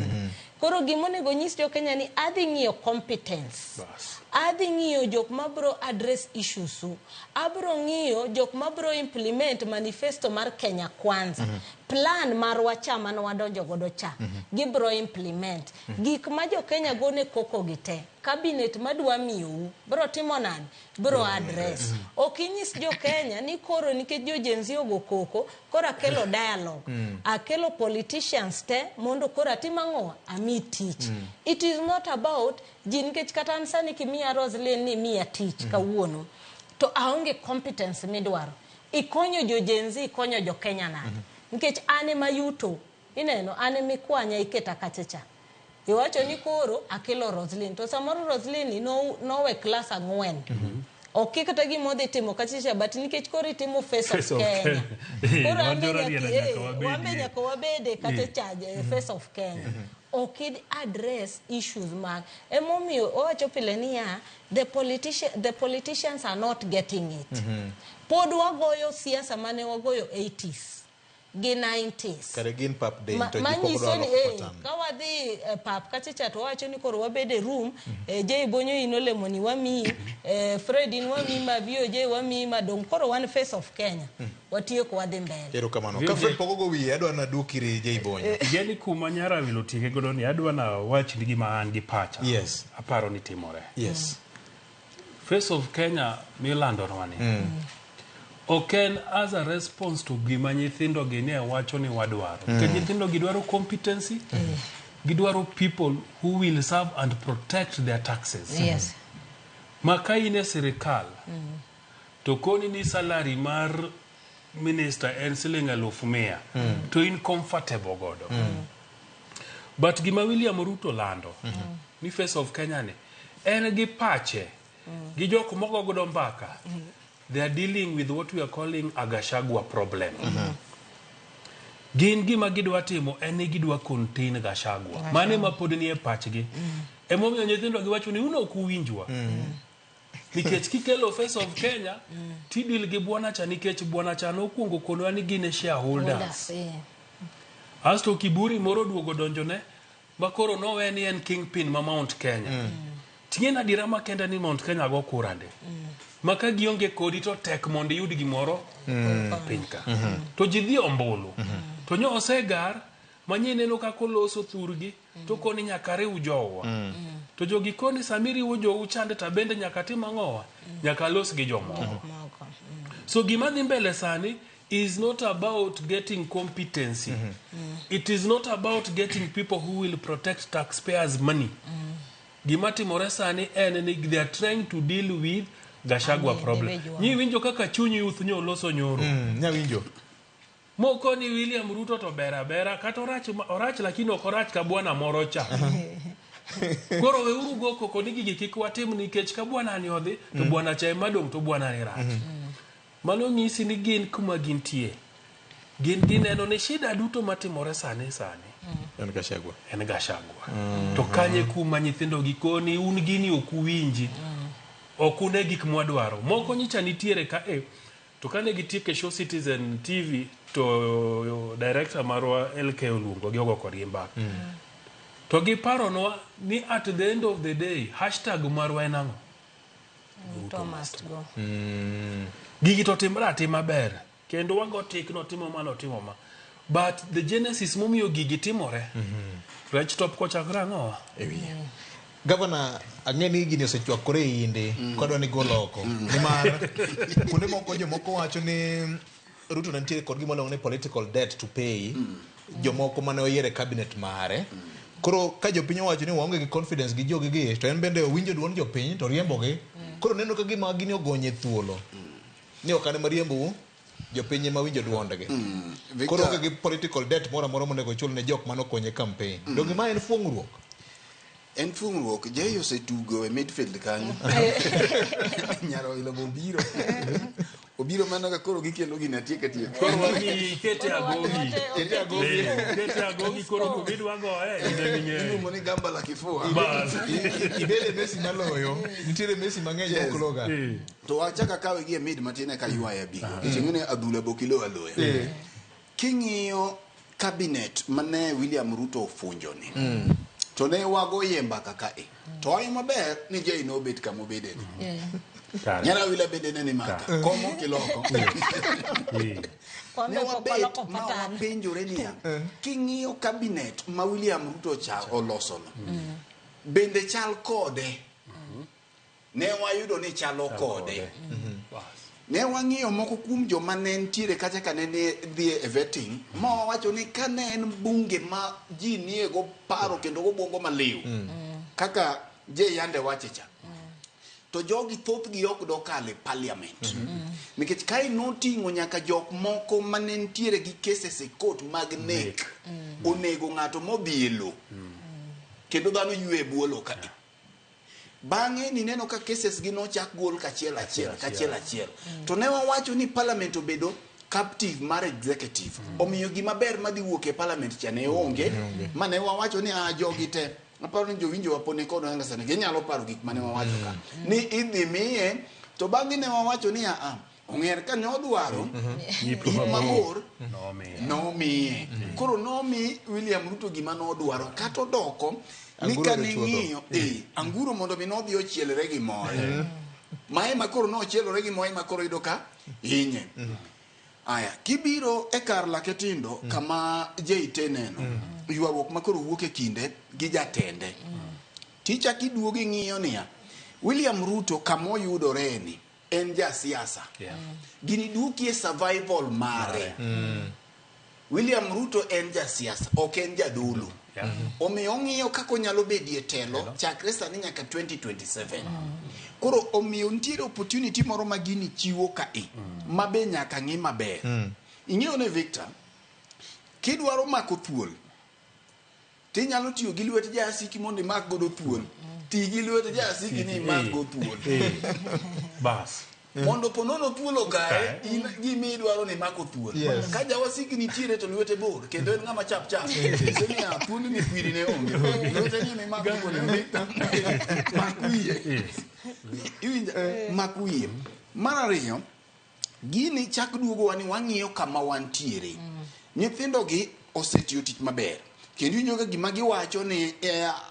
Speaker 23: Koro gimonego nyis jo Kenya ni adhi ng'iyo competence. Adhi ng'iyo jok mabro address issues u. Abro ng'iyo jok mabro implement manifesto mar Kenya Kwanza. Plan marwa cha mane wadonjo godo cha. Gibro implement. Gik ma jo Kenya gone koko gi te. Cabinet madwa miyou bro timo nade? Bro address. Ok inyis jo Kenya ni koro nikech jo Gen Z ogo koko, koro akelo dialogue. Akelo politicians te mondo koro atim ang'o? Ami tich. It is not about ji nikech kata an sani kimiya Roslyn ni miya tich kawuono to aonge competence midwaro. Ikonyo jo Gen Z, ikonyo jo Kenya nade? Nikech an ema yuto. Ineno, an ema ikwanya iketa kacha cha. Iwacho ni koro akelo Roslyn. To samoro Roslyn ni nowe class 4. Ok kata gima odhi timo kacha cha, but nikech koro itimo face of Kenya. Koro wambe nyaka wabede kacha cha, face of Kenya. Ok id address issues mag. Emomiyo owacho pile niya, the politicians are not getting it. Pod wagoyo siasa mane wagoyo 80s. Gi 90s.
Speaker 2: Kare gin pap day, to ji pok
Speaker 23: Manyiso
Speaker 2: odwa
Speaker 23: ni,
Speaker 2: loko pattern.
Speaker 23: ka wadhi pap kacha cha to wawacho ni koro wabed e room, Jay Bonyo in olemo ni wamiyi, Fred in wamiyi ma VOJ wamiyi ma dong' koro wan face of Kenya. Watieko wadhi mbele.
Speaker 2: Erokamano. Ka Fred pok ogo wiye, adwa naduok iri Jay Bonyo.
Speaker 32: Geni kuma Nyarawil otieke godo ni adwa na wach ni gima an gi pacha. Aparo ni timore. Face of Kenya milandonwa ni. Ok en as a response to gima nyithindo gi ne wacho ni wadwaro. Nikech nyithindo gi dwaro competency, gidwaro people who will serve and protect their taxes. Ma ka in e sirikal, to koni ni salary mar minister en siling 100,000, to in comfortable godo. But gima William Ruto lando ni face of Kenya ni en gi pache gi jok mogo godo mbaka, they are dealing with what we are calling a Gachagua problem. Gin gima gidwa timo en ni gidwa contain Gachagua. Mano ema pod nie pachgi. Emomiyo nyithindo giwacho ni un ok uwinjwa. Nikech kikelo face of Kenya, tidil gi bwana cha nikech bwana cha nokwongo konwa ni gin e shareholders. Asto kiburi moro duogo donjone ma koro nowe ni en kingpin ma Mount Kenya. Ting'e adiera makende ni Mount Kenya go kura nde. Ma ka gionge kodi to tek mondo iyud gimoro piny ka. To ji dhi ombulu. To nyo osegar ma nyi neno kaka oloso thurgi to koni nyaka riw jowa. To jogi koni sami riwo jou chande to bende nyaka tim ang'owa? Nyaka los gi jomoko. So gima dhi mbele sani is not about getting competency. It is not about getting people who will protect taxpayers' money. Gima timore sani en ni they are trying to deal with Gachagua problem.
Speaker 23: Individual.
Speaker 32: Nyi winjo kaka chuny youth nyo oloso nyoro.
Speaker 2: Nyawinjo.
Speaker 32: Moko ni William Ruto to ber abera kata orach, orach lakini ok orach ka bwana moro cha. Koro weuru go koko ni gigi kik watim nikech ka bwana ni odhi to bwana cha ema dong' to bwana ni rach. Mano nyisi ni gin kuma gintie. Gin gineno ni shida duto matimore sani sani
Speaker 2: En Gachagua.
Speaker 32: en Gachagua. To kanye kuma nyithindo gi koni un gini ok uwinji. Ok une gik mwadwaro. Moko nyicha nitiere ka e to kane gitieko e show Citizen TV to director marwa LK oluongo gi ogo kodgi mbaka. To giparonwa ni at the end of the day hashtag marwa en ang'o?
Speaker 23: Ruto must go.
Speaker 32: Gigi to timre atima ber kendo wago tik notimo ma notimo ma. But the genesis momiyo gigi timore rech top kochakre ang'owa?
Speaker 2: E wiye. Gavana, ang'e ni gini osechwakore e inde kodwa ni golo oko. Nimar kuonde moko jomoko wacho ni Ruto ne nitiere kod gima iluongo ni political debt to pay jomoko mane oyiero e cabinet mare. Koro ka jopiny owacho ni waonge gi confidence gi jogi gi to en bende owinjo duond jopiny to riembogi. Koro neno ka gima gini ogonye thuolo. Ni ok an ema riembou, jopiny ema winjo duondgi. Koro onge gi political debt moro amora monego ochul ne jok mane okonye campaign. Donge ma en fuong'ruok?
Speaker 3: En fuong'ruok. Jay osetugo e midfield kanyo. Nyaro ilo bobiro. Obiro mana ka koro gikelo gini atiek atiek.
Speaker 32: Koro wami kete agogi.
Speaker 3: Kete agogi.
Speaker 32: Kete agogi koro kumidwa goye in ema ing'eyo.
Speaker 3: Iluongo ni gamba la kifua.
Speaker 32: Bas.
Speaker 2: Ibede Messi maloyo. Nitiere Messi mang'eny mok loga.
Speaker 3: To wachak akawe gi e mid matin eka ywaye abigo. Nikech ing'e ni adhula bok ilo aloya. King'iyo cabinet mane William Ruto ofunjo ni. To ne wagoye mbaka ka e. To wang'e maber ni Jay nobet kama obede ni. Nyara Wila bende ne ni maka. Komo kiloko.
Speaker 23: Kombe
Speaker 3: Ne
Speaker 23: pok
Speaker 3: wabet
Speaker 23: oloko
Speaker 3: ma
Speaker 23: pattern.
Speaker 3: wapenjore niya, king'iyo cabinet ma William Ruto cha olosono, bende chal kode? Ne wayudo ni chalo kode. Ne wang'iyo moko kuom joma ne nitiere kacha ka ne dhi e vetting, ma wawacho ni ka ne en bunge ma ji nie go paro kendo go bwongo maliw, kaka Jay yande wache cha, to jogi thothgi ok dokalo e parliament. Nikech kae noting'o nyaka jok moko mane nitiere gi cases e court mag nek, onego ng'ato modhi e lo, kendo dhano ywe e bwo lo kae. Bang'e nineno ka cases gi nochak gol kachiel achiel, kachiel achiel. To ne wawacho ni parliament obedo captive mar executive. Omiyo gima ber madhi wuok e parliament cha ne onge, ma ne wawacho ni a jogi te. Aparo ni jowinjo wa pod ni kod wanga sani, ginyalo paro gik mane wawacho ka. Ni idhi miye, to bang'e ne wawacho ni a ong'er ka ne odwaro
Speaker 32: Yip
Speaker 3: yip mabor
Speaker 32: nomiye.
Speaker 3: nomiye. Koro nomi William Ruto gima nodwaro kata odoko ni
Speaker 2: Anguro
Speaker 3: ka ne
Speaker 2: chuodho.
Speaker 3: ng'iyo anguro mondo mi nodhi ochielre gi moe. Mae ma koro nochielore gi moe ma koro yudo ka hinye. Aya, kibiro e kar lake tindo kama JT neno, ywaruok ma koro wuok e kinde gi jatende. Tichak iduogo ing'iyo niya, William Ruto kama oyudore ni, en jasiasa. Gini duokie survival mare. William Ruto en jasiasa, ok en jadolo. Omiyo ong'iyo kaka onyalo bedie telo chakre sani nyaka 2027. Koro omiyo nitiere opportunity moro ma gini chiwo kae ma be nyaka ng'i maber. Ing'eyo ne Victor, kidwaro mako thuol, tinyalo tiyo gi lwet jasiki mondo imak godo thuol. Ti gi lwet jasiki ni imak go thuol.
Speaker 32: Bas.
Speaker 3: Mondo po nono thuol okaye, in gima idwaro ni imako thuol.
Speaker 32: Yes.
Speaker 3: Ka jawasiki nitiere to lwete bor, kendo en ng'ama chap chap. Nyiso niya, thuol ni kwiri ne onge. Lwete ni ema imako thuol, Victor. Mak wiye. Iwinjo? Mak wiye. Mar ariyo, gini chak duogowa ni wang'iyo kama wantiere. Nyithindo gi osetiyo tich maber. Kendo iwinjo ka gima giwacho ni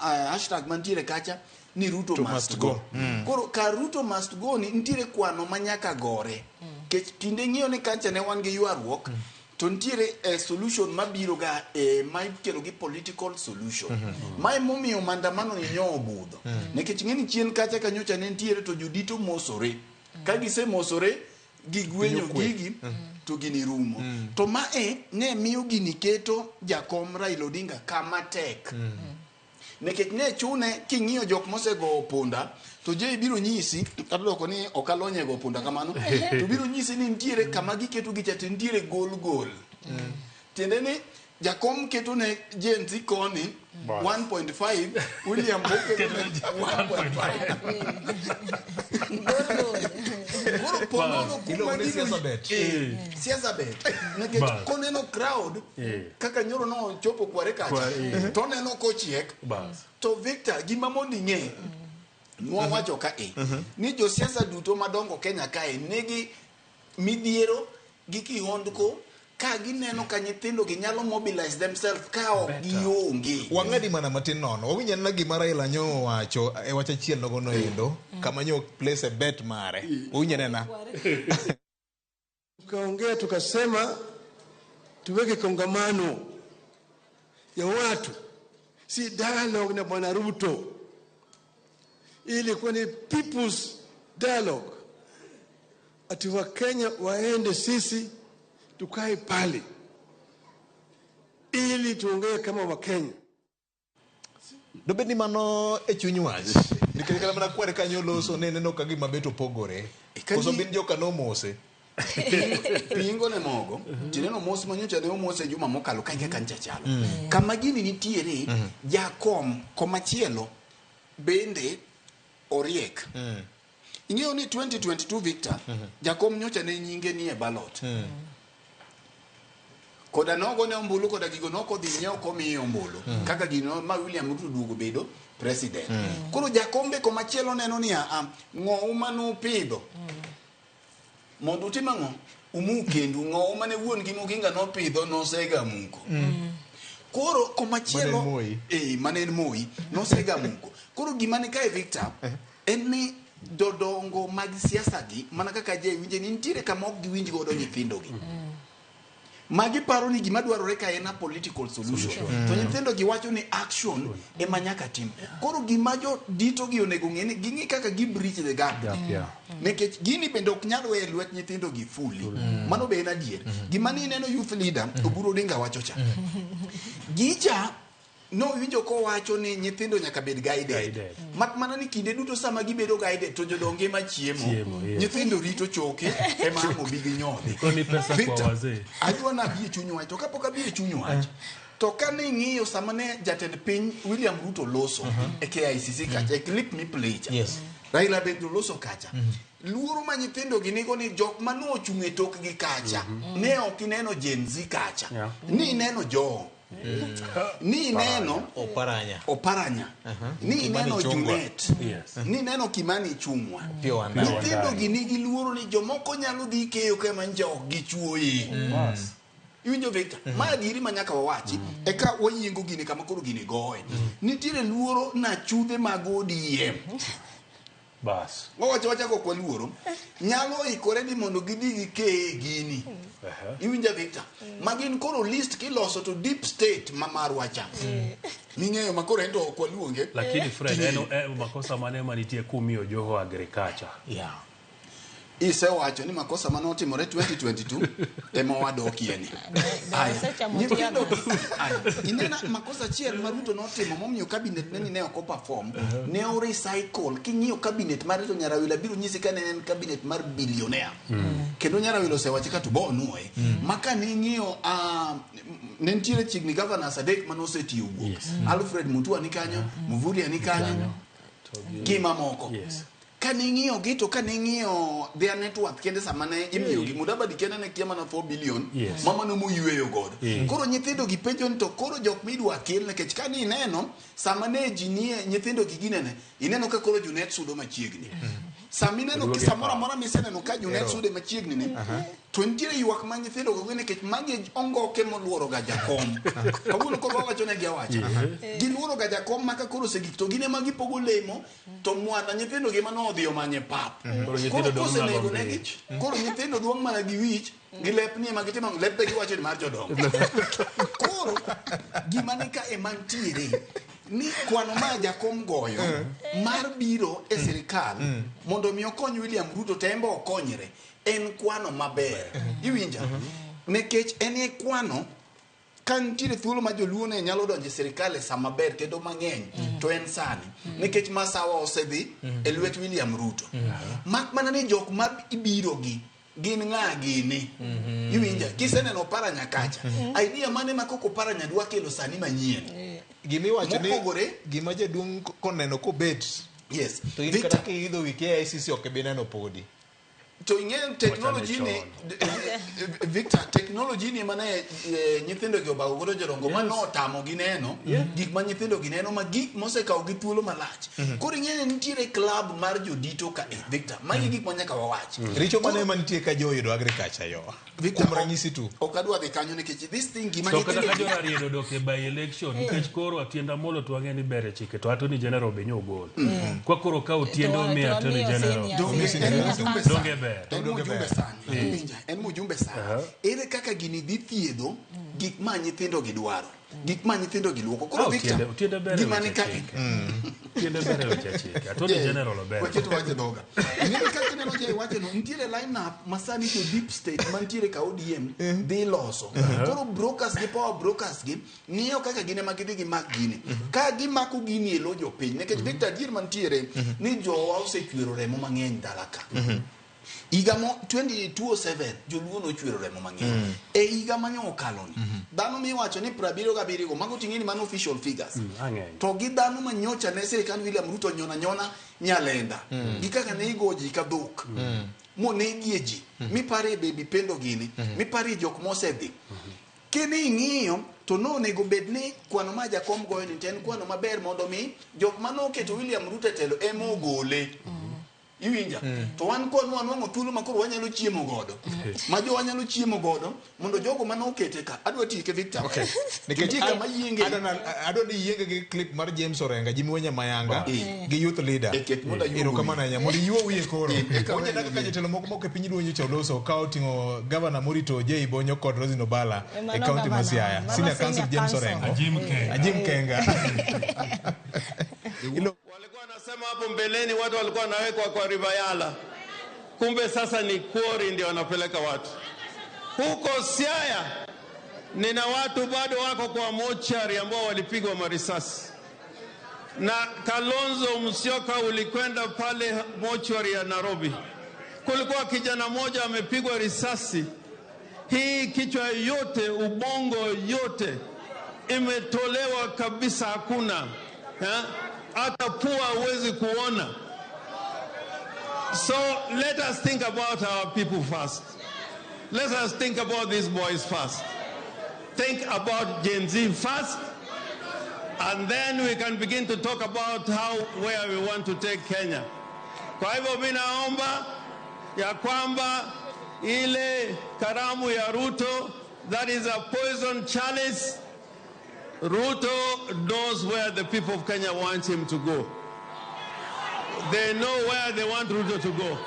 Speaker 3: hashtag mantiere kacha ni Ruto must go. Koro kar Ruto must go ni nitiere kwano ma nyaka gore. Kech kinde ng'iyo ni kacha ne wan gi ywaruok to nitiere solution mabiro ga ma ikelo gi political solution. Ma emomiyo maandamano ni nyo obudho. Nikech ng'eni chien kacha ka nyocha ne nitiere to jodito mosore. Ka gisemosore gigwenyo gigi to gini rumo. To mae ne miyo gini keto jakom Raila Odinga kama tek. Nikech ne chune king'iyo jok mosego punda to je biro nyisi kata doko ni ok alony e go punda kamano to biro nyisi ni nitiere kama giketo gicha to nitiere gol gol. Tiende ni jakom keto ne Gen Z koni 1.5 William oketo ne 1.5. Koro po nono kuma
Speaker 2: Iluongo ni
Speaker 3: gino-
Speaker 2: siasa bet.
Speaker 3: Siasa bet. Nikech
Speaker 2: Bas.
Speaker 3: koneno crowd kaka nyoro nochopo Kware kacha to oneno kochiek to Victor gima mondo ing'e nwawacho kae ni josiasa duto madongo Kenya kae nigi midhiero gi kihondko ka gineno ka nyithindo gi nyalo mobilize themselves ka ok gionge.
Speaker 2: Wang'adi mana matin nono. Wawinj anena gima Raila nyo owacho e wach achiel nogo no endo kama nyo place e bet mare. Wawinj anena.
Speaker 11: Tukaongea tukasema tuweke kongamano ya watu, si dialogue na Bwana Ruto. Ilikuwa ni people's dialogue, ati Wakenya waende, sisi tukae pale ili tuongee kama Wakenya.
Speaker 2: Dobed ni mano e chuny wach. Nikech kata mana Kware kanyo loso ne neno ka gima bet opogore. Koso bin joka nomose.
Speaker 3: Pingo ne mogo tineno mos manyocha ne omose juma mokalo ka kaka ncha chalo. Kama gini nitiere jakom komachielo bende oriek. Ing'eyo ni 2022 Victor jakom nyocha ne nyinge nie ballot. Koda nogo ne ombulu koda gigo nokodhi nyiewo komiye ombulu. Kaka gino ma William Ruto duogo bedo president. Koro jakombe komachielo neno ni a ng'owu manupidho mondo utim ang'o? Umuk kendu. Ng'owu mane wuon gi Muginga nopidho nosega muko. Koro komachielo mane en Moi nosega muko. Koro gima ni kae Victor en ni jodongo mag siasa gi mana kaka je winje ni nitiere kama ok giwinj godo nyithindo gi. Magi paro ni gima dwarore ka en a political solution. To nyithindo gi wacho ni action ema nyaka tim. Koro gima jodito gi onego ng'e ni ging'i kaka gi bridge the gap. Nikech gini bende ok nyal weyo e lwet nyithindo gi fully. Mano be en adier. Gima ni ineno youth leader Oburu Odinga wacho cha. Gicha nowinjo kowacho ni nyithindo nyaka bed guided. Mak mana ni kinde duto sama gibedo guided to jodongo ema chiemo. Nyithindo rito choke ema ang' obi ginyodhi.
Speaker 32: Koni pesa kwa
Speaker 3: Victor,
Speaker 32: wazee.
Speaker 3: adwa nabi e chuny wach to kapok abi e chuny wach to kane ing'iyo sama ne jatend piny William Ruto loso e KICC kacha e clip mi play cha. Raila bende oloso kacha. Luoro ma nyithindo gi nigo ni jok manochung' e tokgi kacha ne ok ineno Gen Z kacha. Ni ineno Joho. Ni ineno
Speaker 2: Oparanya.
Speaker 3: Oparanya. Ni
Speaker 2: Kimani
Speaker 3: ineno
Speaker 2: Ichung'wa.
Speaker 3: Junet. Ni ineno Kimani Ichung'wa.
Speaker 2: Opiyo Wandayi.
Speaker 3: Nyithindo gi nigi luoro ni jomoko nyalo dhi keyo kama nja ok gichuoye. Iwinjo Victor? Ma adieri ma nyaka wawachi. Eka wayiengo gini kama koro gini goye. Nitiere luoro na chudhe mag ODM.
Speaker 32: Bas.
Speaker 3: Wawacho wacha kok waluoro. Nyalo ikore ni mondo gidhi gikeye gini. Iwinjo Victor? Ma gin koro list kiloso to deep state ma marwa cha. Ming'eyo ma koro en to ok waluonge.
Speaker 32: Lakini Fred,
Speaker 3: Ting'eyo.
Speaker 32: en makosa mane manitie kumiyo Joho agriculture?
Speaker 2: Yeah.
Speaker 3: Isewacho ni makosa mane otimore 2022 ema wadokie ni. Aya,
Speaker 23: Osechamo
Speaker 3: nyithindo
Speaker 23: tear
Speaker 3: aya, inena makosa achiel ma Ruto notimo momiyo cabinet ne ni ne ok operform, ne o recycle. King'iyo cabinet mare to Nyarawila biro nyisi ka ne en cabinet mar billionaire. Kendo Nyarawila osewache ka to bo onuoye. Ma ka ning'iyo ne nitiere chiegni governors adek mane osetiyo wuok. Alfred Mutua ni kanyo, Mvurya ni kanyo, gi mamoko. Ka ning'iyo gi to ka ning'iyo their net worth kende sama ne imiyo gi Mudavadi kende ne kia mana 4 billion
Speaker 32: Yes.
Speaker 3: ma mano moyweyo godo.
Speaker 32: Mm.
Speaker 3: Koro nyithindo gi penjo ni to koro jok midwa kel nikech ka ni ineno sama ne ji nie nyithindo gi ginene ineno ka koro Junet sudo machiegni. Sama ineno
Speaker 32: Oduogo e
Speaker 3: samoro
Speaker 32: pap.
Speaker 3: amora miseneno ka Junet
Speaker 2: Ero.
Speaker 3: sude machiegni ni to nitiere ywak ma nyithindo go nikech magi ongoke moluoro ga jakom. Kawuono koro wawacho negi awacha. Giluoro ga jakom ma ka koro osegik to gin ema gipogo lemo to mwana nyithindo gi mane odhi omanye pap.
Speaker 32: Koro nyithindo
Speaker 3: Koro
Speaker 32: dong' mana
Speaker 3: kosenego
Speaker 32: gi
Speaker 3: negi,
Speaker 32: wich.
Speaker 3: koro nyithindo duong' mana gi wich, gi lepni ema gitimo, lepe giwacho ni mar jodongo. Koro gima ni ka ema ntiere ni kwano ma jakom goyo mar biro e sirikal mondo mi okony William Ruto to en be okonyre en kwano maber. Iwinja? Nikech en e kwano ka nitiere thuolo ma joluo ne nyalo donjo e sirikal e sama ber kendo mang'eny to en sani nikech masawa osedhi e lwet William Ruto. Mak mana ni jok ma ibiro gi gin ng'a gini. Iwinja? Kiseneno Oparanya kacha, idea mane ma koko Oparanya dwa kelo sani manyien?
Speaker 2: Gimiwacho ni
Speaker 3: Mopogore
Speaker 2: gima jaduong' koneno kobet
Speaker 3: Yes.
Speaker 2: to in
Speaker 3: Victor.
Speaker 2: kata kiidho wi KICC ok ibi neno podi.
Speaker 3: To ing'eyo technology ni Victor, technology ni mane nyithindo gi obago godo jodongo ma notamo gi neno gik ma nyithindo gi neno ma gik mosekawo gi thuolo malach. Koro ing'eyo ni nitiere club mar jodito ka Victor, magi gik ma nyaka wawach.
Speaker 2: Richo mane mantie ka jo oyudo agriculture yo.
Speaker 3: Victor,
Speaker 2: Kuom ranyisi tu.
Speaker 3: Ok adwa dhi kanyo nikech this thing gima
Speaker 32: To kata ka
Speaker 3: nyithindo gi
Speaker 32: jorariedo odok e by election nikech koro Otiende Amollo to wang'e ni ber e chike to Attorney General be nyogol. Kwa koro ka Otiende
Speaker 23: To-
Speaker 32: omiyo
Speaker 23: to
Speaker 32: Attorney
Speaker 23: wamiyo
Speaker 32: General.
Speaker 23: senior-
Speaker 3: Donge
Speaker 23: senior
Speaker 3: en mjumbe sana.
Speaker 32: Donge ber.
Speaker 3: En mjumbe sana. Iwinja? En mjumbe sana. Ere kaka gini dhi thiedho gik ma nyithindo gi dwaro? Gik ma nyithindo gi luoko. Koro
Speaker 32: Ah,
Speaker 3: Victor,
Speaker 32: Otiende ber e
Speaker 3: gima
Speaker 32: weche
Speaker 3: ni ka
Speaker 32: chike. Otiende ber e weche chike. Attorney
Speaker 3: Yeah.
Speaker 32: General ober.
Speaker 3: Wache to wache dhoga. Ing'eyo kaka ineno ja iwacho no, nitiere line up ma sani jo deep state mantiere ka ODM dhi loso. Koro brokers gi power brokers gi ng'iyo kaka gin ema gidhi gimak gini. Ka gimako gini e lo jopiny, nikech Victor adier mantiere ni jowa osechwero remo mang'eny dala ka. Higa mo 2007 joluo nochwero remo mang'eny. E higa manyo okalo ni, dhano miwacho ni 77 go, mago ting'e ni mano official figures.
Speaker 32: Ang'eny.
Speaker 3: To gi dhano manyocha ne sirikand William Ruto nyona nyona nyalenda. Gi kaka ne igo ji ka dhok. Monegie ji. Miparie baby pendo gini. Miparie jok mosedhi. Kini ing'iyo to nonego bed ni kwano ma jakom goyo ni to en kwano maber mondo mi jok manoketo William Ruto e telo ema ogole. Iwinja? To wan kod wanwang'o thuolo ma koro wanyalo chiemo godo. Ma jo wanyalo chiemo godo mondo jogo mane okete ka. Adwa tieke Victor.
Speaker 2: Okay.
Speaker 3: Nikech nitie kama yienge.
Speaker 2: Adwa ni yienge gi clip mar James Orenga, Jimmy Wenya Mayanga
Speaker 3: Eh.
Speaker 2: gi youth leader.
Speaker 3: Ket mondo ayuo
Speaker 2: Erokamano ahinya mondo iyuo wiye koro.
Speaker 3: Eka
Speaker 2: Winjo
Speaker 3: we
Speaker 2: kaka ka jotelo moko moko e piny luo nyocha oloso ka oting'o gavana morito Jay Bonyo kod Roslyn Obala e
Speaker 23: Mano
Speaker 2: kaunti ma
Speaker 23: gavana.
Speaker 2: Siaya.
Speaker 23: Mano
Speaker 2: Senior Counsel
Speaker 23: senior
Speaker 2: James
Speaker 23: counsel.
Speaker 2: Orengo.
Speaker 23: Ajim Kenga.
Speaker 2: Ajim Kenga.
Speaker 12: Walikuwa wanasema hapo mbeleni watu walikuwa wanawekwa kwa Ribayala, kumbe sasa ni Kuori ndio wanapeleka watu huko Siaya. Nina watu bado wako kwa mochari ambao walipigwa marisasi. Na Kalonzo Musyoka ulikwenda pale mochari ya Nairobi, kulikuwa kijana mmoja amepigwa risasi, hii kichwa yote, ubongo yote imetolewa kabisa, hakuna ha? Hata pua huwezi kuona. So let us think about our people first. Let us think about these boys first. Think about Gen Z first, and then we can begin to talk about where we want to take Kenya. Kwa hivyo mimi naomba ya kwamba ile karamu ya Ruto, that is a poison chalice. Ruto knows where the people of Kenya want him to go. They know where they want Ruto to go.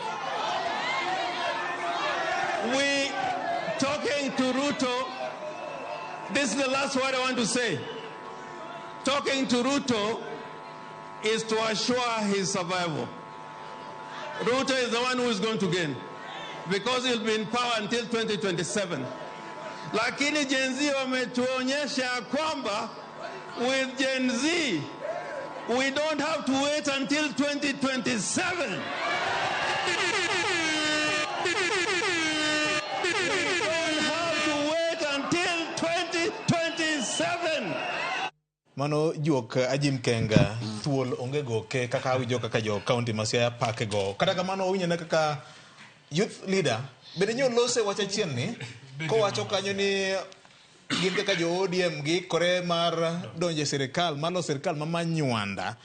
Speaker 12: We talking to Ruto, this is the last word I want to say. Talking to Ruto is to assure his survival. Ruto is the one who is going to gain. because he'll be in power until 2027. Lakini Gen Z wametuonyesha ya kwamba with Gen Z we don't have to wait until 2027. We don't have to wait until 2027.
Speaker 2: Mano juok Ajim Kenga thuol onge goke kaka awinjo kaka jo county ma Siaya pake go. Kata kamano owinjo ne kaka youth leader bende nyo lose wach achien ni kowacho kanyo ni gin kaka jo ODM giikore mar donjo e sirikal mar loso sirikal ma manywanda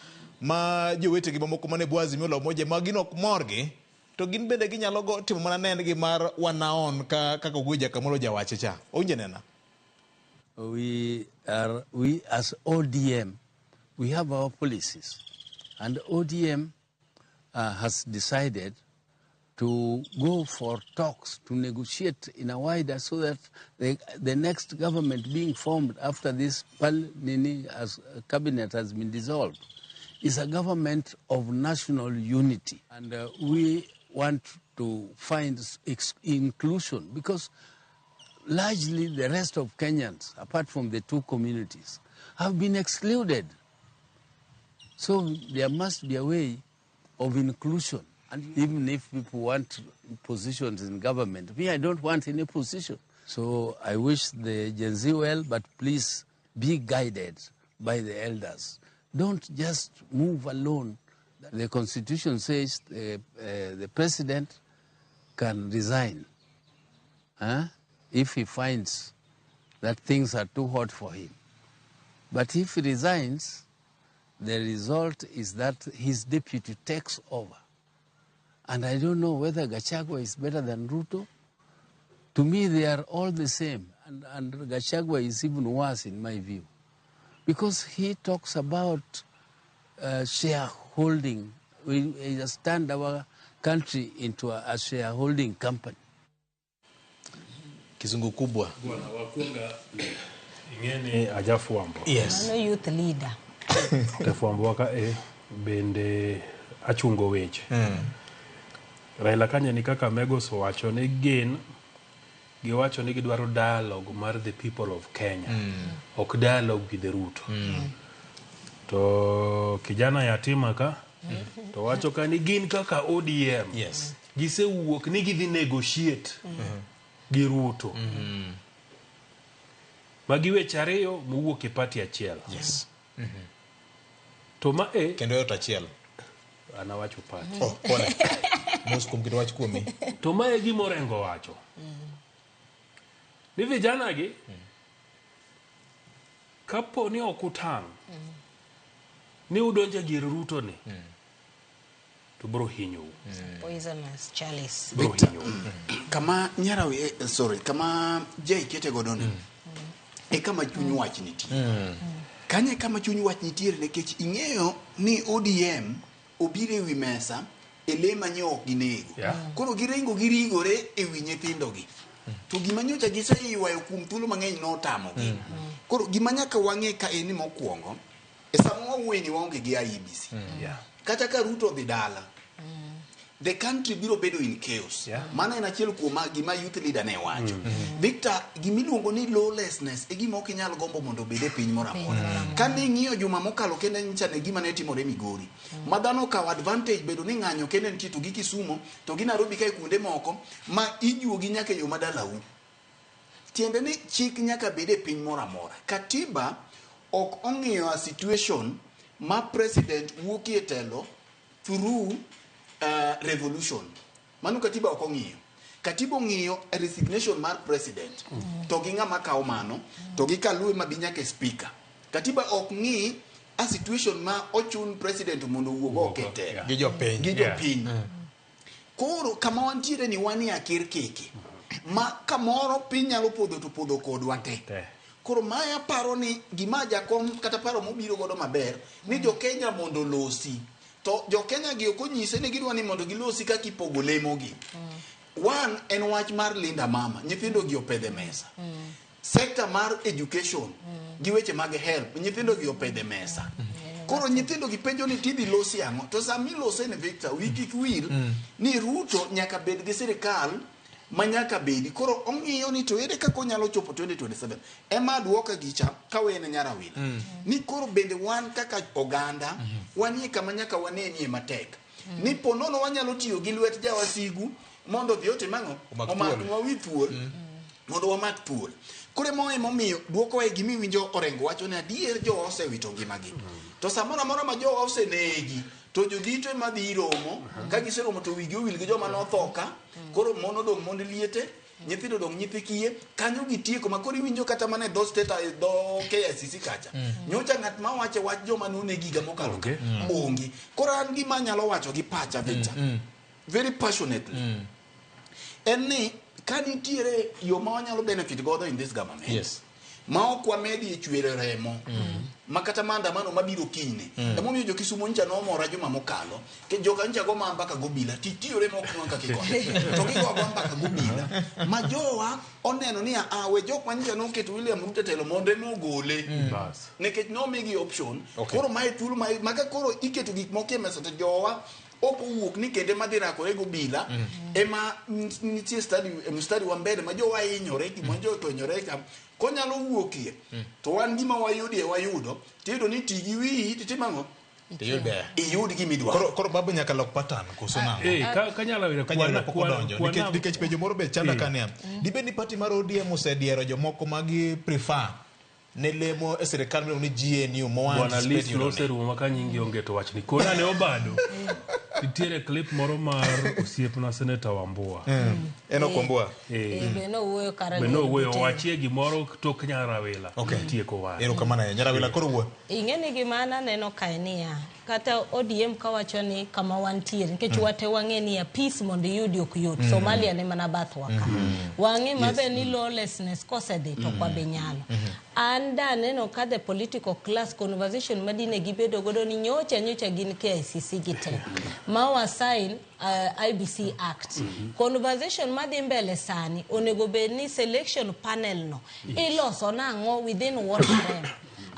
Speaker 2: ma jowetegi mamoko mane bwo Azimio la Umoja ma gin ok morgi to gin bende ginyalo go timo mana nendgi mar wanaon ka kaka Oguo Jakamolo jawache cha. Owinjo nena?
Speaker 16: We as ODM, we have our policies, and ODM has decided to go for talks, to negotiate in a wider, so that the next government being formed after this Nini as cabinet has been dissolved is a government of national unity. And we want to find inclusion, because largely the rest of Kenyans, apart from the two communities, have been excluded. So there must be a way of inclusion. And even if people want positions in government, me, I don't want any position. So I wish the Gen Z well, but please be guided by the elders. Don't just move alone. The Constitution says the president can resign, if he finds that things are too hot for him. But if he resigns, the result is that his deputy takes over. And I don't know whether Gachagua is better than Ruto. To me, they are all the same. And Gachagua is even worse in my view, because he talks about shareholding. We just turned our country into a shareholding company.
Speaker 2: Kizungu kubwa.
Speaker 32: Bwana wakunga ingene ajafuambo.
Speaker 2: Yes.
Speaker 23: Mano youth leader.
Speaker 32: Tafuambo ka bende achungo weche. Raila kanya ni kaka Megos owacho ni gin giwacho ni gidwaro dialogue mar the people of Kenya. Ok dialogue with the Ruto. To kijana yatima ka to wacho ka ni gin kaka ODM.
Speaker 2: Yes.
Speaker 32: Gisewuok ni gidhi negotiate gi Ruto. Magi weche ariyo mowuok e party achiel.
Speaker 2: Yes.
Speaker 32: To ma
Speaker 2: kendo e ot achiel.
Speaker 32: An awacho party.
Speaker 2: Oh, pole. Mos kuom keto wach kuomi.
Speaker 32: To ma e gima Orengo wacho. Ni vijana gi kapo ni ok utang' ni udonjo e gir Ruto ni to biro hinyou.
Speaker 23: Poisonous chalice.
Speaker 32: Biro hinyou.
Speaker 3: Kama nyarawi, sorry, kama Jay kete godo ni e kama chuny wach nitie. Kanye kama chuny wach nitiere nikech ing'eyo ni ODM obiro e wi mesa e le ma nyo ok ginego. Koro giringo girigore e wi nyithindogi. To gima nyocha giseywayo kuom thuolo mang'eny notamogi. Koro gima nyaka wang'e ka en ni mokwongo, e sama wawuoye ni waonge gi IEBC. Kata ka Ruto odhi dala, the country biro bedo in chaos. Mano en achiel kuom gima youth leader ne wacho. Victor, gimiluongo ni lawlessness e gima ok inyal gombo mondo obed e piny moro amora. Kane ing'iyo juma mokalo kende nyicha ne gima ne timore Migori. Ma dhano okawo advantage bedo ni ng'anyo kende nitie to gi Kisumu to gi Nairobi kae kuonde moko ma ijuogi nyaka e yo madalau. Tiende ni chik nyaka bed e piny moro amora. Katiba ok ong'iyo a situation ma president wuokie telo through revolution. Mano katiba ok ong'iyo. Katiba ong'iyo resignation mar president. To gi ng'ama kawo mano, to gi kaluwe mabi nyaka e speaker. Katiba ok ng'i a situation ma ochun president mondo owuog oko e telo.
Speaker 2: Gi jopiny.
Speaker 3: Gi jopiny. Koro kama wantiere ni wan e akir keke. Ma kamoro piny nyalo podho to podho kodwa te. Koro mae aparo ni gima jakom kata paro mobiro godo maber ni jo Kenya mondo olosi. To jo Kenya gi ok onyise ni gidwa ni mondo gilosi kaka ipogo lemogi. One en wach mar Linda Mama, nyithindo gi opedhe mesa. Sector mar education gi weche mag health, nyithindo gi opedhe mesa. Koro nyithindo gi penjo ni tidhi losi ang'o? To sama ilose ni Victor, wi kik wil ni Ruto nyaka bed gi sirikal ma nyaka bedi. Koro ong'iyo ni to ere kaka onyalo chopo 2027. Ema duoka gicha kawene Nyarawila. Ni koro bende wan kaka oganda, wanie kama nyaka wanenie matek. Ni po nono wanyalo tiyo gi lwet jawasigu mondo odhi otim ang'o?
Speaker 2: Omak
Speaker 3: Omak
Speaker 2: thuol.
Speaker 3: nwa wi thuol. Mondo wamak thuol. Koro ema emomiyo duokowa e gima iwinjo Orengo wacho ni adier jowa osewito ngimagi. To samoro amora ma jowa osenegi, to jodito ema dhi romo, ka giseromo to wigi owil gi joma notho ka, koro mon odong' mond liete, nyithindo odong' nyithi kiye, kanyo gitieko ma koro iwinjo kata mana e dho state e dho KICC kacha. Nyocha ng'at ma wacho wach joma nonegi higa mokalo ka, onge. Koro an gima anyalo wacho gi pacha Victor, very passionately, en ni ka nitiere yo ma wanyalo benefit godo in this government
Speaker 2: Yes.
Speaker 3: ma ok wamedie chwero remo ma kata maandamano mabiro kinyne. Emomiyo jo Kisumo ncha nomora juma mokalo ke joka ncha go ma mbaka gobila ti tiyore ma ok nwang' kaka ikone to gigo agoa mbaka gobila ma jowa oneno ni a we jok ma ncha noketo William Ruto e telo mondo ema ogole.
Speaker 32: Bas.
Speaker 3: Nikech nomigi option.
Speaker 2: Okay.
Speaker 3: Koro mae thuolo ma ka koro iketo gik moko e mesa to jowa ok owuok ni kende madhi rakore gobila ema nitie study mstari wa mbele ma jowa hinyore gima jo otonyore ka konyalo wuokie to wan gima wayudie wayudo tiyudo ni ti gi wiyi titim ang'o
Speaker 2: Tiyud ber.
Speaker 3: Iyud gima idwaro.
Speaker 2: Koro babu nyaka lok pattern koso nang'o?
Speaker 32: Ka Nyalawira
Speaker 2: Ka Nyalawira pok odonjo. Nikech penjo moro be chanda ka niya. Dibed ni party mar ODM osediero jomoko ma gi prefer ne lemo e sirikal miluongo ni GNU ma
Speaker 32: Bwana
Speaker 2: anticipate
Speaker 32: list
Speaker 2: yudo ni.
Speaker 32: noserumo ma ka nyingi onge to wachni. Kona ne obado. Nitiere clip moro mar osiepna Senator Wambua.
Speaker 2: En ok Wambua?
Speaker 23: Be nowuoyo kar
Speaker 32: Be nowuoyo
Speaker 23: Butere.
Speaker 32: wachie gimoro tok Nyarawila.
Speaker 2: Okay.
Speaker 32: Tieko wach.
Speaker 2: Erokamano ahinya. Nyarawila koro wuo.
Speaker 23: Ing'e ni gima an aneno kae niya, kata ODM kawacho ni kama wantiere, nikech wate wang'e niya, peace mondo iyudi ok yot. Somalia ni mana bathwa ka. Wang'e maber ni lawlessness kosedhi to ok wabi nyalo. An da aneno ka the political class conversation madine gibedo godo ni nyocha nyocha gin KICC gi te. Ma wa sign IBC Act. Conversation madhi mbele sani onego bed ni selection panel no iloso nang'o within what frame.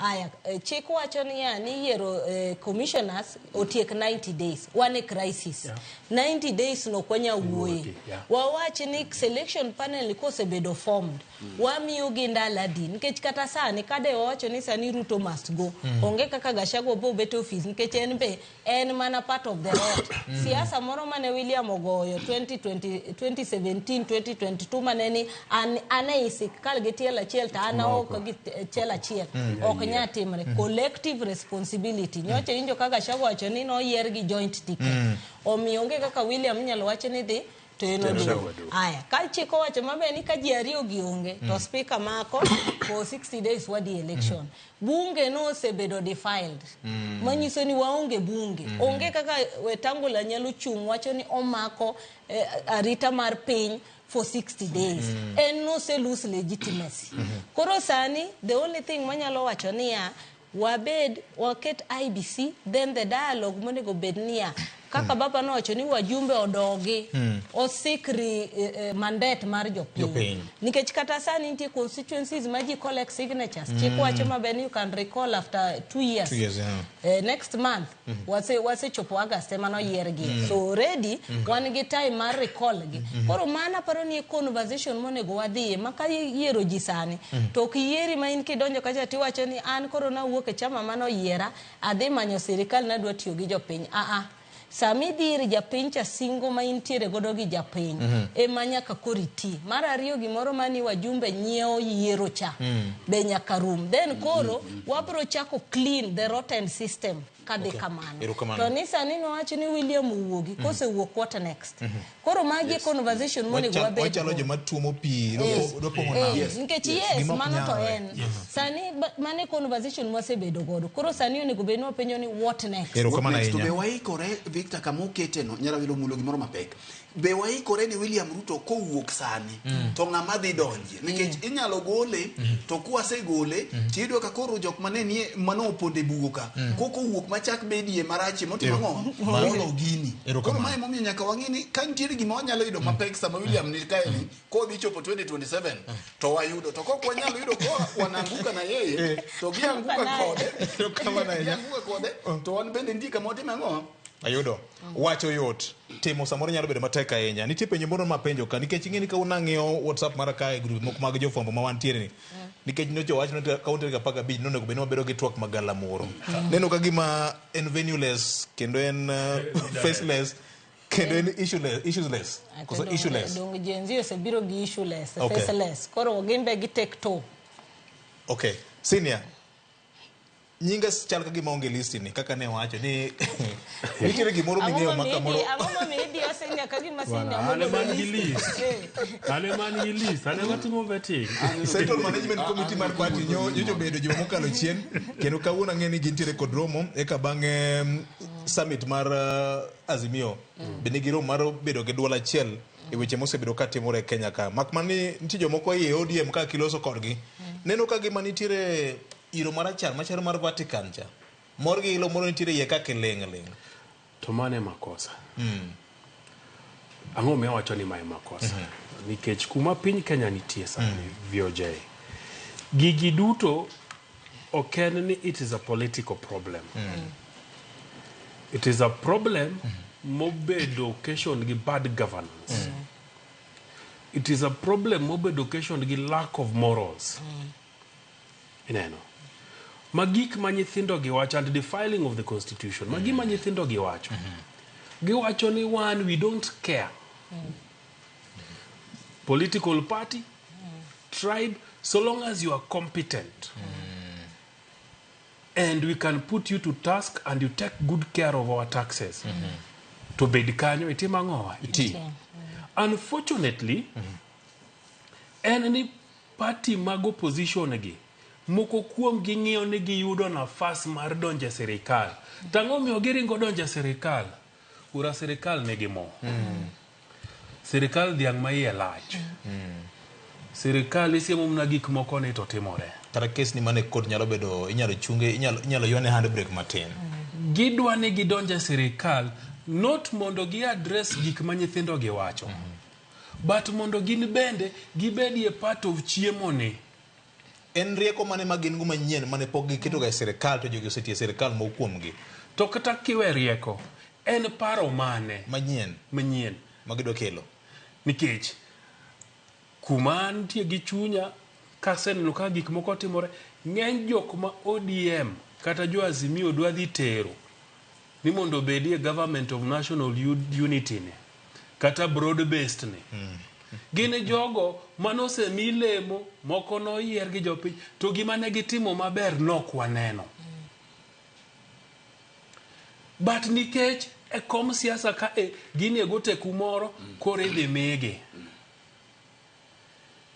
Speaker 23: Aya, chik wacho niya ni yiero commissioners otiek 90 days. Wan e crisis. 90 days no ok wanyal wuoye. Wawach ni selection panel kosebedo formed, wamiyo gi ndalo adi? Nikech kata sani kade wawacho ni sani Ruto must go. Onge kaka Gachagua bo bet e office nikech en be en mana part of the rot. Siasa moro mane William ogoyo 2020, 2017, 2022 mane ni an ei sirkal gi tielo achiel to an oko gi tielo achiel. Ok nyal timre. Collective responsibility. Nyocha iwinjo ka Gachagua wacho ni noyier gi joint ticket. Omiyo onge kaka William inyalo wach ni dhi to en odong'. Aya, ka chik owacho maber ni ka ji ariyo gi onge to speaker mako for 60 days wadhi election. Bunge no osebedo defiled. Manyiso ni waonge bunge. Onge kaka Wetangula nyalo chung' wacho ni omako arita mar piny for 60 days. En nose lose legitimacy. Koro sani the only thing manyalo wacho niya wabed waket IBC then the dialogue monego bed niya kaka baba nowacho ni wajumbe odogi osikri mandate mar jopiny.
Speaker 2: Jopiny.
Speaker 23: Nikech kata sani nitie constituencies ma ji collect signatures. Chik wacho maber ni you can recall after 2 years.
Speaker 2: 2 years, yeah.
Speaker 23: Next month wasechopo August ema noyiergi. So already wan gi time mar recall gi. Koro mano aparo ni e conversation monego wadhiye ma ka iyiero ji sani to ok yieri ma in kidonjo kacha tiwacho ni an koro nawuok e chama manoyiera adhi manyo sirikal nadwa tiyo gi jopiny. Sama idhi ir japiny cha singo ma intiere godo gi japiny ema nyaka koro iti. Mar ariyo gimoro mani wajumbe nyiewo yiero cha be nyaka rum. Then koro wabro chako clean the rotten system kadhi kamano.
Speaker 2: Erokamano.
Speaker 23: To ni sani nowacho ni William owuogi kosewuok what next? Koro magi e conversation monego wabed
Speaker 2: Wachalo
Speaker 23: go.
Speaker 2: joma tuomo pi dopong'o nam.
Speaker 23: Nikech yes,
Speaker 2: Gima ok
Speaker 23: mano to
Speaker 2: nyalre.
Speaker 23: en. Sani mano e conversation mwasebedo godo. Koro sani onego bed ni wapenjo ni what next?
Speaker 2: Erokamano
Speaker 3: What next? To
Speaker 2: ahinya.
Speaker 3: be waikore Victor kama okete no Nyarawilo omulo gimoro mapek. Be waikore ni William Ruto kowuok sani to ng'ama dhi donjie nikech inyalo gole to kwasegole tiyudo ka koro jok mane nie mane opondo e bugo ka koko owuok machak bedie marachie motimo ang'o molo gini. Koro mae emomiyo nyaka wang'e ni ka nitiere gima wanyalo yudo mapek sama William ni kae ni kodhi chopo 2027 to wayudo to kok wanyalo yudo ko wanaanguka na yeye to gianguka kode gianguka kode to wan bende nitie kama watimo ang'o.
Speaker 2: Ayudo. Wacho yot. Timo samoro nyalo bedo matek ahinya. Nitie penjo moro mapenjo ka nikech ing'e ni ka unang'iyo WhatsApp mara ka e group moko mag jofwambo ma wantiere ni. Nikech nyocha owach ni ka tarik 15 nonego bed ni wabedo gi twak magalamoro. Neno ka gima en venueless kendo en faceless kendo en issueless, issueless. Koso issueless.
Speaker 23: Dong Gen Z osebiro gi issueless, faceless. Koro gin be gi take two.
Speaker 2: Okay. Senior. Nyinga chal ka gima onge list ni kaka ne wacho ni nitiere gimoro ming'eyo ma kamoro.
Speaker 23: Ang'o momiyo idiyo senior ka gima senior
Speaker 32: An ema an gi list. An ema an gi list. An ema timo vetting.
Speaker 2: Central Management Committee mar party nyocha obedo juma mokalo chien kendo kawuono ang'e ni gintiere kod romo eka bang'e summit mar Azimio be nigi romo mar bedo gi duol achiel e weche mosebedo ka timore e Kenya ka. Mak mana ni nitie jomoko ei ODM ka kiloso kodgi neno ka gima nitiere iro marachar machalo mar Vatican cha. Mor gi ilo moro nitiere iye ka kiling' ling'.
Speaker 32: To mano e makosa. Ang'o miyo awacho ni mae makosa? Nikech kuma piny Kenya nitie sani, VOJ, gigi duto ok en ni it is a political problem. It is a problem mobedo occasioned gi bad governance. It is a problem mobedo occasioned gi lack of morals. Ineno. Ma gik ma nyithindo gi wacho and defiling of the constitution. Ma gima nyithindo gi wacho. Giwacho ni one, we don't care. Political party, tribe, so long as you are competent. And we can put you to task and you take good care of our taxes. To bed kanyo itim ang'owa?
Speaker 2: Iti.
Speaker 32: Unfortunately, en ni party mag opposition gi moko kuom gi ng'iyo ni giyudo nafas mar donjo e sirikal. To ang'o miyo giringo donjo e sirikal? Ura sirikal nigi mo. Sirikal dhiang' ma iye lach. Sirikal isiemo mana gik moko ni to timore.
Speaker 2: Kata kes ni mane court nyalo bedo inyalo chunge inyalo ywane handbrake matin.
Speaker 32: Gidwa ni gidonj e sirikal not mondo gi address gik ma nyithindo gi wacho. But mondo gin bende gibedie part of chiemo ni.
Speaker 2: En rieko mane ma gin go manyien mane pok giketo ga e sirikal to jogi osetiyo e sirikal moko kuomgi.
Speaker 32: To kata kiwe rieko, en paro mane
Speaker 2: manyien
Speaker 32: manyien
Speaker 2: ma gidwa kelo.
Speaker 32: Nikech kuma antie gi chunya kaseneno ka gik moko timore, ng'eny jok ma ODM kata jo Azimio dwa dhi tero ni mondo obedie government of national unity ni kata broad based ni. Gin jogo manosemi lemo, moko noyier gi jopiny, to gima ne gitimo maber nok waneno. But nikech e kom siasa ka e ginego te kumoro, koro idhi migi.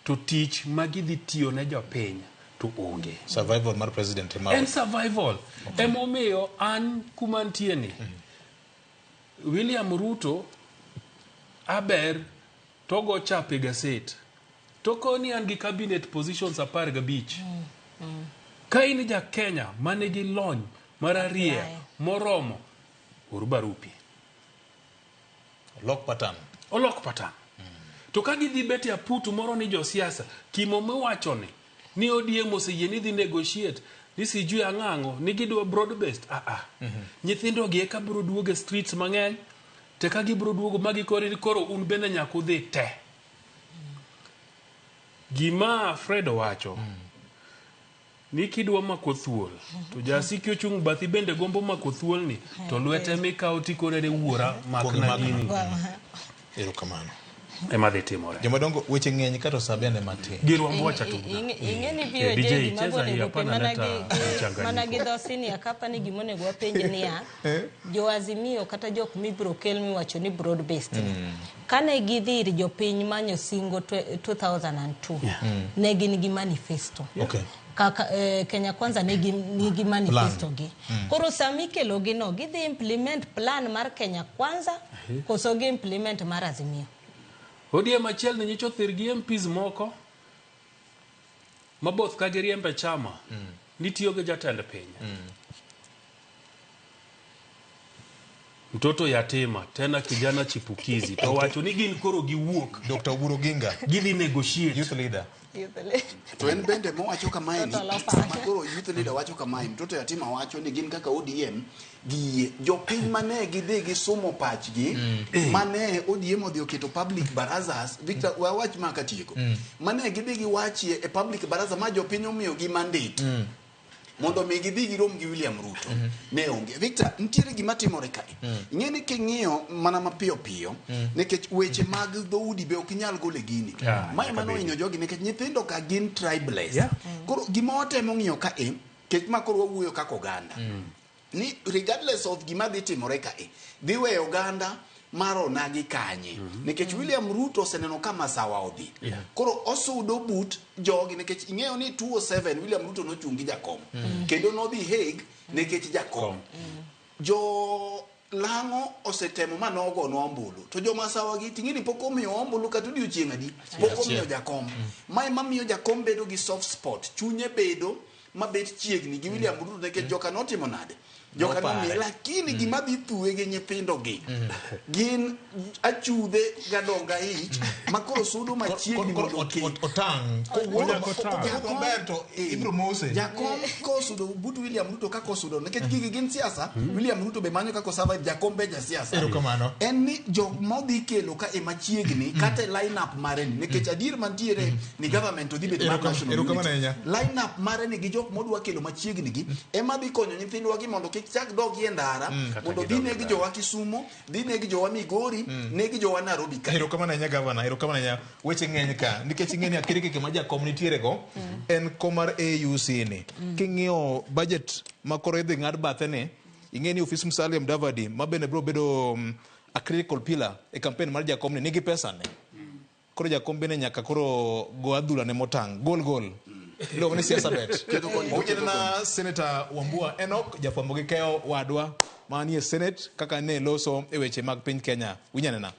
Speaker 32: To tich ma gidhi tiyo ne jopiny to onge.
Speaker 2: Survival mar president ema
Speaker 32: En survival. Emomiyo an kuma nitie ni, William Ruto aber togo chap e gaset. To koni an gi cabinet positions 15. Ka in ja Kenya manigi lony marariya moromo, or barupi.
Speaker 2: Olok pattern.
Speaker 32: Olok pattern. To ka gidhi bet e aputu moro ni josiasa, kimo miwacho ni, ni ODM oseyie ni dhi negotiate, ni sijui ang'ang'o, ni gidwa broad based. Ah ah. Nyithindo gi eka biro duogo e streets mang'eny, te ka gibiro duogo ma gikore ni koro un bende nyaka udhi te. Gima Fred owacho, ni kidwa mako thuol, to jasiki ochung' bathi bende gombo mako thuolni, to lwete mikawo tikone ni wuora makna gini.
Speaker 2: Erokamano.
Speaker 32: Ema dhi timore.
Speaker 2: Jomadongo weche ng'eny kata sa bende matin.
Speaker 32: Girwa mwacha tu.
Speaker 23: Ing'e ni VOJ
Speaker 32: DJ,
Speaker 23: gima
Speaker 32: cheza hii,
Speaker 23: onego penj
Speaker 32: hapana
Speaker 23: mana
Speaker 32: leta
Speaker 23: gi mana gi
Speaker 32: mchanganyiko.
Speaker 23: dho senior kapa ni gima onego wapenj niya, jo Azimio kata jok mibiro kel miwacho ni broad based. Kane gidhi ir jopiny manyo singo 2002, ne gin gi manifesto. Kaka Kenya Kwanza nigi manifesto gi. Koro sami kelo gi no, gidhi implement plan mar Kenya Kwanza, koso gi implement mar Azimio.
Speaker 32: ODM achiel ni nyicho thir gi MPs moko maboth ka giriembe chama nitiyo gi jatend piny. Mtoto yatima tena kijana chipukizi to wacho ni gin koro giwuok.
Speaker 2: Dr. Oburu Oginga
Speaker 32: gidhi negotiate
Speaker 2: youth leader.
Speaker 3: To en bende mowacho kamae ni sama koro youth leader wacho kamae, mtoto yatima wacho ni gin kaka ODM gi jopiny mane gidhi gisumo pachgi mane ODM odhi oketo public barazas. Victor, wawach ma katieko mane gidhi giwachie e public baraza ma jopiny omiyogi mandate mondo mi gidhi girom gi William Ruto. Ne onge. Victor, nitiere gima timore kae. Ing'e ni king'iyo mana mapiyo piyo, nikech weche mag dhoudi be ok inyal golo e gini. Mae mano hinyo jogi nikech nyithindo ka gin tribeless. Koro gima watemo ng'iyo kae, kech ma koro wawuoyo kaka oganda. Ni regardless of gima dhi timore kae, dhi weyo oganda mar onagi kanye. Nikech William Ruto oseneno ka masawa odhi. Koro osudo but jogi nikech ing'eyo ni 2007 William Ruto nochung' gi jakom. Kendo nodhi Hague nikech jakom. Jo lang'o osetemo ma nogonwa ombulu. To jo masawa gi ting'e ni pok omiyo ombulu kata odiochieng' adi. Pok omiyo jakom. Mae mamiyo jakom bedo gi soft spot. Chunye bedo mabet chiegni gi William Ruto nikech joka notimo nade. Joka nomiye, lakini gima dhi thuwe gi nyithindo gi gin achudhe gadonga ich ma koro sudo machiegni mondo
Speaker 2: otang' maber to ibiro mose.
Speaker 3: Jakom kosudo but William Ruto kaka osudo nikech gigi gin siasa. William Ruto be manyo kaka survive, jakom be jasiasa.
Speaker 2: Erokamano.
Speaker 3: En ni jok modhi kelo ka ema chiegni kata e line up mare ni nikech adier mantiere ni government odhi bedo mar national unity. Line up mare ni gi jok modwa kelo machiegni gi ema dhi konyo nyithindwa gi mondo kik chak dogi e ndara, mondo dhi negi jowa Kisumo, dhi negi jowa Migori, negi jowa Nairobi ka.
Speaker 2: Erokamano ahinya gavana, erokamano ahinya. Weche ng'eny ka nikech ing'e ni akirikiki ma jakom nitiere go en kom mar AUC ni. King'iyo budget ma koro idhi ng'ad bathe ni, ing'e ni ofis Musalia Mudavadi ma bende biro bedo a critical pillar e campaign mar jakom ni nigi pesa ne. Koro jakom bende nyaka koro go adhula ne motang', gol gol. Iluongo ni siasa bet. Owinjore na Senator Wambua Enoch, jafwambo gi keyo wadwa manie Senate kaka ne loso e weche mag piny Kenya. Winyanena.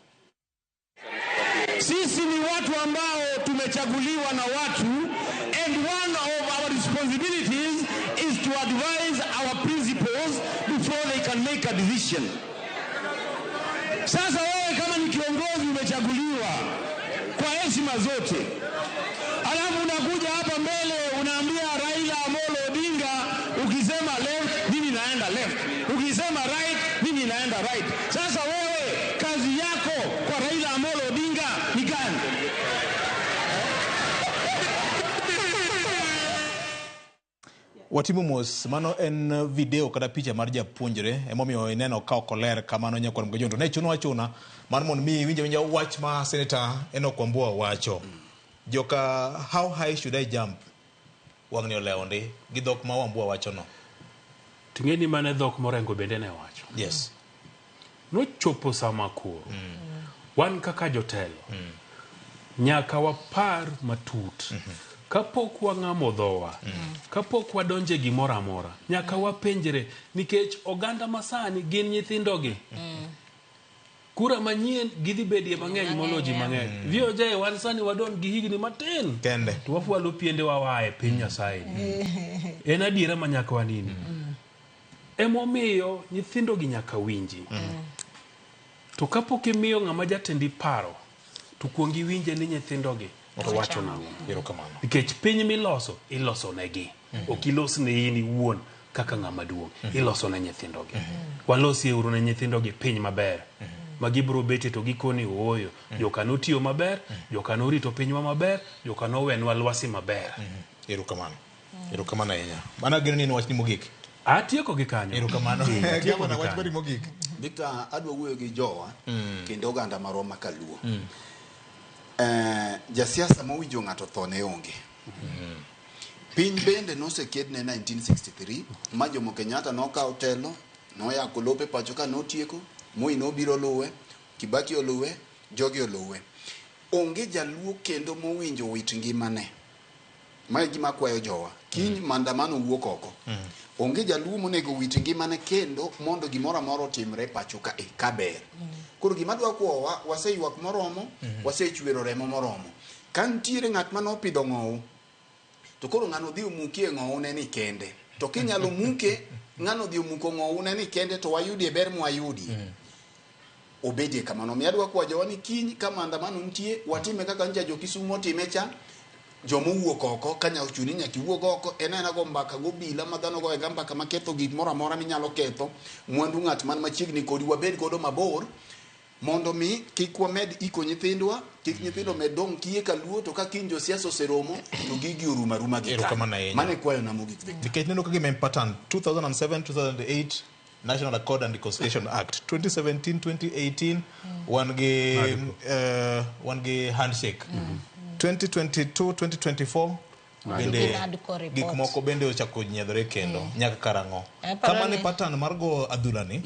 Speaker 10: Sisi ni watu ambao tumechaguliwa na watu, and one of our responsibilities is to advise our principals before they can make a decision. Sasa wewe kama ni kiongozi umechaguliwa kwa heshima zote, alafu unakuja hapa mbele unaambia Raila Amolo Odinga, ukisema left mimi naenda left, ukisema right mimi naenda right. Sasa wewe kazi yako kwa Raila Amolo Odinga ni gani?
Speaker 2: Watimo mos, mano en video kata picha mar japuonjre emomiyo ineno ka ok oler kamano nyakwar Mgajondo. Ne chuno achuna mar mondo mi iwinj awinja wach ma Senator Enoch Wambua wacho. Joka, how high should I jump? Wang'ni olewo ndi gi dhok ma Wambua wacho no.
Speaker 32: Ting'e ni mane dhok morengo bende ne wacho.
Speaker 2: Yes.
Speaker 32: Nochopo sama koro. Wan kaka jotelo. Nyaka wapar matut. Kapok wang'amo dhowa, kapok wadonje gimoro amora, nyaka wapenjre nikech oganda masani gin nyithindogi. Kura manyien gidhi bedie mang'eny moloyo ji mang'eny. VOJ wan sani wadon gi higni matin.
Speaker 2: Kende.
Speaker 32: To wafwalo piende wa e piny Nyasaye. En adiera ma nyaka wanini. Emomiyo nyithindogi nyaka winji. To kapok imiyo ng'ama jatendi paro, to kuong iwinje ni nyithindogi to wacho nang'o.
Speaker 2: Erokamano.
Speaker 32: Nikech piny miloso, iloso negi. Ok ilos ne in iwuon kaka ng'ama duong'. Iloso ne nyithindogi. Walosie uru ne nyithindogi piny maber. Ma gibiro betie to gikoni ooyo. Joka notiyo maber, joka norito pinywa maber, joka nowenwa lwasi maber.
Speaker 2: Erokamano. Erokamano ahinya. Mano ageno ni en wachni mogik.
Speaker 32: Atieko gi kanyo.
Speaker 2: Erokamano. Gavana, wach mari mogik.
Speaker 3: Victor, adwa wuoyo gi jowa kendo oganda marwa ma Kaluo. Jasiasa mowinjo ng'ato tho ne onge. Piny bende nosekedne 1963 ma Jomo Kenyatta nokawo telo, noyako lope pacho ka notieko, Moi nobiro luwe, Kibaki oluwe, jogi oluwe. Onge jaluo kendo mowinjo wit ngimane. Mae gima akwayo jowa. Kiny maandamano wuok oko. Onge jaluo monego wit ngimane kendo mondo gimoro amora otimre pacho ka e kaber. Koro gima dwa kwowa, waseywak moromo, wasechwero remo moromo. Ka nitiere ng'at mane opidho ng'owu, to koro ng'ano dhi omukie ng'owune ni kende. To kinyalo muke, ng'ano dhi omuko ng'owune ni kende to wayudie ber mwayudie. Obedie kamano. Omiyo adwa kwayo jowa ni kiny ka maandamano nitie, watime kaka nja jo Kisumu otime cha, joma owuok oko ka nyaka ochuni nyaka iwuog oko en aena go mbaka gobila ma dhano goyega mbaka maketho gik moro amora minyalo ketho mwandu ng'at man machiegni kodi wabed godo mabor mondo mi kik wamed iko nyithindwa kik nyithindo med dong' kiye kaluo to ka kiny josiasa oseromo to gigi orumo aruma gi
Speaker 2: Erokamano
Speaker 3: kanyo.
Speaker 2: ahinya.
Speaker 3: Mano e kwayona mogik Victor.
Speaker 2: Nikech neno ka gima en pattern 2007 2008 National Accord and Reconciliation Act 2017 2018 wan gi wan gi handshake 2022 2024 bende
Speaker 23: Gi NADCO report.
Speaker 2: gik moko bende ochako nyiedhore kendo nyaka karang'o
Speaker 23: Aparo
Speaker 2: kama ni
Speaker 23: ni-
Speaker 2: pattern mar go adhula ni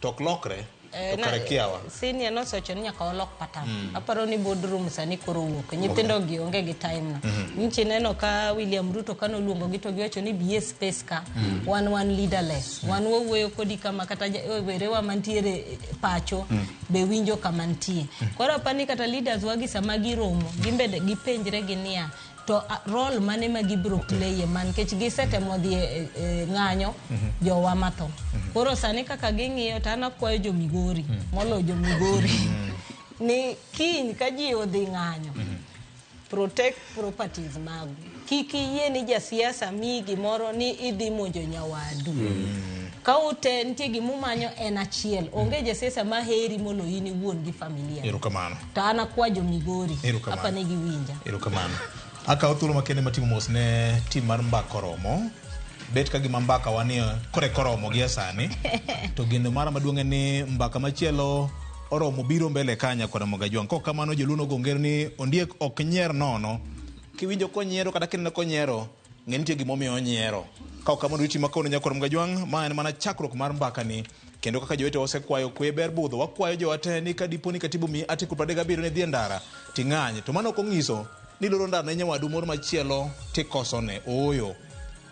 Speaker 2: to ok lokre
Speaker 23: Eh,
Speaker 2: to
Speaker 23: na-
Speaker 2: kare kiawa
Speaker 23: Senior nosewacho ni nyaka walok pattern.
Speaker 2: Mm.
Speaker 23: Aparo ni boardroom sani koro wuok. Nyithindo gi onge gi time no.
Speaker 2: Mhm.
Speaker 23: Nyichi neno ka William Ruto kane oluongo gi to giwacho ni biye space ka.
Speaker 2: Mm.
Speaker 23: Wan wan leaderless. Wan wawuoyo kodi kama kata werewa mantiere pacho be winjo kama nitie. Koro apani kata leaders wagi sama giromo, gimbe gipenjre gi niya to role mane ma gibiro play e man nikech gisetemo dhi e, e, ng'anyo jowa matho. Koro sani kaka ging'iyo to an akwayo jo Migori moloyo jo Migori ni kiny ka ji odhi ng'anyo protect properties magu. Kik iyie ni jasiasa miyi gimoro ni idhi monjo nyawadu. Ka ute nitie gimumanyo en achiel. Onge jasiasa maheri moloyi in iwuon gi familia.
Speaker 2: Erokamano.
Speaker 23: To an akwa jo Migori.
Speaker 2: Erokamano.
Speaker 23: Apa ni giwinja.
Speaker 2: Erokamano. Akawo thuolo makende matimo mos ne tim mar mbaka oromo. Bet ka gima mbaka wanie kore koromo gi e sani. To geno mara maduong' en ni mbaka machielo oromo biro mbele kanya koda Mogajwang'. Kok kamano joluo nogo nger ni ondiek ok nyier nono. Kiwinjo konyiero kata kineno konyiero, ng'e nitie gimomiyo onyiero. Ka ok kamano riti makawuono nyakor Mogajwang', ma en mana chakruok mar mbaka ni. Kendo kaka jowete osekwayo kwe ber budho, wakwayo jowa te ni ka dipo ni katibu mi article 37 ne dhi e ndara, ting'any. To mano ok onyiso ni loro ndara ne nyawadu moro machielo tikosone. Ooyo.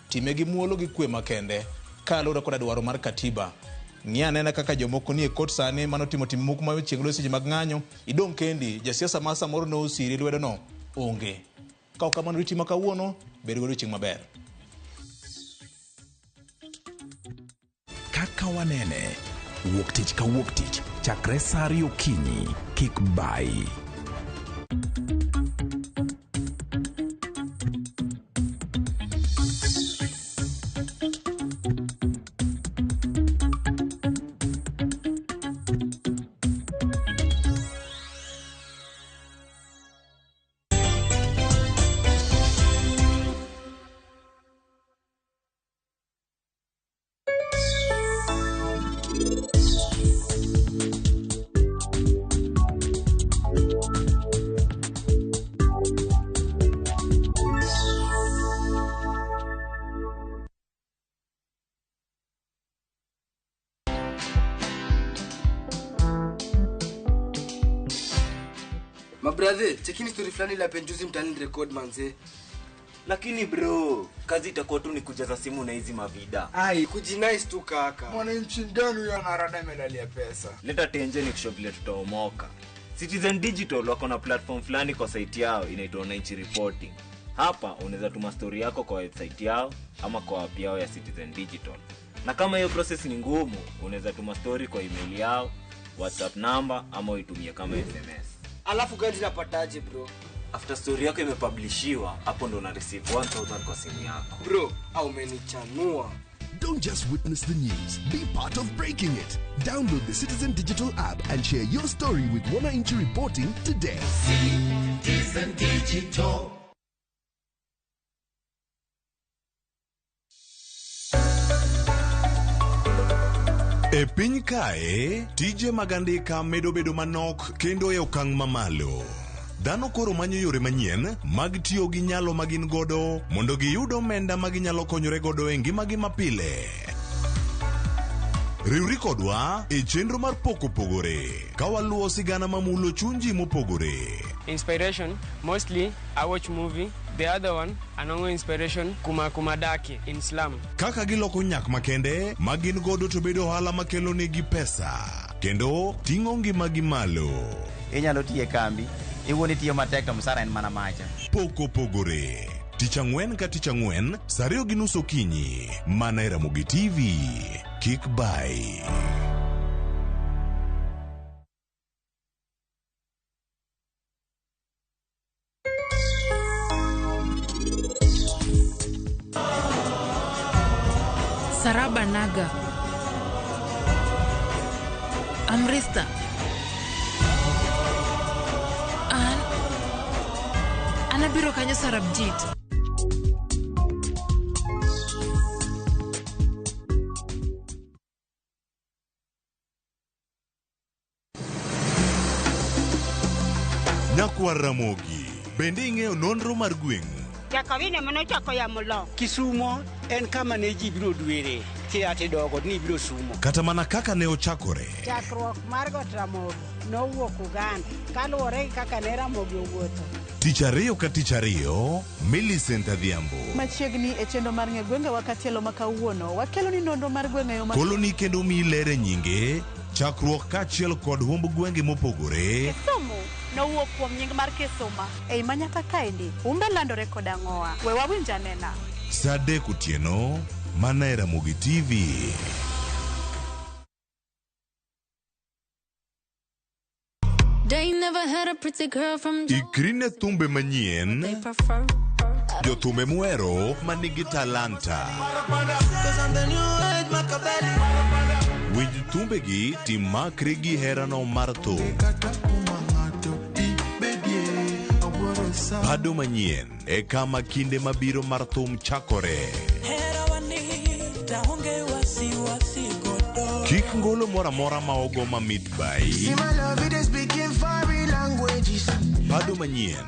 Speaker 2: Time gi muolo gi kwe makende kaluwore koda dwaro mar katiba. Ng'i anena kaka jomoko nie kot sani mano timo tim moko ma chieng' loyo seche mag ng'anyo, idong' kendi, jasiasa ma samoro ne osiri lwedo no onge. Ka ok kamano riti ma kawuono, bed godo chieng' maber.
Speaker 6: Kaka wanene wuok tich ka wuok tich chakre sa ariyo okinyi kik bayi.
Speaker 4: Mabrathe, chekini story fulani la penjuzi mtaani record manze.
Speaker 17: Lakini bro, kazi itakuwa tu ni kujaza simu na hizi mavida.
Speaker 4: Ai, kujinice tu kaka.
Speaker 21: Mwananchi gani huyo anarada medali ya pesa?
Speaker 17: Leta tenje ni kushow vile tutaomoka. Citizen Digital wako na platform fulani kwa site yao inaitwa Wananchi Reporting. Hapa unaweza tuma story yako kwa website yao ama kwa app yao ya Citizen Digital. Na kama hiyo process ni ngumu, unaweza tuma story kwa email yao, WhatsApp number ama uitumie kama SMS.
Speaker 4: Alafu gani napataje bro?
Speaker 17: After story yako imepublishiwa, hapo ndo una receive 1000 kwa simu yako.
Speaker 4: Bro, au umenichanua.
Speaker 6: Don't just witness the news, be part of breaking it. Download the Citizen Digital app and share your story with Wananchi Reporting today.
Speaker 13: Citizen Digital.
Speaker 6: E piny kae, tije mag andika medo bedo manok kendo e okang' mamalo. Dhano koro manyo yore manyien mag tiyo gi nyalo ma gin godo mondo giyud omenda ma ginyalo konyore godo e ngimagi mapile. Riwri kodwa e chenro mar Pok Opogore ka waluwo sigana mamulo chuny ji mopogore.
Speaker 22: Inspiration, mostly I watch movie.
Speaker 1: The other one, anong'o inspiration kuma kuma daki in slum.
Speaker 6: Kaka giloko nyak makende ma gin godo to bedo ohala makelo negi pesa kendo ting'o ngimagi malo.
Speaker 5: Inyalo tiyo e kambi, iwuon itiyo matek to msara en mana macha.
Speaker 6: Pok opogore. Tich ang'wen ka tich ang'wen, saa 2:30 okinyi, mana e Ramogi TV. Kik bai.
Speaker 8: Saraba Naga. Amrista. An an abiro kanyo Sarabjit.
Speaker 6: Nyakwar Ramogi, bende ing'eyo nonro mar gweng'u?
Speaker 22: Jakawine manochako yamo lo.
Speaker 24: Kisumo en kama ne ji biro dwere kia tidogo ni biro sumo.
Speaker 6: Kata mana kaka ne ochakore.
Speaker 22: Chakruok mar Got Ramogi nowuok Uganda kaluwore gi kaka ne Ramogi owuotho.
Speaker 6: Tich ariyo ka tich ariyo, Millicent Adhiambo.
Speaker 25: Machiegni e chenro mar ng'e gwengewa katielo ma kawuono, wakelo ni nonro mar gwenge yo ma
Speaker 6: Koloni kendo miyi ler e nyinge, chakruok kaachiel kod humb gwenge mopogore.
Speaker 25: Kisumu nowuok kuom nying mar Kisuma. Ei manyaka kaendi, humbe landore kod ang'owa. We wawinj anena.
Speaker 6: Saa 3 otieno, mana e Ramogi TV.
Speaker 26: They never had a pretty girl from
Speaker 6: Ikri ne thumbe manyien,
Speaker 26: they prefer.
Speaker 6: jothumbe muhero manigi talanta. Winj thumbegi timakri gi herano mar thum. Bado manyien e kama kinde mabiro mar thum chakore. Kik ngolo moro amora ma ogo mamit bai. Bado manyien.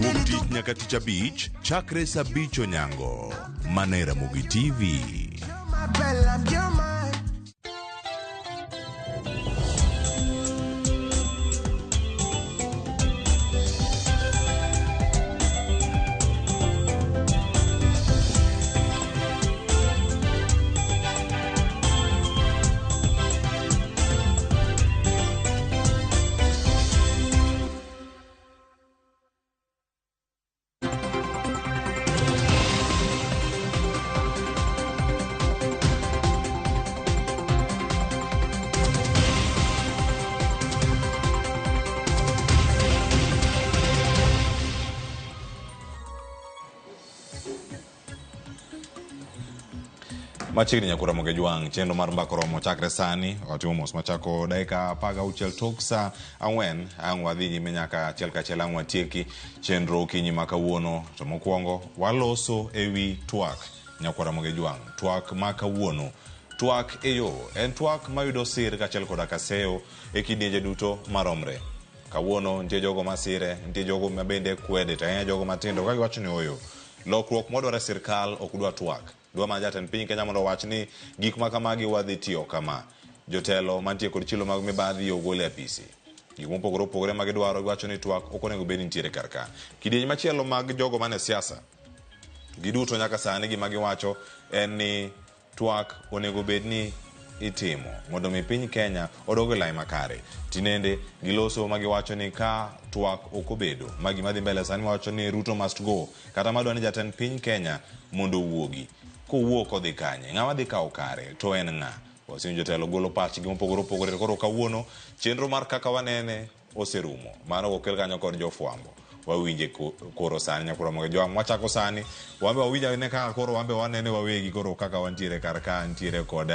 Speaker 6: Wuok tich nyaka tich abich, chakre saa 5 onyango. Mana e Ramogi TV. Machiegni nyakura Ramogi Jwang', chenro mar mbaka oromo chakre sani. Watimo mos machako dakika 16 tok saa 4, ang' wadhi nyime nyaka achiel kachiel ang' watieki chenro okinyi ma kawuono. To mokwongo waloso ewi twak nyakura Ramogi Jwang', twak ma kawuono. Twak e yo en twak mayudo sir kaachiel koda kaseyo e kidienje duto maromre. Kawuono nitie jogo masire, nitie jogo mabende kwede, to ahinya jogo matindo ka giwacho ni oyo. Lokruok mwadwaro e sirkal ok dwa twak. Dwa mana jatend piny Kenya mondo owach ni gik ma kamagi wadhi tiyo kama. Jotelo mantie kod chilo mag mibadhi ogol e apisi. Gik mopogore opogore ma gidwaro giwacho ni twak ok onego bed ni nitiere kar ka. Kidieny machielo mag jogo mane siasa, giduto nyaka sani gima giwacho en ni twak onego bed ni itimo mondo mi piny Kenya odog e lai makare. Tinende giloso ma giwacho ni ka twak ok obedo ma gima dhi mbele sani wacho ni Ruto must go, kata madwa ni jatend piny Kenya mondo owuogi. Kowuok odhi kanye? Ng'ama dhi kawo kare to en ng'a? Wasewinjo jotelo golo pachgi mopogore opogore. Koro kawuono chenro mar kaka wanene oserumo. Mano okel kanyo kod jofwambo. Wawinje koro sani nyakura Ramogi Jwang'. Wachako sani wambe wawinj ane kaka koro wambe wanene wawegi koro kaka wantiere kar ka ntiere kod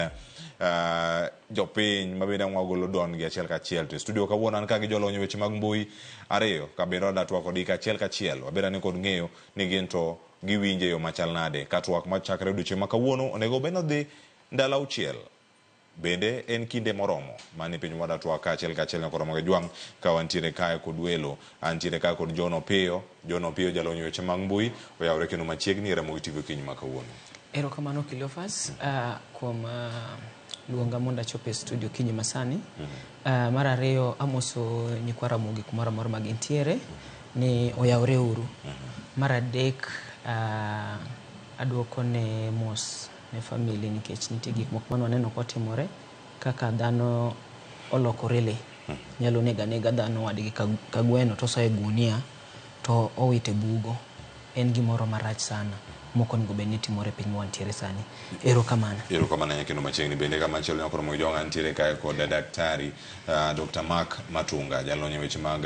Speaker 6: jopiny mabende ang' wagolo duondgi achiel kachiel. To e studio kawuono an ka gi jolony e weche mag mbui ariyo ka bende wadwa twak kodgi achiel kachiel. Wabed ane kod ng'eyo ni gin to giwinje e yo machal nade ka twak machakre odiochieng' ma kawuono onego bed ni odhi ndalo 6. Bende en kinde moromo mani piny wadwa twak kaachiel kachiel nyakura Ramogi Jwang' ka wantiere kae kod welo. Antiere kae kod John Opiyo. John Opiyo jalony e weche mag mbui oyawore kendo machiegni e Ramogi TV okinyi ma kawuono.
Speaker 27: Erokamano Cleophas kuom luonga mondo achop e studio kinyi masani. Mar ariyo amoso nyikwa Ramogi kumoro amora ma gintiere. Ni oyawre uru. Mar adek, aduoko ne mos ne family nikech nitie gik moko mane waneno kotimore kaka dhano olokore le. Nyalo nego anega dhano wadgi ka gweno to osoyo e gunia to owito e bugo. En gimoro marach sana mok onego bed ni timore e piny ma wantiere sani. Erokamano.
Speaker 7: Erokamano ahinya kendo machiegni bende kamachielo nyakoro Mogi Jowang'a nitiere kae kod daktari Dr. Mark Matunga jalony e weche mag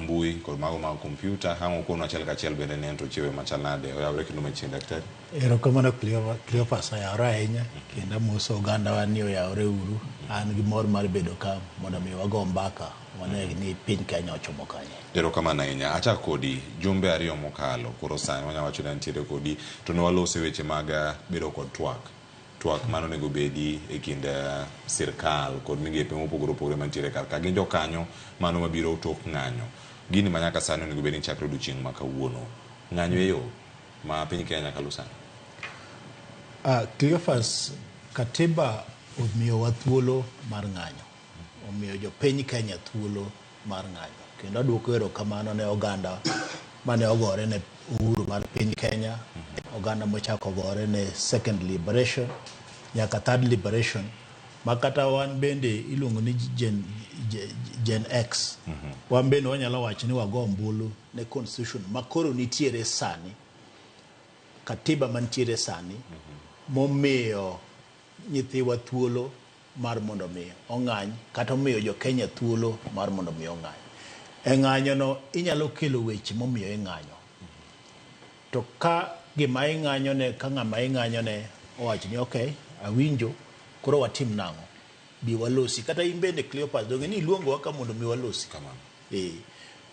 Speaker 7: mbui kod mago mag kompyuta ang' okonwa achiel kachiel bende ne en to chiwe machal nade oyawre kendo machiegni daktari.
Speaker 9: Erokamano Cleophas, oyawre ahinya kendo amoso ogandawa ni oyawre uru. An gi mor mar bedo ka mondo mi wago mbaka wane ni piny Kenya ochomo kanye.
Speaker 7: Erokamano ahinya. Achak kodi jumbe ariyo mokalo koro sani wanya wacho ni antiere kodi to ne waloso weche mag bedo kod twak. Twak mano onego bedi e kind sirkal kod migepe mopogore opogore mantiere kar ka. Gin jokanyo mano mabiro tok ng'anyo. Gini ma nyaka sani onego bed ni chakre odiochieng' ma kawuono. Ng'anyo e yo ma piny Kenya nyaka lu sani.
Speaker 9: Cleophas, katiba omiyowa thuolo mar ng'anyo. Omiyo jopiny Kenya thuolo mar ng'anyo. Kendo aduoko erokamano ne oganda mane ogore ne uhuru mar piny Kenya, oganda mochako gore ne second liberation nyaka third liberation, ma kata wan bende iluongo ni Gen X. Wan bende wanyalo wacho ni wago ombulu ne constitution ma koro nitiere sani, katiba mantiere sani, momiyo nyithiwa thuolo mar mondo mi ong'any kata omiyo jo Kenya thuolo mar mondo mi ong'any. E ng'anyo no inyalo kelo weche momiyo ing'anyo. To ka gima ing'anyo ne ka ng'ama ing'anyo ne owacho ni okay, awinjo, koro watim nang'o? Bi walosi. Kata in bende Cleophas, donge ni iluongowa ka mondo mi walosi?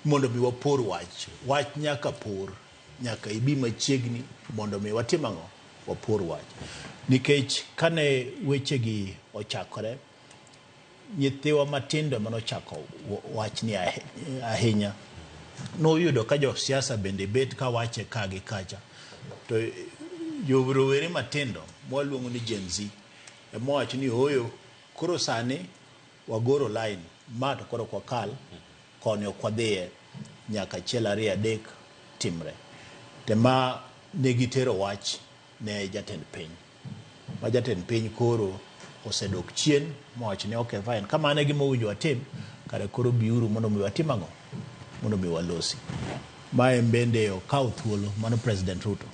Speaker 9: Mondo mi wapor wach. Wach nyaka por. Nyaka ibi machiegni mondo mi watim ang'o? Wapor wach. Nikech kane wechegi ochakore, nyithiwa matindo manochako wachni ahinya. Noyudo ka josiasa bende bet ka wache ka gi kacha. To jo rowere matindo mwaluongo ni Gen Z ema wacho ni ooyo, koro sani wagoro line ma to koro ok wakal koni, ok wadhiye nyaka achiel ariyo adek timre. To ma ne gitero wach ne jatend piny. Ma jatend piny koro osedok chien mowacho ni okay fine, kamano e gima owinjo watim, kare koro biuru mondo mi watim ang'o? Mondo mi walosi. Ma en bende okawo thuolo, mano President Ruto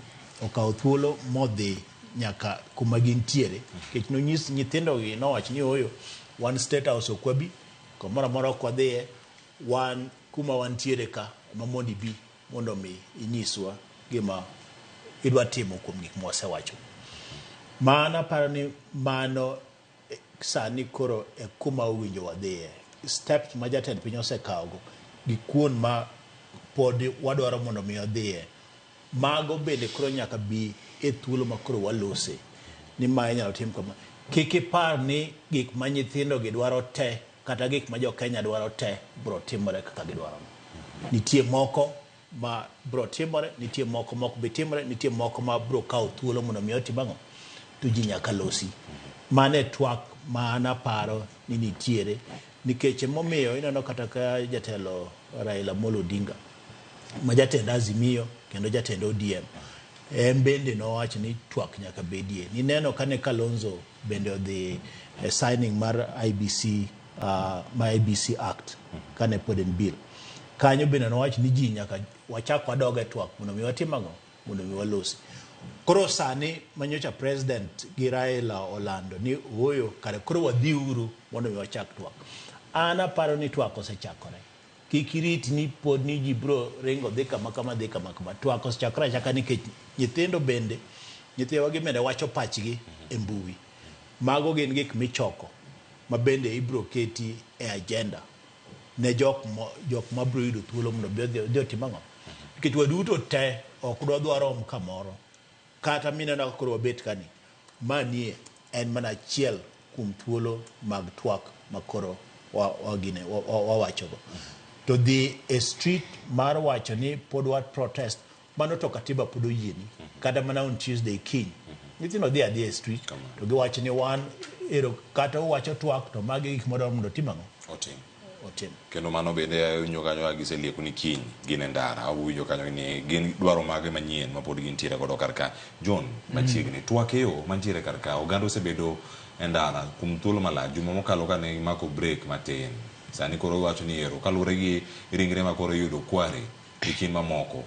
Speaker 9: okawo thuolo modhi nyaka kuma gintiere nikech nonyis nyithindogi nowacho ni ooyo, wan State House ok wabi, kamoro amora ok wadhiye, wan kuma wantiere ka ema mondo ibi mondo mi inyiswa gima idwa timo kuom gik mwasewacho. Mano aparo ni mano sani koro e kuma owinjo wadhiye. Steps ma jatend piny osekawogo gi kuon ma pod wadwaro mondo mi odhiye, mago bende koro nyaka bi e thuolo ma koro walose ni ma inyalo tim kama. Kik ipar ni gik ma nyithindo gi dwaro te kata gik ma jo Kenya dwaro te biro timore kaka gidwaro. Nitie moko ma biro timore, nitie moko ma ok bi timore, nitie moko ma biro kawo thuolo mondo mi otim ang'o? To ji nyaka losi. Mano e twak ma an aparo ni nitiere nikech emomiyo ineno kata ka jatelo Raila Amolo Odinga ma jatend Azimio kendo jatend ODM en bende nowacho ni twak nyaka bedie. Nineno kane Kalonzo bende odhi e signing mar IEBC, ma IEBC Act kane pod en bill. Kanyo bende nowacho ni ji nyaka wachak wadog e twak mondo mi watim ang'o? Mondo mi walosi. Koro sani manyocha president gi Raila olando ni ooyo, kare koro wadhiuru mondo mi wachak twak. An aparo ni twak osechakore. Kik irit ni pod ni ji biro ringo dhi kama kama dhi kama kama. Twak osechakore achaka nikech nyithindo bende, nyithiwa gi bende wacho pachgi e mbui. Mago gin gik michoko ma bende ibiro keti e agenda ne jok ma biro yudo thuolo mondo obi odhi otim ang'o? Nikech waduto te ok dwa rom kamoro. Kata mineno ka koro wabet kani, manie en mana achiel kuom thuolo mag twak ma koro wawachogo. To dhi e street mar wacho ni pod wa protest, mano to katiba pod oyieni. Kata mana on Tuesday kiny. Nyithindo dhi adhiya e street to giwacho ni wan ero kata uwacho twak to magi gik madwaro mondo otim ang'o?
Speaker 7: Otim.
Speaker 9: otim.
Speaker 7: Kendo mano bende awinjo kanyo ka giselieko ni kiny gin e ndara. Awinjo kanyo ni gin dwaro mage manyien ma pod gintiere godo kar ka. John, machiegni, twak e yo mantiere kar ka. Oganda osebedo e ndara kuom thuolo malach. Juma mokalo kane gimako break matin. Sani koro giwacho ni ero kaluwore gi ringre ma koro iyudo Kware gi kind mamoko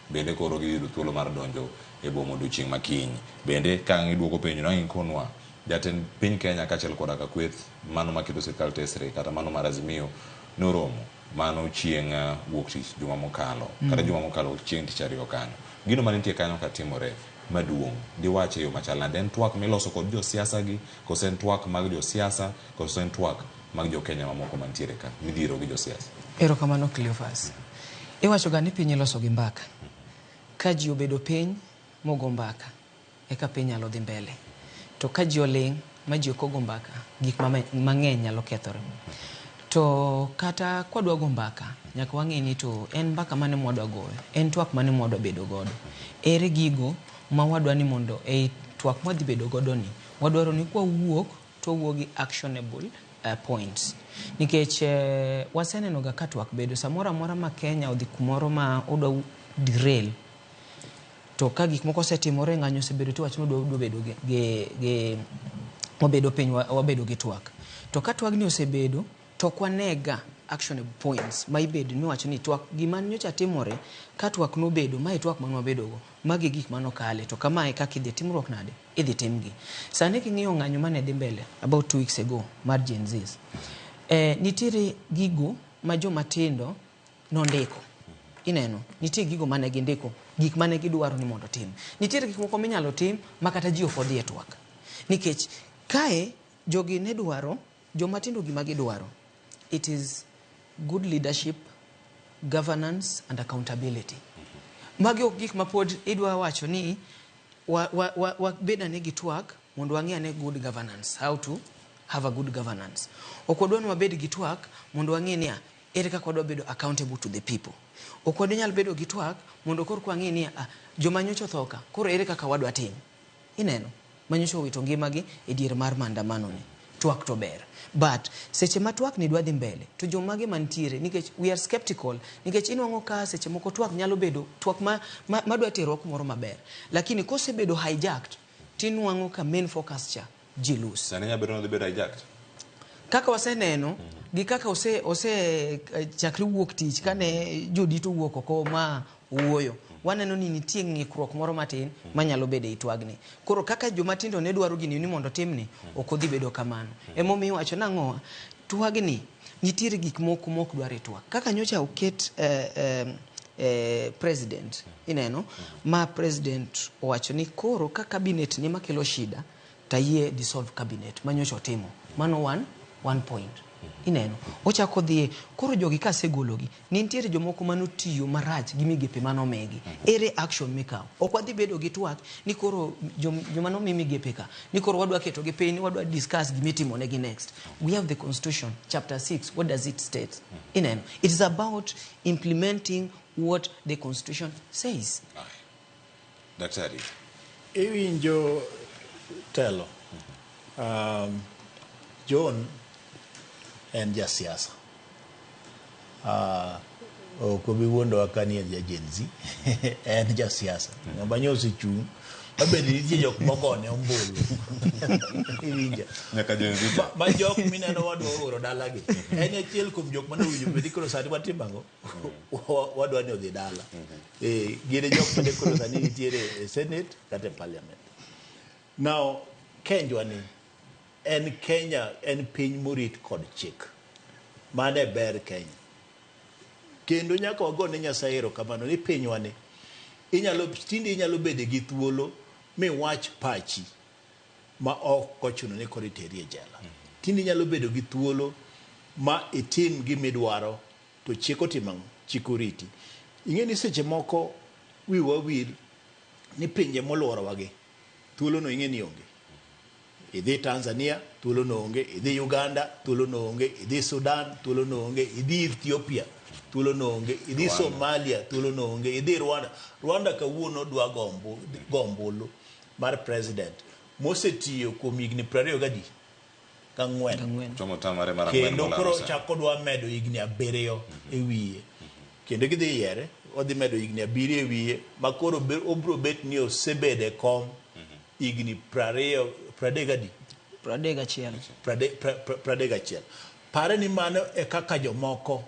Speaker 7: bende koro giyudo thuolo mar donjo e boma odiochieng' ma kiny. Bende ka ang' iduoko penjo no ang' ikonwa jatend piny Kenya kaachiel koda ka kweth mano maketo sirkal tesre kata mano mar Azimio noromo mano chieng' wuok tich juma mokalo kata juma mokalo chieng' tich ariyo kanyo. Gino manitie kanyo katimore maduong' diwache e yo machal nade? En twak miloso kod josiasa gi koso en twak mag josiasa koso en twak mag jo Kenya mamoko mantiere ka midhiro gi josiasa?
Speaker 27: Erokamano Cleophas. Iwacho ga ni piny iloso gi mbaka. Ka ji obedo piny mogo mbaka, eka piny nyalo dhi mbele. To ka ji oling' ma ji ok ogo mbaka, gik mang'eny nyalo kethore. To kata kwadwa go mbaka, nyaka wang'e ni to en mbaka mane mwadwa goyo, en twak mane mwadwa bedo godo. Ere gigo ma wadwa ni mondo ei twak mwadhi bedo godo ni, wadwaro ni kwawuok to wawuok gi actionable points. Nikech waseneno ga ka twak bedo samoro amora ma Kenya odhi kumoro ma odwa derail, to ka gik moko osetimore, ng'anyo osebedo, tiwacho ni odwa bedo gi wabedo piny, wabedo gi twak. To ka twagni osebedo, to ok wanega actionable points ma ibedo miwacho ni twak gima nyocha timore ka twak nobedo, mae twak mane wabedogo, magi gik manokale, to kamae kaka idhi timruok nade, idhi timgi. Sani king'iyo ng'anyo mane dhi mbele about 2 weeks ago mar Gen Zs, nitiere gigo ma joma tindo nondiko. Ineno, nitie gigo mane gindiko, gik mane gidwaro ni mondo otim. Nitiere gik moko minyalo tim ma kata ji ok odhi e twak. Nikech kae jogi ne dwaro, joma tindo gima gidwaro, it is good leadership, governance and accountability. Magi ok gik ma pod idwa wacho ni wabed ane gi twak mondo wang'i ane good governance, how to have a good governance. Ok wadwa ni wabed gi twak mondo wang'i niya, ere kaka wadwa bedo accountable to the people. Ok wadwa bedo gi twak mondo koro wang'i niya, joma nyocha otho ka, koro ere kaka wadwa tim. Ineno, manyocha owito ngimagi e dier mar maandamano ni. Twak to ber. But seche ma twak ni dwa dhi mbele, to jomage mantiere, nikech we are skeptical, nikech inwang'o ka seche moko twak nyalo bedo twak ma dwa terwa kumoro maber. Lakini kosebedo hijacked, tinwang'o ka main focus cha ji lose.
Speaker 7: Sani nyalo bedo ni odhi bedo hijacked?
Speaker 27: Kaka waseneno, gi kaka ose chakre wuok tich kane jodito wuok oko ma owuoyo, waneno ni nitie ng'ikruok moro matin manyalo bedo ei twagni. Koro kaka joma tindo ne dwaro gini ni mondo timni, ok odhi bedo kamano. Emomiyo iwacho nang'o, twagni nitiere gik moko mok dwar e twak. Kaka nyocha oket president, ineno, ma president owacho ni koro ka cabinet ni makelo shida, tayie dissolve cabinet manyocha otimo. Mano one point. Ineno, ochako dhiye, koro jogi kasegologi, nitiere jomoko manotiyo marach gi migepe manomigi. Ere action mikawo? Ok wadhi bedo gi twak ni koro joma nomi migepe ka, ni koro wadwa ketogi piny, wadwa discuss gimitimo negi next. We have the constitution, chapter 6, what does it state? Ineno, it is about implementing what the constitution says.
Speaker 7: Daktari.
Speaker 9: Iwinjo telo. John en jasiasa. Ok obi wuondowa ka ni en ja Gen Z. En jasiasa. Ng'ama nyo osechung' mabende nitie jok mogone ombulu. Iwinjo.
Speaker 7: Nyaka Gen Z.
Speaker 9: Ma jok mineno wadwa oro dalagi. En achiel kuom jok mane owinjo bed ni koro sani watimo ang'o? Wadwa ni odhi dala. Gin e jok mane koro sani nitiere e Senate kata e Parliament. Now, Kenjwa ni en Kenya en piny morit kod chik. Mano e ber Kenya. Kendo nyaka wagone Nyasaye erokamano ni pinywa ni tinde inyalo bedo gi thuolo miwach pachi ma ok ochuno ni koro iteri e jela. Tinde inyalo bedo gi thuolo ma itim gimidwaro to chik otimo ang'o? Chik oriti. Ing'e ni seche moko wiwa wil ni pinje moluorowagi thuolo no ing'e ni onge. Idhi Tanzania, thuolo no onge. Idhi Uganda, thuolo no onge. Idhi Sudan, thuolo no onge. Idhi Ethiopia, thuolo no onge. Idhi
Speaker 7: Rwanda.
Speaker 9: Somalia, thuolo no onge. Idhi Rwanda. Rwanda kawuono dwa go ombulu mar president mosetiyo kuom higni 20 gadi. Gang'wen.
Speaker 7: Chomo term mare mar ang'wen
Speaker 9: Kendo
Speaker 7: molaro
Speaker 9: koro
Speaker 7: sani.
Speaker 9: chako dwa medo higni 7 e wiye. Kendo gidhi yiere, odhi medo higni 7 e wiye, ma koro obro bet ni osebedo e kom higni 20, 30 adi?
Speaker 27: 31.
Speaker 9: 31. Pare ni mano e kaka jomoko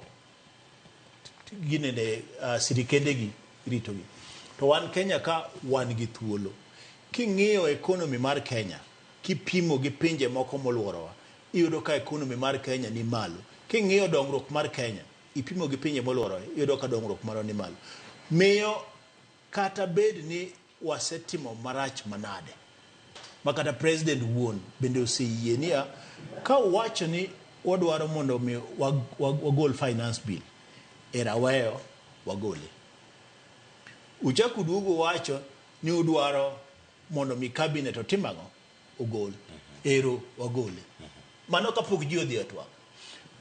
Speaker 9: ginene sirikendegi ritogi. To wan Kenya ka wan gi thuolo. King'iyo economy mar Kenya, kipimo gi pinje moko moluorowa, iyudo ka economy mar Kenya ni malo. King'iyo dongruok mar Kenya, ipimo gi pinje moluorowa, iyudo ka dongruok marwa ni malo. Miyo kata bed ni wasetimo marach manade, ma kata president wuon bende oseyie niya, ka uwacho ni wadwaro mondo mi wagol finance bill, era weyo wagole. Uchak uduogo wacho ni udwaro mondo mi cabinet otim ang'o? Ogol. Ero wagole. Mano kapok ji odhi e twak.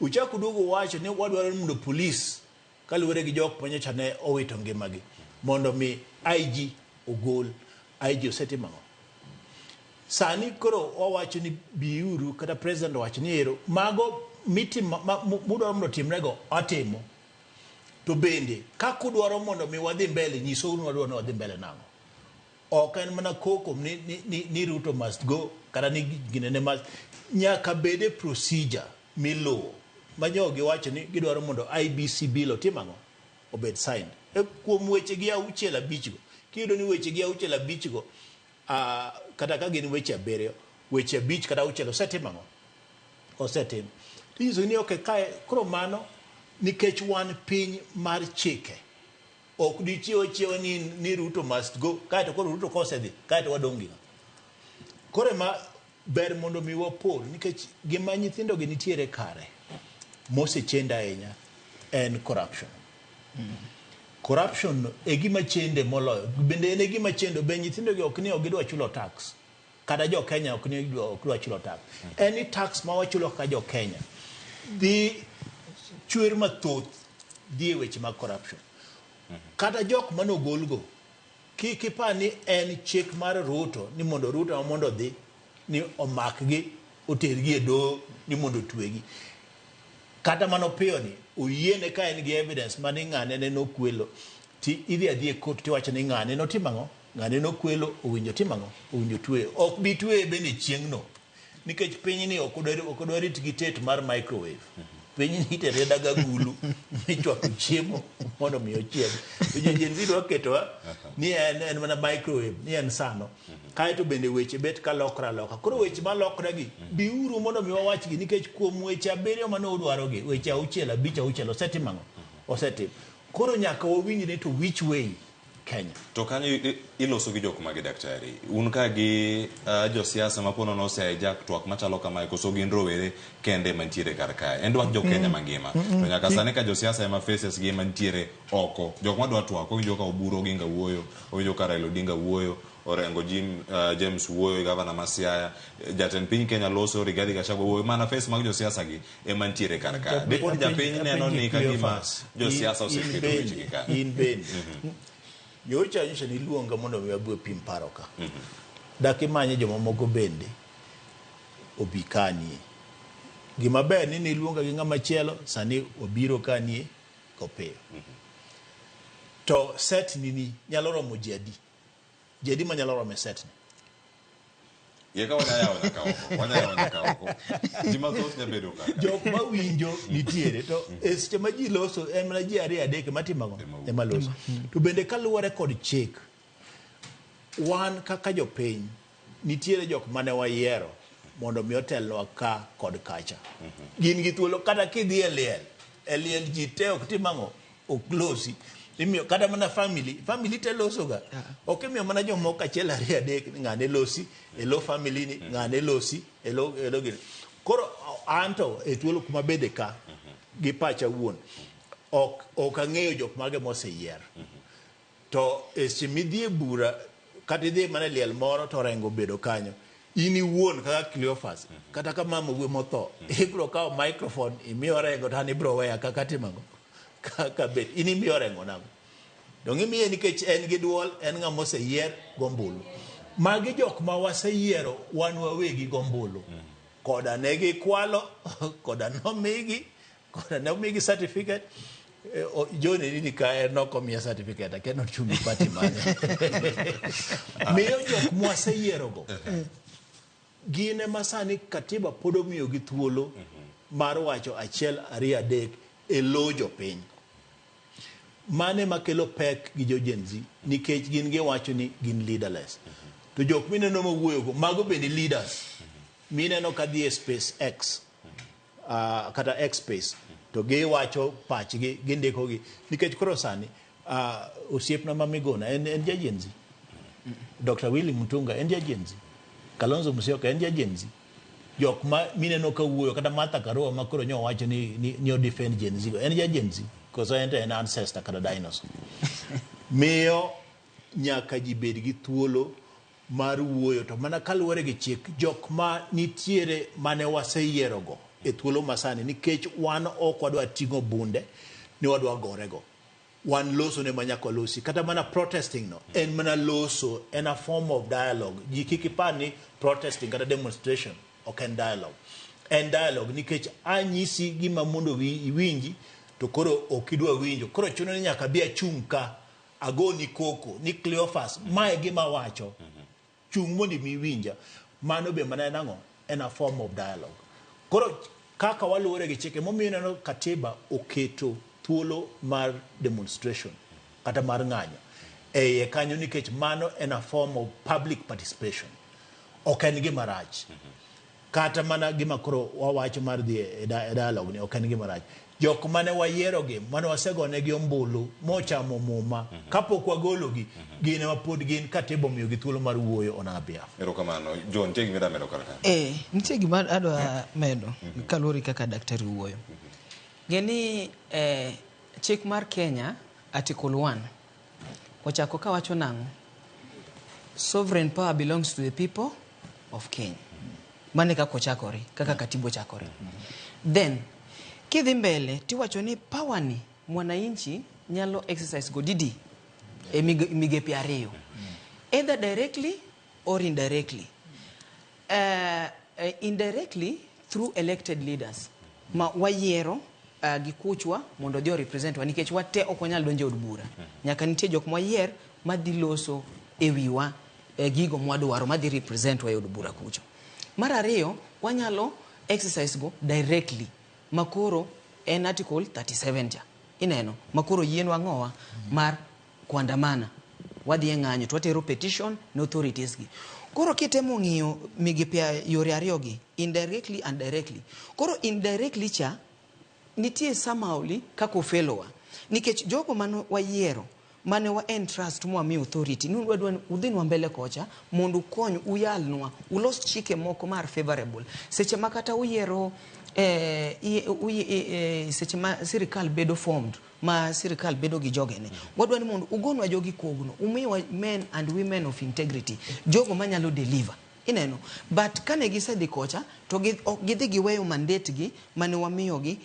Speaker 9: Uchak uduogo wacho ni wadwaro ni mondo police kaluwore gi jok manyocha ne owito ngimagi mondo mi IG ogol. IG osetimo ang'o? Sani koro wawacho ni biuru, kata president owacho ni ero mago mitimo mudwaro mondo otimrego atimo. To bende kaka udwaro mondo mi wadhi mbele, nyisou ni wadwaro ni wadhi mbele nang'o. Ok en mana koko ni Ruto must go kata ni ginene must. Nyaka bede procedure miluwo. Ma jogi wacho ni gidwaro mondo IBC bill otim ang'o? Obed signed. Kuom weche gi 6 5 go. Kiyudo ni weche gi 6 5 go, kata ka gin weche 7, weche 5 kata 6 osetim ang'o? Osetim. Tinyiso ni okay, kae koro mano nikech wan piny mar chike. Ok dichiew achiewa ni Ruto must go, kaeto koro Ruto kosedhi, kaeto wadong' gi ng'a? Koro ema ber mondo mi wapor, nikech gima nyithindo gi nitiere kare mosechendo ahinya en corruption. Corruption e gima chende moloyo. Bende en e gima chendo, be nyithindo gi ok ni ok gidwa chulo tax. Kata jo Kenya ok ni ok dwa chulo tax. En ni tax ma wachulo kaka jo Kenya dhi chwer mathoth dhi e weche mag corruption. Kata jok manogolgo, kik ipar ni en chik mar Ruto ni mondo Ruto mondo odhi ni omakgi otergi e doho ni mondo otwegi. Kata mano piyo ni oyiene ka en gi evidence mani ng'ane ne nokwelo, ti idhi adhi e court tiwacho ni ng'ane notimo ang'o? Ng'ane nokwelo, owinjo timo ang'o? Owinjo tweye. Ok bi tweye bende chieng'no. Nikech pinyni ok odwa rit gi tet mar microwave. Pinyni itere daga gulu michwako chiemo mondo mi ochieg. To jo Gen Z dwa ketowa ni en mana microwave, ni en sano. Kaeto bende weche bet ka lokre aloka. Koro weche malokre gi, biuru mondo mi wawachgi, nikech kuom weche 7 mane udwarogi, weche 6 5 6 osetim ang'o? Osetim. Koro nyaka wawinj ni to which way Kenya.
Speaker 7: To kanyo iloso gi jok mage daktari? Un ka gi josiasa ma ponono ose hijack twak machalo kamae, koso gin rowere kende mantiere kar kae? En dwach jo Kenya mangima. To nyaka sani ka josiasa ema faces gi ema nitiere oko. Jok madwa twak, owinjo ka Oburu Oginga wuoyo, owinjo ka Raila Odinga wuoyo, Orengo James wuoyo, gavana ma Siaya, jatend piny Kenya loso, Rigathi Gachagua wuoyo, mana face mag josiasa gi ema nitiere kar kae. Dipod japiny neno ni ka gima josiasa oseketo weche gi kare.
Speaker 9: In bende. Nyocha nyocha niluonga mondo mi wabi wapim paro ka. Dak imanye jomamoko bende obi kanie. Gima ber ni niluonga gi ng'ama chielo, sani obiro kanie kopiyo. To set ni nyalo romo ji adi? Ji adi manyalo romo e set ni?
Speaker 7: Ye ka wanyayawo nyaka oko, wanyayawo nyaka oko. Ji mathoth nya bedo ka.
Speaker 9: Jok mawinjo nitiere, to e seche ma ji loso, en mana ji 2 3 ema timo ang'o? Ema loso. To bende kaluwore kod chik, wan kaka jopiny, nitiere jok mane wayiero mondo mi otelnwa ka kod kacha. Gin gi thuolo, kata kidhi e liel, e liel ji te ok tim ang'o? Ok losi. Imiyo kata mana family te losoga. Ok imiyo mana jomoko 1 2 3 ni ng'ane losi, e lo family ni, ng'ane losi, e lo, e lo gini. Koro anto e thuolo kuma bede ka, gi pacha wuon, ok ang'eyo jok mage moseyier. To e seche midhi e bura, kata idhi mana e liel moro to Orengo obedo kanyo, in iwuon kaka Cleophas, kata ka mama wuoyi motho, ibiro kawo microphone imiyo Orengo to an ibiro weya kaka timo ang'o? Kaka bet, in imiyo Orengo nang'o? Dong' imiye nikech en gi duol, en ng'ama oseyier gombulu. Magi jok ma waseyiero wan wawegi gombulu. Koda ne gikwalo, koda nomigi, koda ne omigi certificate. John nini ka en ok omiya certificate, akia nochung' e party mane. Miyo jok mwaseyierogo gin ema sani katiba pod omiyogi thuolo mar wacho achiel ariyo adek e lo jopiny. Mane makelo pek gi jo Gen Z nikech gin giwacho ni gin leaderless. To jok mineno mawuoyogo mago bende leaders. Mineno ka dhi e space X kata X space to giwacho pachgi gindiko gi nikech koro sani osiepna ma Miguna en ja Gen Z. Dr. Willy Mutunga en ja Gen Z. Kalonzo Musyoka en ja Gen Z. Jok ma mineno ka wuoyo kata Martha Karua ma koro nyo wacho ni o defend Gen Z go en ja Gen Z koso en to en ancestor kata dinosaur. Miyo nyaka ji bed gi thuolo mar wuoyo to mana kaluwore gi chik jok ma nitiere mane waseyierogo e thuolo masani nikech wan ok wadwa ting'o bunde ni wadwa gorego. Wan loso ne manyaka walosi kata mana protesting no en mana loso en a form of dialogue. Ji kik ipar ni protesting kata demonstration ok en dialogue. En dialogue nikech anyisi gima mondo iwinji to koro ok idwa winjo. Koro chuno ni nyaka bi achung' ka agoni koko ni Cleophas mae gima awacho. Chung' mondo imi iwinja. Mano be mana en ang'o? En a form of dialogue. Koro kaka waluwore gi chike momiyo ineno katiba oketo thuolo mar demonstration kata mar ng'anyo e iye kanyo nikech mano en a form of public participation. Ok en gima rach. Kata mana gima koro wawacho mar dhi e dialogue ni ok en gima rach. Jok mane wayierogi, mane wasegonegi ombulu mochamo muma, kapok wagologi, gin ema pod gin katiba omiyogi thuolo mar wuoyo on our behalf.
Speaker 7: Erokamano. John, nitie gima idwa medo kar ka?
Speaker 27: Nitie gima adwa medo kaluwore kaka daktari wuoyo. Ng'e ni chik mar Kenya Article 1 ochako kawacho nang'o? Sovereign power belongs to the people of Kenya. Mano e kaka ochakore, kaka katiba ochakore. Then, kidhi mbele tiwacho ni power ni mwananchi nyalo exercise go didi e migepe ariyo. Either directly or indirectly. Indirectly through elected leaders ma wayiero gi kuchwa mondo odhi o represent wa nikech wate ok wanyal donjo e od bura. Nyaka nitie jok mwayier madhi loso e wiwa gigo mwadwaro madhi represent wa e od bura kucho. Mar ariyo, wanyalo exercise go directly makoro en article 37 cha. Ineno, makoro yienwa ang'owa mar kuandamana. Wadhi e ng'anyo to watero petition ne authorities gi. Koro kitemo ng'iyo migepe yore ariyo gi, indirectly and directly. Koro indirectly cha, nitie somehow li kaka ofelowa. Nikech jogo mane wayiero, mane wa entrust mwamiyo authority, ni wadwa ni udhinwa mbele kocha mondo ukony uyalnwa, ulos chike moko mar favorable. Seche ma kata uyiero, seche ma sirikal bedo formed, ma sirikal bedo gi jogene, wadwa ni mondo ugonwa jogi kogno, umiwa men and women of integrity, jogo manyalo deliver. Ineno, but kane gisedhi kocha to ok gidhi giweyo mandate gi mane wamiyogi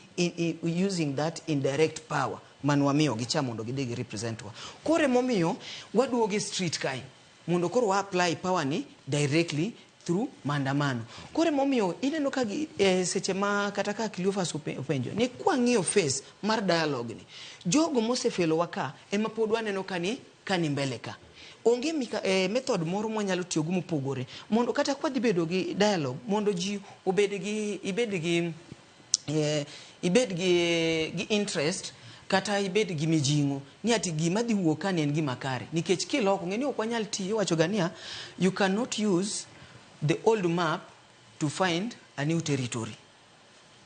Speaker 27: using that indirect power mane wamiyogi cha mondo gidhi gi represent wa. Koro emomiyo waduogo e street kae mondo koro wa apply power ni directly through maandamano. Koro emomiyo ineno ka gi, seche ma kata ka Cleophas openjo ni kwang'iyo face mar dialogue ni, jogo mosefelowa ka ema pod waneno ka ni mbele ka. Onge method moro mwanyalo tiyogo mopogore mondo kata kwadhi bedo gi dialogue mondo ji obed gi, ibed gi, ibed gi interest kata ibed gi mijing'o ni ati gima dhi wuok ka ni en gima kare nikech kiloko ng'e ni ok wanyal tiyo iwacho ga niya you cannot use the old map to find a new territory.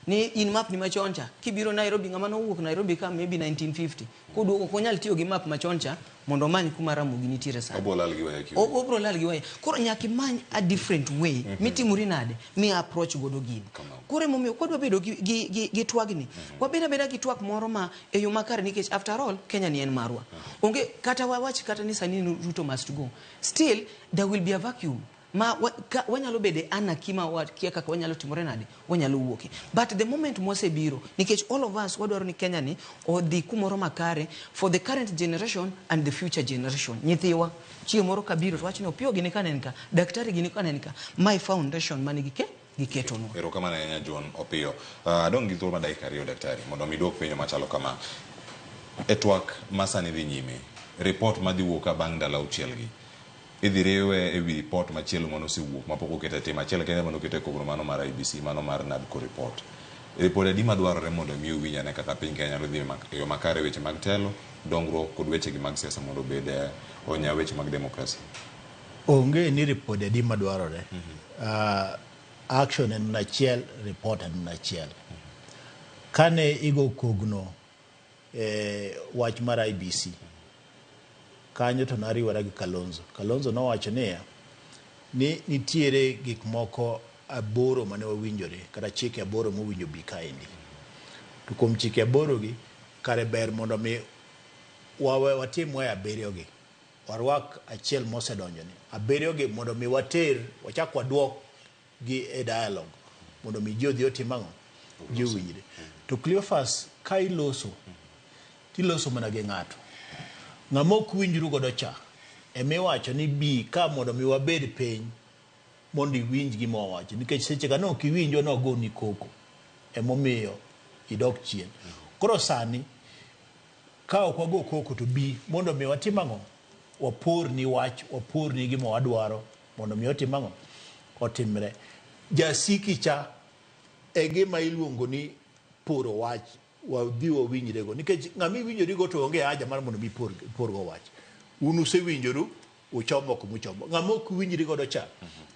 Speaker 27: Ni in map ni machon cha kibiro Nairobi ng'ama nowuok Nairobi ka maybe 1950 koduogo ok onyal tiyo gi map machon cha mondo omany kuma Ramogi nitiere sani.
Speaker 7: Obro lal gi waya kiwe.
Speaker 27: Obro lal gi waya. Koro nyaka imany a different way mitimori nade mi approach godo gini. Koro emomiyo kwadwa bedo gi twagni, wabed abeda gi twak moro ma e yo makare nikech after all Kenya ni en marwa. Onge kata wawach kata ni sani Ruto must go. Still there will be a vacuum. Ma wanyalo bedo e anarchy ma wakia kaka wanyalo timore nade, wanyalo wuoke. But the moment mwasebiro, nikech all of us wadwaro ni Kenya ni odhi kumoro makare for the current generation and the future generation. Nyithiwa, chieng' moro kabiro to wach ni Opiyo gini ka nen ka, daktari gini ka nen ka, my foundation manigi Giketonwa.
Speaker 7: Erokamano ahinya John Opiyo. Adong' gi thuolo mar dakika 2 daktari mondo mi duok penjo machalo kama. E twak ma sani dhi nyime, report madhi wuok ka bang' ndalo 6 gi, idhi riwe e wi report machielo mane osewuok mapok oket e tim. Achiel kende mane oket e kogno mano mar IBC, mano mar NADCO report. Report adi madwarore mondo mi uwinj ane kaka piny Kenya nyalo dhi e yo makare weche mag telo, dongruok kod weche gi mag siasa mondo obed onya weche mag demokrasia?
Speaker 9: Onge ni report adi madwarore. Action en achiel, report en achiel. Kane igo kogno wach mar IBC, kanyo to nariwora gi Kalonzo. Kalonzo nowacho niya, ni nitiere gik moko 8 mane wawinjore, kata chike 8 mowinjo bi kaendi. To kuom chike 8 gi, kare ber mondo mi watim we 7 gi. Warwak achiel mosedonjoni. 7 gi mondo mi water, wachak waduok gi e dialogue mondo mi ji odhi otim ang'o? Ji owinjre. To Cleophas, ka iloso, tiloso mana gi ng'ato. Ng'ama ok winjru godo cha, emiwacho ni bi ka mondo mi wabed piny mondo iwinj gima wawacho. Nikech seche ka ne ok iwinjwa ne wagoni koko, emomiyo idok chien. Koro sani, ka ok wago koko to bi mondo mi watim ang'o? Waporni wach, waporni gima wadwaro mondo mi otim ang'o? Otimre. Jasiki cha e gima iluongo ni poro wach, wadhi wawinjrego. Nikech ng'ama iwinjorigo to onge haja mar mondo mi porgo wach. Un usewinjoru, uchomo kumuchomo. Ng'ama ok winjri godo cha,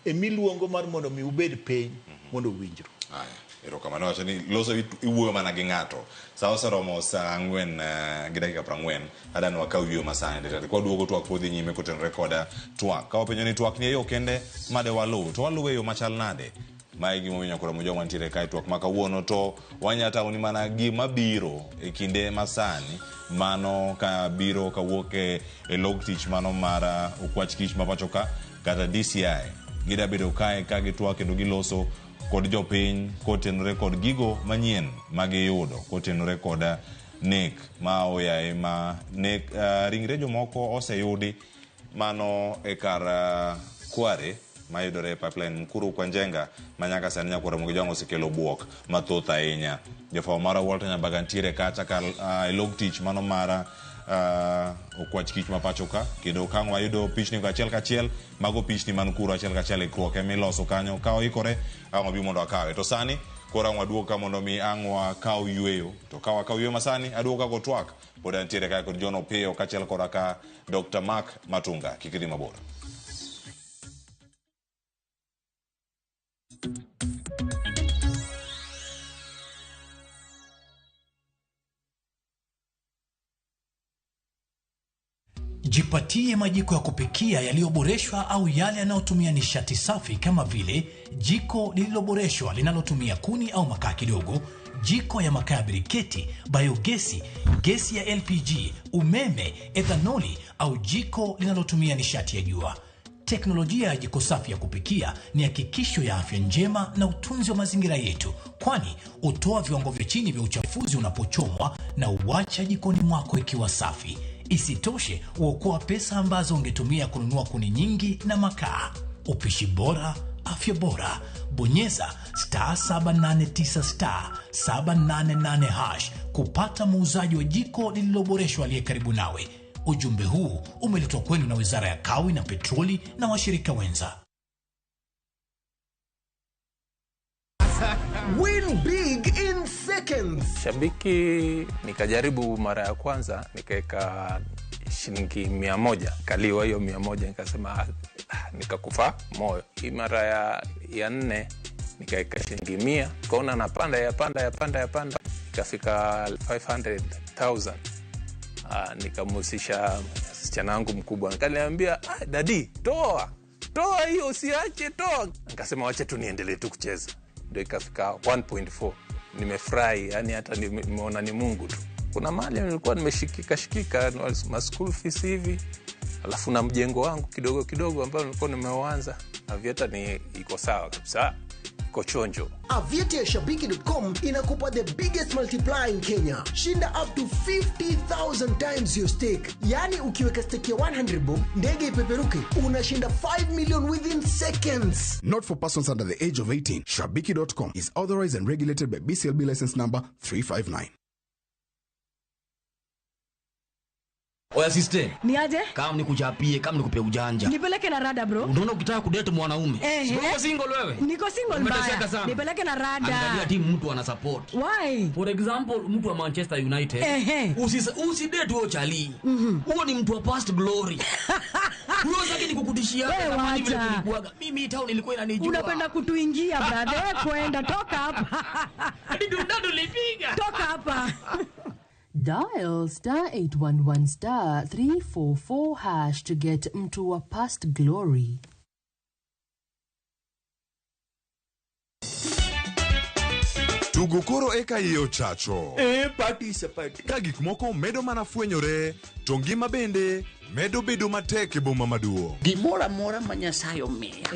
Speaker 9: emiluongo mar mondo mi ubed piny mondo uwinjru.
Speaker 7: Aya, erokamano. Wacho ni loso iwuoyo mana gi ng'ato. Sa oseromo saa 4 gi dakika 40. Adani wakaw yueyo masani. Daktari, kwa duogo twak podhi nyime kotenore koda twak. Ka wapenjo ni twak ni e yo kende made waluw, to waluwe e yo machal nade? Mae gima omiyo koro mujong mantiere kae twak ma kawuono to wanya tawni mana gima biro e kinde masani, mano ka biro kawuok e log tich mano mar okwach kich ma pacho ka kata DCI. Gida bedo kae ka gitwak kendo giloso kod jopiny kotenore kod gigo manyien magiyudo kotenore kod nek ma oyaye ma nek ringre jomoko oseyudi mano e kar Kware mayudore e pipeline Mukuru kwa Njenga ma nyaka sani nyakwar Ramogi Jwang' osekelo buok mathoth ahinya. Jafwambo marwa Walter Nyambaga ntiere kacha kar e log tich mano mar okwach kich ma pacho ka, kendo ka ang' wayudo pichni go achiel kachiel, mago pichni man kuro achiel kachiel ikruok emiloso kanyo ka oikore ang' wabi mondo wakawe. To sani koro ang' waduog ka mondo mi ang' wakaw yueyo. To ka wakaw yueyo masani aduogo ka go twak pod antiere kae kod John Opiyo kaachiel koda ka Dr. Mark Matunga. Kik idhi mabor.
Speaker 11: Jipatie majiko ya kupikia yaliyoboreshwa au yale yanayotumia nishati safi kama vile jiko lililoboreshwa linalotumia kuni au makaa kidogo, jiko ya makaa ya briketi, biogesi, gesi ya LPG, umeme, ethanoli au jiko linalotumia nishati ya jua. Teknolojia ya jiko safi ya kupikia ni hakikisho ya afya njema na utunzi wa mazingira yetu, kwani hutoa viwango vya chini vya uchafuzi unapochomwa na uacha jikoni mwako ikiwa safi. Isitoshe, huokoa pesa ambazo ungetumia kununua kuni nyingi na makaa. Upishi bora, afya bora. Bonyeza *789 *788# kupata muuzaji wa jiko lililoboreshwa aliye karibu nawe. Ujumbe huu umeletwa kwenu na Wizara ya Kawi na Petroli na washirika wenza.
Speaker 12: Win big in seconds.
Speaker 14: Shabiki nikajaribu mara ya kwanza nikaweka shilingi 100, kaliwa hiyo 100, nikasema nikakufa moyo. Hii mara ya 4 nikaweka shilingi 100, nikaona napanda ya panda ya panda ya panda, ikafika 500,000. Nikamhusisha msichana wangu mkubwa, akaniambia daddy, toa hiyo, usiache, toa. Nikasema wacha tu niendelee tu kucheza. Ndio ikafika 1.4. Nimefurahi, yani hata nimeona ni Mungu tu. Kuna mahali nilikuwa nimeshikika shikika ma school fees hivi, alafu na mjengo wangu kidogo kidogo ambao nilikuwa nimeuanza. Aviator ni iko sawa kabisa. Kochonjo.
Speaker 12: Aviete ya shabiki.com inakupa the biggest multiplier in Kenya. Shinda up to 50,000 times your stake. Yaani ukiweka stake ya 100 bob, ndege ipeperuke, unashinda 5 million within seconds.
Speaker 3: Not for persons under the age of 18. Shabiki.com is authorized and regulated by BCLB license number 359.
Speaker 10: Oya sister.
Speaker 15: Ni aje?
Speaker 10: Kama nikuchapie, kama nikupe ujanja.
Speaker 15: Nipeleke na rada bro.
Speaker 10: Unaona ukitaka kudate mwanaume.
Speaker 15: Ehe.
Speaker 10: Uko single wewe?
Speaker 15: Niko single
Speaker 10: Umeteseka
Speaker 15: mbaya.
Speaker 10: sana.
Speaker 15: Nipeleke na rada.
Speaker 10: Angalia timu mtu ana support.
Speaker 15: Why?
Speaker 10: For example, mtu wa Manchester United.
Speaker 15: Ehe.
Speaker 10: Usidate huo chali. Huo ni mtu wa past glory. Huo zake ni kukutishia
Speaker 15: Wewe
Speaker 10: zamani vile
Speaker 15: wacha.
Speaker 10: kulikuwaga. Mimi town ilikuwa inanijua.
Speaker 15: Unapenda kutuingia brother. Wewe kwenda toka hapa.
Speaker 10: Hadi tulipiga.
Speaker 15: Toka hapa.
Speaker 16: Dial star 811 star 344 hash to get mtu wa past glory.
Speaker 6: Tugo koro eka iye ochacho.
Speaker 13: E party sapati.
Speaker 6: Ka gik moko medo mana fwenyore, to ngima bende medo bedo matek e boma maduong'.
Speaker 18: Gimoro amora ma Nyasaye omiya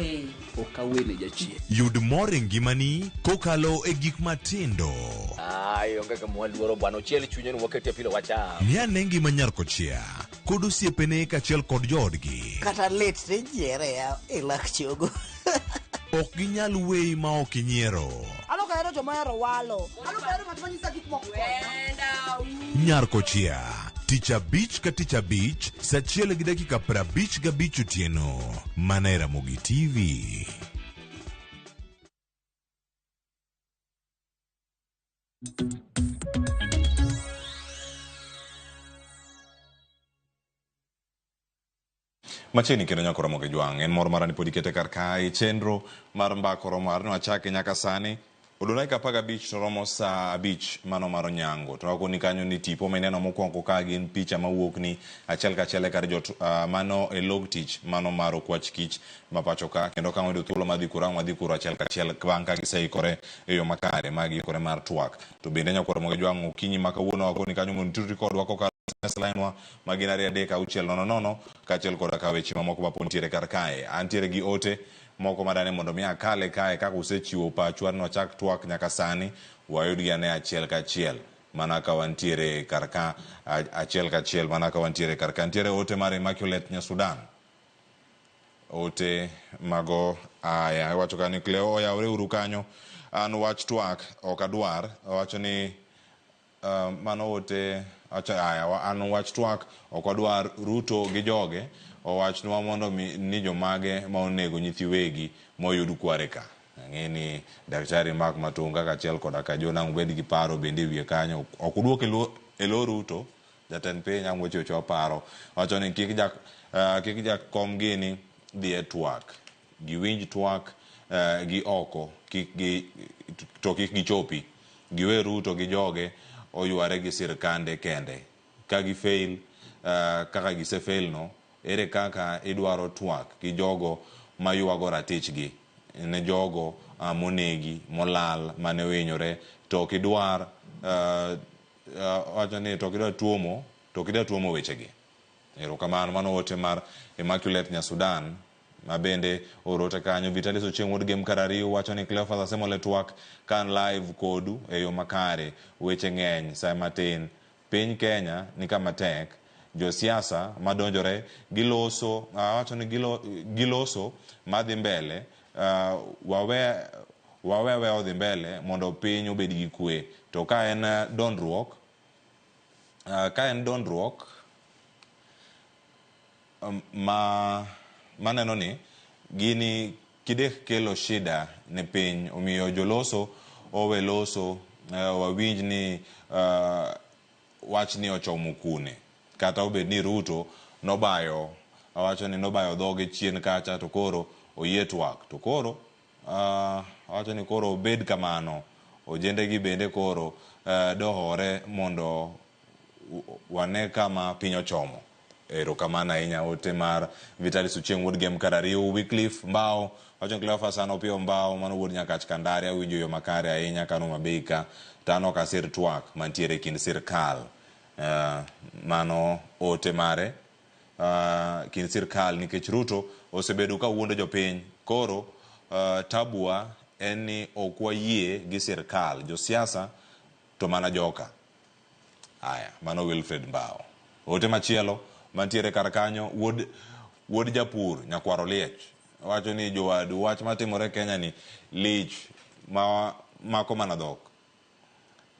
Speaker 18: ok awene jachien.
Speaker 6: Yud mor e ngimani kokalo e gik matindo.
Speaker 18: Ai, onge kama waluoro bwana, ochiel chunye ni wakete pilo wacham.
Speaker 6: Ng'i ane ngima nyar kochia kod osiepene kaachiel kod joodgi.
Speaker 19: Kata lit ni nyiere ya e lak chogo.
Speaker 6: Ok ginyal weyi ma ok inyiero.
Speaker 19: An ok ahero joma ohero walo. An ok ahero ng'at ma nyisa gik moko.
Speaker 6: Nyar kochia tich abich ka tich abich saa achiel gi dakika 55 otieno mana e Ramogi TV.
Speaker 7: Machiegni kendo nyaka Ramogi Jwang' en mor mara ni pod ikete kar kae chenro mar mbako romo mar nwachake nyaka sani odong' dakika 15 to romo saa 5 mano mar onyango to wakoni kanyo ni tipo mineno mokwongo ka gin picha mawuok ni achiel kachiel e kar jot mano e log tich mano mar okwach kich ma pacho ka kendo ka wayudo thuolo mar dhi kuro ang' wadhi kuro achiel kachiel bang' ka giseikore e yo makare ma giikore mar twak to bende nyaka Ramogi Jwang' okinyi ma kawuono wakoni kanyo mondo itudri kodwa kokalo SMS line wa ma gin 2 3 6 0 0 kaachiel koda ka weche mamoko ma pod nitiere kar kae. Antiere gi ote moko madane mondo mi akale kae kaka usechiwo pachwa ni wachak twak nyaka sani wayudgi ane achiel kachiel mana ka wantiere kar ka achiel kachiel mana ka wantiere kar ka. Nitiere ote mar Immaculate Nyasudan. Ote mago aya iwacho ka ni Cleo oyawre uru kanyo an wach twak ok adwar owacho ni mano ote aya an wach twak ok adwar Ruto gi joge owachnwa mondo ni jomage ma onego nyithi wegi moyud kware ka. Ang'e ni Daktari Mark Matunga kaachiel koda ka John ang' ubed gi paro bende e wiye kanyo ok uduok e lo Ruto jatend piny ang' weche weche waparo wacho ni kik jakom gini dhi e twak giwinj twak gi oko to kik gichopi giwe Ruto gi joge oyware gi sirkande kende ka gi fail kaka gise fail no ere kaka idwaro twak gi jogo maywago ratichgi ne jogo monegi molal mane ohinyore to ok idwar wacho ni to ok idwar tuomo wechegi. Erokamano mano ote mar Immaculate Nyasudan ma bende orote kanyo. Vitalis Ochieng' wuod Gem Karariu wacho ni Cleophas Asemole twak kan live kodu e yo makare weche ng'eny sa matin piny Kenya ni kama tek josiasa madonjore giloso wacho ni giloso madhi mbele wawe odhi mbele mondo piny obed gi kwe to ka en dondruok ma maneno ni gini kidek kelo shida ne piny omiyo joloso owe loso wawinj ni wach ni ochomo kune kata obed ni Ruto nobayo awacho ni nobayo dhoge chien kacha to koro oyie twak to koro awacho ni koro obed kamano ojende gi bende koro dohore mondo wane kama piny ochomo. Erokamano ahinya ote mar Vitalis Ochieng' wuod Gem Karariu. Wycliffe Mbao wacho ni Cleophas an Opiyo Mbao mano wuod Nyakach Kandare awinjo yo makare ahinya ka Homa Bay ka to an ok asir twak mantiere e kind sirkal. Mano ote mare kind sirkal nikech Ruto osebedo ka wuondo jopiny koro tabua en ni ok wayie gi sirkal, josiasa to mana joka. Aya, mano Wilfred Mbao. Ote machielo mantiere kar kanyo, wuod, wuod japur nyakwar Oliech wacho ni jowadu wach matimore Kenya ni lich ma mako mana dhok.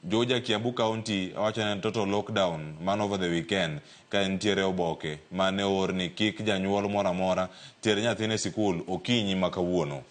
Speaker 7: Juja Kiambu County wacho ni en total lockdown man over the weekend ka nitiere oboke mane oor ni kik janyuol moro amora ter nyathine e sikul okinyi ma kawuono.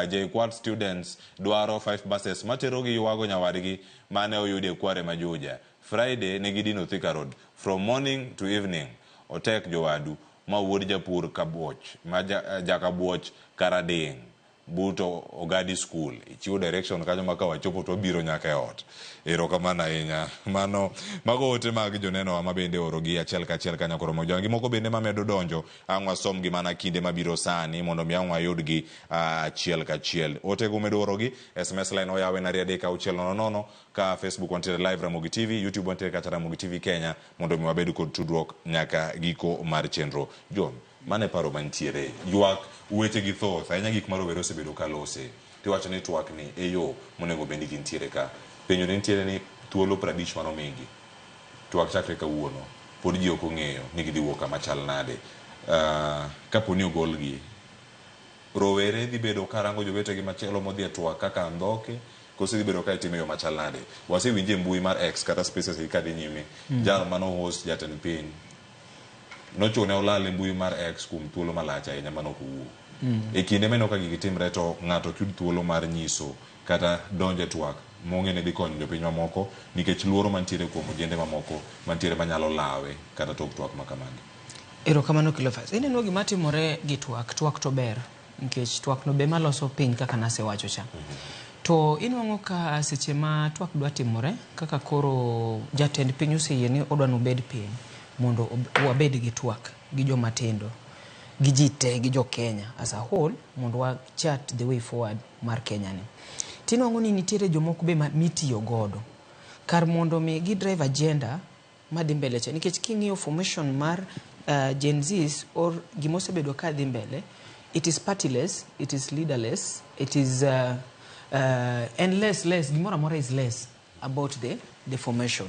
Speaker 7: JKUAT students dwaro 5 buses materogi ywago nyawadgi mane oyudi e kware ma Juja. Friday ne gidino Thika Road from morning to evening. Otek jowadu ma wuod japur Kabuoch ma Jakabuoch Karadeng' but Ogadi School. Ichiwo direction kanyo ma ka wachopo to wabiro nyaka e ot. Erokamano ahinya. Mano mago ote mag jonenowa ma bende oorogi achiel kachiel ka nyakoro Mojwang'. Gi moko bende mamedo donjo ang' wasomgi mana kinde mabiro sani mondo mi ang' wayudgi achiel kachiel. Otego umedo orogi, SMS line oyaw en 23600 ka Facebook wantiere live Ramogi TV, YouTube wantiere kacha Ramogi TV Kenya mondo mi wabed kod tudruok nyaka giko mar chenro. John, mano e paro mantiere. Ywak weche gi thoth, ahinya gik ma rowere osebedo ka lose. Tiwacho ni twak ni e yo monego bed ni gintiere ka. Penjo ne nitiere ni thuolo 50 mane omigi. Twak chakre kawuono, pod ji ok ong'eyo ni gidhi wuok kama chal nade. Kapo ni ogolgi, rowere dhi bedo ka rango jowetegi machielo modhi e twak kaka andhoke, koso dhi bedo ka itime e yo machal nade. Wasewinjo e mbui mar X kata Spaces gi kadhi nyime, jal mano host jatend piny nochune olal e mbui mar X kuom thuolo malach ahinya mane ok owuo. E kinde mineno ka gigi timre to ng'ato ok yud thuolo mar nyiso kata donjo e twak mong'e ni dhi konyo jopiny mamoko nikech luoro mantiere kuom ojende mamoko mantiere manyalo lawe kata tok twak ma kamagi.
Speaker 27: Erokamano Cleophas. Ineno gima timore gi twak, twak to ber nikech twak no be maloso piny kaka nasewacho cha. To inwang'o ka seche ma twak dwa timore kaka koro jatend piny oseyie ni odwa nobed piny mondo wabed gi twak gi joma tindo gi ji te gi jo Kenya as a whole mondo wa chart the way forward mar Kenya ni. Tinwang'o ni nitiere jomoko be mitiyo godo kar mondo mi gi drive agenda madhi mbele cha nikech king'iyo formation mar Gen Zs or gimosebedo ka dhi mbele it is partyless, it is leaderless, it is and less less gimoro amora is less about the formation.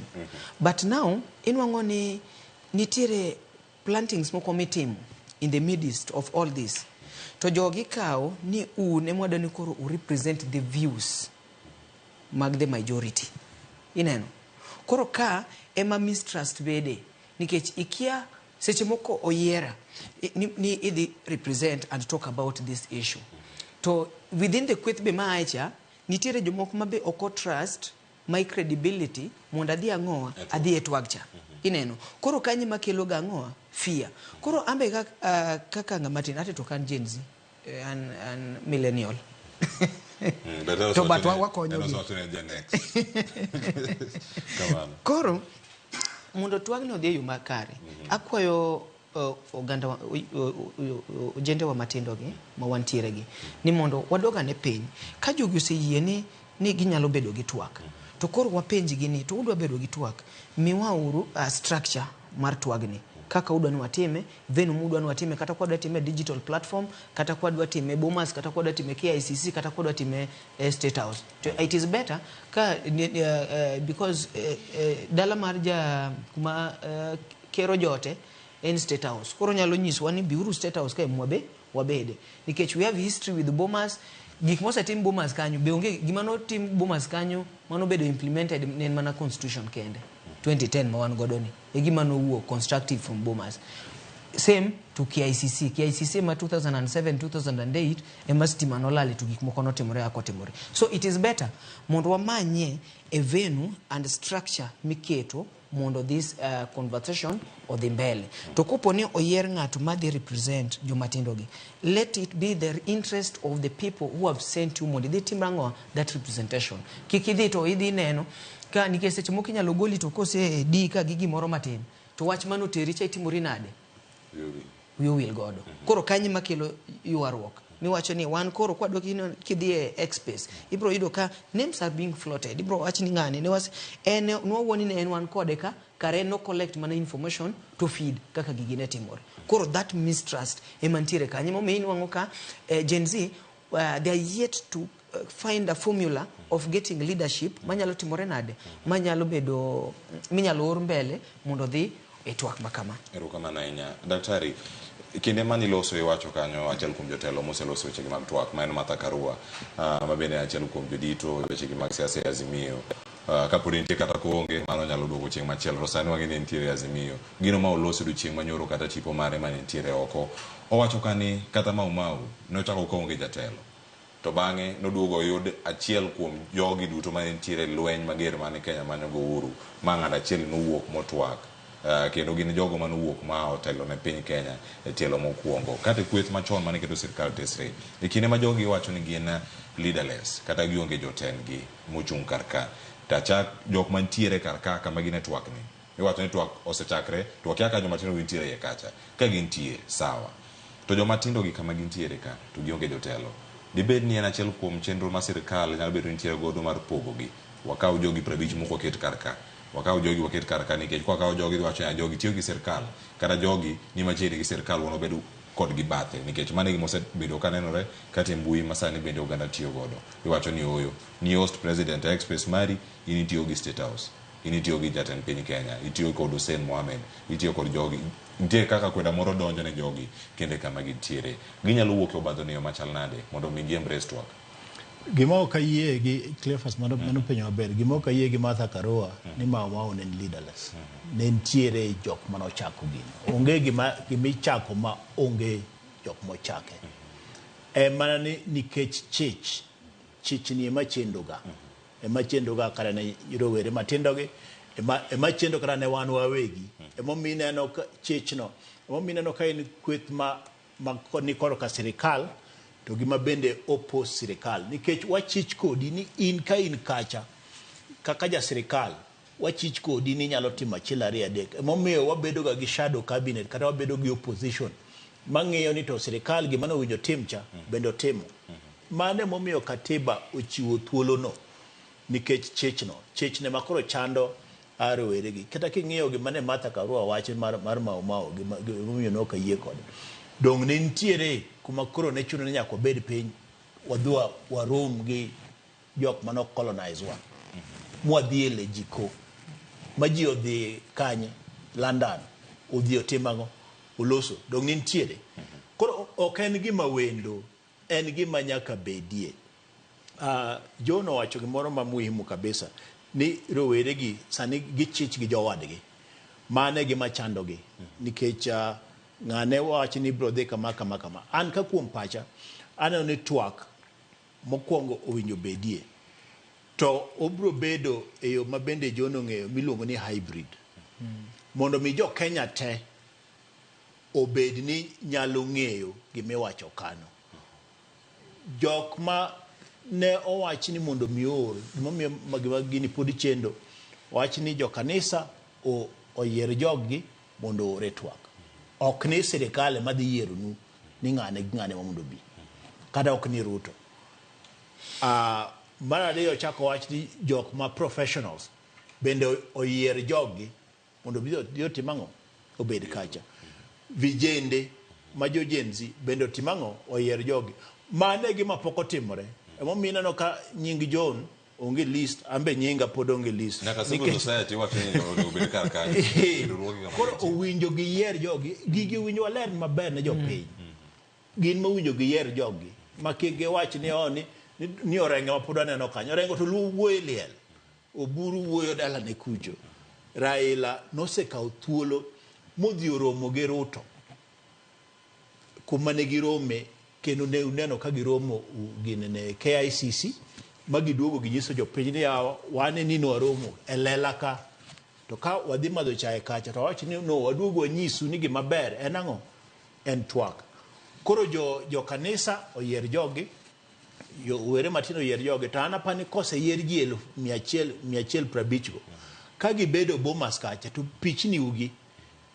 Speaker 27: But now inwang'o ni nitiere plantings moko mitimo in the midst of all this to jogi kawo ni un ema wadwa ni koro u represent the views mag the majority. Ineno? Koro ka ema mistrust bede nikech ikia seche moko oyiera ni idhi represent and talk about this issue. To within the kweth be maae cha nitiere jomoko ma be ok trust my credibility mondo adhi ang'owa adhi e twag cha. Ineno? Koro kanyo ema kelo ga ang'owa fear. Koro ambe kaka ng'ama tin ate to ok an Gen Z, an millennial.
Speaker 15: To but wakonyo gi.
Speaker 7: Gen X. Kamano.
Speaker 27: Koro mondo twagni odhi e yo makare, akwayo oganda ojende wa matindo gi ma wantiere gi ni mondo wadog ane piny ka jogi oseyie ni ginyalo bedo gi twak to koro wapenj gi ni to udwa bedo gi twak miwauru structure mar twagni kaka udwa ni watime, venue mudwa ni watime, kata kwa dwa time digital platform, kata kwa dwa time Bomas, kata kwa dwa time KICC, kata kwa dwa time State House. To it is better ka because dala mar ja kuma kero jote en State House. Koro nyalo nyiswa ni biuru State House kae mwabe wabede. Nikech we have history with Bomas, gik mosetim Bomas kanyo be onge gima notim Bomas kanyo mano bedo implemented ne en mana constitution kende 2010 ma wan godo ni e gima nowuok constructive from Bomas. Same to KICC. KICC ma 2007 2008 ema stima nolale to gik moko notimore kaka otimore. So it is better mondo wamanye a venue and structure miketo mondo this conversation odhi mbele. To kopo ni oyier ng'ato madhi represent jomatindo gi, let it be the interest of the people who have sent you mondo idhi tim ang'o that representation. Kik idhi to idhi neno ka nikech seche moko inyalo goli to kose di ka gi gimoro matin to wach mano teri cha itimori nade? Wiyi owil godo. Koro kanyo ema kelo ywaruok. Miwacho ni wan koro kwadok kidhi e X space ibro yudo ka names are being floated. Ibro wach ni ng'ani ne was en nwawuo ni ne en wan kode ka kare en no collect mana information to feed kaka gigi ne timore. Koro that mistrust ema nitiere kanyo. Emomiyo inwang'o ka Gen Z they are yet to find a formula of getting leadership manyalo timore nade, manyalo bedo minyalo or mbele mondo odhi e twak ma kama.
Speaker 7: Erokamano ahinya. Daktari, kinde mane iloso iwacho kanyo achiel kuom jotelo moseloso wechegi mag twak ma en Martha Karua, ma bende en achiel kuom jodito e wechegi mag siasa e Azimio. Kapod entie kata koonge, mano nyalo duogo chieng' machielo. To sani wang'e ni entiere e Azimio. Gino ma oloso odiochieng' manyoro kata tipo mare mane nitiere oko. Owacho ka ni kata Mau Mau nochako kaonge jatelo. To bang'e noduogo oyud achiel kuom jogi duto mane nitiere e lweny mager mane Kenya manyo go uhuru, ma ng'ato achiel nowuok motwak. Kendo gin jogo mane owuok ma otelo ne piny Kenya e tielo mokuongo. Kata e kweth machon mane keto sirkal tesre. E kinde ma jogi wacho ni gin leaderless kata gionge jotendgi mochung' kar ka. To achak jok mantiere kar ka kama gin e twak ni. Iwacho ni twak osechakre to wakia ka joma tindo gintiere iye kacha. Ka gintie, sawa. To joma tindo gi kama gintiere ka to gionge jotelo. Dibed ni en achiel kuom chenro ma sirkal nyalo bedo ni nitiere godo mar pogo gi. Wakaw jogi 50 moko waket kar ka. Wakaw jogi waket kar ka nikech kwa kawo jogi wacho ni jogi tiyo gi sirkal kata jogi ni machiegni gi sirkal wan wabedo kodgi bathe nikech mano e gima osebedo ka nenore kata e mbui ma sani bende oganda tiyo godo. Iwacho ni ooyo, ni host president e express mari in itiyo gi State House, in itiyo gi jatend piny Kenya, itiyo kod Hussein Mohamed, itiyo kod jogi. Nitie kaka kweda moro donjo ne jogi kendo e kama gintiere. Ginyalo wuok e obadho ni e yo machal nade mondo mi gi embrace twak?
Speaker 9: Gima ok ayie gi Cleophas, mano mano penjo maber. Gima ok ayie gi Martha Karua ni Mau Mau ne en leaderless. Ne nitiere jok mane ochako gino. Onge gima gimichako ma onge jok mochake. En mana ni nikech chich, chich ni ema chendo ga. Ema chendo ga kata ne rowere matindo gi, ema chendo kata ne wan wawegi. Emomiyo ineno ka chich no, emomiyo ineno ka en kweth ma ni korka sirikal to gima bende oppose sirikal. Nikech wachich kodi ni in ka in kacha, kaka ja sirikal, wachich kodi ni inyalo timo achiel ariyo adek. Emomiyo wabedo ga gi shadow cabinet kata wabedo gi opposition mang'iyo ni to sirikal gima nowinjo tim cha bende otimo. Mano emomiyo katiba ochiwo thuolono nikech chechno. Chechne ma koro chando rowere gi. Kata king'iyo gima ne Martha Karua wacho mar Mau Mau, gimomiyo ne ok ayie kode. Dong' ne nitiere kuma koro ne chuno ni nyaka wabed piny, wadhi warom gi jok mane colonize wa. Mwadhi e Lejiko. Ma ji odhi kanye? London. Odhi otim ang'o? Oloso. Dong' ne nitiere. Koro ok en gima wendo, en gima nyaka bedie. John owacho gimoro ma muhimu kabisa ni rowere gi sani gichich gi jowadgi. Mano e gima chandogi. Nikech ng'ane wacho ni ibiro dhi kama kama kama. An ka kuom pacha, aneno ni twak mokwongo owinjo bedie. To obiro bedo e yo ma bende John ong'eyo miluongo ni hybrid. Mondo mi jo Kenya te obed ni nyalo ng'eyo gimiwacho kano. Jok ma ne owach ni mondo mi oor, gimomiyo gima gini pod chendo, owach ni jo kanisa oyier joggi mondo oor e twak. Ok ni sirikal ema dhi yieronu ni ng'ane gi ng'ane ma mondo obi. Kata ok ni Ruto. Mar ariyo ochako wach ni jok ma professionals bende oyier joggi mondo obi otim ang'o? Obed kacha. Vijende ma jo Gen Z bende otim ang'o? Oyier jogi. Mano e gima pok otimore. Emomiyo ineno ka nying John onge list, an be nyinga pod onge list.
Speaker 7: Nyaka civil society wacho ni onego obed kar kanyo. Riwruoge kama
Speaker 9: Koro
Speaker 7: nitie.
Speaker 9: owinjo giyier jogi. Gigi owinjo waler maber ne jopiny. Gin mowinjo giyier jogi. Ma kik giwach ni, oh, ni Orengo ma pod aneno kanyo. Orengo to luo wuoyo e liel. Oburu wuoyo dalane kucho. Raila nosekawo thuolo modhi oromo gi Ruto. Kuma ne girome kendo ne uneno ka giromo ginene KICC ma giduogo ginyiso jopiny ni yawa wan e nino waromo e lela ka. To ka wadhi madho chae kacha to wawacho ni no waduogo wanyisu ni gima ber en ang'o? En twak. Koro jo kanisa oyier jogi, jo were matindo oyier jogi, to an apani koseyier ji eluf mia achiel, mia achiel prabich go, ka gibedo Bomas kacha to pichni ugi,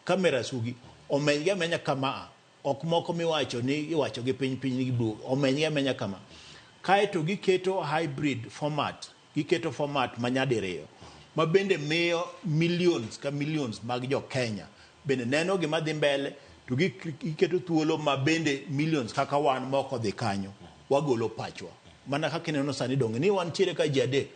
Speaker 9: cameras ugi, omenygi amenya kama a, ok moko miwacho ni iwacho gi piny piny gi bro, omenygi amenya kama. Kaeto giketo hybrid format, giketo format ma nyadiriyo, ma bende miyo millions ka millions mag jo Kenya bende neno gima dhi mbele, to giketo thuolo ma bende millions kaka wan moko dhi kanyo, wagolo pachwa. Mana kaka ineno sani dong ni wantiere ka ji adek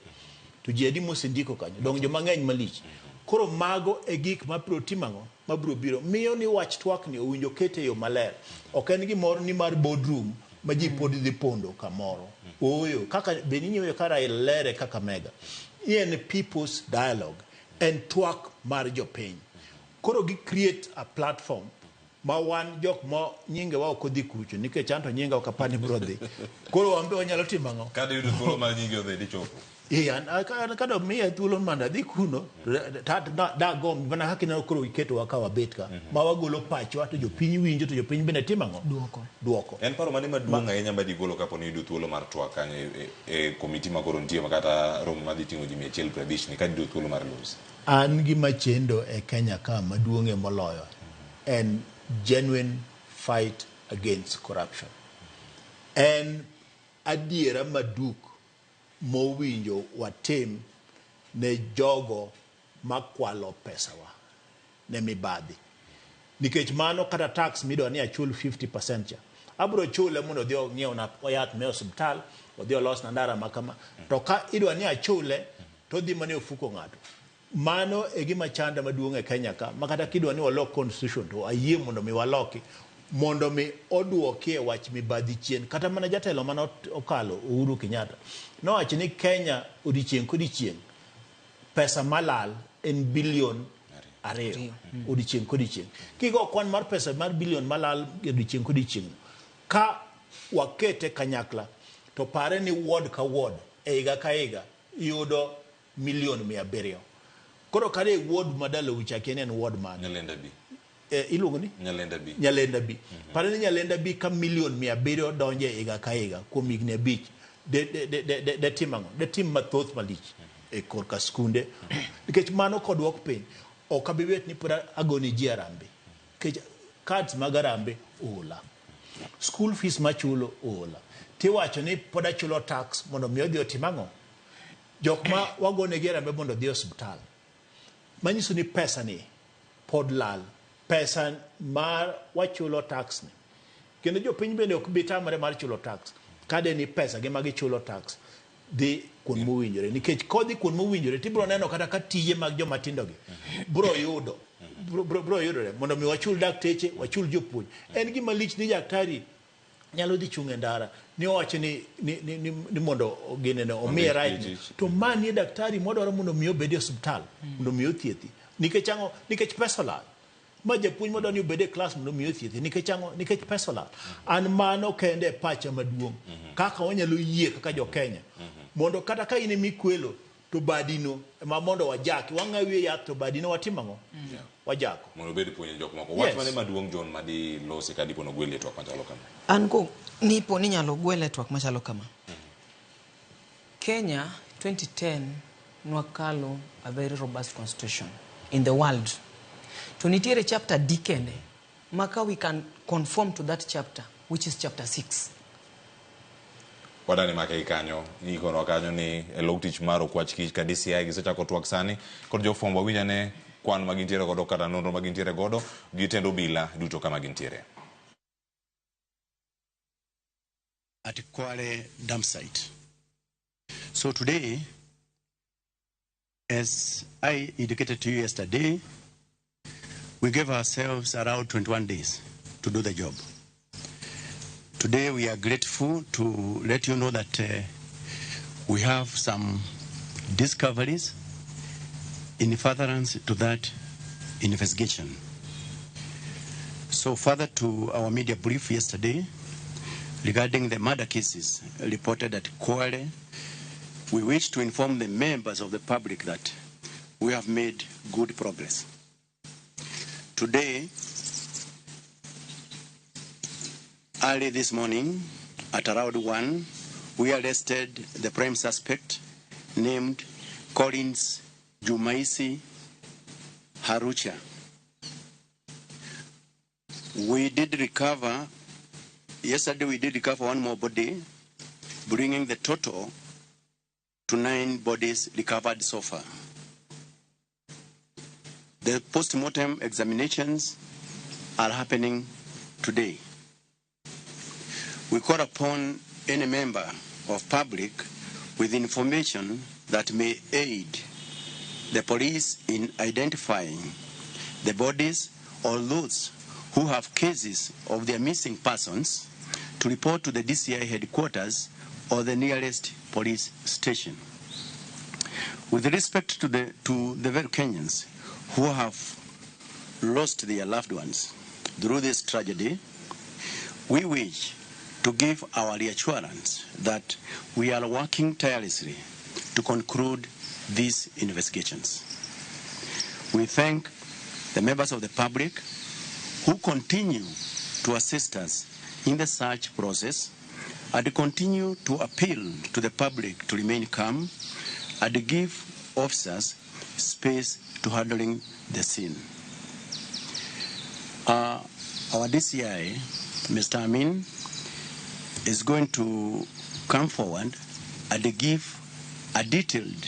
Speaker 9: to ji adi mosendiko kanyo dong joma ng'eny malich. Koro mago e gik mabiro timo ang'o? Mabiro biro miyo ni wach twak ni owinjo kete e yo maler. Ok en gimoro ni mar boardroom ma ji pod dhi pondo kamoro. Ooyo, kaka be ninyiewe ka Raila lere Kakamega. Ni en people's dialogue, en twak mar jopiny. Koro gi create a platform ma wan jok ma nyingewa ok odhi kucho nikech anto nyinga ok apar ni biro dhi. Koro wan be wanyalo timo ang'o?
Speaker 7: Ka diyudo thuolo mar nyingi odhi dichopo.
Speaker 9: Ee, an ka miya thuolo mondo adhi kuno, dagomb mana kaka ineno koro iketowa ka wabet ka, ma wagolo pachwa to jopiny winjo to jopiny bende timo ang'o?
Speaker 27: Duoko.
Speaker 9: Duoko.
Speaker 7: En paro mane maduong' ahinya ma digolo kapo ni iyudo thuolo mar twak kanyo e komiti ma koro nitie kata romo madhi ting'o ji 150 ni ka diyudo thuolo mar loso?
Speaker 9: An gima chendo e Kenya ka maduong'ie moloyo en genuine fight against corruption. En adiera maduk mowinjo watim ne jogo makwalo pesawa ne mibadhi. Nikech mano kata tax midwa ni achul 50% cha. Abro chule mondo odhi ong'iewna yath me osiptal, odhi olosna ndara ma kama. To ka idwa ni achule, to odhi mana e ofuko ng'ato. Mano e gima chanda maduong' e Kenya ka, ma kata kidwa ni walok constitution to ayie mondo mi waloki, mondo mi oduokie wach mibadhi chien. Kata mana jatelo mane okalo Uhuru Kenyatta nowacho ni Kenya odiochieng' kodiochieng' pesa malal en bilion 2 odiochieng' kodiochieng'. Kigo kwan mar pesa mar bilion malal odiochieng' kodiochieng', ka wakete kanyakla to pare ni ward ka ward e higa ka higa yudo milion 700. Koro kare ward ma Dalou cha kia ni en ward mane?
Speaker 7: Nyalenda B.
Speaker 9: Iluongo ni?
Speaker 7: Nyalenda B.
Speaker 9: Nyalenda B. Pare ni Nyalenda B ka milion 700 donje e higa ka higa kuom higni 5 de tim ang'o? De tim mathoth malich e korka skunde. Nikech mano koduok piny ok abi bet ni pod agone ji arambe. Nikech cards mag arambe ola. School fees machulo ola. Tiwacho ni pod achulo tax mondo mi odhi otim ang'o? Jok ma wagonegi arambe mondo odhi e osiptal. Manyiso ni pesa ni pod lal. Pesa mar wachulo tax ni. Kendo jopiny bende ok bi tamre mar chulo tax. Kade ni pesa gi ma gichulo tax dhi kuond mowinjore. Nikech kodhi kuond mowinjore tibiro neno kata ka tije mag joma tindo gi biro yudo. Biro yudore mondo mi wachul dakteche, wachul jopuonj. En gima lich ni daktari nyalo dhi chung' e ndara ni owacho ni mondo ginene omiye right. To mani e daktari modwaro mondo mi obed e osiptal mondo mi othiedhi. Nikech ang'o? Nikech pesa olal. Ma japuonj modwaro ni obed e klas mondo mi othiedhi. Nikech ang'o? Nikech pesa olal. An mano kende e pacha maduong'. Kaka wanyalo yie kaka jo Kenya. Mondo kata ka in ema ikwelo to badino ema mondo wajaki. Wang'awie yath to badino watim ang'o? Wajako.
Speaker 7: Mondo obed puonj jok moko. Wach mane maduong' John madi losi ka dipo nogweli e twak machalo kama?
Speaker 27: An ko nipo ni nyalo gwele e twak machalo kama. Kenya 2010 nwakalo a very robust constitution in the world. To nitiere chapter D kende ma ka we can conform to that chapter, which is chapter 6.
Speaker 7: Wadani make kanyo, ikonwa kanyo ni e log tich mar Okwach Kich ka DCI gisechako twak sani kod jofwambo winj ane kwan ma gintiere godo kata nonro ma gintiere godo gi tend obila duto kama gintiere.
Speaker 1: At Kwale dump site. So today, as I indicated to you yesterday, we gave ourselves around 21 days to do the job. Today we are grateful to let you know that we have some discoveries in furtherance to that investigation. So further to our media brief yesterday regarding the murder cases reported at Kwale, we wish to inform the members of the public that we have made good progress. Today, early this morning, at around 1, we arrested the prime suspect named Collins Jumaisi Harucha. We did recover, yesterday we did recover one more body, bringing the total to 9 bodies recovered so far. The post-mortem examinations are happening today. We call upon any member of public with information that may aid the police in identifying the bodies or those who have cases of their missing persons to report to the DCI headquarters or the nearest police station. With respect to the very Kenyans who have lost their loved ones through this tragedy, we wish to give our reassurance that we are working tirelessly to conclude these investigations. We thank the members of the public who continue to assist us in the search process and continue to appeal to the public to remain calm and give officers space to handling the scene. Our DCI, Mr. Amin, is going to come forward and give a detailed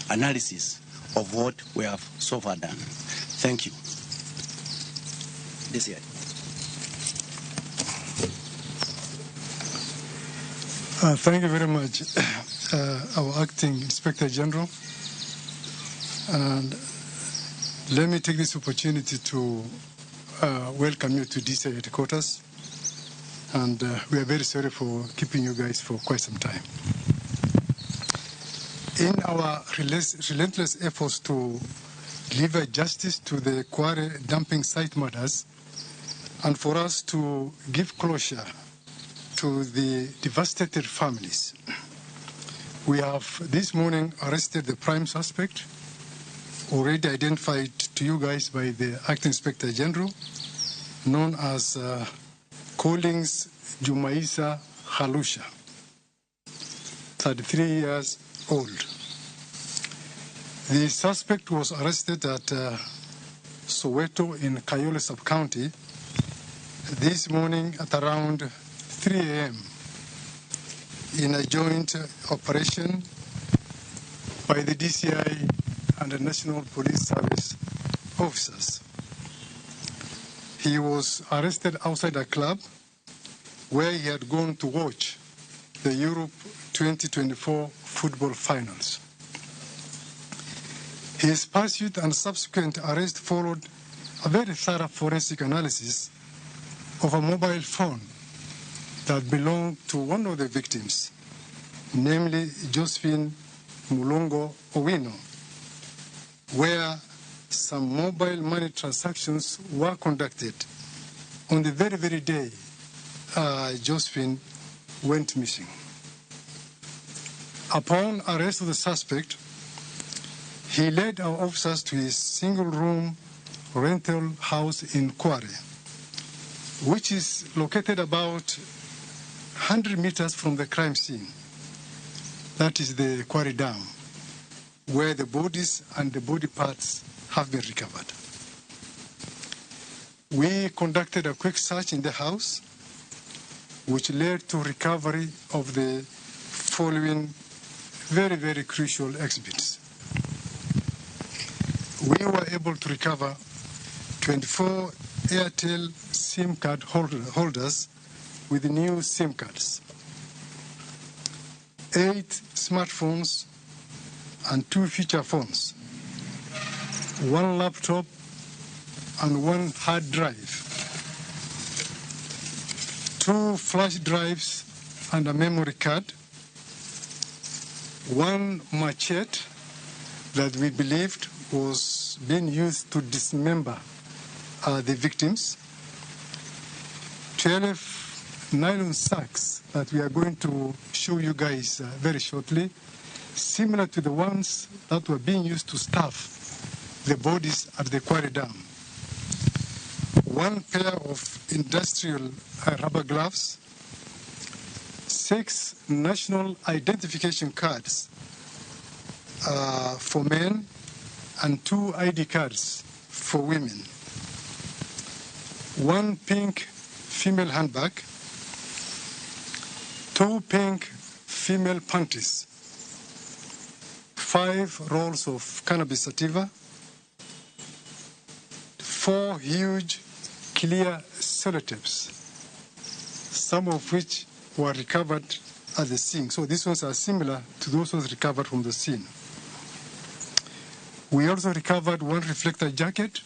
Speaker 1: analysis of what we have so far done. Thank you. DCI.
Speaker 2: Thank you very much, our Acting Inspector General. And let me take this opportunity to welcome you to DCI headquarters. And we are very sorry for keeping you guys for quite some time. In our relentless efforts to deliver justice to the Kware dumping site murders and for us to give closure to the devastated families, we have this morning arrested the prime suspect, already identified to you guys by the Acting Inspector General, known as Collins Jumaisa Khalusha, 33 years old. The suspect was arrested at Soweto in Kayole sub-county this morning at around 3 a.m. in a joint operation by the DCI and the National Police Service officers. He was arrested outside a club where he had gone to watch the Europe 2024 football finals. His pursuit and subsequent arrest followed a very thorough forensic analysis of a mobile phone that belonged to one of the victims, namely Josephine Mulongo Owino, where some mobile money transactions were conducted on the very, very day Josephine went missing. Upon arrest of the suspect, he led our officers to his single-room rental house in Kware, which is located about 100 meters from the crime scene. That is the Kware Dam, where the bodies and the body parts have been recovered. We conducted a quick search in the house, which led to recovery of the following very, very crucial exhibits. We were able to recover 24 Airtel SIM card holders with new SIM cards, 8 smartphones and 2 feature phones, 1 laptop and 1 hard drive, 2 flash drives and a memory card, 1 machete that we believed was being used to dismember the victims, 12 nylon sacks that we are going to show you guys very shortly, similar to the ones that were being used to stuff the bodies at the Kware Dam, 1 pair of industrial rubber gloves, 6 national identification cards for men and 2 ID cards for women, 1 pink female handbag, 2 pink female panties, 5 rolls of cannabis sativa, 4 huge clear sellotapes, some of which were recovered at the scene. So these ones are similar to those ones recovered from the scene. We also recovered 1 reflector jacket,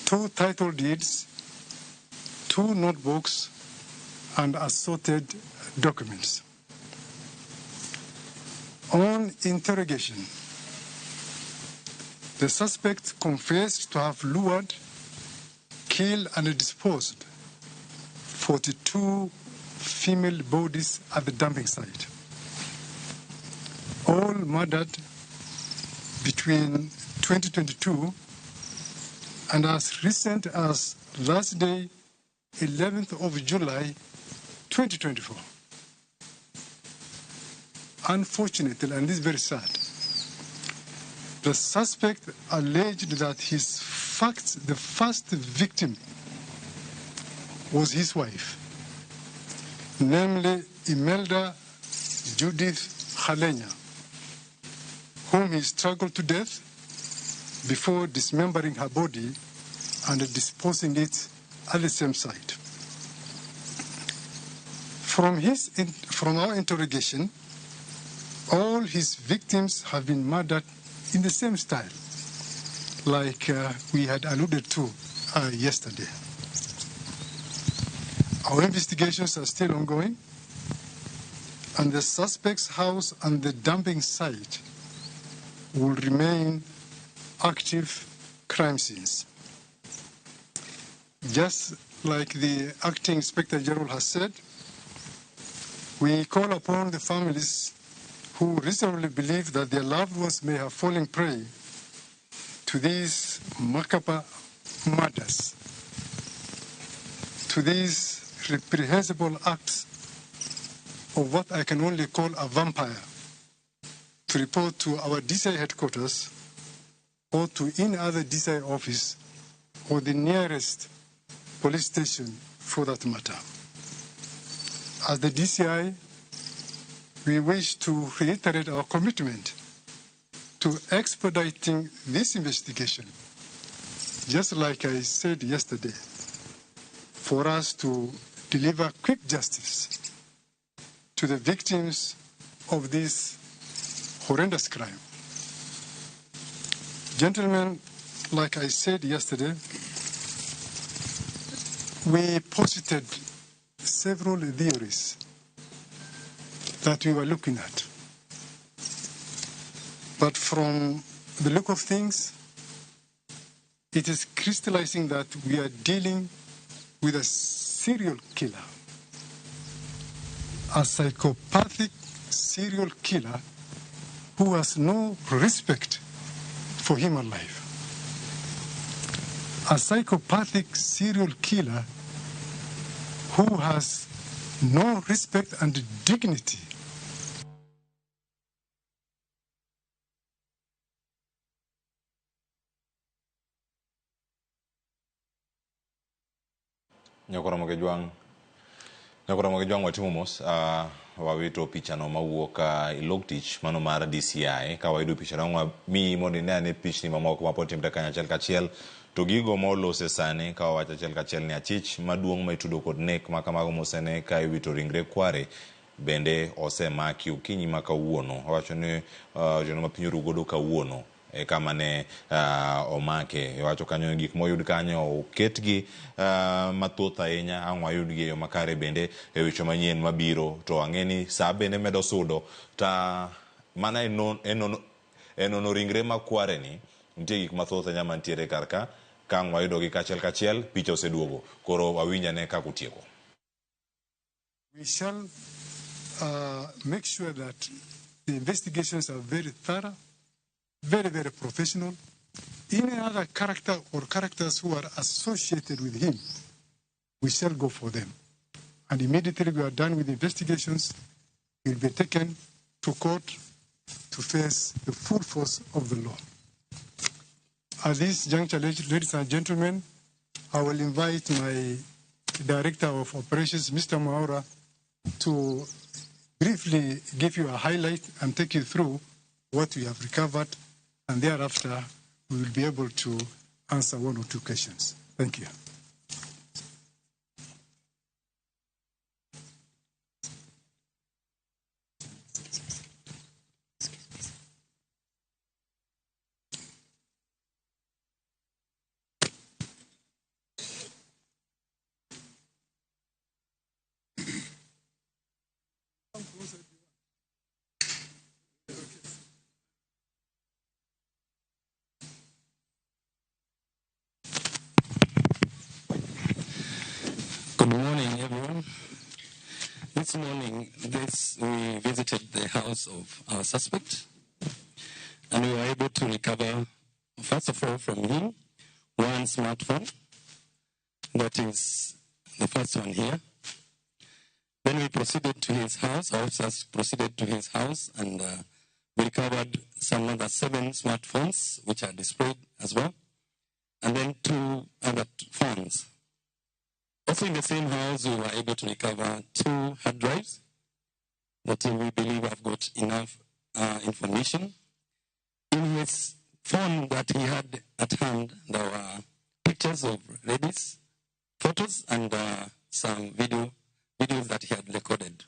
Speaker 2: 2 title deeds, 2 notebooks, and assorted documents. On interrogation, the suspect confessed to have lured, killed, and disposed 42 female bodies at the dumping site, all murdered between 2022 and as recent as last day, 11th of July, 2024. Unfortunately, and this is very sad, the suspect alleged that the first victim was his wife, namely Imelda Judith Halenya, whom he strangled to death before dismembering her body and disposing it at the same site. From our interrogation, all his victims have been murdered in the same style, like we had alluded to yesterday. Our investigations are still ongoing, and the suspect's house and the dumping site will remain active crime scenes. Just like the acting Inspector General has said, we call upon the families who reasonably believe that their loved ones may have fallen prey to these macabre murders, to these reprehensible acts of what I can only call a vampire, to report to our DCI headquarters or to any other DCI office or the nearest police station for that matter. As the DCI, we wish to reiterate our commitment to expediting this investigation, just like I said yesterday, for us to deliver quick justice to the victims of this horrendous crime. Gentlemen, like I said yesterday, we posited several theories that we were looking at. But from the look of things, it is crystallizing that we are dealing with a serial killer, a psychopathic serial killer who has no respect for human life, a psychopathic serial killer who has no respect and dignity.
Speaker 7: Nyakoromo Jwang' watimo mos, wawito pichano mawuok e log tich mano mar DCI. Ka wayudo pichano miyi mondo ine ane pichni mamoko mapod timre kanyo achiel kachiel. To gigo ma olose sani ka wawacho achiel kachiel ni achich maduong' ma itudo kod nek ma kamago mosene ka iwito ringre kware bende osemaki okinyi ma kawuono. Owacho ni otieno ma piny oru godo kawuono e kama ne omake. Owacho kanyo gik moyud kanyo oketgi mathoth ahinya, ang' wayudgi e yo makare bende e weche manyien mabiro. To ang'e ni sa bende medo sudo ta mana e nono ringre ma kware ni nitie gik mathoth ahinya mantiere kar ka. Ka ang' wayudogi kachiel kachiel, picha oseduogo. Koro wawinj ane kaka otieko.
Speaker 2: We shall make sure that the investigations are very thorough, very, very professional. Any other character or characters who are associated with him, we shall go for them. And immediately we are done with the investigations, he will be taken to court to face the full force of the law. At this juncture, ladies and gentlemen, I will invite my Director of Operations, Mr. Mwaura, to briefly give you a highlight and take you through what we have recovered, and thereafter we will be able to answer one or two questions. Thank you. Come closer if you want. Okay.
Speaker 4: Good morning, everyone. This morning, we visited the house of our suspect, and we were able to recover, first of all, from him, one smartphone. That is the first one here. Then we proceeded to his house, our officers proceeded to his house, and we recovered some other 7 smartphones, which are displayed as well, and then 2 other phones. Also in the same house, we were able to recover 2 hard drives that we believe have got enough information. In his phone that he had at hand, there were pictures of ladies, photos, and some videos that he had recorded.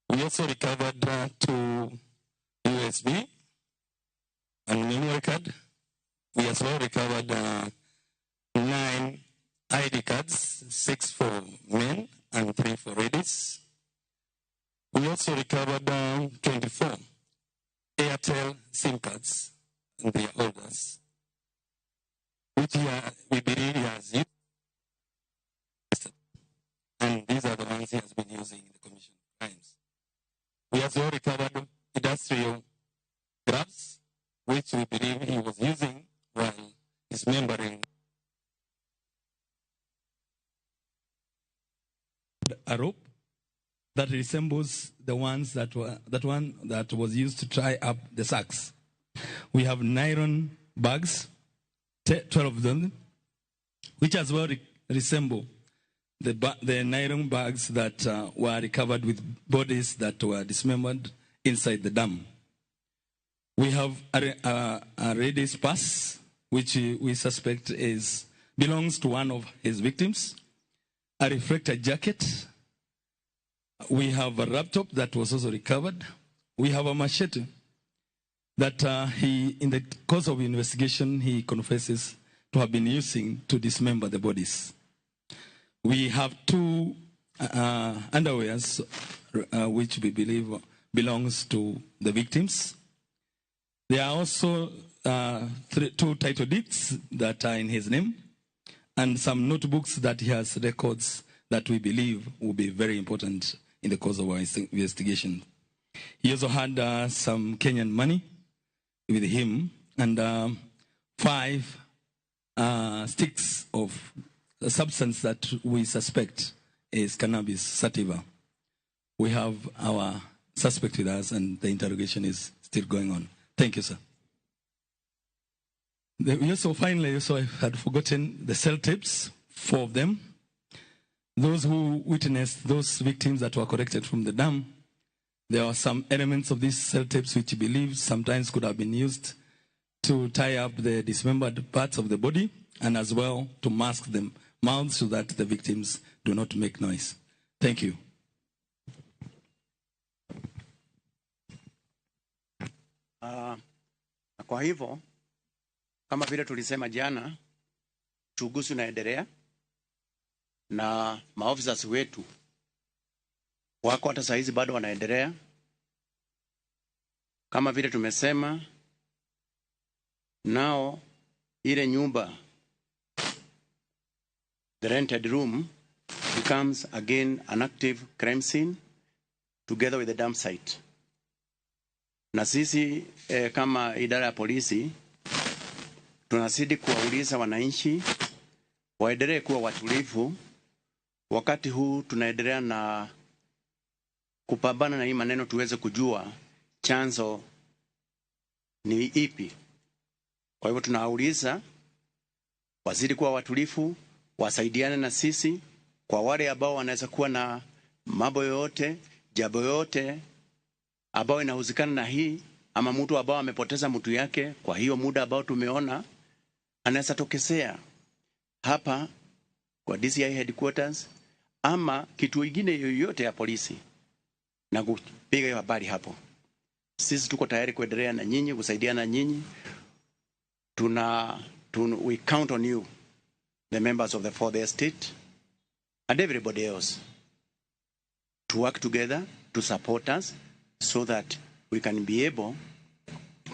Speaker 4: We also recovered 2 USB and memory card. We as well recovered 9 ID cards, 6 for men and 3 for ladies. We also recovered 24 Airtel SIM cards and their holders, which we believe he has used. And these are the ones he has been using in the commission of crimes. We also recovered industrial gloves, which we believe he was using while dismembering.
Speaker 5: A rope that resembles the ones that were that one that was used to tie up the sacks. We have nylon bags, 12 of them, which as well resemble the nylon bags that were recovered with bodies that were dismembered inside the dam. We have a lady's purse, which we suspect belongs to one of his victims, a reflector jacket. We have a laptop that was also recovered. We have a machete that he, in the course of investigation, he confesses to have been using to dismember the bodies. We have 2 underwears, which we believe belongs to the victims. There are also 2 title deeds that are in his name, and some notebooks that he has records that we believe will be very important in the course of our investigation. He also had some Kenyan money with him, and 5 sticks of a substance that we suspect is cannabis sativa. We have our suspect with us, and the interrogation is still going on. Thank you, sir. We also finally, I had forgotten the cell tapes, 4 of them. Those who witnessed those victims that were collected from the dam, there are some elements of these cell tapes which we believe sometimes could have been used to tie up the dismembered parts of the body, and as well to mask the mouths so that the victims do not make noise. Thank you.
Speaker 1: Kwa hivyo, kama vile tulisema jana, uchunguzi unaendelea na maofisa wetu wako hata saa hizi bado wanaendelea. Kama vile tumesema, nao ile nyumba, the rented room, becomes again an active crime scene together with the dump site. Na sisi kama idara ya polisi tunazidi kuwauliza wananchi waendelee kuwa watulivu wakati huu tunaendelea na kupambana na hii maneno, tuweze kujua chanzo ni ipi. Kwa hivyo tunawauliza wazidi kuwa watulivu, wasaidiane na sisi kwa wale ambao wanaweza kuwa na mambo yoyote, jambo yoyote ambao inahusikana na hii, ama mtu ambao amepoteza mtu yake kwa hiyo muda ambao tumeona, anaweza tokezea hapa kwa DCI headquarters ama kitu kingine yoyote ya polisi na kupiga hiyo habari hapo. Sisi tuko tayari kuendelea na nyinyi, kusaidiana na nyinyi. We count on you, the members of the fourth estate and everybody else, to work together to support us so that we can be able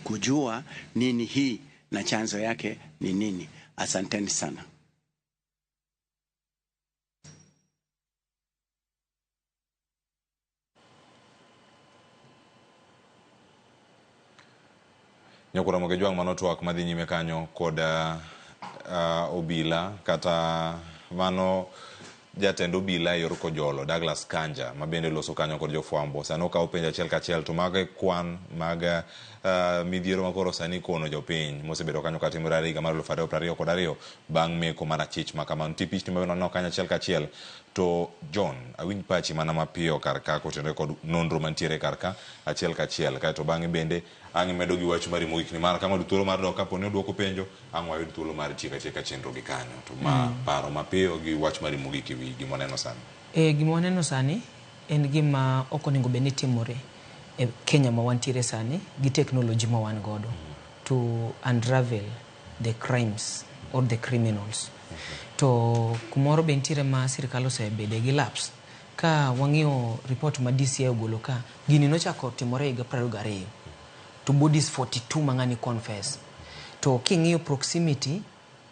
Speaker 1: kujua nini hii na chanzo yake ni nini. Asanteni sana.
Speaker 7: Nyakura Mogejwang' mano twak madhi nyime kanyo kod obila kata mano jatend obila e yor Kojolo Douglas Kanja ma bende loso kanyo kod jofwambo. Sani okawo penjo achiel kachiel to mago e kwan mag midhiero ma koro sani kono jopiny mosebedo kanyo katimore higa mar 2022 bang' meko mar achich ma kamano. Nitie pichni ma waneno kanyo achiel kachiel. To John, awinj pachi mana mapiyo kar ka kotenore kod nonro mantiere kar ka achiel kachiel. Kaeto bang'e bende ang' imedo gi wach mari mogik ni mar kama thuolo mar dok kapo ni oduoko penjo ang' wayud thuolo mar tieko atieka chenro gi kanyo. To ma paro mapiyo gi wach mari mogik ewi gima waneno sani.
Speaker 27: Gima waneno sani en gima ok onego bed ni timore e Kenya ma wantiere sani gi technology ma wan godo to unravel the crimes or the criminals. To kumoro be nitiere ma sirikal osebede gi lapse. Ka wang'iyo report ma DCI ogolo ka, gini nochako timore higa 22 to bodies 42 ma ng'ani confess. To king'iyo proximity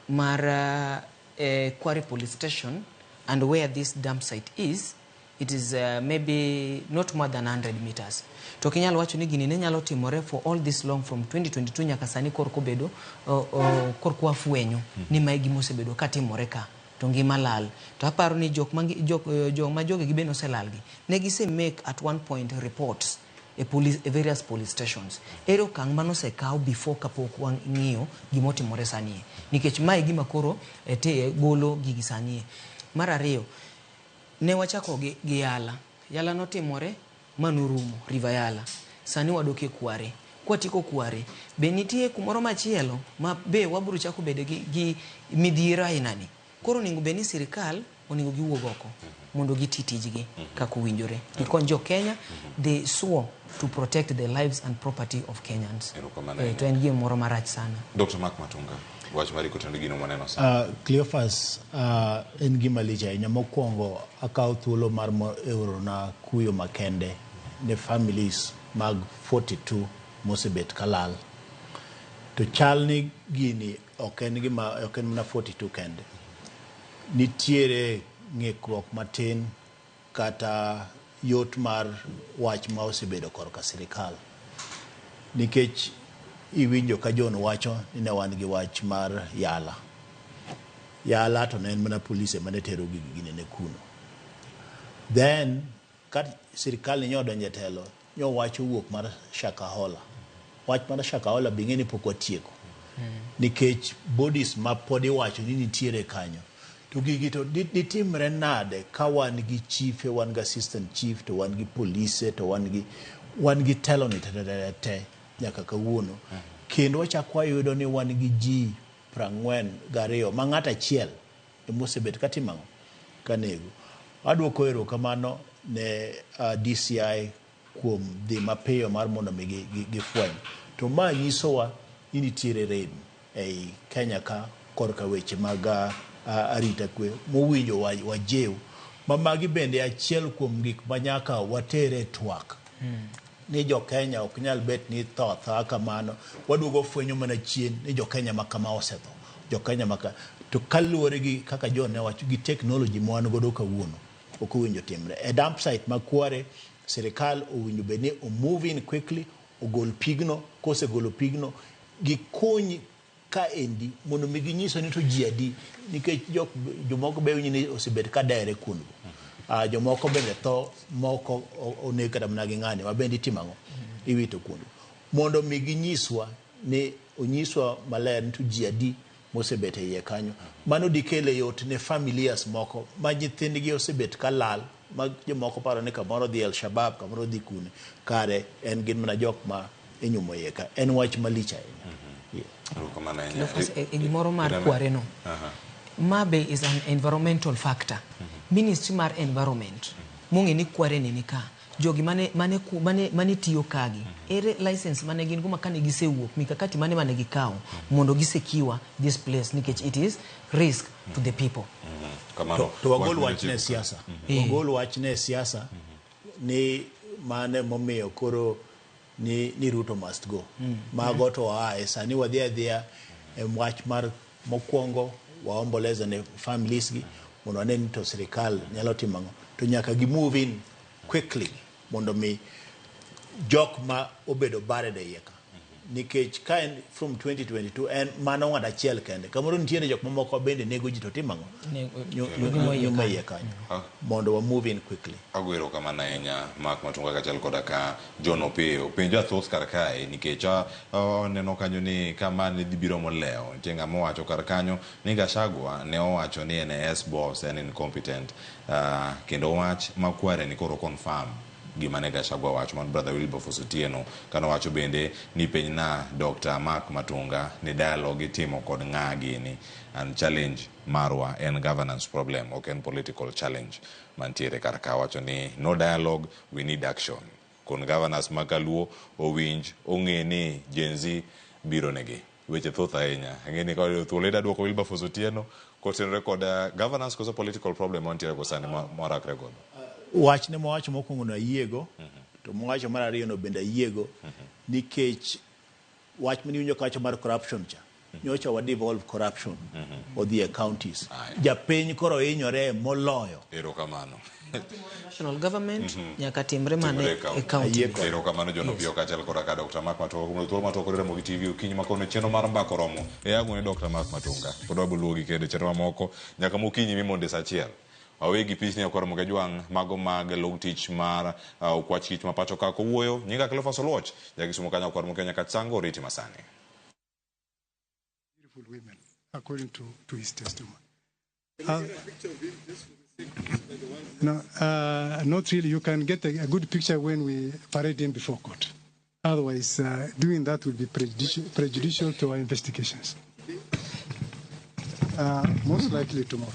Speaker 27: mar Kware police station and where this dump site is, it is maybe not more than 100 meters. To kinyalo wacho ni gini ne nyalo timore for all this long from 2022 nyaka sani korko bedo korko wafwenyo ni mae gima osebedo katimore ka to ngima lal. To aparo ni jok ma jogi gi bende oselal gi ne gise make at one point reports e police, e various police stations. Ere okang' mano osekaw before kapok wang'iyo gimotimore sani, nikech mae gima koro te golo gigi sani. Mar ariyo, ne wachako gi Yala. Yala notimore manorumo, River Yala. Sani wadok e Kware. Kwatieko Kware, be nitie kumoro machielo ma be wabiro chako bedo gi midhiero aina ni. Koro onego bed ni sirikal onego giwuog oko mondo giti tijgi kaka owinjore. Gikony jo Kenya, they swore to protect the lives and property of Kenyans. To en gimoro marach sana.
Speaker 7: Dr. Mark Matunga, wach mari kotenore gino mwaneno sani.
Speaker 9: Cleophas, en gima lich ahinya. Mokwongo akawo thuolo mar orona kuyo makende ne families mag 42 mosebet kalal. To chal ni gini ok en gima, ok en mana 42 kende. Nitiere ng'ikruok matin kata yot mar wach ma osebedo korka sirikal. Nikech iwinjo ka John wacho ni ne wan gi wach mar Yala. Yala to ne en mana polise mane tero gigi gini ne kuno. Then ka sirikal ni nyodonjo e telo, nyowacho wuok mar Shakahola. Wach mar Shakahola be ing'e ni pok watieko. Nikech bodies ma pod iwacho ni nitiere kanyo. To gigi to ditimre nade ka wan gi chife, wan gi assistant chief, to wan gi polise, to wan gi telo ni te nyaka kawuono. Kendo wachak wayudo ni wan gi ji 42 ma ng'ato achiel emosebet katimo ang'o? Kanego. Adwoko erokamano ne DCI kuom dhi mapiyo mar mondo mi gifweny. To ma nyisowa ni nitiere rem ei Kenya ka korka weche mag arita kwe mowinjo wajew ma magi bende achiel kuom gik ma nyaka watere twak. Ni jo Kenya ok nyal bet ni tho athoa kamano, waduogo fwenyo mana chien ni jo Kenya ma kama osetho, jo Kenya ma ka. To kaluwore gi kaka John ne wacho gi technology ma wan godo kawuono ok owinjo timre. E dump site ma Kware, sirikal owinjo bed ni o move in quickly, ogol pigno, kosegolo pigno gikuny kaendi mondo mi ginyiso ni to ji adi, nikech jomoko be winjo ni osebet ka dere kuondgo. Jomoko bende tho, moko oneg kata mana gi ng'ani ma bende itimo ang'o? Iwito kuondgo. Mondo mi ginyiswa ni onyiswa maler ni to ji adi mosebet e iye kanyo. Mano dikele yot ne familias moko ma nyithindgi osebet ka lal, ma jomoko paro ni kamoro dhi El Shabab, kamoro dhi kune, kare en gin mana jok ma inyumo iye ka. En wach malich ahinya.
Speaker 27: Gimoro mar Kware no. Ma be is an environmental factor. Ministry mar environment mong'e ni Kware ni nika. Jogi mane tiyo kagi, ere license mane gin go ma kane gisewuok, mikakati mane gikawo mondo gisekiwa this place nikech it is risk to the people.
Speaker 9: To wagol wach ne siasa. Wagol wach ne siasa ni mane momiyo koro ni Ruto must go. Mago to ae sani wadhi adhiya e wach mar mokwongo waomboleza ne families gi mondo wane ni to sirikal nyalo timo ang'o to nyaka gi move in quickly mondo mi jok ma obedo buried e iye ka nikech ka en from 2022 en mano ng'at achiel kende kamoro nitiere jok mamoko bende nego ji to timo ang'o nyuma iye kanyo mondo wa move in quickly.
Speaker 7: Ago erokamano ahinya Mark Matunga kaachiel koda ka John Opiyo. Penjo athoth kar kae nikech aneno kanyo ni kama ne dhi biro molewo nitie ng'ama owacho kar kanyo ni Gachagua ne owacho ni NIS boss en incompetent kendo wach makware ni koro confirm gima ne Gachagua wacho man brother Wilberforce Otieno kano wacho bende ni penjna Dr. Mark Matunga ni dialogue itimo kod ng'a gini and challenge marwa en governance problem ok en political challenge mantiere kar ka wacho ni no dialogue, we need action. Kon governors ma kaluo owinj ong'e ni Gen Z biro negi. Weche thoth ahinya. Ang'e ni ka thuolo ida duoko Wilberforce Otieno kotenore kod governance koso political problem mantiere go sani morakre godo.
Speaker 9: Wachne mowacho mokwongo no ayiego, to mowacho mar ariyo no bende ayiego, nikech wach mane kawacho mar corruption cha nyocha wa devolve corruption odhi e counties. Japiny koro hinyore moloyo.
Speaker 7: Erokamano.
Speaker 27: National government nyaka timre mana e county.
Speaker 7: Erokamano John Opiyo kaachiel koda ka Dr. Mark Matunga kuom thuolo matokore Ramogi TV okinyi ma kawuono chenro mar mbaka oromo. E ang'o ni Dr. Mark Matunga. Pod waboluogi kendo chenro mamoko nyaka mokinyi mimonde saa achiel. Wawegi pichni ok oromo gajwang' mago mag log tich mar okwach kich ma pacho ka kowuoyo. Nyinga Cleophas Oluoch, jakisumo kanyo ok oromo Kenya Katsango oriti masani.
Speaker 2: Beautiful women, according to his testimony. No, not really. You can get a good picture when we parade him before court. Otherwise, doing that will be prejudicial to our investigations. Most likely tomorrow.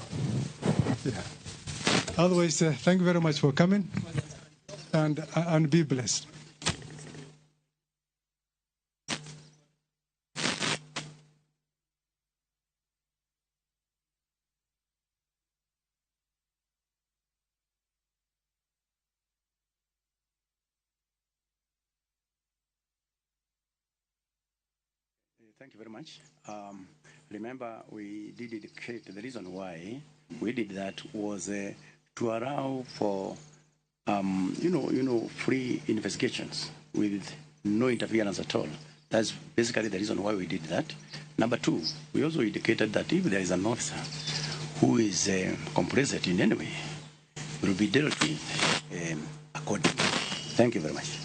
Speaker 2: Yeah. Otherwise, thank you very much for coming, and be blessed.
Speaker 1: Thank you very much. Remember, we did indicate the reason why we did that was to allow for, free investigations with no interference at all. That's basically the reason why we did that. Number two, we also indicated that if there is an officer who is complicit in any way, will be dealt with accordingly. Thank you very much.